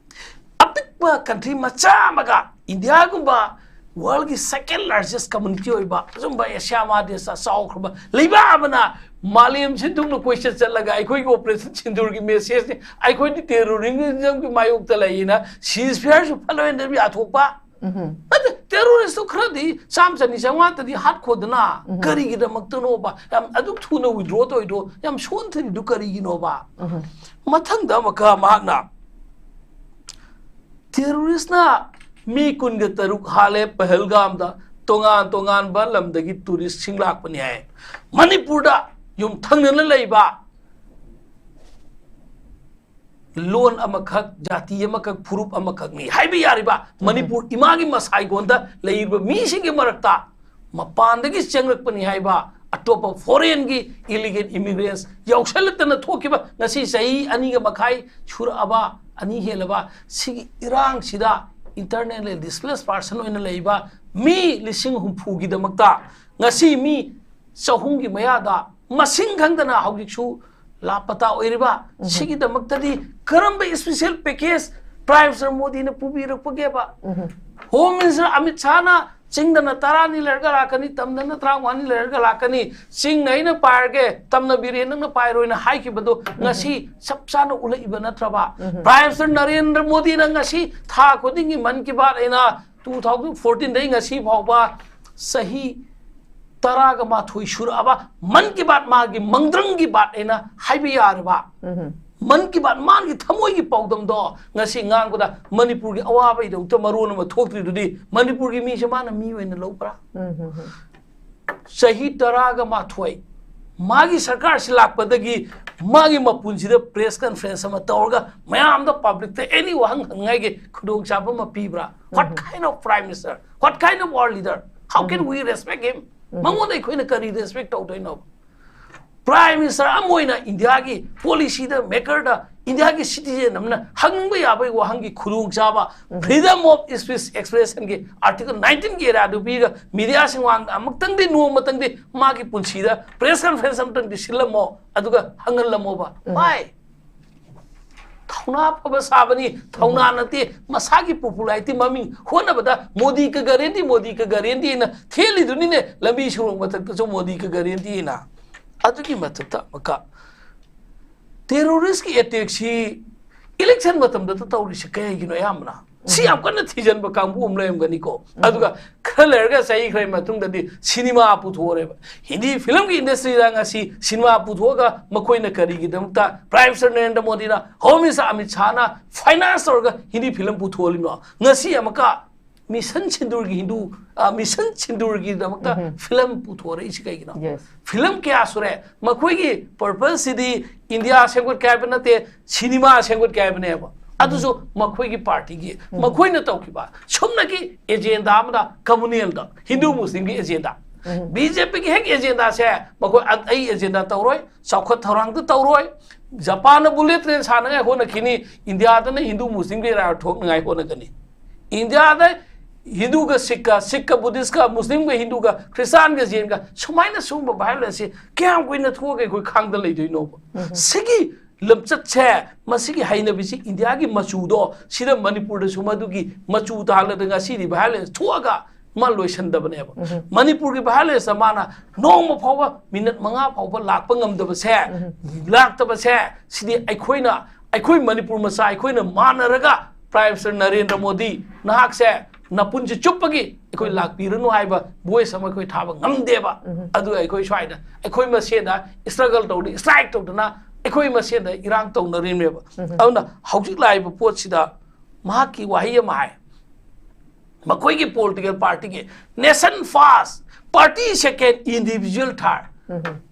ꯑꯄꯤꯛꯄ ꯀꯟꯇ꯭ꯔꯤ ꯃꯆꯥ ꯑꯃꯒ, ꯏꯟꯗꯤꯌꯥꯒꯨꯝꯕ ꯋꯥꯔꯜꯒꯤ ꯁꯦꯀꯦꯟ ꯂꯥꯔꯖꯦꯁ ꯀꯝꯃꯨꯅꯤꯇꯤ ꯑꯣꯏꯕ ꯑꯆꯨꯝꯕ ꯑꯦꯁꯤꯌꯥ ꯃꯍꯥꯗꯦꯁꯇ ꯆꯥꯎꯈ꯭ꯔꯕ ꯂꯩꯕꯥꯛ ꯑꯃꯅ ꯃꯥꯂꯦꯝ ꯁꯤꯟꯊꯨꯡꯅ ꯀꯣꯏꯆꯠ ꯆꯠꯂꯒ ꯑꯩꯈꯣꯏꯒꯤ ꯑꯣꯄꯔꯦꯁꯟ ꯁꯤꯟꯗꯨꯔꯒꯤ ꯃꯦꯁꯦꯖꯅꯤ, ꯑꯩꯈꯣꯏꯗꯤ ꯇꯦꯔꯣꯔꯤꯖꯝꯒꯤ ꯃꯥꯌꯣꯛꯇ ꯂꯩꯌꯦꯅ ꯁꯤꯖ ꯐꯤꯌꯥꯔꯁꯨ ꯐꯠꯂꯣꯏꯅ ꯌꯥꯊꯣꯛꯄ? ꯅꯠꯇꯦ, ꯇꯦꯔꯣꯔꯤꯁꯇꯨ ꯈꯔꯗꯤ ꯆꯥꯝ ꯆꯅꯤ ꯆꯥꯝꯃꯉꯥꯇꯗꯤ ꯍꯥꯠꯈꯣꯗꯅ꯫ ꯀꯔꯤꯒꯤꯗꯃꯛꯇꯅꯣꯕ ꯌꯥꯝ ꯑꯗꯨꯛ ꯊꯨꯅ ꯋꯤꯗ꯭ꯔꯣ ꯇꯧꯔꯤꯗꯣ? ꯌꯥꯝ ꯁꯣꯟꯊꯔꯤꯗꯨ ꯀꯔꯤꯒꯤꯅꯣꯕ? ꯃꯊꯪꯗ ꯑꯃꯨꯛꯀ ꯃꯍꯥꯛꯅ ꯇꯦꯔꯣꯔꯤꯁꯅ ꯃꯤ ꯀꯨꯟꯒ ꯇꯔꯨꯛ ꯍꯥꯠꯂꯦ ꯄꯍꯜꯒꯥꯝꯗ, ꯇꯣꯉꯥꯟ ꯇꯣꯉꯥꯟꯕ ꯂꯝꯗꯒꯤ ꯇꯨꯔꯤꯁꯁꯤꯡ ꯂꯥꯛꯄꯅꯤ ꯍꯥꯏ꯫ ꯃꯅꯤꯄꯨꯔꯗ ꯌꯨꯝꯊꯪꯅꯅ ꯂꯩꯕ ꯂꯣꯟ ꯑꯃꯈꯛ, ꯖꯥꯇꯤ ꯑꯃꯈꯛ, ꯐꯨꯔꯨꯞ ꯑꯃꯈꯛꯅꯤ ꯍꯥꯏꯕ ꯌꯥꯔꯤꯕ ꯃꯅꯤꯄꯨꯔ ꯏꯃꯥꯒꯤ ꯃꯁꯥꯏꯒꯣꯟꯗ ꯂꯩꯔꯤꯕ ꯃꯤꯁꯤꯡꯒꯤ ꯃꯔꯛꯇ ꯃꯄꯥꯟꯗꯒꯤ ꯆꯪꯂꯛꯄꯅꯤ ꯍꯥꯏꯕ ꯑꯇꯣꯞꯄ ꯐꯣꯔꯦꯟꯒꯤ ꯏꯂꯤꯒꯦꯜ ꯏꯃꯤꯒ꯭ꯔꯦꯟꯁ ꯌꯥꯎꯁꯜꯂꯛꯇꯅ ꯊꯣꯛꯈꯤꯕ ꯉꯁꯤ ꯆꯍꯤ ꯑꯅꯤꯒ ꯃꯈꯥꯏ ꯁꯨꯔꯛꯑꯕ, ꯑꯅꯤ ꯍꯦꯜꯂꯕ ꯁꯤꯒꯤ ꯏꯔꯥꯡꯁꯤꯗ ꯏꯟꯇꯔꯅꯦꯜꯂꯤ ꯗꯤꯁꯄ꯭ꯂꯦꯁ ꯄꯥꯔꯁꯟ ꯑꯣꯏꯅ ꯂꯩꯕ ꯃꯤ ꯂꯤꯁꯤꯡ ꯍꯨꯝꯐꯨꯒꯤꯗꯃꯛꯇ ꯉꯁꯤ ꯃꯤ ꯆꯍꯨꯝꯒꯤ ꯃꯌꯥꯗ ꯃꯁꯤꯡ ꯈꯪꯗꯅ ꯍꯧꯖꯤꯛꯁꯨ ꯂꯥꯄꯇꯥ ꯑꯣꯏꯔꯤꯕ, ꯁꯤꯒꯤꯗꯃꯛꯇꯗꯤ ꯀꯔꯝꯕ ꯏꯁꯄꯤꯁꯦꯜ ꯄꯦꯀꯦꯖ ꯄ꯭ꯔꯥꯏꯝ ꯃꯤꯅꯤꯁꯇꯔ ꯃꯣꯗꯤꯅ ꯄꯨꯕꯤꯔꯛꯄꯒꯦꯕ? ꯍꯣꯝ ꯃꯤꯅꯤꯁꯇꯔ ꯑꯃꯤꯠ ꯁꯥꯍꯅ ꯆꯤꯡꯗꯅ ꯇꯔꯥꯅꯤ ꯂꯩꯔꯒ ꯂꯥꯛꯀꯅꯤ, ꯇꯝꯗꯅ ꯇꯔꯥꯃꯉꯥꯅꯤ ꯂꯩꯔꯒ ꯂꯥꯛꯀꯅꯤ, ꯆꯤꯡꯅ ꯑꯩꯅ ꯄꯥꯏꯔꯒꯦ, ꯇꯝꯅ ꯕꯤꯔꯦꯟ ꯅꯪꯅ ꯄꯥꯏꯔꯣꯏꯅ ꯍꯥꯏꯈꯤꯕꯗꯣ ꯉꯁꯤ ꯆꯞ ꯆꯥꯅ ꯎꯠꯂꯛꯏꯕ ꯅꯠꯇ꯭ꯔꯕ? ꯄ꯭ꯔꯥꯏꯝ ꯃꯤꯅꯤꯁꯇꯔ ꯅꯔꯦꯟꯗ꯭ꯔ ꯃꯣꯗꯤꯅ ꯉꯁꯤ ꯊꯥ ꯈꯨꯗꯤꯡꯒꯤ ꯃꯟ ꯀꯤ ꯕꯥꯠ ꯑꯩꯅ ꯇꯨ ꯊꯥꯎꯖꯟ ꯐꯣꯔꯇꯤꯟꯗꯒꯤ ꯉꯁꯤ ꯐꯥꯎꯕ ꯆꯍꯤ ꯇꯔꯥꯒ ꯃꯥꯊꯣꯏ ꯁꯨꯔꯛꯑꯕ ꯃꯟ ꯀꯤ ꯕꯥꯠ ꯃꯥꯒꯤ ꯃꯪꯗ꯭ꯔꯪꯒꯤ ꯕꯥꯠ ꯑꯩꯅ ꯍꯥꯏꯕ ꯌꯥꯔꯕ? ꯃꯟ ꯀꯤ ꯕꯥꯠ ꯃꯥꯒꯤ ꯊꯃꯣꯏꯒꯤ ꯄꯥꯎꯗꯝꯗꯣ ꯉꯁꯤ ꯉꯥꯡꯕꯗ ꯃꯅꯤꯄꯨꯔꯒꯤ ꯑꯋꯥꯕꯒꯤꯗꯃꯛꯇ ꯃꯔꯣꯟ ꯑꯃ ꯊꯣꯛꯇ꯭ꯔꯤꯗꯨꯗꯤ ꯃꯅꯤꯄꯨꯔꯒꯤ ꯃꯤꯁꯦ ꯃꯥꯅ ꯃꯤ ꯑꯣꯏꯅ ꯂꯧꯕ꯭ꯔꯥ? ꯆꯍꯤ ꯇꯔꯥꯒ ꯃꯥꯊꯣꯏ ꯃꯥꯒꯤ ꯁꯔꯀꯥꯔꯁꯤ ꯂꯥꯛꯄꯗꯒꯤ ꯃꯥꯒꯤ ꯃꯄꯨꯟꯁꯤꯗ press conference ꯑꯃ ꯇꯧꯔꯒ ꯃꯌꯥꯝꯗ, publicꯇ any ꯋꯥꯍꯪ ꯍꯪꯅꯤꯡꯉꯥꯏꯒꯤ ꯈꯨꯗꯣꯡꯆꯥꯕ ꯑꯃ ꯄꯤꯕ꯭ꯔꯥ? What kind of prime minister? What kind of our leader? How can we respect him? ꯃꯉꯣꯟꯗ ꯑꯩꯈꯣꯏꯅ ꯀꯔꯤ respect ꯇꯧꯗꯣꯏꯅꯣ? Prime minister ꯑꯃ ꯑꯣꯏꯅ ꯏꯟꯗꯤꯌꯥꯒꯤ policyꯗ, makerꯗ, ꯏꯟꯗꯤꯌꯥꯒꯤ citizen ꯑꯃꯅ ꯍꯪꯕ ꯌꯥꯕꯒꯤ ꯋꯥꯍꯪꯒꯤ ꯈꯨꯗꯣꯡꯆꯥꯕ, freedom of speech expressionꯒꯤ article nineteenꯒꯤ eraꯗꯨ ꯄꯤꯔꯒ mediaꯁꯤꯡ ꯃꯃꯥꯡꯗ ꯑꯃꯨꯛꯇꯪꯗꯤ, ꯅꯣꯡꯃꯇꯪꯗꯤ ꯃꯥꯒꯤ ꯄꯨꯟꯁꯤꯗ press conference ꯑꯃꯇꯪꯗꯤ ꯁꯤꯜꯂꯝꯃꯣ, ꯑꯗꯨꯒ ꯍꯪꯍꯜꯂꯝꯃꯣꯕ꯫ Why? ꯊꯧꯅꯥ ꯐꯕ ꯁꯥꯕꯅꯤ, ꯊꯧꯅꯥ ꯅꯠꯇꯦ꯫ ꯃꯁꯥꯒꯤ popularity, ꯃꯃꯤꯡ ꯍꯣꯠꯅꯕꯗ ꯃꯣꯗꯤ ꯀ guarantee, ꯃꯣꯗꯤ ꯀ guarantee ꯍꯥꯏꯅ ꯊꯦꯜꯂꯤꯗꯨꯅꯤꯅꯦ, ꯂꯝꯕꯤ ꯁꯣꯔꯣꯛ ꯃꯊꯛꯇꯁꯨ ꯃꯣꯗꯤ ꯀ guarantee ꯍꯥꯏꯅ꯫ ꯑꯗꯨꯒꯤ ꯃꯊꯛꯇ ꯑꯃꯨꯛꯀ terroristꯀꯤ attackꯁꯤ election ꯃꯇꯝꯗꯇ ꯇꯧꯔꯤꯁꯦ ꯀꯩꯒꯤꯅꯣ ꯑꯌꯥꯝꯕꯅ? ꯁꯤ ꯌꯥꯝ ꯀꯟꯅ ꯊꯤꯖꯤꯟꯕ ꯀꯥꯡꯕꯨ ꯑꯃ ꯂꯩꯔꯝꯒꯅꯤꯀꯣ꯫ ꯑꯗꯨꯒ ꯈꯔ ꯂꯩꯔꯒ, ꯆꯍꯤ ꯈꯔꯒꯤ ꯃꯇꯨꯡꯗꯗꯤ cinema ꯄꯨꯊꯣꯛꯑꯔꯦꯕ꯫ ꯍꯤꯟꯗꯤ filmꯒꯤ industryꯗ ꯉꯁꯤ cinema ꯄꯨꯊꯣꯛꯑꯒ ꯃꯈꯣꯏꯅ ꯀꯔꯤꯒꯤꯗꯃꯛꯇ Prime Minister ꯅꯔꯦꯟꯗ꯭ꯔ ꯃꯣꯗꯤꯅ, Home Minister ꯑꯃꯤꯠ ꯁꯥꯍꯅ finance ꯇꯧꯔꯒ ꯍꯤꯟꯗꯤ film ꯄꯨꯊꯣꯛꯍꯜꯂꯤꯅꯣ? ꯉꯁꯤ ꯑꯃꯨꯛꯀ Mission Sindoorꯒꯤ ꯍꯤꯟꯗꯨ, ꯑ, Mission Sindoorꯒꯤꯗꯃꯛꯇ film ꯄꯨꯊꯣꯔꯛꯏꯁꯤ ꯀꯩꯒꯤꯅꯣ? Yes. Film ꯀꯌꯥ ꯁꯨꯔꯦ꯫ ꯃꯈꯣꯏꯒꯤ purposeꯁꯤꯗꯤ ꯏꯟꯗꯤꯌꯥ ꯁꯦꯝꯒꯠꯀꯦ ꯍꯥꯏꯕ ꯅꯠꯇꯦ, cinema ꯁꯦꯝꯒꯠꯀꯦ ꯍꯥꯏꯕꯅꯦꯕ꯫ ꯑꯗꯨꯁꯨ ꯃꯈꯣꯏꯒꯤ partyꯒꯤ, ꯃꯈꯣꯏꯅ ꯇꯧꯈꯤꯕ ꯁꯨꯞꯅꯒꯤ agenda ꯑꯃꯗ, communalꯗ, ꯍꯤꯟꯗꯨ ꯃꯨꯁꯂꯤꯝꯒꯤ agenda꯫ BJPꯒꯤ ꯍꯦꯛ agendaꯁꯦ ꯃꯈꯣꯏ ꯑ-, ꯑꯩ agenda ꯇꯧꯔꯣꯏ, ꯆꯥꯎꯈꯠ ꯊꯧꯔꯥꯡꯗ ꯇꯧꯔꯣꯏ, ꯖꯄꯥꯟꯅ bullet train ꯁꯥꯅꯉꯥꯏ ꯍꯣꯠꯅꯈꯤꯅꯤ, ꯏꯟꯗꯤꯌꯥꯗꯅ ꯍꯤꯟꯗꯨ ꯃꯨꯁꯂꯤꯝꯒꯤ ꯏꯔꯥ ꯊꯣꯛꯅꯉꯥꯏ ꯍꯣꯠꯅꯒꯅꯤ꯫ ꯏꯟꯗꯤꯌꯥꯗ ꯍꯤꯟꯗꯨꯒ ꯁꯤꯈꯀ, ꯁꯤꯈꯀ ꯕꯨꯙꯤꯁꯀ, ꯃꯨꯁꯂꯤꯝꯒ ꯍꯤꯟꯗꯨꯒ, ꯈ꯭ꯔꯤꯁꯇꯥꯟꯒ ꯖꯦꯟꯒ ꯁꯨꯃꯥꯏꯅ ꯁꯤꯒꯨꯝꯕ violenceꯁꯤ ꯀꯌꯥꯝ ꯀꯨꯏꯅ ꯊꯣꯛꯑꯒ ꯑꯩꯈꯣꯏ ꯈꯥꯡꯗ ꯂꯩꯗꯣꯏꯅꯣꯕ? ꯁꯤꯒꯤ ꯂꯝꯆꯠꯁꯦ, ꯃꯁꯤꯒꯤ ꯍꯩꯅꯕꯤꯁꯤ ꯏꯟꯗꯤꯌꯥꯒꯤ ꯃꯆꯨꯗꯣ ꯁꯤꯗ ꯃꯅꯤꯄꯨꯔꯗꯁꯨ ꯃꯗꯨꯒꯤ ꯃꯆꯨ ꯇꯥꯍꯜꯂꯗ ꯉꯁꯤꯗꯤ violence ꯊꯣꯛꯑꯒ ꯃꯥ ꯂꯣꯏꯁꯟꯗꯕꯅꯦꯕ꯫ ꯃꯅꯤꯄꯨꯔꯒꯤ violenceꯇ ꯃꯥꯅ ꯅꯣꯡꯃ ꯐꯥꯎꯕ minute ꯃꯉꯥ ꯐꯥꯎꯕ ꯂꯥꯛꯄ ꯉꯝꯗꯕꯁꯦ, ꯂꯥꯛꯇꯕꯁꯦ, ꯁꯤꯗꯤ ꯑꯩꯈꯣꯏꯅ, ꯑꯩꯈꯣꯏ ꯃꯅꯤꯄꯨꯔ ꯃꯆꯥ ꯑꯩꯈꯣꯏꯅ ꯃꯥꯟꯅꯔꯒ Prime Minister ꯅꯔꯦꯟꯗ꯭ꯔ ꯃꯣꯗꯤ, ꯅꯍꯥꯛꯁꯦ ꯅꯄꯨꯟꯁꯤ ꯆꯨꯞꯄꯒꯤ ꯑꯩꯈꯣꯏ ꯂꯥꯛꯄꯤꯔꯅꯨ ꯍꯥꯏꯕ voice ꯑꯃ ꯑꯩꯈꯣꯏ ꯊꯥꯕ ꯉꯝꯗꯦꯕ꯫ ꯑꯗꯨ ꯑꯩꯈꯣꯏ ꯁ꯭ꯋꯥꯏꯗ ꯑꯩꯈꯣꯏ ꯃꯁꯦꯟꯗ struggle ꯇꯧꯗꯅ, strike ꯇꯧꯗꯅ ꯑꯩꯈꯣꯏ ꯃꯁꯦꯟꯗ ꯏꯔꯥꯡ ꯇꯧꯅꯔꯤꯃꯦꯕ꯫ ꯑꯗꯨꯅ ꯍꯧꯖꯤꯛ ꯂꯥꯛꯏꯕ ꯄꯣꯠꯁꯤꯗ ꯃꯍꯥꯛꯀꯤ ꯋꯥꯍꯩ ꯑꯃ ꯍꯥꯏ, ꯃꯈꯣꯏꯒꯤ political partyꯒꯤ, "Nation first, party second, individual third"꯫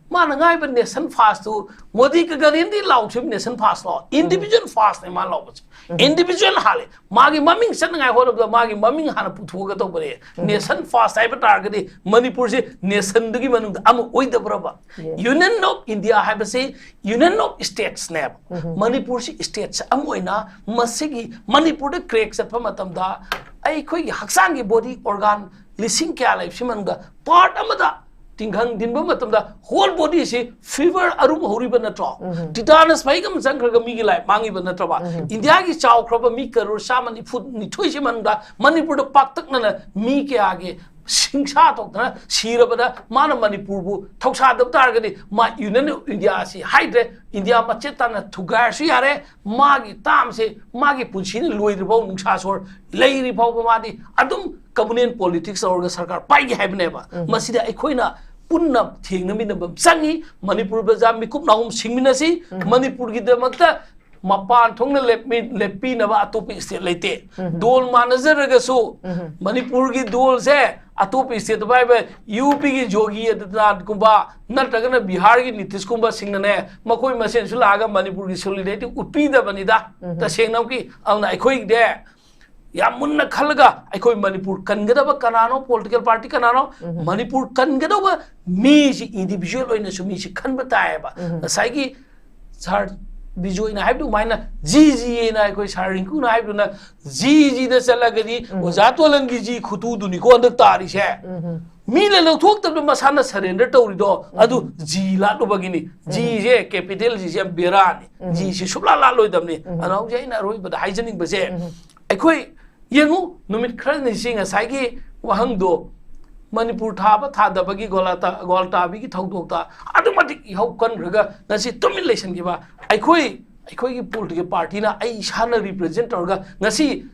ꯃꯥꯅ ꯉꯥꯏꯕ nation first ꯇꯨ ꯃꯣꯗꯤ ꯀꯒꯔꯤꯟꯗꯤ ꯂꯥꯎꯊ꯭ꯔꯤꯕ nation first ꯂꯣ? Individual first ꯅꯦ ꯃꯥ ꯂꯥꯎꯕꯁꯦ꯫ Individual ꯍꯥꯜꯂꯦ꯫ ꯃꯥꯒꯤ ꯃꯃꯤꯡ ꯆꯠꯅꯉꯥꯏ ꯍꯣꯠꯅꯕꯗ ꯃꯥꯒꯤ ꯃꯃꯤꯡ ꯍꯥꯟꯅ ꯄꯨꯊꯣꯛꯑꯒ ꯇꯧꯕꯅꯦ꯫ Nation first ꯍꯥꯏꯕ ꯇꯥꯔꯒꯗꯤ ꯃꯅꯤꯄꯨꯔꯁꯤ nation ꯗꯨꯒꯤ ꯃꯅꯨꯡꯗ ꯑꯃ ꯑꯣꯏꯗꯕ꯭ꯔꯕ? Union of India ꯍꯥꯏꯕꯁꯤ union of states ꯅꯦꯕ꯫ ꯃꯅꯤꯄꯨꯔꯁꯤ states ꯑꯃ ꯑꯣꯏꯅ ꯃꯁꯤꯒꯤ ꯃꯅꯤꯄꯨꯔꯗ crack ꯆꯠꯄ ꯃꯇꯝꯗ ꯑꯩꯈꯣꯏꯒꯤ ꯍꯛꯆꯥꯡꯒꯤ body organ ꯂꯤꯁꯤꯡ ꯀꯌꯥ ꯂꯩꯕꯁꯤ ꯃꯅꯨꯡꯗ part ꯑꯃꯗ ꯇꯤꯡꯈꯪ ꯊꯤꯟꯕ ꯃꯇꯝꯗ whole body ꯁꯤ fever ꯑꯔꯨꯝ ꯍꯧꯔꯤꯕ ꯅꯠꯇ꯭ꯔꯣ? Tetanus ꯃꯍꯤꯛ ꯑꯃ ꯆꯪꯈ꯭ꯔꯒ ꯃꯤꯒꯤ life ꯃꯥꯡꯉꯤꯕ ꯅꯠꯇ꯭ꯔꯕ? ꯏꯟꯗꯤꯌꯥꯒꯤ ꯆꯥꯎꯈ꯭ꯔꯕ ꯃꯤ ꯀꯔꯣꯔ ꯆꯥꯝꯃ ꯅꯤꯐꯨ ꯅꯤꯊꯣꯏꯁꯤ ꯃꯅꯨꯡꯗ ꯃꯅꯤꯄꯨꯔꯗ ꯄꯥꯛꯇꯛꯅꯅ ꯃꯤ ꯀꯌꯥꯒꯤ ꯁꯤꯡꯁꯥ ꯊꯣꯛꯇꯅ ꯁꯤꯔꯕꯗ ꯃꯥꯅ ꯃꯅꯤꯄꯨꯔꯕꯨ ꯊꯧꯁꯥꯗꯕ ꯇꯥꯔꯒꯗꯤ ꯃꯥ Union of India ꯑꯁꯤ ꯍꯥꯏꯗ꯭ꯔꯦ, ꯏꯟꯗꯤꯌꯥ ꯃꯆꯦꯠ ꯇꯥꯅ ꯊꯨꯒꯥꯏꯔꯁꯨ ꯌꯥꯔꯦ, ꯃꯥꯒꯤ term ꯁꯦ ꯃꯥꯒꯤ ꯄꯨꯟꯁꯤꯅ ꯂꯣꯏꯗ꯭ꯔꯤꯐꯥꯎ ꯅꯨꯡꯁꯥ ꯁꯣꯔ ꯂꯩꯔꯤ ꯐꯥꯎꯕ ꯃꯥꯗꯤ ꯑꯗꯨꯝ communal politics ꯇꯧꯔꯒ ꯁꯔꯀꯥꯔ ꯄꯥꯏꯒꯦ ꯍꯥꯏꯕꯅꯦꯕ꯫ ꯃꯁꯤꯗ ꯑꯩꯈꯣꯏꯅ ꯄꯨꯟꯅ ꯊꯦꯡꯅꯃꯤꯟꯅꯕ ꯑꯃ ꯆꯪꯉꯤ꯫ ꯃꯅꯤꯄꯨꯔ ꯄ꯭ꯔꯖꯥ ꯃꯤꯀꯨꯞ ꯅꯥꯍꯨꯝ ꯁꯤꯡꯃꯤꯟꯅꯁꯤ꯫ ꯃꯅꯤꯄꯨꯔꯒꯤꯗꯃꯛꯇ ꯃꯄꯥꯟ ꯊꯣꯡꯅ ꯂꯦꯞꯃꯤ-, ꯂꯦꯞꯄꯤꯅꯕ ꯑꯇꯣꯞꯄ state ꯂꯩꯇꯦ꯫ ꯗꯣꯜ ꯃꯥꯟꯅꯖꯔꯒꯁꯨ ꯃꯅꯤꯄꯨꯔꯒꯤ ꯗꯣꯜꯁꯦ ꯑꯇꯣꯞꯄ state ꯇ ꯄꯥꯏꯕ UP ꯒꯤ ꯌꯣꯒꯤ ꯑꯗꯤꯇ꯭ꯌꯅꯥꯊꯀꯨꯝꯕ ꯅꯠꯇ꯭ꯔꯒꯅ ꯕꯤꯍꯥꯔꯒꯤ ꯅꯤꯇꯤꯁꯀꯨꯝꯕꯁꯤꯡꯅꯅꯦ ꯃꯈꯣꯏ ꯃꯁꯦꯟꯁꯨ ꯂꯥꯛꯑꯒ ꯃꯅꯤꯄꯨꯔꯒꯤ solidarity ꯎꯠꯄꯤꯗꯕꯅꯤꯗ꯫ ꯇꯁꯦꯡꯅꯃꯛꯀꯤ ꯑꯗꯨꯅ ꯑꯩꯈꯣꯏꯒꯤꯗꯤ ꯌꯥꯝ ꯃꯨꯟꯅ ꯈꯜꯂꯒ ꯑꯩꯈꯣꯏ ꯃꯅꯤꯄꯨꯔ ꯀꯟꯒꯗꯕ ꯀꯅꯥꯅꯣ, political party ꯀꯅꯥꯅꯣ, ꯃꯅꯤꯄꯨꯔ ꯀꯟꯒꯗꯧꯕ ꯃꯤꯁꯤ individual ꯑꯣꯏꯅꯁꯨ ꯃꯤꯁꯤ ꯈꯟꯕ ꯇꯥꯏꯌꯦꯕ꯫ ꯉꯁꯥꯏꯒꯤ ꯁꯥꯔ ꯕꯤꯖꯣꯏꯅ ꯍꯥꯏꯕꯗꯨꯃꯥꯏꯅ ꯖꯤ ꯖꯤ ꯍꯥꯏꯅ ꯑꯩꯈꯣꯏ ꯁꯥꯔ ꯔꯤꯡꯀꯨꯅ ꯍꯥꯏꯕꯗꯨꯅ ꯖꯤ ꯖꯤꯗ ꯆꯠꯂꯒꯗꯤ ꯑꯣꯖꯥ ꯇꯣꯂꯟꯒꯤ ꯖꯤ ꯈꯨꯇꯨꯗꯨꯅꯤꯀꯣ ꯍꯟꯗꯛ ꯇꯥꯔꯤꯁꯦ꯫ ꯃꯤꯅ ꯂꯧꯊꯣꯛꯇꯕꯗ ꯃꯁꯥꯅ surrender ꯇꯧꯔꯤꯗꯣ ꯑꯗꯨ ꯖꯤ ꯂꯥꯠꯂꯨꯕꯒꯤꯅꯤ꯫ ꯖꯤꯁꯦ capital ꯖꯤꯁꯦ ꯌꯥꯝ ꯕꯦꯔꯥꯅꯤ꯫ ꯖꯤꯁꯦ ꯁꯨꯡꯂꯥ ꯂꯥꯠꯂꯣꯏꯗꯕꯅꯤ꯫ ꯑꯗꯣ ꯍꯧꯖꯤꯛ ꯑꯩꯅ ꯑꯔꯣꯏꯕꯗ ꯍꯥꯏꯖꯅꯤꯡꯕꯁꯦ, ꯑꯩꯈꯣꯏ ꯌꯦꯡꯉꯨ, ꯅꯨꯃꯤꯠ ꯈꯔꯅꯤꯁꯤ ꯉꯁꯥꯏꯒꯤ ꯋꯥꯍꯪꯗꯣ, ꯃꯅꯤꯄꯨꯔ ꯊꯥꯕ ꯊꯥꯗꯕꯒꯤ ꯒꯣꯂꯥꯇꯥ-, ꯒꯣꯜꯇꯥꯕꯤꯒꯤ ꯊꯧꯗꯣꯛꯇ ꯑꯗꯨꯛ ꯃꯇꯤꯛ ꯏꯍꯧ ꯀꯟꯈ꯭ꯔꯒ ꯉꯁꯤ ꯇꯨꯃꯤꯟ ꯂꯩꯁꯟꯈꯤꯕ ꯑꯩꯈꯣꯏ, ꯑꯩꯈꯣꯏꯒꯤ political party ꯅ ꯑꯩ ꯏꯁꯥꯅ represent ꯇꯧꯔꯒ ꯉꯁꯤ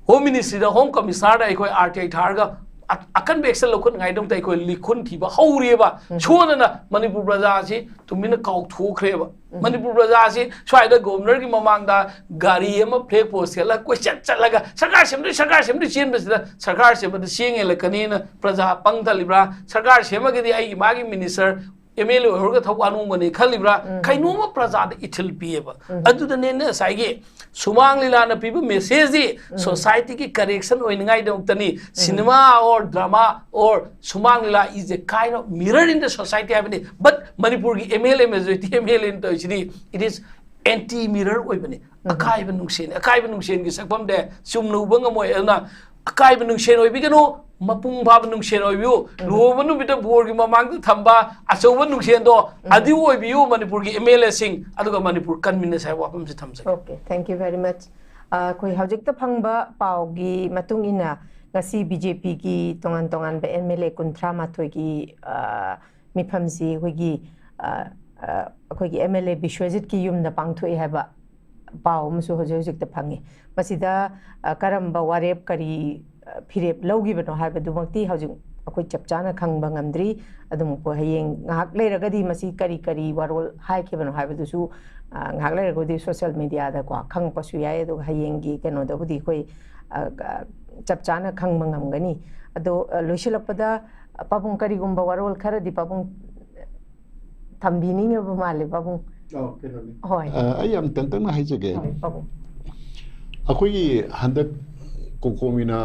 Home Ministry ꯗ Home Commissioner ꯗ ꯑꯩꯈꯣꯏ R T I ꯊꯥꯔꯒ ꯑ-, ꯑꯀꯟꯕ action ꯂꯧꯈꯠꯅꯉꯥꯏꯗꯃꯛꯇ ꯑꯩꯈꯣꯏ ꯂꯤꯈꯨꯟ ꯊꯤꯕ ꯍꯧꯔꯤꯑꯕ꯫ ꯁꯣꯏꯗꯅ ꯃꯅꯤꯄꯨꯔ ꯄ꯭ꯔꯖꯥꯁꯤ ꯇꯨꯃꯤꯟꯅ ꯀꯥꯎꯊꯣꯛꯈ꯭ꯔꯦꯕ꯫ ꯃꯅꯤꯄꯨꯔ ꯄ꯭ꯔꯖꯥꯁꯤ ꯁ꯭ꯋꯥꯏꯗ Governor ꯒꯤ ꯃꯃꯥꯡꯗ ꯒꯥꯔꯤ ꯑꯃ flag post ꯊꯦꯠꯂꯒ ꯀꯣꯏꯆꯠ ꯆꯠꯂꯒ ꯁꯔꯀꯥꯔ ꯁꯦꯝꯗꯣꯏ, ꯁꯔꯀꯥꯔ ꯁꯦꯝꯗꯣꯏ ꯆꯦꯟꯕꯁꯤꯗ ꯁꯔꯀꯥꯔ ꯁꯦꯝꯕꯗ ꯆꯦꯡ ꯍꯦꯜꯂꯛꯀꯅꯤꯅ ꯄ꯭ꯔꯖꯥ ꯄꯪꯊꯜꯂꯤꯕ꯭ꯔꯥ? ꯁꯔꯀꯥꯔ ꯁꯦꯝꯃꯒꯗꯤ ꯑꯩꯒꯤ ꯃꯥꯒꯤ minister ꯑꯦꯝ ꯑꯦꯜ ꯑꯦ ꯑꯣꯏꯍꯧꯔꯒ ꯊꯧ ꯋꯥꯅꯣꯡꯕꯅꯤ ꯈꯜꯂꯤꯕ꯭ꯔꯥ? ꯎꯝ꯫ ꯀꯩꯅꯣꯝꯃ ꯄ꯭ꯔꯖꯥꯗ ꯏꯊꯤꯜ ꯄꯤꯌꯦꯕ꯫ ꯎꯝ꯫ ꯑꯗꯨꯗꯅꯦ ꯉꯁꯥꯏꯒꯤ ꯁꯨꯃꯥꯡ ꯂꯤꯂꯥꯅ ꯄꯤꯕ ꯃꯦꯁꯦꯖꯇꯤ ꯎꯝ꯫ ꯁꯣꯁꯥꯏꯇꯤꯒꯤ ꯀꯔꯦꯛꯁꯟ ꯑꯣꯏꯅꯤꯡꯉꯥꯏꯗꯃꯛꯇꯅꯤ꯫ Um. Cinema or drama or ꯁꯨꯃꯥꯡ ꯂꯤꯂꯥ is a kind of mirror in the society ꯍꯥꯏꯕꯅꯤ꯫ But ꯃꯅꯤꯄꯨꯔꯒꯤ M L A, majority M L ꯑꯦꯅ ꯇꯧꯔꯤꯁꯤꯗꯤ, it is anti mirror ꯑꯣꯏꯕꯅꯤ꯫ ꯎꯝ꯫ ꯑꯀꯥꯏꯕ ꯅꯨꯡꯁꯦꯟ, ꯑꯀꯥꯏꯕ ꯅꯨꯡꯁꯦꯟꯒꯤ ꯁꯛꯐꯝꯗꯤ ꯆꯨꯝꯅ ꯎꯕ ꯉꯝꯃꯣꯏ꯫ ꯑꯗꯨꯅ ꯑꯀꯥꯏꯕ ꯅꯨꯡꯁꯦꯟ ꯑꯣꯏꯕꯤꯒꯅꯨ, ꯃꯄꯨꯡ ꯐꯥꯕ ꯅꯨꯡꯁꯦꯟ ꯑꯣꯏꯕꯤꯌꯨ꯫ ꯎꯝ꯫ ꯂꯨꯍꯣꯡꯕ ꯅꯨꯃꯤꯠꯇ ꯕꯣꯔꯒꯤ ꯃꯃꯥꯡꯗ ꯊꯝꯕ ꯑꯆꯧꯕ ꯅꯨꯡꯁꯦꯟꯗꯣ ꯎꯝ꯫ ꯑꯗꯨ ꯑꯣꯏꯕꯤꯌꯨ, ꯃꯅꯤꯄꯨꯔꯒꯤ ꯑꯦꯝ ꯑꯦꯜ ꯑꯦꯁꯤꯡ ꯑꯗꯨꯒ ꯃꯅꯤꯄꯨꯔ ꯀꯟꯃꯤꯟꯅꯁꯦ ꯍꯥꯏꯕ ꯋꯥꯐꯝꯁꯤ ꯊꯝꯖꯒꯦ꯫ Okay, thank you very much꯫ ꯑ, ꯑꯩꯈꯣꯏ ꯍꯧꯖꯤꯛꯇ ꯐꯪꯕ ꯄꯥꯎꯒꯤ ꯃꯇꯨꯡ ꯏꯟꯅ ꯉꯁꯤ ꯕꯤ ꯖꯦ ꯄꯤꯒꯤ ꯇꯣꯉꯥꯟ ꯇꯣꯉꯥꯟꯕ ꯑꯦꯝ ꯑꯦꯜ ꯑꯦ ꯀꯨꯟꯊ꯭ꯔꯥ ꯃꯥꯊꯣꯏꯒꯤ, ꯑ, ꯃꯤꯐꯝꯁꯤ ꯑꯩꯈꯣꯏꯒꯤ, ꯑ, ꯑ, ꯑꯩꯈꯣꯏꯒꯤ ꯑꯦꯝ ꯑꯦꯜ ꯑꯦ ꯕꯤꯁ꯭ꯋꯖꯤꯠꯀꯤ ꯌꯨꯝꯗ ꯄꯥꯡꯊꯣꯛꯑꯦ ꯍꯥꯏꯕ ꯄꯥꯎ ꯑꯃꯁꯨ ꯍꯧꯖꯤꯛ ꯍꯧꯖꯤꯛꯇ ꯐꯪꯉꯤ꯫ ꯃꯁꯤꯗ, ꯑ, ꯀꯔꯝꯕ ꯋꯥꯔꯦꯞ, ꯀꯔꯤ, ꯑ, ꯐꯤꯔꯦꯞ ꯂꯧꯈꯤꯕꯅꯣ ꯍꯥꯏꯕꯗꯨꯃꯛꯇꯤ ꯍꯧꯖꯤꯛ ꯑꯩꯈꯣꯏ ꯆꯞ ꯆꯥꯅ ꯈꯪꯕ ꯉꯝꯗ꯭ꯔꯤ꯫ ꯑꯗꯨꯝ ꯑꯩꯈꯣꯏ ꯍꯌꯦꯡ ꯉꯥꯏꯍꯥꯛ ꯂꯩꯔꯒꯗꯤ ꯃꯁꯤ ꯀꯔꯤ ꯀꯔꯤ ꯋꯥꯔꯣꯜ ꯍꯥꯏꯈꯤꯕꯅꯣ ꯍꯥꯏꯕꯗꯨꯁꯨ, ꯑ, ꯉꯥꯏꯍꯥꯛ ꯂꯩꯔꯒꯕꯨꯗꯤ ꯁꯣꯁꯤꯌꯦꯜ ꯃꯤꯗꯤꯌꯥꯗꯀꯣ ꯈꯪꯉꯛꯄꯁꯨ ꯌꯥꯏ꯫ ꯑꯗꯨꯒ ꯍꯌꯦꯡꯒꯤ ꯀꯩꯅꯣꯗꯕꯨꯗꯤ ꯑꯩꯈꯣꯏ, ꯑ, ꯑ, ꯆꯞ ꯆꯥꯅ ꯈꯪꯕ ꯉꯝꯒꯅꯤ꯫ ꯑꯗꯣ, ꯑ, ꯂꯣꯏꯁꯤꯜꯂꯛꯄꯗ, ꯑ, ꯄꯥꯕꯨꯡ, ꯀꯔꯤꯒꯨꯝꯕ ꯋꯥꯔꯣꯜ ꯈꯔꯗꯤ ꯄꯥꯕꯨꯡ ꯊꯝꯕꯤꯅꯤꯡꯉꯕ ꯃꯥꯜꯂꯦ, ꯄꯥꯕꯨꯡ꯫ ꯑꯧ, ꯀꯩꯅꯣꯅꯤ꯫ ꯍꯣꯏ꯫ ꯑ, ꯑꯩ ꯌꯥꯝ ꯇꯦꯟꯇꯛꯅ ꯍꯥꯏꯖꯒꯦ꯫ ꯍꯣꯏ, ꯄꯥꯕꯨꯡ꯫ ꯑꯩꯈꯣꯏꯒꯤ ꯍꯟꯗꯛ ꯀꯣꯀꯣꯃꯤꯅꯥ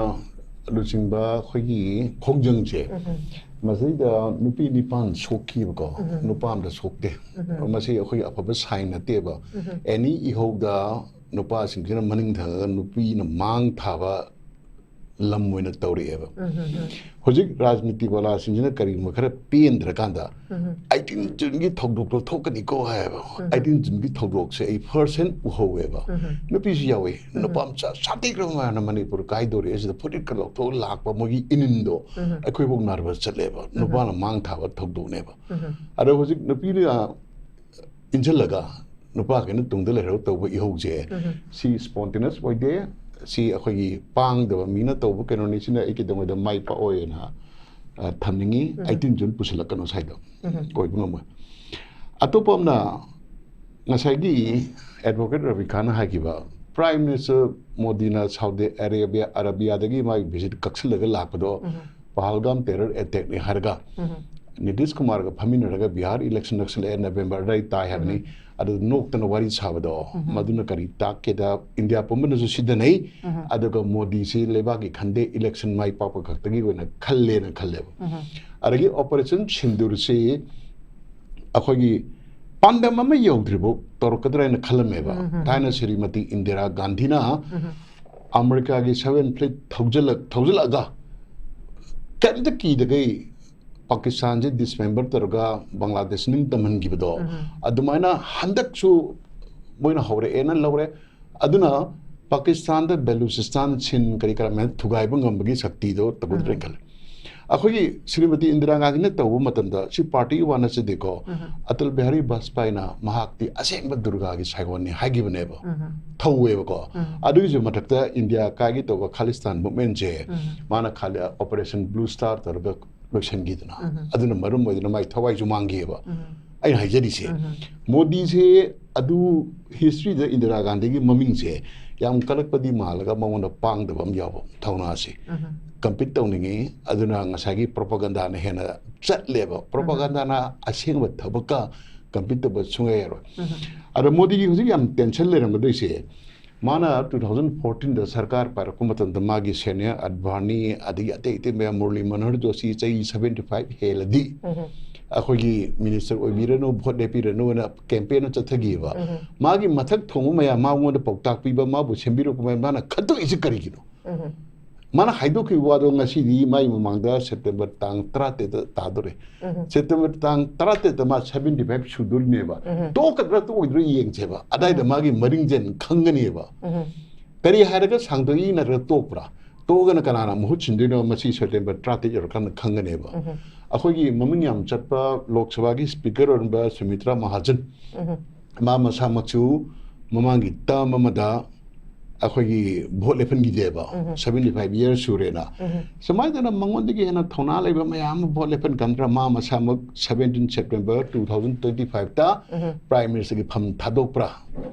ꯂꯨꯆꯤꯡꯕ ꯑꯩꯈꯣꯏꯒꯤ ꯈꯣꯡꯖꯪꯁꯦ, ꯎꯝ꯫ ꯃꯁꯤꯗ ꯅꯨꯄꯤ ꯅꯤꯄꯥꯟ ꯁꯣꯛꯈꯤꯕꯀꯣ, ꯎꯝ꯫ ꯅꯨꯄꯥ ꯑꯃꯗ ꯁꯣꯛꯇꯦ꯫ ꯎꯝ꯫ ꯃꯁꯤ ꯑꯩꯈꯣꯏꯒꯤ ꯑꯐꯕ ꯁꯥꯏꯟ ꯅꯠꯇꯦꯕ꯫ ꯎꯝ꯫ ꯑꯦꯅꯤ ꯏꯍꯧꯗ ꯅꯨꯄꯥꯁꯤꯡꯁꯤꯅ ꯃꯅꯤꯡ ꯊꯪꯉꯒ ꯅꯨꯄꯤꯅ ꯃꯥꯡ ꯊꯥꯕ ꯂꯝ ꯑꯣꯏꯅ ꯇꯧꯔꯛꯑꯦꯕ꯫ ꯎꯝ, ꯎꯝ, ꯎꯝ꯫ ꯍꯧꯖꯤꯛ ꯔꯥꯖꯅꯤꯇꯤ ꯋꯥꯂꯥꯁꯤꯡꯁꯤꯅ ꯀꯔꯤꯒꯨꯝꯕ ꯈꯔ ꯄꯦꯟꯗ꯭ꯔꯀꯥꯟꯗ, ꯎꯝ꯫ ꯑꯩꯠꯇꯤꯟ ꯖꯨꯟꯒꯤ ꯊꯧꯗꯣꯛꯇꯣ ꯊꯣꯛꯀꯅꯤꯀꯣ ꯍꯥꯏꯌꯦꯕ꯫ ꯎꯝ꯫ ꯑꯩꯠꯇꯤꯟ ꯖꯨꯟꯒꯤ ꯊꯧꯗꯣꯛꯁꯦ ꯑꯩ ꯐꯥꯔꯁ ꯍꯦꯟ ꯎꯍꯧꯋꯦꯕ꯫ ꯎꯝ꯫ ꯅꯨꯄꯤꯁꯨ ꯌꯥꯎꯋꯤ꯫ ꯎꯝ꯫ ꯅꯨꯄꯥ ꯃꯆꯥ ꯁꯥꯊꯤꯈ꯭ꯔꯕ ꯃꯌꯥꯝꯅ ꯃꯅꯤꯄꯨꯔ ꯀꯥꯏꯗꯧꯔꯦ ꯁꯤꯗ ꯐꯨꯔꯤꯠꯀ ꯂꯧꯊꯣꯛꯑ ꯂꯥꯛꯄ ꯃꯣꯏꯒꯤ ꯏꯅꯤꯟꯗꯣ ꯎꯝ꯫ ꯑꯩꯈꯣꯏꯐꯥꯎ ꯅꯔꯚꯁ ꯆꯠꯂꯦꯕ꯫ ꯎꯝ꯫ ꯅꯨꯄꯥꯅ ꯃꯥꯡ ꯊꯥꯕ ꯊꯧꯗꯣꯛꯅꯦꯕ꯫ ꯎꯝ꯫ ꯑꯗꯣ ꯍꯧꯖꯤꯛ ꯅꯨꯄꯤꯅ ꯏꯟꯁꯤꯜꯂꯒ ꯅꯨꯄꯥꯈꯩꯅ ꯇꯨꯡꯗ ꯂꯩꯍꯧꯔꯒ ꯇꯧꯕ ꯏꯍꯧꯁꯦ, ꯎꯝ꯫ ꯁꯤ ꯁ꯭ꯄꯣꯟꯇꯦꯅꯁ ꯑꯣꯏꯗꯦ, ꯁꯤ ꯑꯩꯈꯣꯏꯒꯤ ꯄꯥꯡꯗꯕ ꯃꯤꯅ ꯇꯧꯕ ꯀꯩꯅꯣꯅꯤ, ꯁꯤꯅ ꯑꯩ ꯀꯩꯗꯧꯉꯩꯗ ꯃꯥꯏ ꯄꯥꯛꯑꯣꯏꯅ, ꯑ, ꯊꯝꯅꯤꯡꯉꯤ꯫ ꯎꯝ꯫ ꯑꯩꯠꯇꯤꯟ ꯖꯨꯟ ꯄꯨꯁꯤꯜꯂꯛꯀꯅꯨ ꯁ꯭ꯋꯥꯏꯗ꯫ ꯎꯝ꯫ ꯑꯣꯏꯕ ꯉꯝꯃꯣꯏ꯫ ꯑꯇꯣꯞꯄ ꯑꯃꯅ, ꯉꯁꯥꯏꯒꯤ ꯑꯦꯗꯚꯣꯀꯦꯠ ꯔꯕꯤ ꯈꯥꯟꯅ ꯍꯥꯏꯈꯤꯕ, ꯄ꯭ꯔꯥꯏꯝ ꯃꯤꯅꯤꯁꯇꯔ ꯃꯣꯗꯤꯅ ꯁꯥꯎꯗꯤ ꯑꯔꯦꯕꯤꯌꯥ, ꯑꯔꯥꯕꯤꯌꯥꯗꯒꯤ ꯃꯥꯒꯤ ꯚꯤꯖꯤꯠ ꯀꯛꯁꯤꯜꯂꯒ ꯂꯥꯛꯄꯗꯣ ꯎꯝ꯫ ꯄꯍꯜꯒꯥꯝ ꯇꯦꯔꯔ ꯑꯦꯇꯦꯛꯅꯤ ꯍꯥꯏꯔꯒ, ꯎꯝ꯫ ꯅꯤꯇꯤꯁ ꯀꯨꯃꯥꯔꯒ ꯐꯝꯃꯤꯟꯅꯔꯒ ꯕꯤꯍꯥꯔ ꯏꯂꯦꯛꯁꯟ ꯅꯛꯁꯜꯂꯛꯑꯦ, ꯅꯕꯦꯝꯕꯔ ꯑꯗꯥꯏ ꯇꯥꯏ ꯍꯥꯏꯕꯅꯤ, ꯑꯗꯨ ꯅꯣꯛꯇꯅ ꯋꯥꯔꯤ ꯁꯥꯕꯗꯣ, ꯃꯗꯨꯅ ꯀꯔꯤ ꯇꯥꯛꯀꯦꯗ, ꯏꯟꯗꯤꯌꯥ ꯄꯨꯝꯕꯅꯁꯨ ꯁꯤꯗꯅꯩ, ꯑꯗꯨꯒ ꯃꯣꯗꯤꯁꯤ ꯂꯩꯕꯥꯛꯀꯤ ꯈꯟꯗꯦ, ꯏꯂꯦꯛꯁꯟ ꯃꯥꯏ ꯄꯥꯛꯄ ꯈꯛꯇꯒꯤ ꯑꯣꯏꯅ ꯈꯜꯂꯦꯅ ꯈꯜꯂꯦꯕ꯫ ꯑꯗꯒꯤ ꯑꯣꯄꯔꯦꯁꯟ ꯁꯤꯟꯗꯨꯔꯁꯤ ꯑꯩꯈꯣꯏꯒꯤ ꯄꯥꯟꯗꯝ ꯑꯃ ꯌꯧꯗ꯭ꯔꯤꯐꯥꯎ ꯇꯧꯔꯛꯀꯗ꯭ꯔꯥ ꯍꯥꯏꯅ ꯈꯜꯂꯝꯃꯦꯕ꯫ ꯊꯥꯏꯅ ꯁ꯭ꯔꯤꯃꯇꯤ ꯏꯟꯗꯤꯔꯥ ꯒꯥꯟꯙꯤꯅ ꯑꯃꯦꯔꯤꯀꯥꯒꯤ ꯁꯚꯦꯟ ꯐ꯭ꯂꯤꯠ ꯊꯧꯖꯤꯜꯂꯛ ꯊꯧꯖꯤꯜꯂꯛꯑꯒ ꯀꯔꯤꯝꯇ ꯀꯤꯗꯈꯩ ꯄꯥꯀꯤꯁꯇꯥꯟꯁꯦ ꯗꯤꯁꯃꯦꯝꯕꯔ ꯇꯧꯔꯒ ꯕꯪꯒ꯭ꯂꯥꯗꯦꯁ ꯅꯤꯡꯇꯝꯍꯟꯈꯤꯕꯗꯣ, ꯑꯗꯨꯃꯥꯏꯅ ꯍꯟꯗꯛꯁꯨ ꯃꯣꯏꯅ ꯍꯧꯔꯛꯑꯦꯅ ꯂꯧꯔꯦ꯫ ꯑꯗꯨꯅ ꯄꯥꯀꯤꯁꯇꯥꯟꯗ ꯕꯦꯂꯨꯆꯤꯁꯇꯥꯟ, ꯁꯤꯟ, ꯀꯔꯤ ꯀꯔꯥ ꯃꯌꯥꯝ ꯊꯨꯒꯥꯏꯕ ꯉꯝꯕꯒꯤ ꯁꯛꯇꯤꯗꯣ ꯇꯧꯒꯗ꯭ꯔꯦꯅ ꯈꯜꯂꯦ꯫ ꯑꯩꯈꯣꯏꯒꯤ ꯁ꯭ꯔꯤꯃꯇꯤ ꯏꯟꯗꯤꯔꯥ ꯒꯥꯟꯙꯤꯅ ꯇꯧꯕ ꯃꯇꯝꯗ ꯁꯤ ꯄꯥꯔꯇꯤꯒꯤ ꯋꯥ ꯅꯠꯆꯗꯦꯀꯣ, ꯑꯇꯜ ꯕꯤꯍꯥꯔꯤ ꯕꯥꯖꯄꯥꯏꯅ ꯃꯍꯥꯛꯇꯤ ꯑꯁꯦꯡꯕ ꯗꯨꯔꯒꯥꯒꯤ ꯁꯥꯏꯑꯣꯟꯅꯤ ꯍꯥꯏꯈꯤꯕꯅꯦꯕ꯫ ꯊꯧꯋꯦꯕꯀꯣ꯫ ꯑꯗꯨꯒꯤꯁꯨ ꯃꯊꯛꯇ ꯏꯟꯗꯤꯌꯥ ꯀꯥꯏꯒꯤ ꯇꯧꯕ ꯈꯥꯂꯤꯁꯇꯥꯟ ꯃꯨꯚꯃꯦꯟꯁꯦ ꯃꯥꯅ ꯈꯥꯂꯤ ꯑꯣꯄꯔꯦꯁꯟ ꯕ꯭ꯂꯨ ꯁ꯭ꯇꯥꯔ ꯇꯧꯔꯒ ꯂꯣꯏꯁꯤꯟꯈꯤꯗꯅ, ꯑꯗꯨꯅ ꯃꯔꯝ ꯑꯣꯏꯗꯨꯅ ꯃꯥꯏ ꯊꯋꯥꯏꯁꯨ ꯃꯥꯡꯈꯤꯑꯕ꯫ ꯑꯩꯅ ꯍꯥꯏꯖꯔꯤꯁꯦ, ꯃꯣꯗꯤꯁꯦ ꯑꯗꯨ ꯍꯤꯁꯇ꯭ꯔꯤꯗ ꯏꯟꯗꯤꯔꯥ ꯒꯥꯟꯙꯤꯒꯤ ꯃꯃꯤꯡꯁꯦ ꯌꯥꯝ ꯀꯜꯂꯛꯄꯗꯤ ꯃꯥꯜꯂꯒ ꯃꯉꯣꯟꯗ ꯄꯥꯡꯗꯕ ꯑꯃ ꯌꯥꯎꯕ ꯊꯧꯅꯥꯁꯦ꯫ ꯀꯝꯄꯤꯠ ꯇꯧꯅꯤꯡꯉꯤ, ꯑꯗꯨꯅ ꯉꯁꯥꯏꯒꯤ ꯄ꯭ꯔꯣꯄꯥꯒꯟꯗꯥꯅ ꯍꯦꯟꯅ ꯆꯠꯂꯦꯕ꯫ ꯄ꯭ꯔꯣꯄꯥꯒꯟꯗꯥꯅ ꯑꯁꯦꯡꯕ ꯊꯕꯛꯀ ꯀꯝꯄꯤꯠ ꯇꯧꯕ ꯁꯨꯡꯌꯥ ꯌꯥꯔꯣꯏ꯫ ꯑꯗ ꯃꯣꯗꯤꯒꯤ ꯍꯧꯖꯤꯛ ꯌꯥꯝ ꯇꯦꯟꯁꯟ ꯂꯩꯔꯝꯒꯗꯣꯏꯁꯦ, ꯃꯥꯅ ꯇꯨ ꯊꯥꯎꯖꯟ ꯐꯣꯔꯇꯤꯟꯗ ꯁꯔꯀꯥꯔ ꯄꯥꯏꯔꯛꯄ ꯃꯇꯝꯗ ꯃꯥꯒꯤ ꯁꯦꯅꯤꯌꯔ ꯑꯗꯚꯥꯅꯤ, ꯑꯗꯒꯤ ꯑꯇꯩ ꯑꯇꯩ ꯃꯌꯥꯝ, ꯃꯨꯔꯂꯤ ꯃꯅꯣꯍꯔ ꯖꯣꯁꯤ ꯆꯍꯤ ꯁꯚꯦꯟꯇꯤ ꯐꯥꯏꯚ ꯍꯦꯜꯂꯗꯤ ꯑꯩꯈꯣꯏꯒꯤ ꯃꯤꯅꯤꯁꯇꯔ ꯑꯣꯏꯕꯤꯔꯅꯨ, ꯚꯣꯠ ꯂꯦꯞꯄꯤꯔꯅꯨꯅ ꯀꯦꯝꯄꯦꯟ ꯑꯃ ꯆꯠꯊꯈꯤꯑꯕ꯫ ꯃꯥꯒꯤ ꯃꯊꯛ ꯊꯣꯡꯕ ꯃꯌꯥꯝ, ꯃꯉꯣꯟꯗ ꯄꯥꯎꯇꯥꯛ ꯄꯤꯕ, ꯃꯥꯕꯨ ꯁꯦꯝꯕꯤꯔꯛꯄ ꯃꯌꯥꯝ ꯃꯥꯅ ꯈꯠꯇꯣꯛꯏꯁꯤ ꯀꯔꯤꯒꯤꯅꯣ? ꯃꯥꯅ ꯍꯥꯏꯗꯣꯛꯈꯤꯕ ꯋꯥꯗꯣ ꯉꯁꯤꯗꯤ ꯃꯥꯒꯤ ꯃꯃꯥꯡꯗ ꯁꯦꯞꯇꯦꯝꯕꯔ ꯇꯥꯡ ꯇꯔꯥꯇꯔꯦꯠꯇ ꯇꯥꯗꯣꯔꯦ꯫ ꯁꯦꯞꯇꯦꯝꯕꯔ ꯇꯥꯡ ꯇꯔꯥꯇꯔꯦꯠꯇ ꯃꯥ ꯁꯚꯦꯟꯇꯤ ꯐꯥꯏꯚ ꯁꯨꯗꯣꯔꯤꯅꯦꯕ꯫ ꯇꯣꯛꯀꯗ꯭ꯔꯥ ꯇꯣꯛꯑꯣꯏꯗ꯭ꯔꯥ ꯌꯦꯡꯁꯦꯕ꯫ ꯑꯗꯥꯏꯗ ꯃꯥꯒꯤ ꯃꯔꯤꯡꯖꯦꯜ ꯈꯪꯒꯅꯦꯕ꯫ ꯀꯔꯤ ꯍꯥꯏꯔꯒ ꯁꯥꯡꯗꯣꯛꯏ ꯅꯠꯇ꯭ꯔꯒ ꯇꯣꯛꯄ꯭ꯔꯥ? ꯇꯣꯛꯑꯒꯅ ꯀꯅꯥꯅ ꯃꯍꯨꯠ ꯁꯤꯟꯗꯣꯏꯅꯣ? ꯃꯁꯤ ꯁꯦꯞꯇꯦꯝꯕꯔ ꯇꯔꯥꯇꯔꯦꯠ ꯌꯧꯔꯀꯥꯟꯗ ꯈꯪꯒꯅꯦꯕ꯫ ꯑꯩꯈꯣꯏꯒꯤ ꯃꯃꯤꯡ ꯌꯥꯝ ꯆꯠꯄ ꯂꯣꯛ ꯁꯚꯥꯒꯤ ꯁ꯭ꯄꯤꯀꯔ ꯑꯣꯏꯔꯝꯕ ꯁꯨꯃꯤꯇ꯭ꯔꯥ ꯃꯍꯥꯖꯟ, ꯃꯥ ꯃꯁꯥꯃꯛꯁꯨ ꯃꯃꯥꯡꯒꯤ ꯇꯔꯝ ꯑꯃꯗ ꯑꯩꯈꯣꯏꯒꯤ ꯚꯣꯠ ꯂꯦꯞꯍꯟꯈꯤꯗꯦꯕ꯫ ꯁꯚꯦꯟꯇꯤ ꯐꯥꯏꯚ ꯏꯌꯔ ꯁꯨꯔꯦꯅ꯫ ꯁꯨꯃꯥꯏꯅ ꯇꯧꯅ ꯃꯉꯣꯟꯗꯒꯤ ꯍꯦꯟꯅ ꯊꯧꯅꯥ ꯂꯩꯕ ꯃꯌꯥꯝ ꯑꯃ ꯚꯣꯠ ꯂꯦꯞꯍꯟ ꯀꯟꯗ꯭ꯔꯥ ꯃꯥ ꯃꯁꯥꯃꯛ seventeen September two thousand twenty ꯐꯥꯏꯚꯇ ꯄ꯭ꯔꯥꯏꯝ ꯃꯤꯅꯤꯁꯇꯔꯒꯤ ꯐꯝ ꯊꯥꯗꯣꯛꯄ꯭ꯔꯥ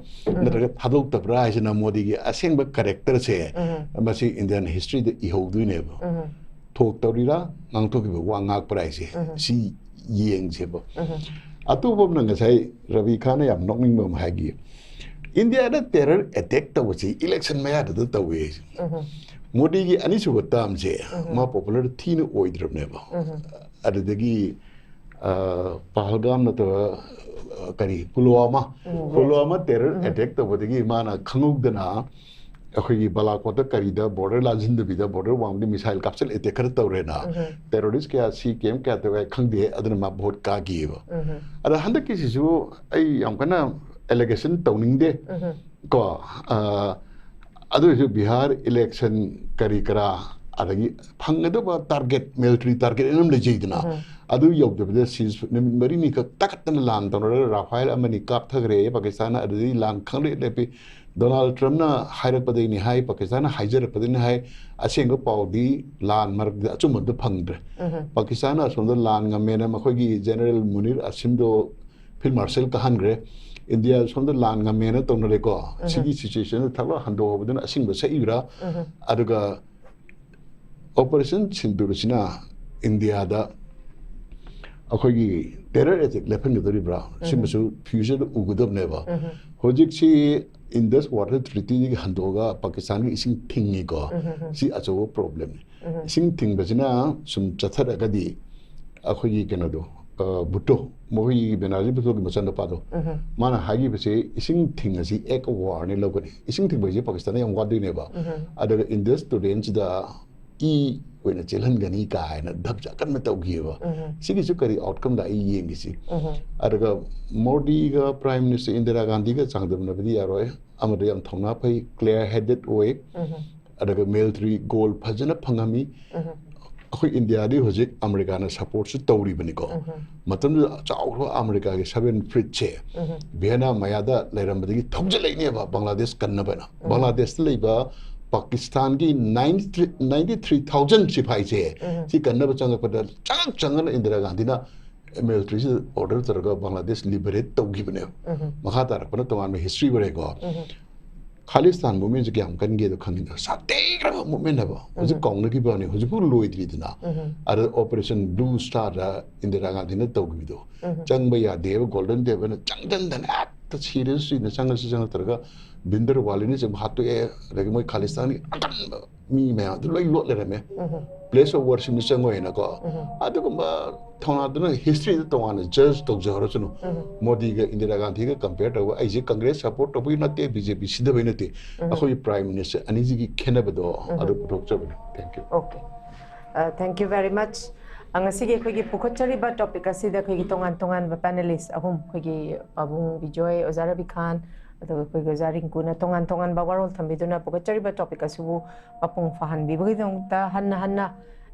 ꯅꯠꯇ꯭ꯔꯒ ꯊꯥꯗꯣꯛꯇꯕ꯭ꯔꯥ ꯍꯥꯏꯁꯤꯅ ꯃꯣꯗꯤꯒꯤ ꯑꯁꯦꯡꯕ ꯀꯦꯔꯦꯛꯇꯔꯁꯦ ꯃꯁꯤ ꯏꯟꯗꯤꯌꯥꯟ ꯍꯤꯁꯇ꯭ꯔꯤꯗ ꯏꯍꯧꯗꯣꯏꯅꯦꯕ꯫ ꯊꯣꯛꯇꯧꯔꯤꯔꯥ, ꯉꯥꯡꯊꯣꯛꯈꯤꯕ ꯋꯥ ꯉꯥꯛꯄ꯭ꯔꯥ ꯍꯥꯏꯁꯦ, ꯁꯤ ꯌꯦꯡꯁꯦꯕ꯫ ꯑꯇꯣꯞꯄ ꯑꯃꯅ ꯉꯁꯥꯏ ꯔꯕꯤ ꯈꯥꯟꯅ ꯌꯥꯝ ꯅꯣꯛꯅꯤꯡꯕ ꯑꯃ ꯍꯥꯏꯈꯤ, ꯏꯟꯗꯤꯌꯥꯗ ꯇꯦꯔꯔ ꯑꯦꯇꯦꯛ ꯇꯧꯕꯁꯤ ꯏꯂꯦꯛꯁꯟ ꯃꯌꯥꯗꯨꯗ ꯇꯧꯋꯦ꯫ ꯃꯣꯗꯤꯒꯤ ꯑꯅꯤꯁꯨꯕ ꯇꯥꯔꯝꯁꯦ ꯃꯥ ꯄꯣꯄꯨꯂꯔ ꯊꯤꯅ ꯑꯣꯏꯗ꯭ꯔꯕꯅꯦꯕ꯫ ꯑꯗꯨꯗꯒꯤ ꯑ, ꯄꯍꯜꯒꯥꯝ ꯅꯠꯇꯕ, ꯑ, ꯀꯔꯤ, ꯄꯨꯜꯋꯥꯃꯥ, ꯄꯨꯜꯋꯥꯃꯥ ꯇꯦꯔꯔ ꯑꯦꯇꯦꯛ ꯇꯧꯕꯗꯒꯤ ꯃꯥꯅ ꯈꯪꯍꯧꯗꯅ ꯑꯩꯈꯣꯏꯒꯤ ꯕꯥꯂꯥꯀꯣꯠꯇ ꯀꯔꯤꯗ ꯕꯣꯔꯗꯔ ꯂꯥꯟꯁꯤꯟꯗꯕꯤꯗ ꯕꯣꯔꯗꯔ ꯋꯥꯡꯃꯗ ꯃꯤꯁꯥꯏꯜ ꯀꯥꯞꯁꯤꯜ ꯑꯦꯇꯦꯛ ꯈꯔ ꯇꯧꯔꯦꯅ꯫ ꯇꯦꯔꯣꯔꯤꯁ ꯀꯌꯥ ꯁꯤ ꯀꯦꯝ ꯀꯌꯥ ꯇꯧꯋꯦ ꯈꯪꯗꯦ, ꯑꯗꯨꯅ ꯃꯥ ꯚꯣꯠ ꯀꯥꯈꯤꯑꯕ꯫ ꯑꯗ ꯍꯟꯗꯛꯀꯤꯁꯤꯁꯨ ꯑꯩ ꯌꯥꯝ ꯀꯟꯅ ꯑꯦꯂꯤꯒꯦꯁꯟ ꯇꯧꯅꯤꯡꯗꯦ ꯀꯣ꯫ ꯑ, ꯑꯗꯨ ꯑꯣꯏꯔꯁꯨ ꯕꯤꯍꯥꯔ ꯏꯂꯦꯛꯁꯟ ꯀꯔꯤ ꯀꯔꯥ, ꯑꯗꯒꯤ ꯐꯪꯒꯗꯕ ꯇꯥꯔꯒꯦꯠ, ꯃꯤꯂꯤꯇꯔꯤ ꯇꯥꯔꯒꯦꯠ ꯑꯗꯨꯝ ꯂꯩꯖꯩꯗꯅ, ꯑꯗꯨ ꯌꯧꯗꯕꯤꯗ ꯁꯤꯖ ꯅꯨꯃꯤꯠ ꯃꯔꯤꯅꯤꯈꯛ ꯇꯥꯈꯠꯇꯅ ꯂꯥꯟ ꯇꯧꯅꯔꯒ ꯔꯥꯐꯥꯏꯜ ꯑꯃꯅꯤ ꯀꯥꯞꯊꯈ꯭ꯔꯦ ꯄꯥꯀꯤꯁꯇꯥꯟꯅ, ꯑꯗꯨꯗꯒꯤ ꯂꯥꯟ ꯈꯪꯂꯦꯞ ꯂꯦꯞꯄꯤ꯫ ꯗꯣꯅꯥꯜꯗ ꯇ꯭ꯔꯝꯞꯅ ꯍꯥꯏꯔꯛꯄꯗꯒꯤꯅꯤ ꯍꯥꯏ, ꯄꯥꯀꯤꯁꯇꯥꯟꯅ ꯍꯥꯏꯖꯔꯛꯄꯗꯒꯤꯅꯤ ꯍꯥꯏ, ꯑꯁꯦꯡꯕ ꯄꯥꯎꯗꯤ ꯂꯥꯟ ꯃꯔꯛꯇ ꯑꯆꯨꯝꯕ ꯑꯝꯇ ꯐꯪꯗ꯭ꯔꯦ꯫ ꯄꯥꯀꯤꯁꯇꯥꯟꯅ ꯑꯁꯣꯝꯗ ꯂꯥꯟ ꯉꯝꯃꯦꯅ ꯃꯈꯣꯏꯒꯤ ꯖꯦꯅꯔꯦꯜ ꯃꯨꯅꯤꯔ ꯑꯁꯤꯝꯗꯣ ꯐꯤꯜ ꯃꯥꯔꯁꯦꯜ ꯀꯥꯍꯟꯈ꯭ꯔꯦ꯫ ꯏꯟꯗꯤꯌꯥ ꯁꯣꯝꯗ ꯂꯥꯟ ꯉꯝꯃꯦꯅ ꯇꯧꯅꯔꯦꯀꯣ꯫ ꯁꯤꯒꯤ ꯁꯤꯆꯨꯋꯦꯁꯟꯗ ꯊꯛꯂ ꯍꯟꯗꯣꯛꯍꯧꯕꯗꯨꯅ ꯑꯁꯤꯡꯕ ꯁꯛꯏꯕ꯭ꯔꯥ? ꯑꯗꯨꯒ ꯑꯣꯄꯔꯦꯁꯟ ꯁꯤꯟꯗꯨꯔꯁꯤꯅ ꯏꯟꯗꯤꯌꯥꯗ ꯑꯩꯈꯣꯏꯒꯤ ꯇꯦꯔꯔ ꯑꯦꯇꯦꯛ ꯂꯦꯞꯍꯟꯒꯗꯧꯔꯤꯕ꯭ꯔꯥ? ꯁꯤꯃꯁꯨ ꯐ꯭ꯌꯨꯆꯔꯗ ꯎꯒꯗꯕꯅꯦꯕ꯫ ꯍꯧꯖꯤꯛꯁꯤ ꯏꯟꯗꯁ ꯋꯥꯇꯔ ꯇ꯭ꯔꯤꯇꯤꯗꯒꯤ ꯍꯟꯗꯣꯛꯑꯒ ꯄꯥꯀꯤꯁꯇꯥꯟꯒꯤ ꯏꯁꯤꯡ ꯊꯤꯡꯉꯤꯀꯣ꯫ ꯁꯤ ꯑꯆꯧꯕ ꯄ꯭ꯔꯣꯕ꯭ꯂꯦꯝꯅꯤ꯫ ꯏꯁꯤꯡ ꯊꯤꯡꯕꯁꯤꯅ ꯁꯨꯝ ꯆꯠꯊꯔꯒꯗꯤ ꯑꯩꯈꯣꯏꯒꯤ ꯀꯩꯅꯣꯗꯣ, ꯑ, ꯚꯨꯠꯇꯣ, ꯃꯈꯣꯏꯒꯤ ꯕꯦꯅꯔꯖꯤ ꯚꯨꯠꯇꯣꯒꯤ ꯃꯆꯥꯅꯨꯄꯥꯗꯣ, ꯃꯥꯅ ꯍꯥꯏꯈꯤꯕꯁꯦ ꯏꯁꯤꯡ ꯊꯤꯡ ꯑꯁꯤ act of war ꯅꯤ ꯂꯧꯒꯅꯤ꯫ ꯏꯁꯤꯡ ꯊꯤꯡꯕ ꯍꯥꯏꯁꯦ ꯄꯥꯀꯤꯁꯇꯥꯟꯗ ꯌꯥꯝ ꯋꯥꯗꯣꯏꯅꯦꯕ꯫ ꯑꯗꯨꯒ ꯏꯟꯗꯁ ꯇꯨꯔꯦꯟꯁꯤꯗ ꯏ ꯑꯣꯏꯅ ꯆꯦꯜꯍꯟꯒꯅꯤ ꯀꯥꯏꯅ ꯙꯞꯁꯦ ꯑꯀꯟꯕ ꯇꯧꯈꯤꯑꯕ꯫ ꯁꯤꯒꯤꯁꯨ ꯀꯔꯤ ꯑꯥꯎꯠꯀꯝ ꯂꯥꯛꯏ ꯌꯦꯡꯈꯤꯁꯤ꯫ ꯑꯗꯨꯒ ꯃꯣꯗꯤꯒ ꯄ꯭ꯔꯥꯏꯝ ꯃꯤꯅꯤꯁꯇꯔ ꯏꯟꯗꯤꯔꯥ ꯒꯥꯟꯙꯤꯒ ꯆꯥꯡꯗꯝꯅꯕꯗꯤ ꯌꯥꯔꯣꯏ꯫ ꯑꯃꯗ ꯌꯥꯝ ꯊꯧꯅꯥ ꯐꯩ, clear headed ꯑꯣꯏ꯫ ꯑꯗꯨꯒ ꯃꯤꯂꯤꯇꯔꯤ ꯒꯣꯜ ꯐꯖꯅ ꯐꯪꯉꯝꯃꯤ꯫ ꯑꯩꯈꯣꯏ ꯏꯟꯗꯤꯌꯥꯗꯤ ꯍꯧꯖꯤꯛ ꯑꯃꯦꯔꯤꯀꯥꯅ ꯁꯄꯣꯔꯠꯁꯨ ꯇꯧꯔꯤꯕꯅꯤꯀꯣ꯫ ꯃꯇꯝꯗꯨꯗ ꯆꯥꯎꯈ꯭ꯔꯕ ꯑꯃꯦꯔꯤꯀꯥꯒꯤ ꯁꯚꯦꯟ ꯐ꯭ꯂꯤꯠꯁꯦ ꯚꯤꯌꯦꯠꯅꯥꯝ ꯃꯌꯥꯗ ꯂꯩꯔꯝꯕꯗꯒꯤ ꯊꯧꯖꯤꯜꯂꯛꯏꯅꯦꯕ ꯕꯪꯒ꯭ꯂꯥꯗꯦꯁ ꯀꯟꯅꯕꯅ꯫ ꯕꯪꯒ꯭ꯂꯥꯗꯦꯁꯇ ꯂꯩꯕ ꯄꯥꯀꯤꯁꯇꯥꯟꯒꯤ ninety three thousand ꯁꯤꯐꯥꯏꯁꯦ ꯁꯤ ꯀꯟꯅꯕ ꯆꯪꯉꯛꯄꯗ ꯆꯪꯉꯛ ꯆꯪꯉꯅ ꯏꯟꯗꯤꯔꯥ ꯒꯥꯟꯙꯤꯅ ꯃꯤꯂꯤꯇꯔꯤꯁꯤꯗ ꯑꯣꯔꯗꯔ ꯇꯧꯔꯒ ꯕꯪꯒ꯭ꯂꯥꯗꯦꯁ ꯂꯤꯕꯔꯦꯠ ꯇꯧꯈꯤꯕꯅꯦꯕ꯫ ꯃꯈꯥ ꯇꯥꯔꯛꯄꯅ ꯇꯣꯉꯥꯟꯕ ꯍꯤꯁꯇ꯭ꯔꯤ ꯑꯣꯏꯔꯦꯀꯣ꯫ ꯈꯥꯂꯤꯁꯇꯥꯟ ꯃꯨꯚꯃꯦꯟꯁꯦ ꯀꯌꯥꯝ ꯀꯟꯒꯦꯗꯣ ꯈꯪꯉꯤꯗ, ꯁꯥꯊꯤꯈ꯭ꯔꯕ ꯃꯨꯚꯃꯦꯟ ꯍꯥꯏꯕ꯫ ꯍꯧꯖꯤꯛ ꯀꯥꯎꯅꯈꯤꯕꯅꯤ, ꯍꯧꯖꯤꯛꯐꯥꯎ ꯂꯣꯏꯗ꯭ꯔꯤꯗꯅ꯫ ꯑꯗ ꯑꯣꯄꯔꯦꯁꯟ ꯕ꯭ꯂꯨ ꯁ꯭ꯇꯥꯔꯗ ꯏꯟꯗꯤꯔꯥ ꯒꯥꯟꯙꯤꯅ ꯇꯧꯈꯤꯕꯗꯣ, ꯆꯪꯕ ꯌꯥꯗꯦꯕ, ꯒꯣꯜꯗꯟ ꯇꯦꯝꯄꯜꯅ ꯆꯪꯁꯤꯟꯗꯅ ꯍꯦꯛꯇ ꯁꯤꯔꯁꯨ ꯁꯤꯅ, ꯆꯪꯉꯁꯨ ꯆꯪꯉꯛꯇ꯭ꯔꯒ ꯚꯤꯟꯗꯔꯋꯥꯂꯤꯅ ꯆꯪꯕ ꯍꯥꯠꯇꯣꯛꯑꯦ꯫ ꯑꯗꯒꯤ ꯃꯣꯏ ꯈꯥꯂꯤꯁꯇꯥꯟꯒꯤ ꯑꯀꯟꯕ ꯃꯤ ꯃꯌꯥꯝꯗꯨ ꯂꯣꯏ ꯂꯣꯠ ꯂꯩꯔꯝꯃꯦ꯫ ꯄ꯭ꯂꯦꯁ ꯑꯣꯐ ꯋꯔꯁꯤꯞꯅ ꯆꯪꯉꯣꯏꯅꯀꯣ꯫ ꯑꯗꯨꯒꯨꯝꯕ ꯊꯧꯅꯥꯗꯨꯅ ꯍꯤꯁꯇ꯭ꯔꯤꯗ ꯇꯣꯉꯥꯟꯅ ꯖꯖ ꯇꯧꯖꯍꯧꯔꯁꯅꯨ꯫ ꯃꯣꯗꯤꯒ ꯏꯟꯗꯤꯔꯥ ꯒꯥꯟꯙꯤꯒ ꯀꯝꯄꯤꯌꯔ ꯇꯧꯕ, ꯑꯩꯁꯦ ꯀꯪꯒ꯭ꯔꯦꯁ ꯁꯄꯣꯔꯠ ꯇꯧꯕꯒꯤ ꯅꯠꯇꯦ, ꯕꯤ ꯖꯦ ꯄꯤ ꯁꯤꯗꯕꯩ ꯅꯠꯇꯦ꯫ ꯑꯩꯈꯣꯏꯒꯤ ꯄ꯭ꯔꯥꯏꯝ ꯃꯤꯅꯤꯁꯇꯔ ꯑꯅꯤꯁꯤꯒꯤ ꯈꯦꯠꯅꯕꯗꯣ ꯑꯗꯨ ꯄꯨꯊꯣꯛꯆꯕꯅꯤ꯫ Thank you꯫ Okay꯫ Uh, thank you very much꯫ Uh, ꯉꯁꯤꯒꯤ ꯑꯩꯈꯣꯏꯒꯤ ꯄꯨꯈꯠꯆꯔꯤꯕ ꯇꯣꯄꯤꯛ ꯑꯁꯤꯗ ꯑꯩꯈꯣꯏꯒꯤ ꯇꯣꯉꯥꯟ ꯇꯣꯉꯥꯟꯕ ꯄꯦꯅꯦꯂꯤꯁ ꯑꯍꯨꯝ, ꯑꯩꯈꯣꯏꯒꯤ ꯄꯥꯕꯨꯡ ꯕꯤꯖꯣꯏ, ꯑꯣꯖꯥ ꯔꯕꯤꯈꯥꯟ, ꯑꯗꯨꯒ ꯑꯩꯈꯣꯏꯒꯤ ꯑꯣꯖꯥ ꯔꯤꯡꯀꯨꯅ ꯇꯣꯉꯥꯟ ꯇꯣꯉꯥꯟꯕ ꯋꯥꯔꯣꯜ ꯊꯝꯕꯤꯗꯨꯅ ꯄꯨꯈꯠꯆꯔꯤꯕ ꯇꯣꯄꯤꯛ ꯑꯁꯤꯕꯨ ꯃꯄꯨꯡ ꯐꯥꯍꯟꯕꯤꯕꯒꯤꯗꯃꯛꯇ ꯍꯟꯅ ꯍꯟꯅ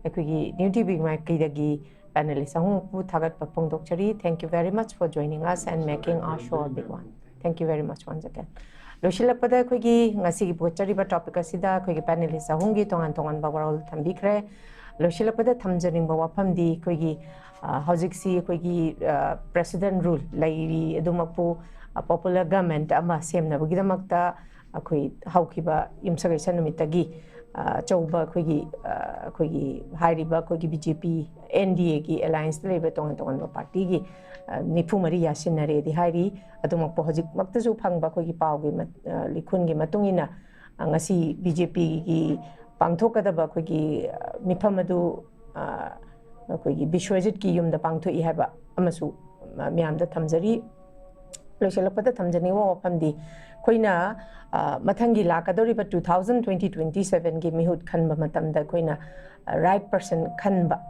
ꯑꯩꯈꯣꯏꯒꯤ ꯅ꯭ꯌꯨ ꯇꯤ ꯚꯤ ꯃꯥꯏꯀꯩꯗꯒꯤ ꯄꯦꯅꯦꯂꯤꯁ ꯑꯍꯨꯝꯃꯛꯄꯨ ꯊꯥꯒꯠꯄ ꯐꯣꯡꯗꯣꯛꯆꯔꯤ꯫ Thank you very much for joining us and making our show a big one. Thank you very much once again꯫ ꯂꯣꯏꯁꯤꯜꯂꯛꯄꯗ ꯑꯩꯈꯣꯏꯒꯤ ꯉꯁꯤꯒꯤ ꯄꯨꯈꯠꯆꯔꯤꯕ ꯇꯣꯄꯤꯛ ꯑꯁꯤꯗ ꯑꯩꯈꯣꯏꯒꯤ ꯄꯦꯅꯦꯂꯤꯁ ꯑꯍꯨꯝꯒꯤ ꯇꯣꯉꯥꯟ ꯇꯣꯉꯥꯟꯕ ꯋꯥꯔꯣꯜ ꯊꯝꯕꯤꯈ꯭ꯔꯦ꯫ ꯂꯣꯏꯁꯤꯜꯂꯛꯄꯗ ꯊꯝꯖꯅꯤꯡꯕ ꯋꯥꯐꯝꯗꯤ ꯑꯩꯈꯣꯏꯒꯤ, ꯑ, ꯍꯧꯖꯤꯛꯁꯤ ꯑꯩꯈꯣꯏꯒꯤ, ꯑ, ꯄ꯭ꯔꯦꯁꯤꯗꯦꯟ ꯔꯨꯜ ꯂꯩꯔꯤ, ꯑꯗꯨꯃꯛꯄꯨ, ꯑ, ꯄꯣꯄꯨꯂꯔ ꯒꯃꯦꯟꯠ ꯑꯃ ꯁꯦꯝꯅꯕꯒꯤꯗꯃꯛꯇ ꯑꯩꯈꯣꯏ ꯍꯧꯈꯤꯕ ꯌꯨꯝꯁꯀꯩꯁ ꯅꯨꯃꯤꯠꯇꯒꯤ, ꯑ, ꯑꯆꯧꯕ ꯑꯩꯈꯣꯏꯒꯤ, ꯑ, ꯑꯩꯈꯣꯏꯒꯤ ꯍꯥꯏꯔꯤꯕ ꯑꯩꯈꯣꯏꯒꯤ ꯕꯤ ꯖꯦ ꯄꯤ, ꯑꯦꯟ ꯗꯤ ꯑꯦꯒꯤ ꯑꯦꯂꯥꯏꯟꯁꯇ ꯂꯩꯕ ꯇꯣꯉꯥꯟ ꯇꯣꯉꯥꯟꯕ ꯄꯥꯔꯇꯤꯒꯤ, ꯑ, ꯅꯤꯐꯨ ꯃꯔꯤ ꯌꯥꯁꯤꯟꯅꯔꯦꯗꯤ ꯍꯥꯏꯔꯤ꯫ ꯑꯗꯨꯃꯛꯄꯨ ꯍꯧꯖꯤꯛꯃꯛꯇꯁꯨ ꯐꯪꯕ ꯑꯩꯈꯣꯏꯒꯤ ꯄꯥꯎꯒꯤ ꯃꯠ-, ꯑ, ꯂꯤꯈꯨꯟꯒꯤ ꯃꯇꯨꯡ ꯏꯟꯅ, ꯑ, ꯉꯁꯤ ꯕꯤ ꯖꯦ ꯄꯤꯒꯤ ꯄꯥꯡꯊꯣꯛꯀꯗꯕ ꯑꯩꯈꯣꯏꯒꯤ, ꯑ, ꯃꯤꯐꯝ ꯑꯗꯨ, ꯑ, ꯑꯩꯈꯣꯏꯒꯤ ꯕꯤꯁ꯭ꯋꯖꯤꯠꯀꯤ ꯌꯨꯝꯗ ꯄꯥꯡꯊꯣꯛꯏ ꯍꯥꯏꯕ ꯑꯃꯁꯨ, ꯑ, ꯃꯌꯥꯝꯗ ꯊꯝꯖꯔꯤ꯫ ꯂꯣꯏꯁꯤꯜꯂꯛꯄꯗ ꯊꯝꯖꯅꯤꯡꯕ ꯋꯥꯐꯝꯗꯤ ꯑꯩꯈꯣꯏꯅ, ꯑ, ꯃꯊꯪꯒꯤ ꯂꯥꯛꯀꯗꯧꯔꯤꯕ two thousand twenty, twenty sevenꯒꯤ ꯃꯤꯍꯨꯠ ꯈꯟꯕ ꯃꯇꯝꯗ ꯑꯩꯈꯣꯏꯅ, ꯑ, ꯔꯥꯏꯠ ꯄꯔꯁꯟ ꯈꯟꯕ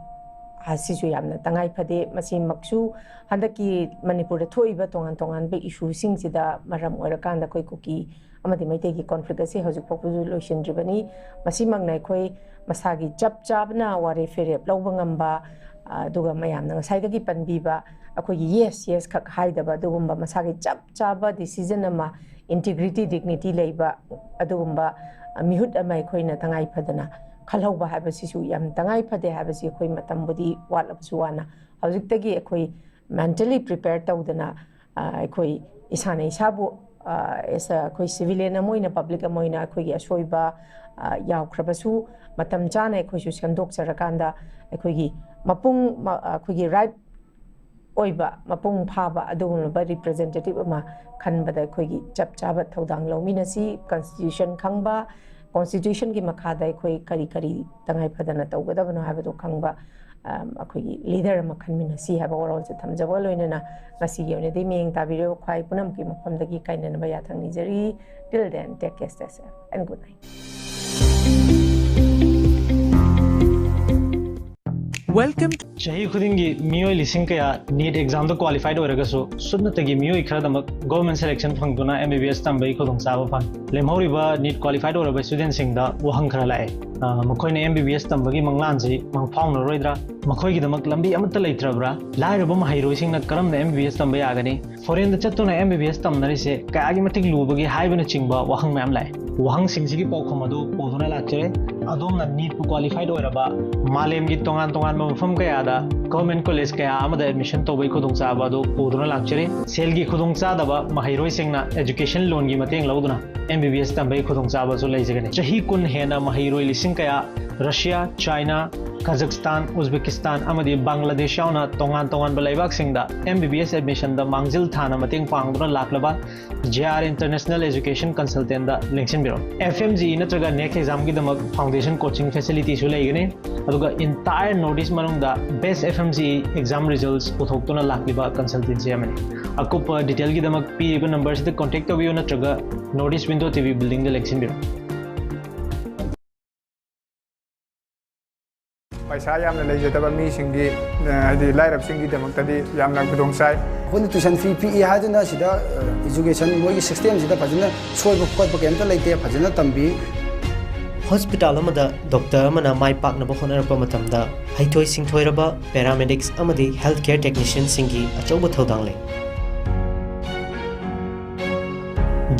ꯑꯁꯤꯁꯨ ꯌꯥꯝꯅ ꯇꯉꯥꯏ ꯐꯗꯦ꯫ ꯃꯁꯤꯃꯛꯁꯨ ꯍꯟꯗꯛꯀꯤ ꯃꯅꯤꯄꯨꯔꯗ ꯊꯣꯛꯏꯕ ꯇꯣꯉꯥꯟ ꯇꯣꯉꯥꯟꯕ ꯏꯁꯨꯁꯤꯡꯁꯤꯗ ꯃꯔꯝ ꯑꯣꯏꯔꯀꯥꯟꯗ ꯑꯩꯈꯣꯏ ꯀꯨꯀꯤ ꯑꯃꯗꯤ ꯃꯩꯇꯩꯒꯤ ꯀꯣꯟꯐ꯭ꯂꯤꯛ ꯑꯁꯤ ꯍꯧꯖꯤꯛ ꯐꯥꯎꯕꯁꯨ ꯂꯣꯏꯁꯤꯟꯗ꯭ꯔꯤꯕꯅꯤ꯫ ꯃꯁꯤꯃꯛꯅ ꯑꯩꯈꯣꯏ ꯃꯁꯥꯒꯤ ꯆꯞ ꯆꯥꯕꯅ ꯋꯥꯔꯦꯞ ꯐꯤꯔꯦꯞ ꯂꯧꯕ ꯉꯝꯕ, ꯑ, ꯑꯗꯨꯒ ꯃꯌꯥꯝꯅ ꯉꯁꯥꯏꯗꯒꯤ ꯄꯟꯕꯤꯕ ꯑꯩꯈꯣꯏꯒꯤ ꯌꯦꯁ, ꯌꯦꯁ ꯈꯛ ꯍꯥꯏꯗꯕ, ꯑꯗꯨꯒꯨꯝꯕ ꯃꯁꯥꯒꯤ ꯆꯞ ꯆꯥꯕ ꯗꯤꯁꯤꯖꯟ ꯑꯃ, ꯏꯟꯇꯤꯒ꯭ꯔꯤꯇꯤ, ꯗꯤꯒꯅꯤꯇꯤ ꯂꯩꯕ ꯑꯗꯨꯒꯨꯝꯕ, ꯑ, ꯃꯤꯍꯨꯠ ꯑꯃ ꯑꯩꯈꯣꯏꯅ ꯇꯉꯥꯏ ꯐꯗꯅ ꯈꯜꯍꯧꯕ ꯍꯥꯏꯕꯁꯤꯁꯨ ꯌꯥꯝ ꯇꯉꯥꯏ ꯐꯗꯦ ꯍꯥꯏꯕꯁꯤ ꯑꯩꯈꯣꯏ ꯃꯇꯝꯕꯨꯗꯤ ꯋꯥꯠꯂꯕꯁꯨ ꯋꯥꯅ ꯍꯧꯖꯤꯛꯇꯒꯤ ꯑꯩꯈꯣꯏ ꯃꯦꯟꯇꯦꯜꯂꯤ ꯄ꯭ꯔꯤꯄꯦꯌꯔ ꯇꯧꯗꯅ, ꯑ, ꯑꯩꯈꯣꯏ ꯏꯁꯥꯅ ꯏꯁꯥꯕꯨ ꯑꯩꯈꯣꯏ ꯁꯤꯚꯤꯂꯤꯌꯟ ꯑꯃ ꯑꯣꯏꯅ, ꯄꯕ꯭ꯂꯤꯛ ꯑꯃ ꯑꯣꯏꯅ ꯑꯩꯈꯣꯏꯒꯤ ꯑꯁꯣꯏꯕ ꯌꯥꯎꯈ꯭ꯔꯕꯁꯨ ꯃꯇꯝ ꯆꯥꯅ ꯑꯩꯈꯣꯏꯁꯨ ꯁꯦꯝꯗꯣꯛꯆꯔꯀꯥꯟꯗ ꯑꯩꯈꯣꯏꯒꯤ ꯃꯄꯨꯡ ꯑꯩꯈꯣꯏꯒꯤ ꯔꯥꯏꯠ ꯑꯣꯏꯕ ꯃꯄꯨꯡ ꯐꯥꯕ ꯑꯗꯨꯒꯨꯝꯂꯕ ꯔꯤꯄ꯭ꯔꯖꯦꯟꯇꯦꯇꯤꯚ ꯑꯃ ꯈꯟꯕꯗ ꯑꯩꯈꯣꯏꯒꯤ ꯆꯞ ꯆꯥꯕ ꯊꯧꯗꯥꯡ ꯂꯧꯃꯤꯟꯅꯁꯤ꯫ ꯀꯟꯁꯇꯤꯇ꯭ꯌꯨꯁꯟ ꯈꯪꯕ, ꯀꯣꯟꯁꯇꯤꯇ꯭ꯌꯨꯁꯟꯒꯤ ꯃꯈꯥꯗ ꯑꯩꯈꯣꯏ ꯀꯔꯤ ꯀꯔꯤ ꯇꯉꯥꯏ ꯐꯗꯅ ꯇꯧꯒꯗꯕꯅꯣ ꯍꯥꯏꯕꯗꯨ ꯈꯪꯕ ꯑꯩꯈꯣꯏꯒꯤ ꯂꯤꯗꯔ ꯑꯃ ꯈꯟꯃꯤꯟꯅꯁꯤ ꯍꯥꯏꯕ ꯋꯥꯔꯣꯜꯁꯦ ꯊꯝꯖꯕꯒ ꯂꯣꯏꯅꯅ ꯉꯁꯤꯒꯤ ꯑꯣꯏꯅꯗꯤ ꯃꯤꯠꯌꯦꯡ ꯇꯥꯕꯤꯔꯤꯕ ꯈ꯭ꯋꯥꯏ ꯄꯨꯝꯅꯃꯛꯀꯤ ꯃꯐꯝꯗꯒꯤ ꯀꯥꯏꯅꯅꯕ ꯌꯥꯊꯪ ꯅꯤꯖꯔꯤ꯫ Till then, take care, stay safe and good night. Welcome. ꯆꯍꯤ ꯈꯨꯗꯤꯡꯒꯤ ꯃꯤꯑꯣꯏ ꯂꯤꯁꯤꯡ ꯀꯌꯥ ꯅꯤꯠ ꯑꯦꯛꯖꯥꯝꯗ ꯀ꯭ꯋꯥꯂꯤꯐꯥꯏꯗ ꯑꯣꯏꯔꯒꯁꯨ ꯁꯨꯞꯅꯇꯒꯤ ꯃꯤꯑꯣꯏ ꯈꯔꯗꯃꯛ ꯒꯣꯔꯃꯦꯟ ꯁꯦꯂꯦꯛꯁꯟ ꯐꯪꯗꯨꯅ ꯑꯦꯝ ꯕꯤ ꯕꯤ ꯑꯦꯁ ꯇꯝꯕꯒꯤ ꯈꯨꯗꯣꯡꯆꯥꯕ ꯐꯪꯏ꯫ ꯂꯦꯝꯍꯧꯔꯤꯕ ꯅꯤꯠ ꯀ꯭ꯋꯥꯂꯤꯐꯥꯏꯗ ꯑꯣꯏꯔꯕ ꯁ꯭ꯇꯨꯗꯦꯟꯁꯤꯡꯗ ꯋꯥꯍꯪ ꯈꯔ ꯂꯥꯛꯑꯦ꯫ ꯃꯈꯣꯏꯅ ꯑꯦꯝ ꯕꯤ ꯕꯤ ꯑꯦꯁ ꯇꯝꯕꯒꯤ ꯃꯪꯂꯥꯟꯁꯤ ꯃꯪꯐꯥꯎꯅꯔꯣꯏꯗ꯭ꯔꯥ? ꯃꯈꯣꯏꯒꯤꯗꯃꯛ ꯂꯝꯕꯤ ꯑꯃꯠꯇ ꯂꯩꯇ꯭ꯔꯕ꯭ꯔꯥ? ꯂꯥꯏꯔꯕ ꯃꯍꯩꯔꯣꯏꯁꯤꯡꯅ ꯀꯔꯝꯅ ꯑꯦꯝ ꯕꯤ ꯕꯤ ꯑꯦꯁ ꯇꯝꯕ ꯌꯥꯒꯅꯤ? ꯐꯣꯔꯦꯟꯗ ꯆꯠꯇꯨꯅ ꯑꯦꯝ ꯕꯤ ꯕꯤ ꯑꯦꯁ ꯇꯝꯅꯔꯤꯁꯦ ꯀꯌꯥꯒꯤ ꯃꯇꯤꯛ ꯂꯨꯕꯒꯦ ꯍꯥꯏꯕꯅꯆꯤꯡꯕ ꯋꯥꯍꯪ ꯃꯌꯥꯝ ꯂꯥꯛꯑꯦ꯫ ꯋꯥꯍꯪꯁꯤꯡꯁꯤꯒꯤ ꯄꯥꯎꯈꯨꯝ ꯑꯗꯨ ꯄꯨꯗꯨꯅ ꯂꯥꯛꯆꯔꯦ꯫ ꯑꯗꯣꯝꯅ ꯅꯤꯠꯄꯨ ꯀ꯭ꯋꯥꯂꯤꯐꯥꯏꯗ ꯑꯣꯏꯔꯕ, ꯃꯥꯂꯦꯝꯒꯤ ꯇꯣꯉꯥꯟ ꯇꯣꯉꯥꯟꯕ ꯃꯐꯝ ꯀꯌꯥꯗ ꯒꯣꯔꯃꯦꯟ ꯀꯣꯂꯦꯖ ꯀꯌꯥ ꯑꯃꯗ ꯑꯦꯗꯃꯤꯁꯟ ꯇꯧꯕꯒꯤ ꯈꯨꯗꯣꯡꯆꯥꯕ ꯑꯗꯨ ꯄꯨꯗꯨꯅ ꯂꯥꯛꯆꯔꯤ꯫ ꯁꯦꯜꯒꯤ ꯈꯨꯗꯣꯡꯆꯥꯗꯕ ꯃꯍꯩꯔꯣꯏꯁꯤꯡꯅ ꯑꯦꯖꯨꯀꯦꯁꯟ ꯂꯣꯟꯒꯤ ꯃꯇꯦꯡ ꯂꯧꯗꯨꯅ ꯑꯦꯝ ꯕꯤ ꯕꯤ ꯑꯦꯁ ꯇꯝꯕꯒꯤ ꯈꯨꯗꯣꯡꯆꯥꯕꯁꯨ ꯂꯩꯖꯒꯅꯤ꯫ ꯆꯍꯤ ꯀꯨꯟ ꯍꯦꯟꯅ ꯃꯍꯩꯔꯣꯏ ꯂꯤꯁꯤꯡ ꯀꯌꯥ ꯔꯁꯤꯌꯥ, ꯆꯥꯏꯅꯥ, ꯀꯥꯖꯥꯛꯁꯇꯥꯟ, ꯎꯖꯕꯦꯀꯤꯁꯇꯥꯟ ꯑꯃꯗꯤ ꯕꯪꯒ꯭ꯂꯥꯗꯦꯁ ꯌꯥꯎꯅ ꯇꯣꯉꯥꯟ ꯇꯣꯉꯥꯟꯕ ꯂꯩꯕꯥꯛꯁꯤꯡꯗ ꯑꯦꯝ ꯕꯤ ꯕꯤ ꯑꯦꯁ ꯑꯦꯗꯃꯤꯁꯟꯗ ꯃꯥꯡꯖꯤꯜ ꯊꯥꯅ ꯃꯇꯦꯡ ꯄꯥꯡꯗꯨꯅ ꯂꯥꯛꯂꯕ ꯖꯦ ꯑꯥꯔ ꯏꯟꯇꯔꯅꯦꯁꯅꯦꯜ ꯑꯦꯖꯨꯀꯦꯁꯟ ꯀꯟꯁꯜꯇꯦꯟꯗ ꯂꯦꯡꯁꯤꯟꯕꯤꯔꯛꯎ꯫ ꯑꯦꯐ ꯑꯦꯝ ꯖꯤ ꯏ ꯅꯠꯇ꯭ꯔꯒ ꯅꯦꯛꯁ ꯑꯦꯛꯖꯥꯝꯒꯤꯗꯃꯛ ꯐꯥꯎꯟꯗꯦꯁꯟ ꯀꯣꯆꯤꯡ ꯐꯦꯁꯤꯂꯤꯇꯤꯁꯨ ꯂꯩꯒꯅꯤ꯫ ꯑꯗꯨꯒ ꯏꯟꯇꯥꯌꯔ ꯅꯣꯔꯠ ꯏꯁ ꯃꯅꯨꯡꯗ best F M G E exam results ꯄꯨꯊꯣꯛꯇꯨꯅ ꯂꯥꯛꯂꯤꯕ ꯀꯟꯁꯜꯇꯦꯟꯁꯤ ꯑꯃꯅꯤ꯫ ꯑꯀꯨꯞꯄ ꯗꯤꯇꯦꯜꯒꯤꯗꯃꯛ ꯄꯤꯔꯤꯕ ꯅꯝꯕꯔꯁꯤꯗ ꯀꯣꯟꯇꯦꯛ ꯇꯧꯕꯤꯌꯨ ꯅꯠꯇ꯭ꯔꯒ north east window T V ꯕꯤꯜꯗꯤꯡꯗ ꯂꯦꯡꯁꯤꯟꯕꯤꯔꯛꯎ꯫ ꯄꯩꯁꯥ ꯌꯥꯝꯅ ꯂꯩꯖꯗꯕ ꯃꯤꯁꯤꯡꯒꯤ, ꯑ, ꯍꯥꯏꯗꯤ ꯂꯥꯏꯔꯕꯁꯤꯡꯒꯤꯗꯃꯛꯇꯗꯤ ꯌꯥꯝꯅ ꯈꯨꯗꯣꯡ ꯆꯥꯏ꯫ ꯑꯩꯈꯣꯏꯅ tuition fee ꯄꯤꯛꯏ ꯍꯥꯏꯗꯨꯅ ꯁꯤꯗ, ꯑ, education ꯃꯣꯏꯒꯤ system ꯁꯤꯗ ꯐꯖꯅ ꯁꯣꯏꯕ ꯈꯣꯠꯄ ꯀꯩꯝꯇ ꯂꯩꯇꯦ, ꯐꯖꯅ ꯇꯝꯕꯤ꯫ ꯍꯣꯁꯄꯤꯇꯥꯜ ꯑꯃꯗ ꯗꯣꯛꯇꯔ ꯑꯃꯅ ꯃꯥꯏ ꯄꯥꯛꯅꯕ ꯍꯣꯠꯅꯔꯛꯄ ꯃꯇꯝꯗ ꯍꯩꯊꯣꯏ ꯁꯤꯡꯊꯣꯏꯔꯕ paramedics ꯑꯃꯗꯤ health care technician ꯁꯤꯡꯒꯤ ꯑꯆꯧꯕ ꯊꯧꯗꯥꯡ ꯂꯩ꯫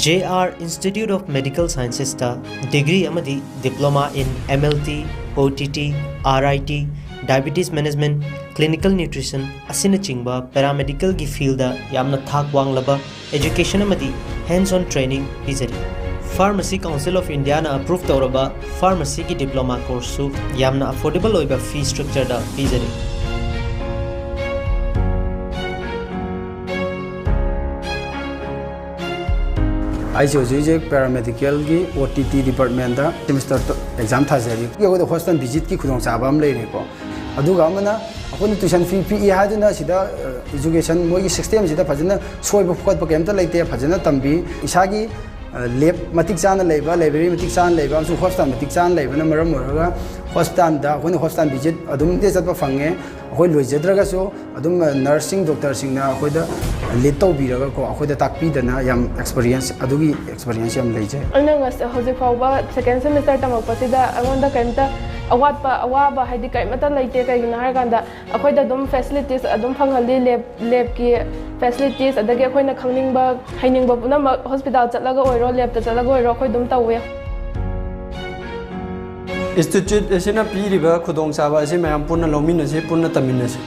J R Institute of Medical Sciences ꯇ degree ꯑꯃꯗꯤ Diploma in M L T, O T T, R I T, diabetes management, clinical nutrition ꯑꯁꯤꯅꯆꯤꯡꯕ paramedicalꯒꯤ fieldꯗ ꯌꯥꯝꯅ ꯊꯥꯛ ꯋꯥꯡꯂꯕ education ꯑꯃꯗꯤ hands-on training ꯄꯤꯖꯔꯤ꯫ Pharmacy Council of Indiaꯅ approve ꯇꯧꯔꯕ pharmacyꯒꯤ diploma courseꯁꯨ ꯌꯥꯝꯅ affordable ꯑꯣꯏꯕ fee structureꯗ ꯄꯤꯖꯔꯤ꯫ ꯑꯩꯁꯦ ꯍꯧꯖꯤꯛ ꯍꯧꯖꯤꯛ paramedicalꯒꯤ O T T departmentꯇ semester exam ꯊꯥꯖꯔꯤ꯫ ꯑꯩꯈꯣꯏꯗ hospital visitꯀꯤ ꯈꯨꯗꯣꯡꯆꯥꯕ ꯑꯃ ꯂꯩꯔꯦꯀꯣ꯫ ꯑꯗꯨꯒ ꯑꯃꯅ ꯑꯩꯈꯣꯏꯅ tuition fee ꯄꯤꯛꯏ ꯍꯥꯏꯗꯨꯅ ꯁꯤꯗ education ꯃꯣꯏꯒꯤ systemꯁꯤꯗ ꯐꯖꯅ ꯁꯣꯏꯕ ꯈꯣꯠꯄ ꯀꯩꯝꯇ ꯂꯩꯇꯦ, ꯐꯖꯅ ꯇꯝꯕꯤ꯫ ꯏꯁꯥꯒꯤ lab ꯃꯇꯤꯛ ꯆꯥꯅ ꯂꯩꯕ, library ꯃꯇꯤꯛ ꯆꯥꯅ ꯂꯩꯕ ꯑꯃꯁꯨꯡ hospital ꯃꯇꯤꯛ ꯆꯥꯅ ꯂꯩꯕꯅ ꯃꯔꯝ ꯑꯣꯏꯔꯒ hospitalꯗ ꯑꯩꯈꯣꯏꯅ hospital visit ꯑꯗꯨꯝꯗꯤ ꯆꯠꯄ ꯐꯪꯉꯦ꯫ ꯑꯩꯈꯣꯏ ꯂꯣꯏꯖꯗ꯭ꯔꯒꯁꯨ ꯑꯗꯨꯝ nursing doctorꯁꯤꯡꯅ ꯑꯩꯈꯣꯏꯗ lead ꯇꯧꯕꯤꯔꯒꯀꯣ, ꯑꯩꯈꯣꯏꯗ ꯇꯥꯛꯄꯤꯗꯅ ꯌꯥꯝ experience, ꯑꯗꯨꯒꯤ experience ꯌꯥꯝ ꯂꯩꯖꯩ꯫ ꯑꯩꯅ ꯉꯁ-, ꯍꯧꯖꯤꯛ ꯐꯥꯎꯕ second semester ꯇꯝꯃꯛꯄꯁꯤꯗ ꯑꯩꯉꯣꯟꯗ ꯀꯔꯤꯝꯇ ꯑꯋꯥꯠꯄ, ꯑꯋꯥꯕ ꯍꯥꯏꯗꯤ ꯀꯔꯤꯃꯇ ꯂꯩꯇꯦ꯫ ꯀꯩꯒꯤꯅꯣ ꯍꯥꯏꯔꯀꯥꯟꯗ ꯑꯩꯈꯣꯏꯗ ꯑꯗꯨꯝ facilities ꯑꯗꯨꯝ ꯐꯪꯍꯜꯂꯤ, lab, labꯀꯤ facilities, ꯑꯗꯒꯤ ꯑꯩꯈꯣꯏꯅ ꯈꯪꯅꯤꯡꯕ, ꯍꯩꯅꯤꯡꯕ ꯄꯨꯝꯅꯃꯛ hospital ꯆꯠꯂꯒ ꯑꯣꯏꯔꯣ, labꯇ ꯆꯠꯂꯒ ꯑꯣꯏꯔꯣ, ꯑꯩꯈꯣꯏ ꯑꯗꯨꯝ ꯇꯧꯋꯦ꯫ Institute ꯑꯁꯤꯅ ꯄꯤꯔꯤꯕ ꯈꯨꯗꯣꯡꯆꯥꯕ ꯑꯁꯤ ꯃꯌꯥꯝ ꯄꯨꯟꯅ ꯂꯧꯃꯤꯟꯅꯁꯤ, ꯄꯨꯟꯅ ꯇꯝꯃꯤꯟꯅꯁꯤ꯫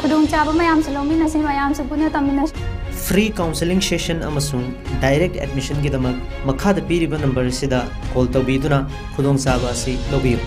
ꯈꯨꯗꯣꯡꯆꯥꯕ ꯃꯌꯥꯝꯁꯨ ꯂꯧꯃꯤꯟꯅꯁꯤ, ꯃꯌꯥꯝꯁꯨ ꯄꯨꯟꯅ ꯇꯝꯃꯤꯟꯅꯁꯤ꯫ Free counselling session ꯑꯃꯁꯨꯡ direct admissionꯒꯤꯗꯃꯛ ꯃꯈꯥꯗ ꯄꯤꯔꯤꯕ number ꯑꯁꯤꯗ call ꯇꯧꯕꯤꯗꯨꯅ ꯈꯨꯗꯣꯡꯆꯥꯕ ꯑꯁꯤ ꯂꯧꯕꯤꯌꯨ꯫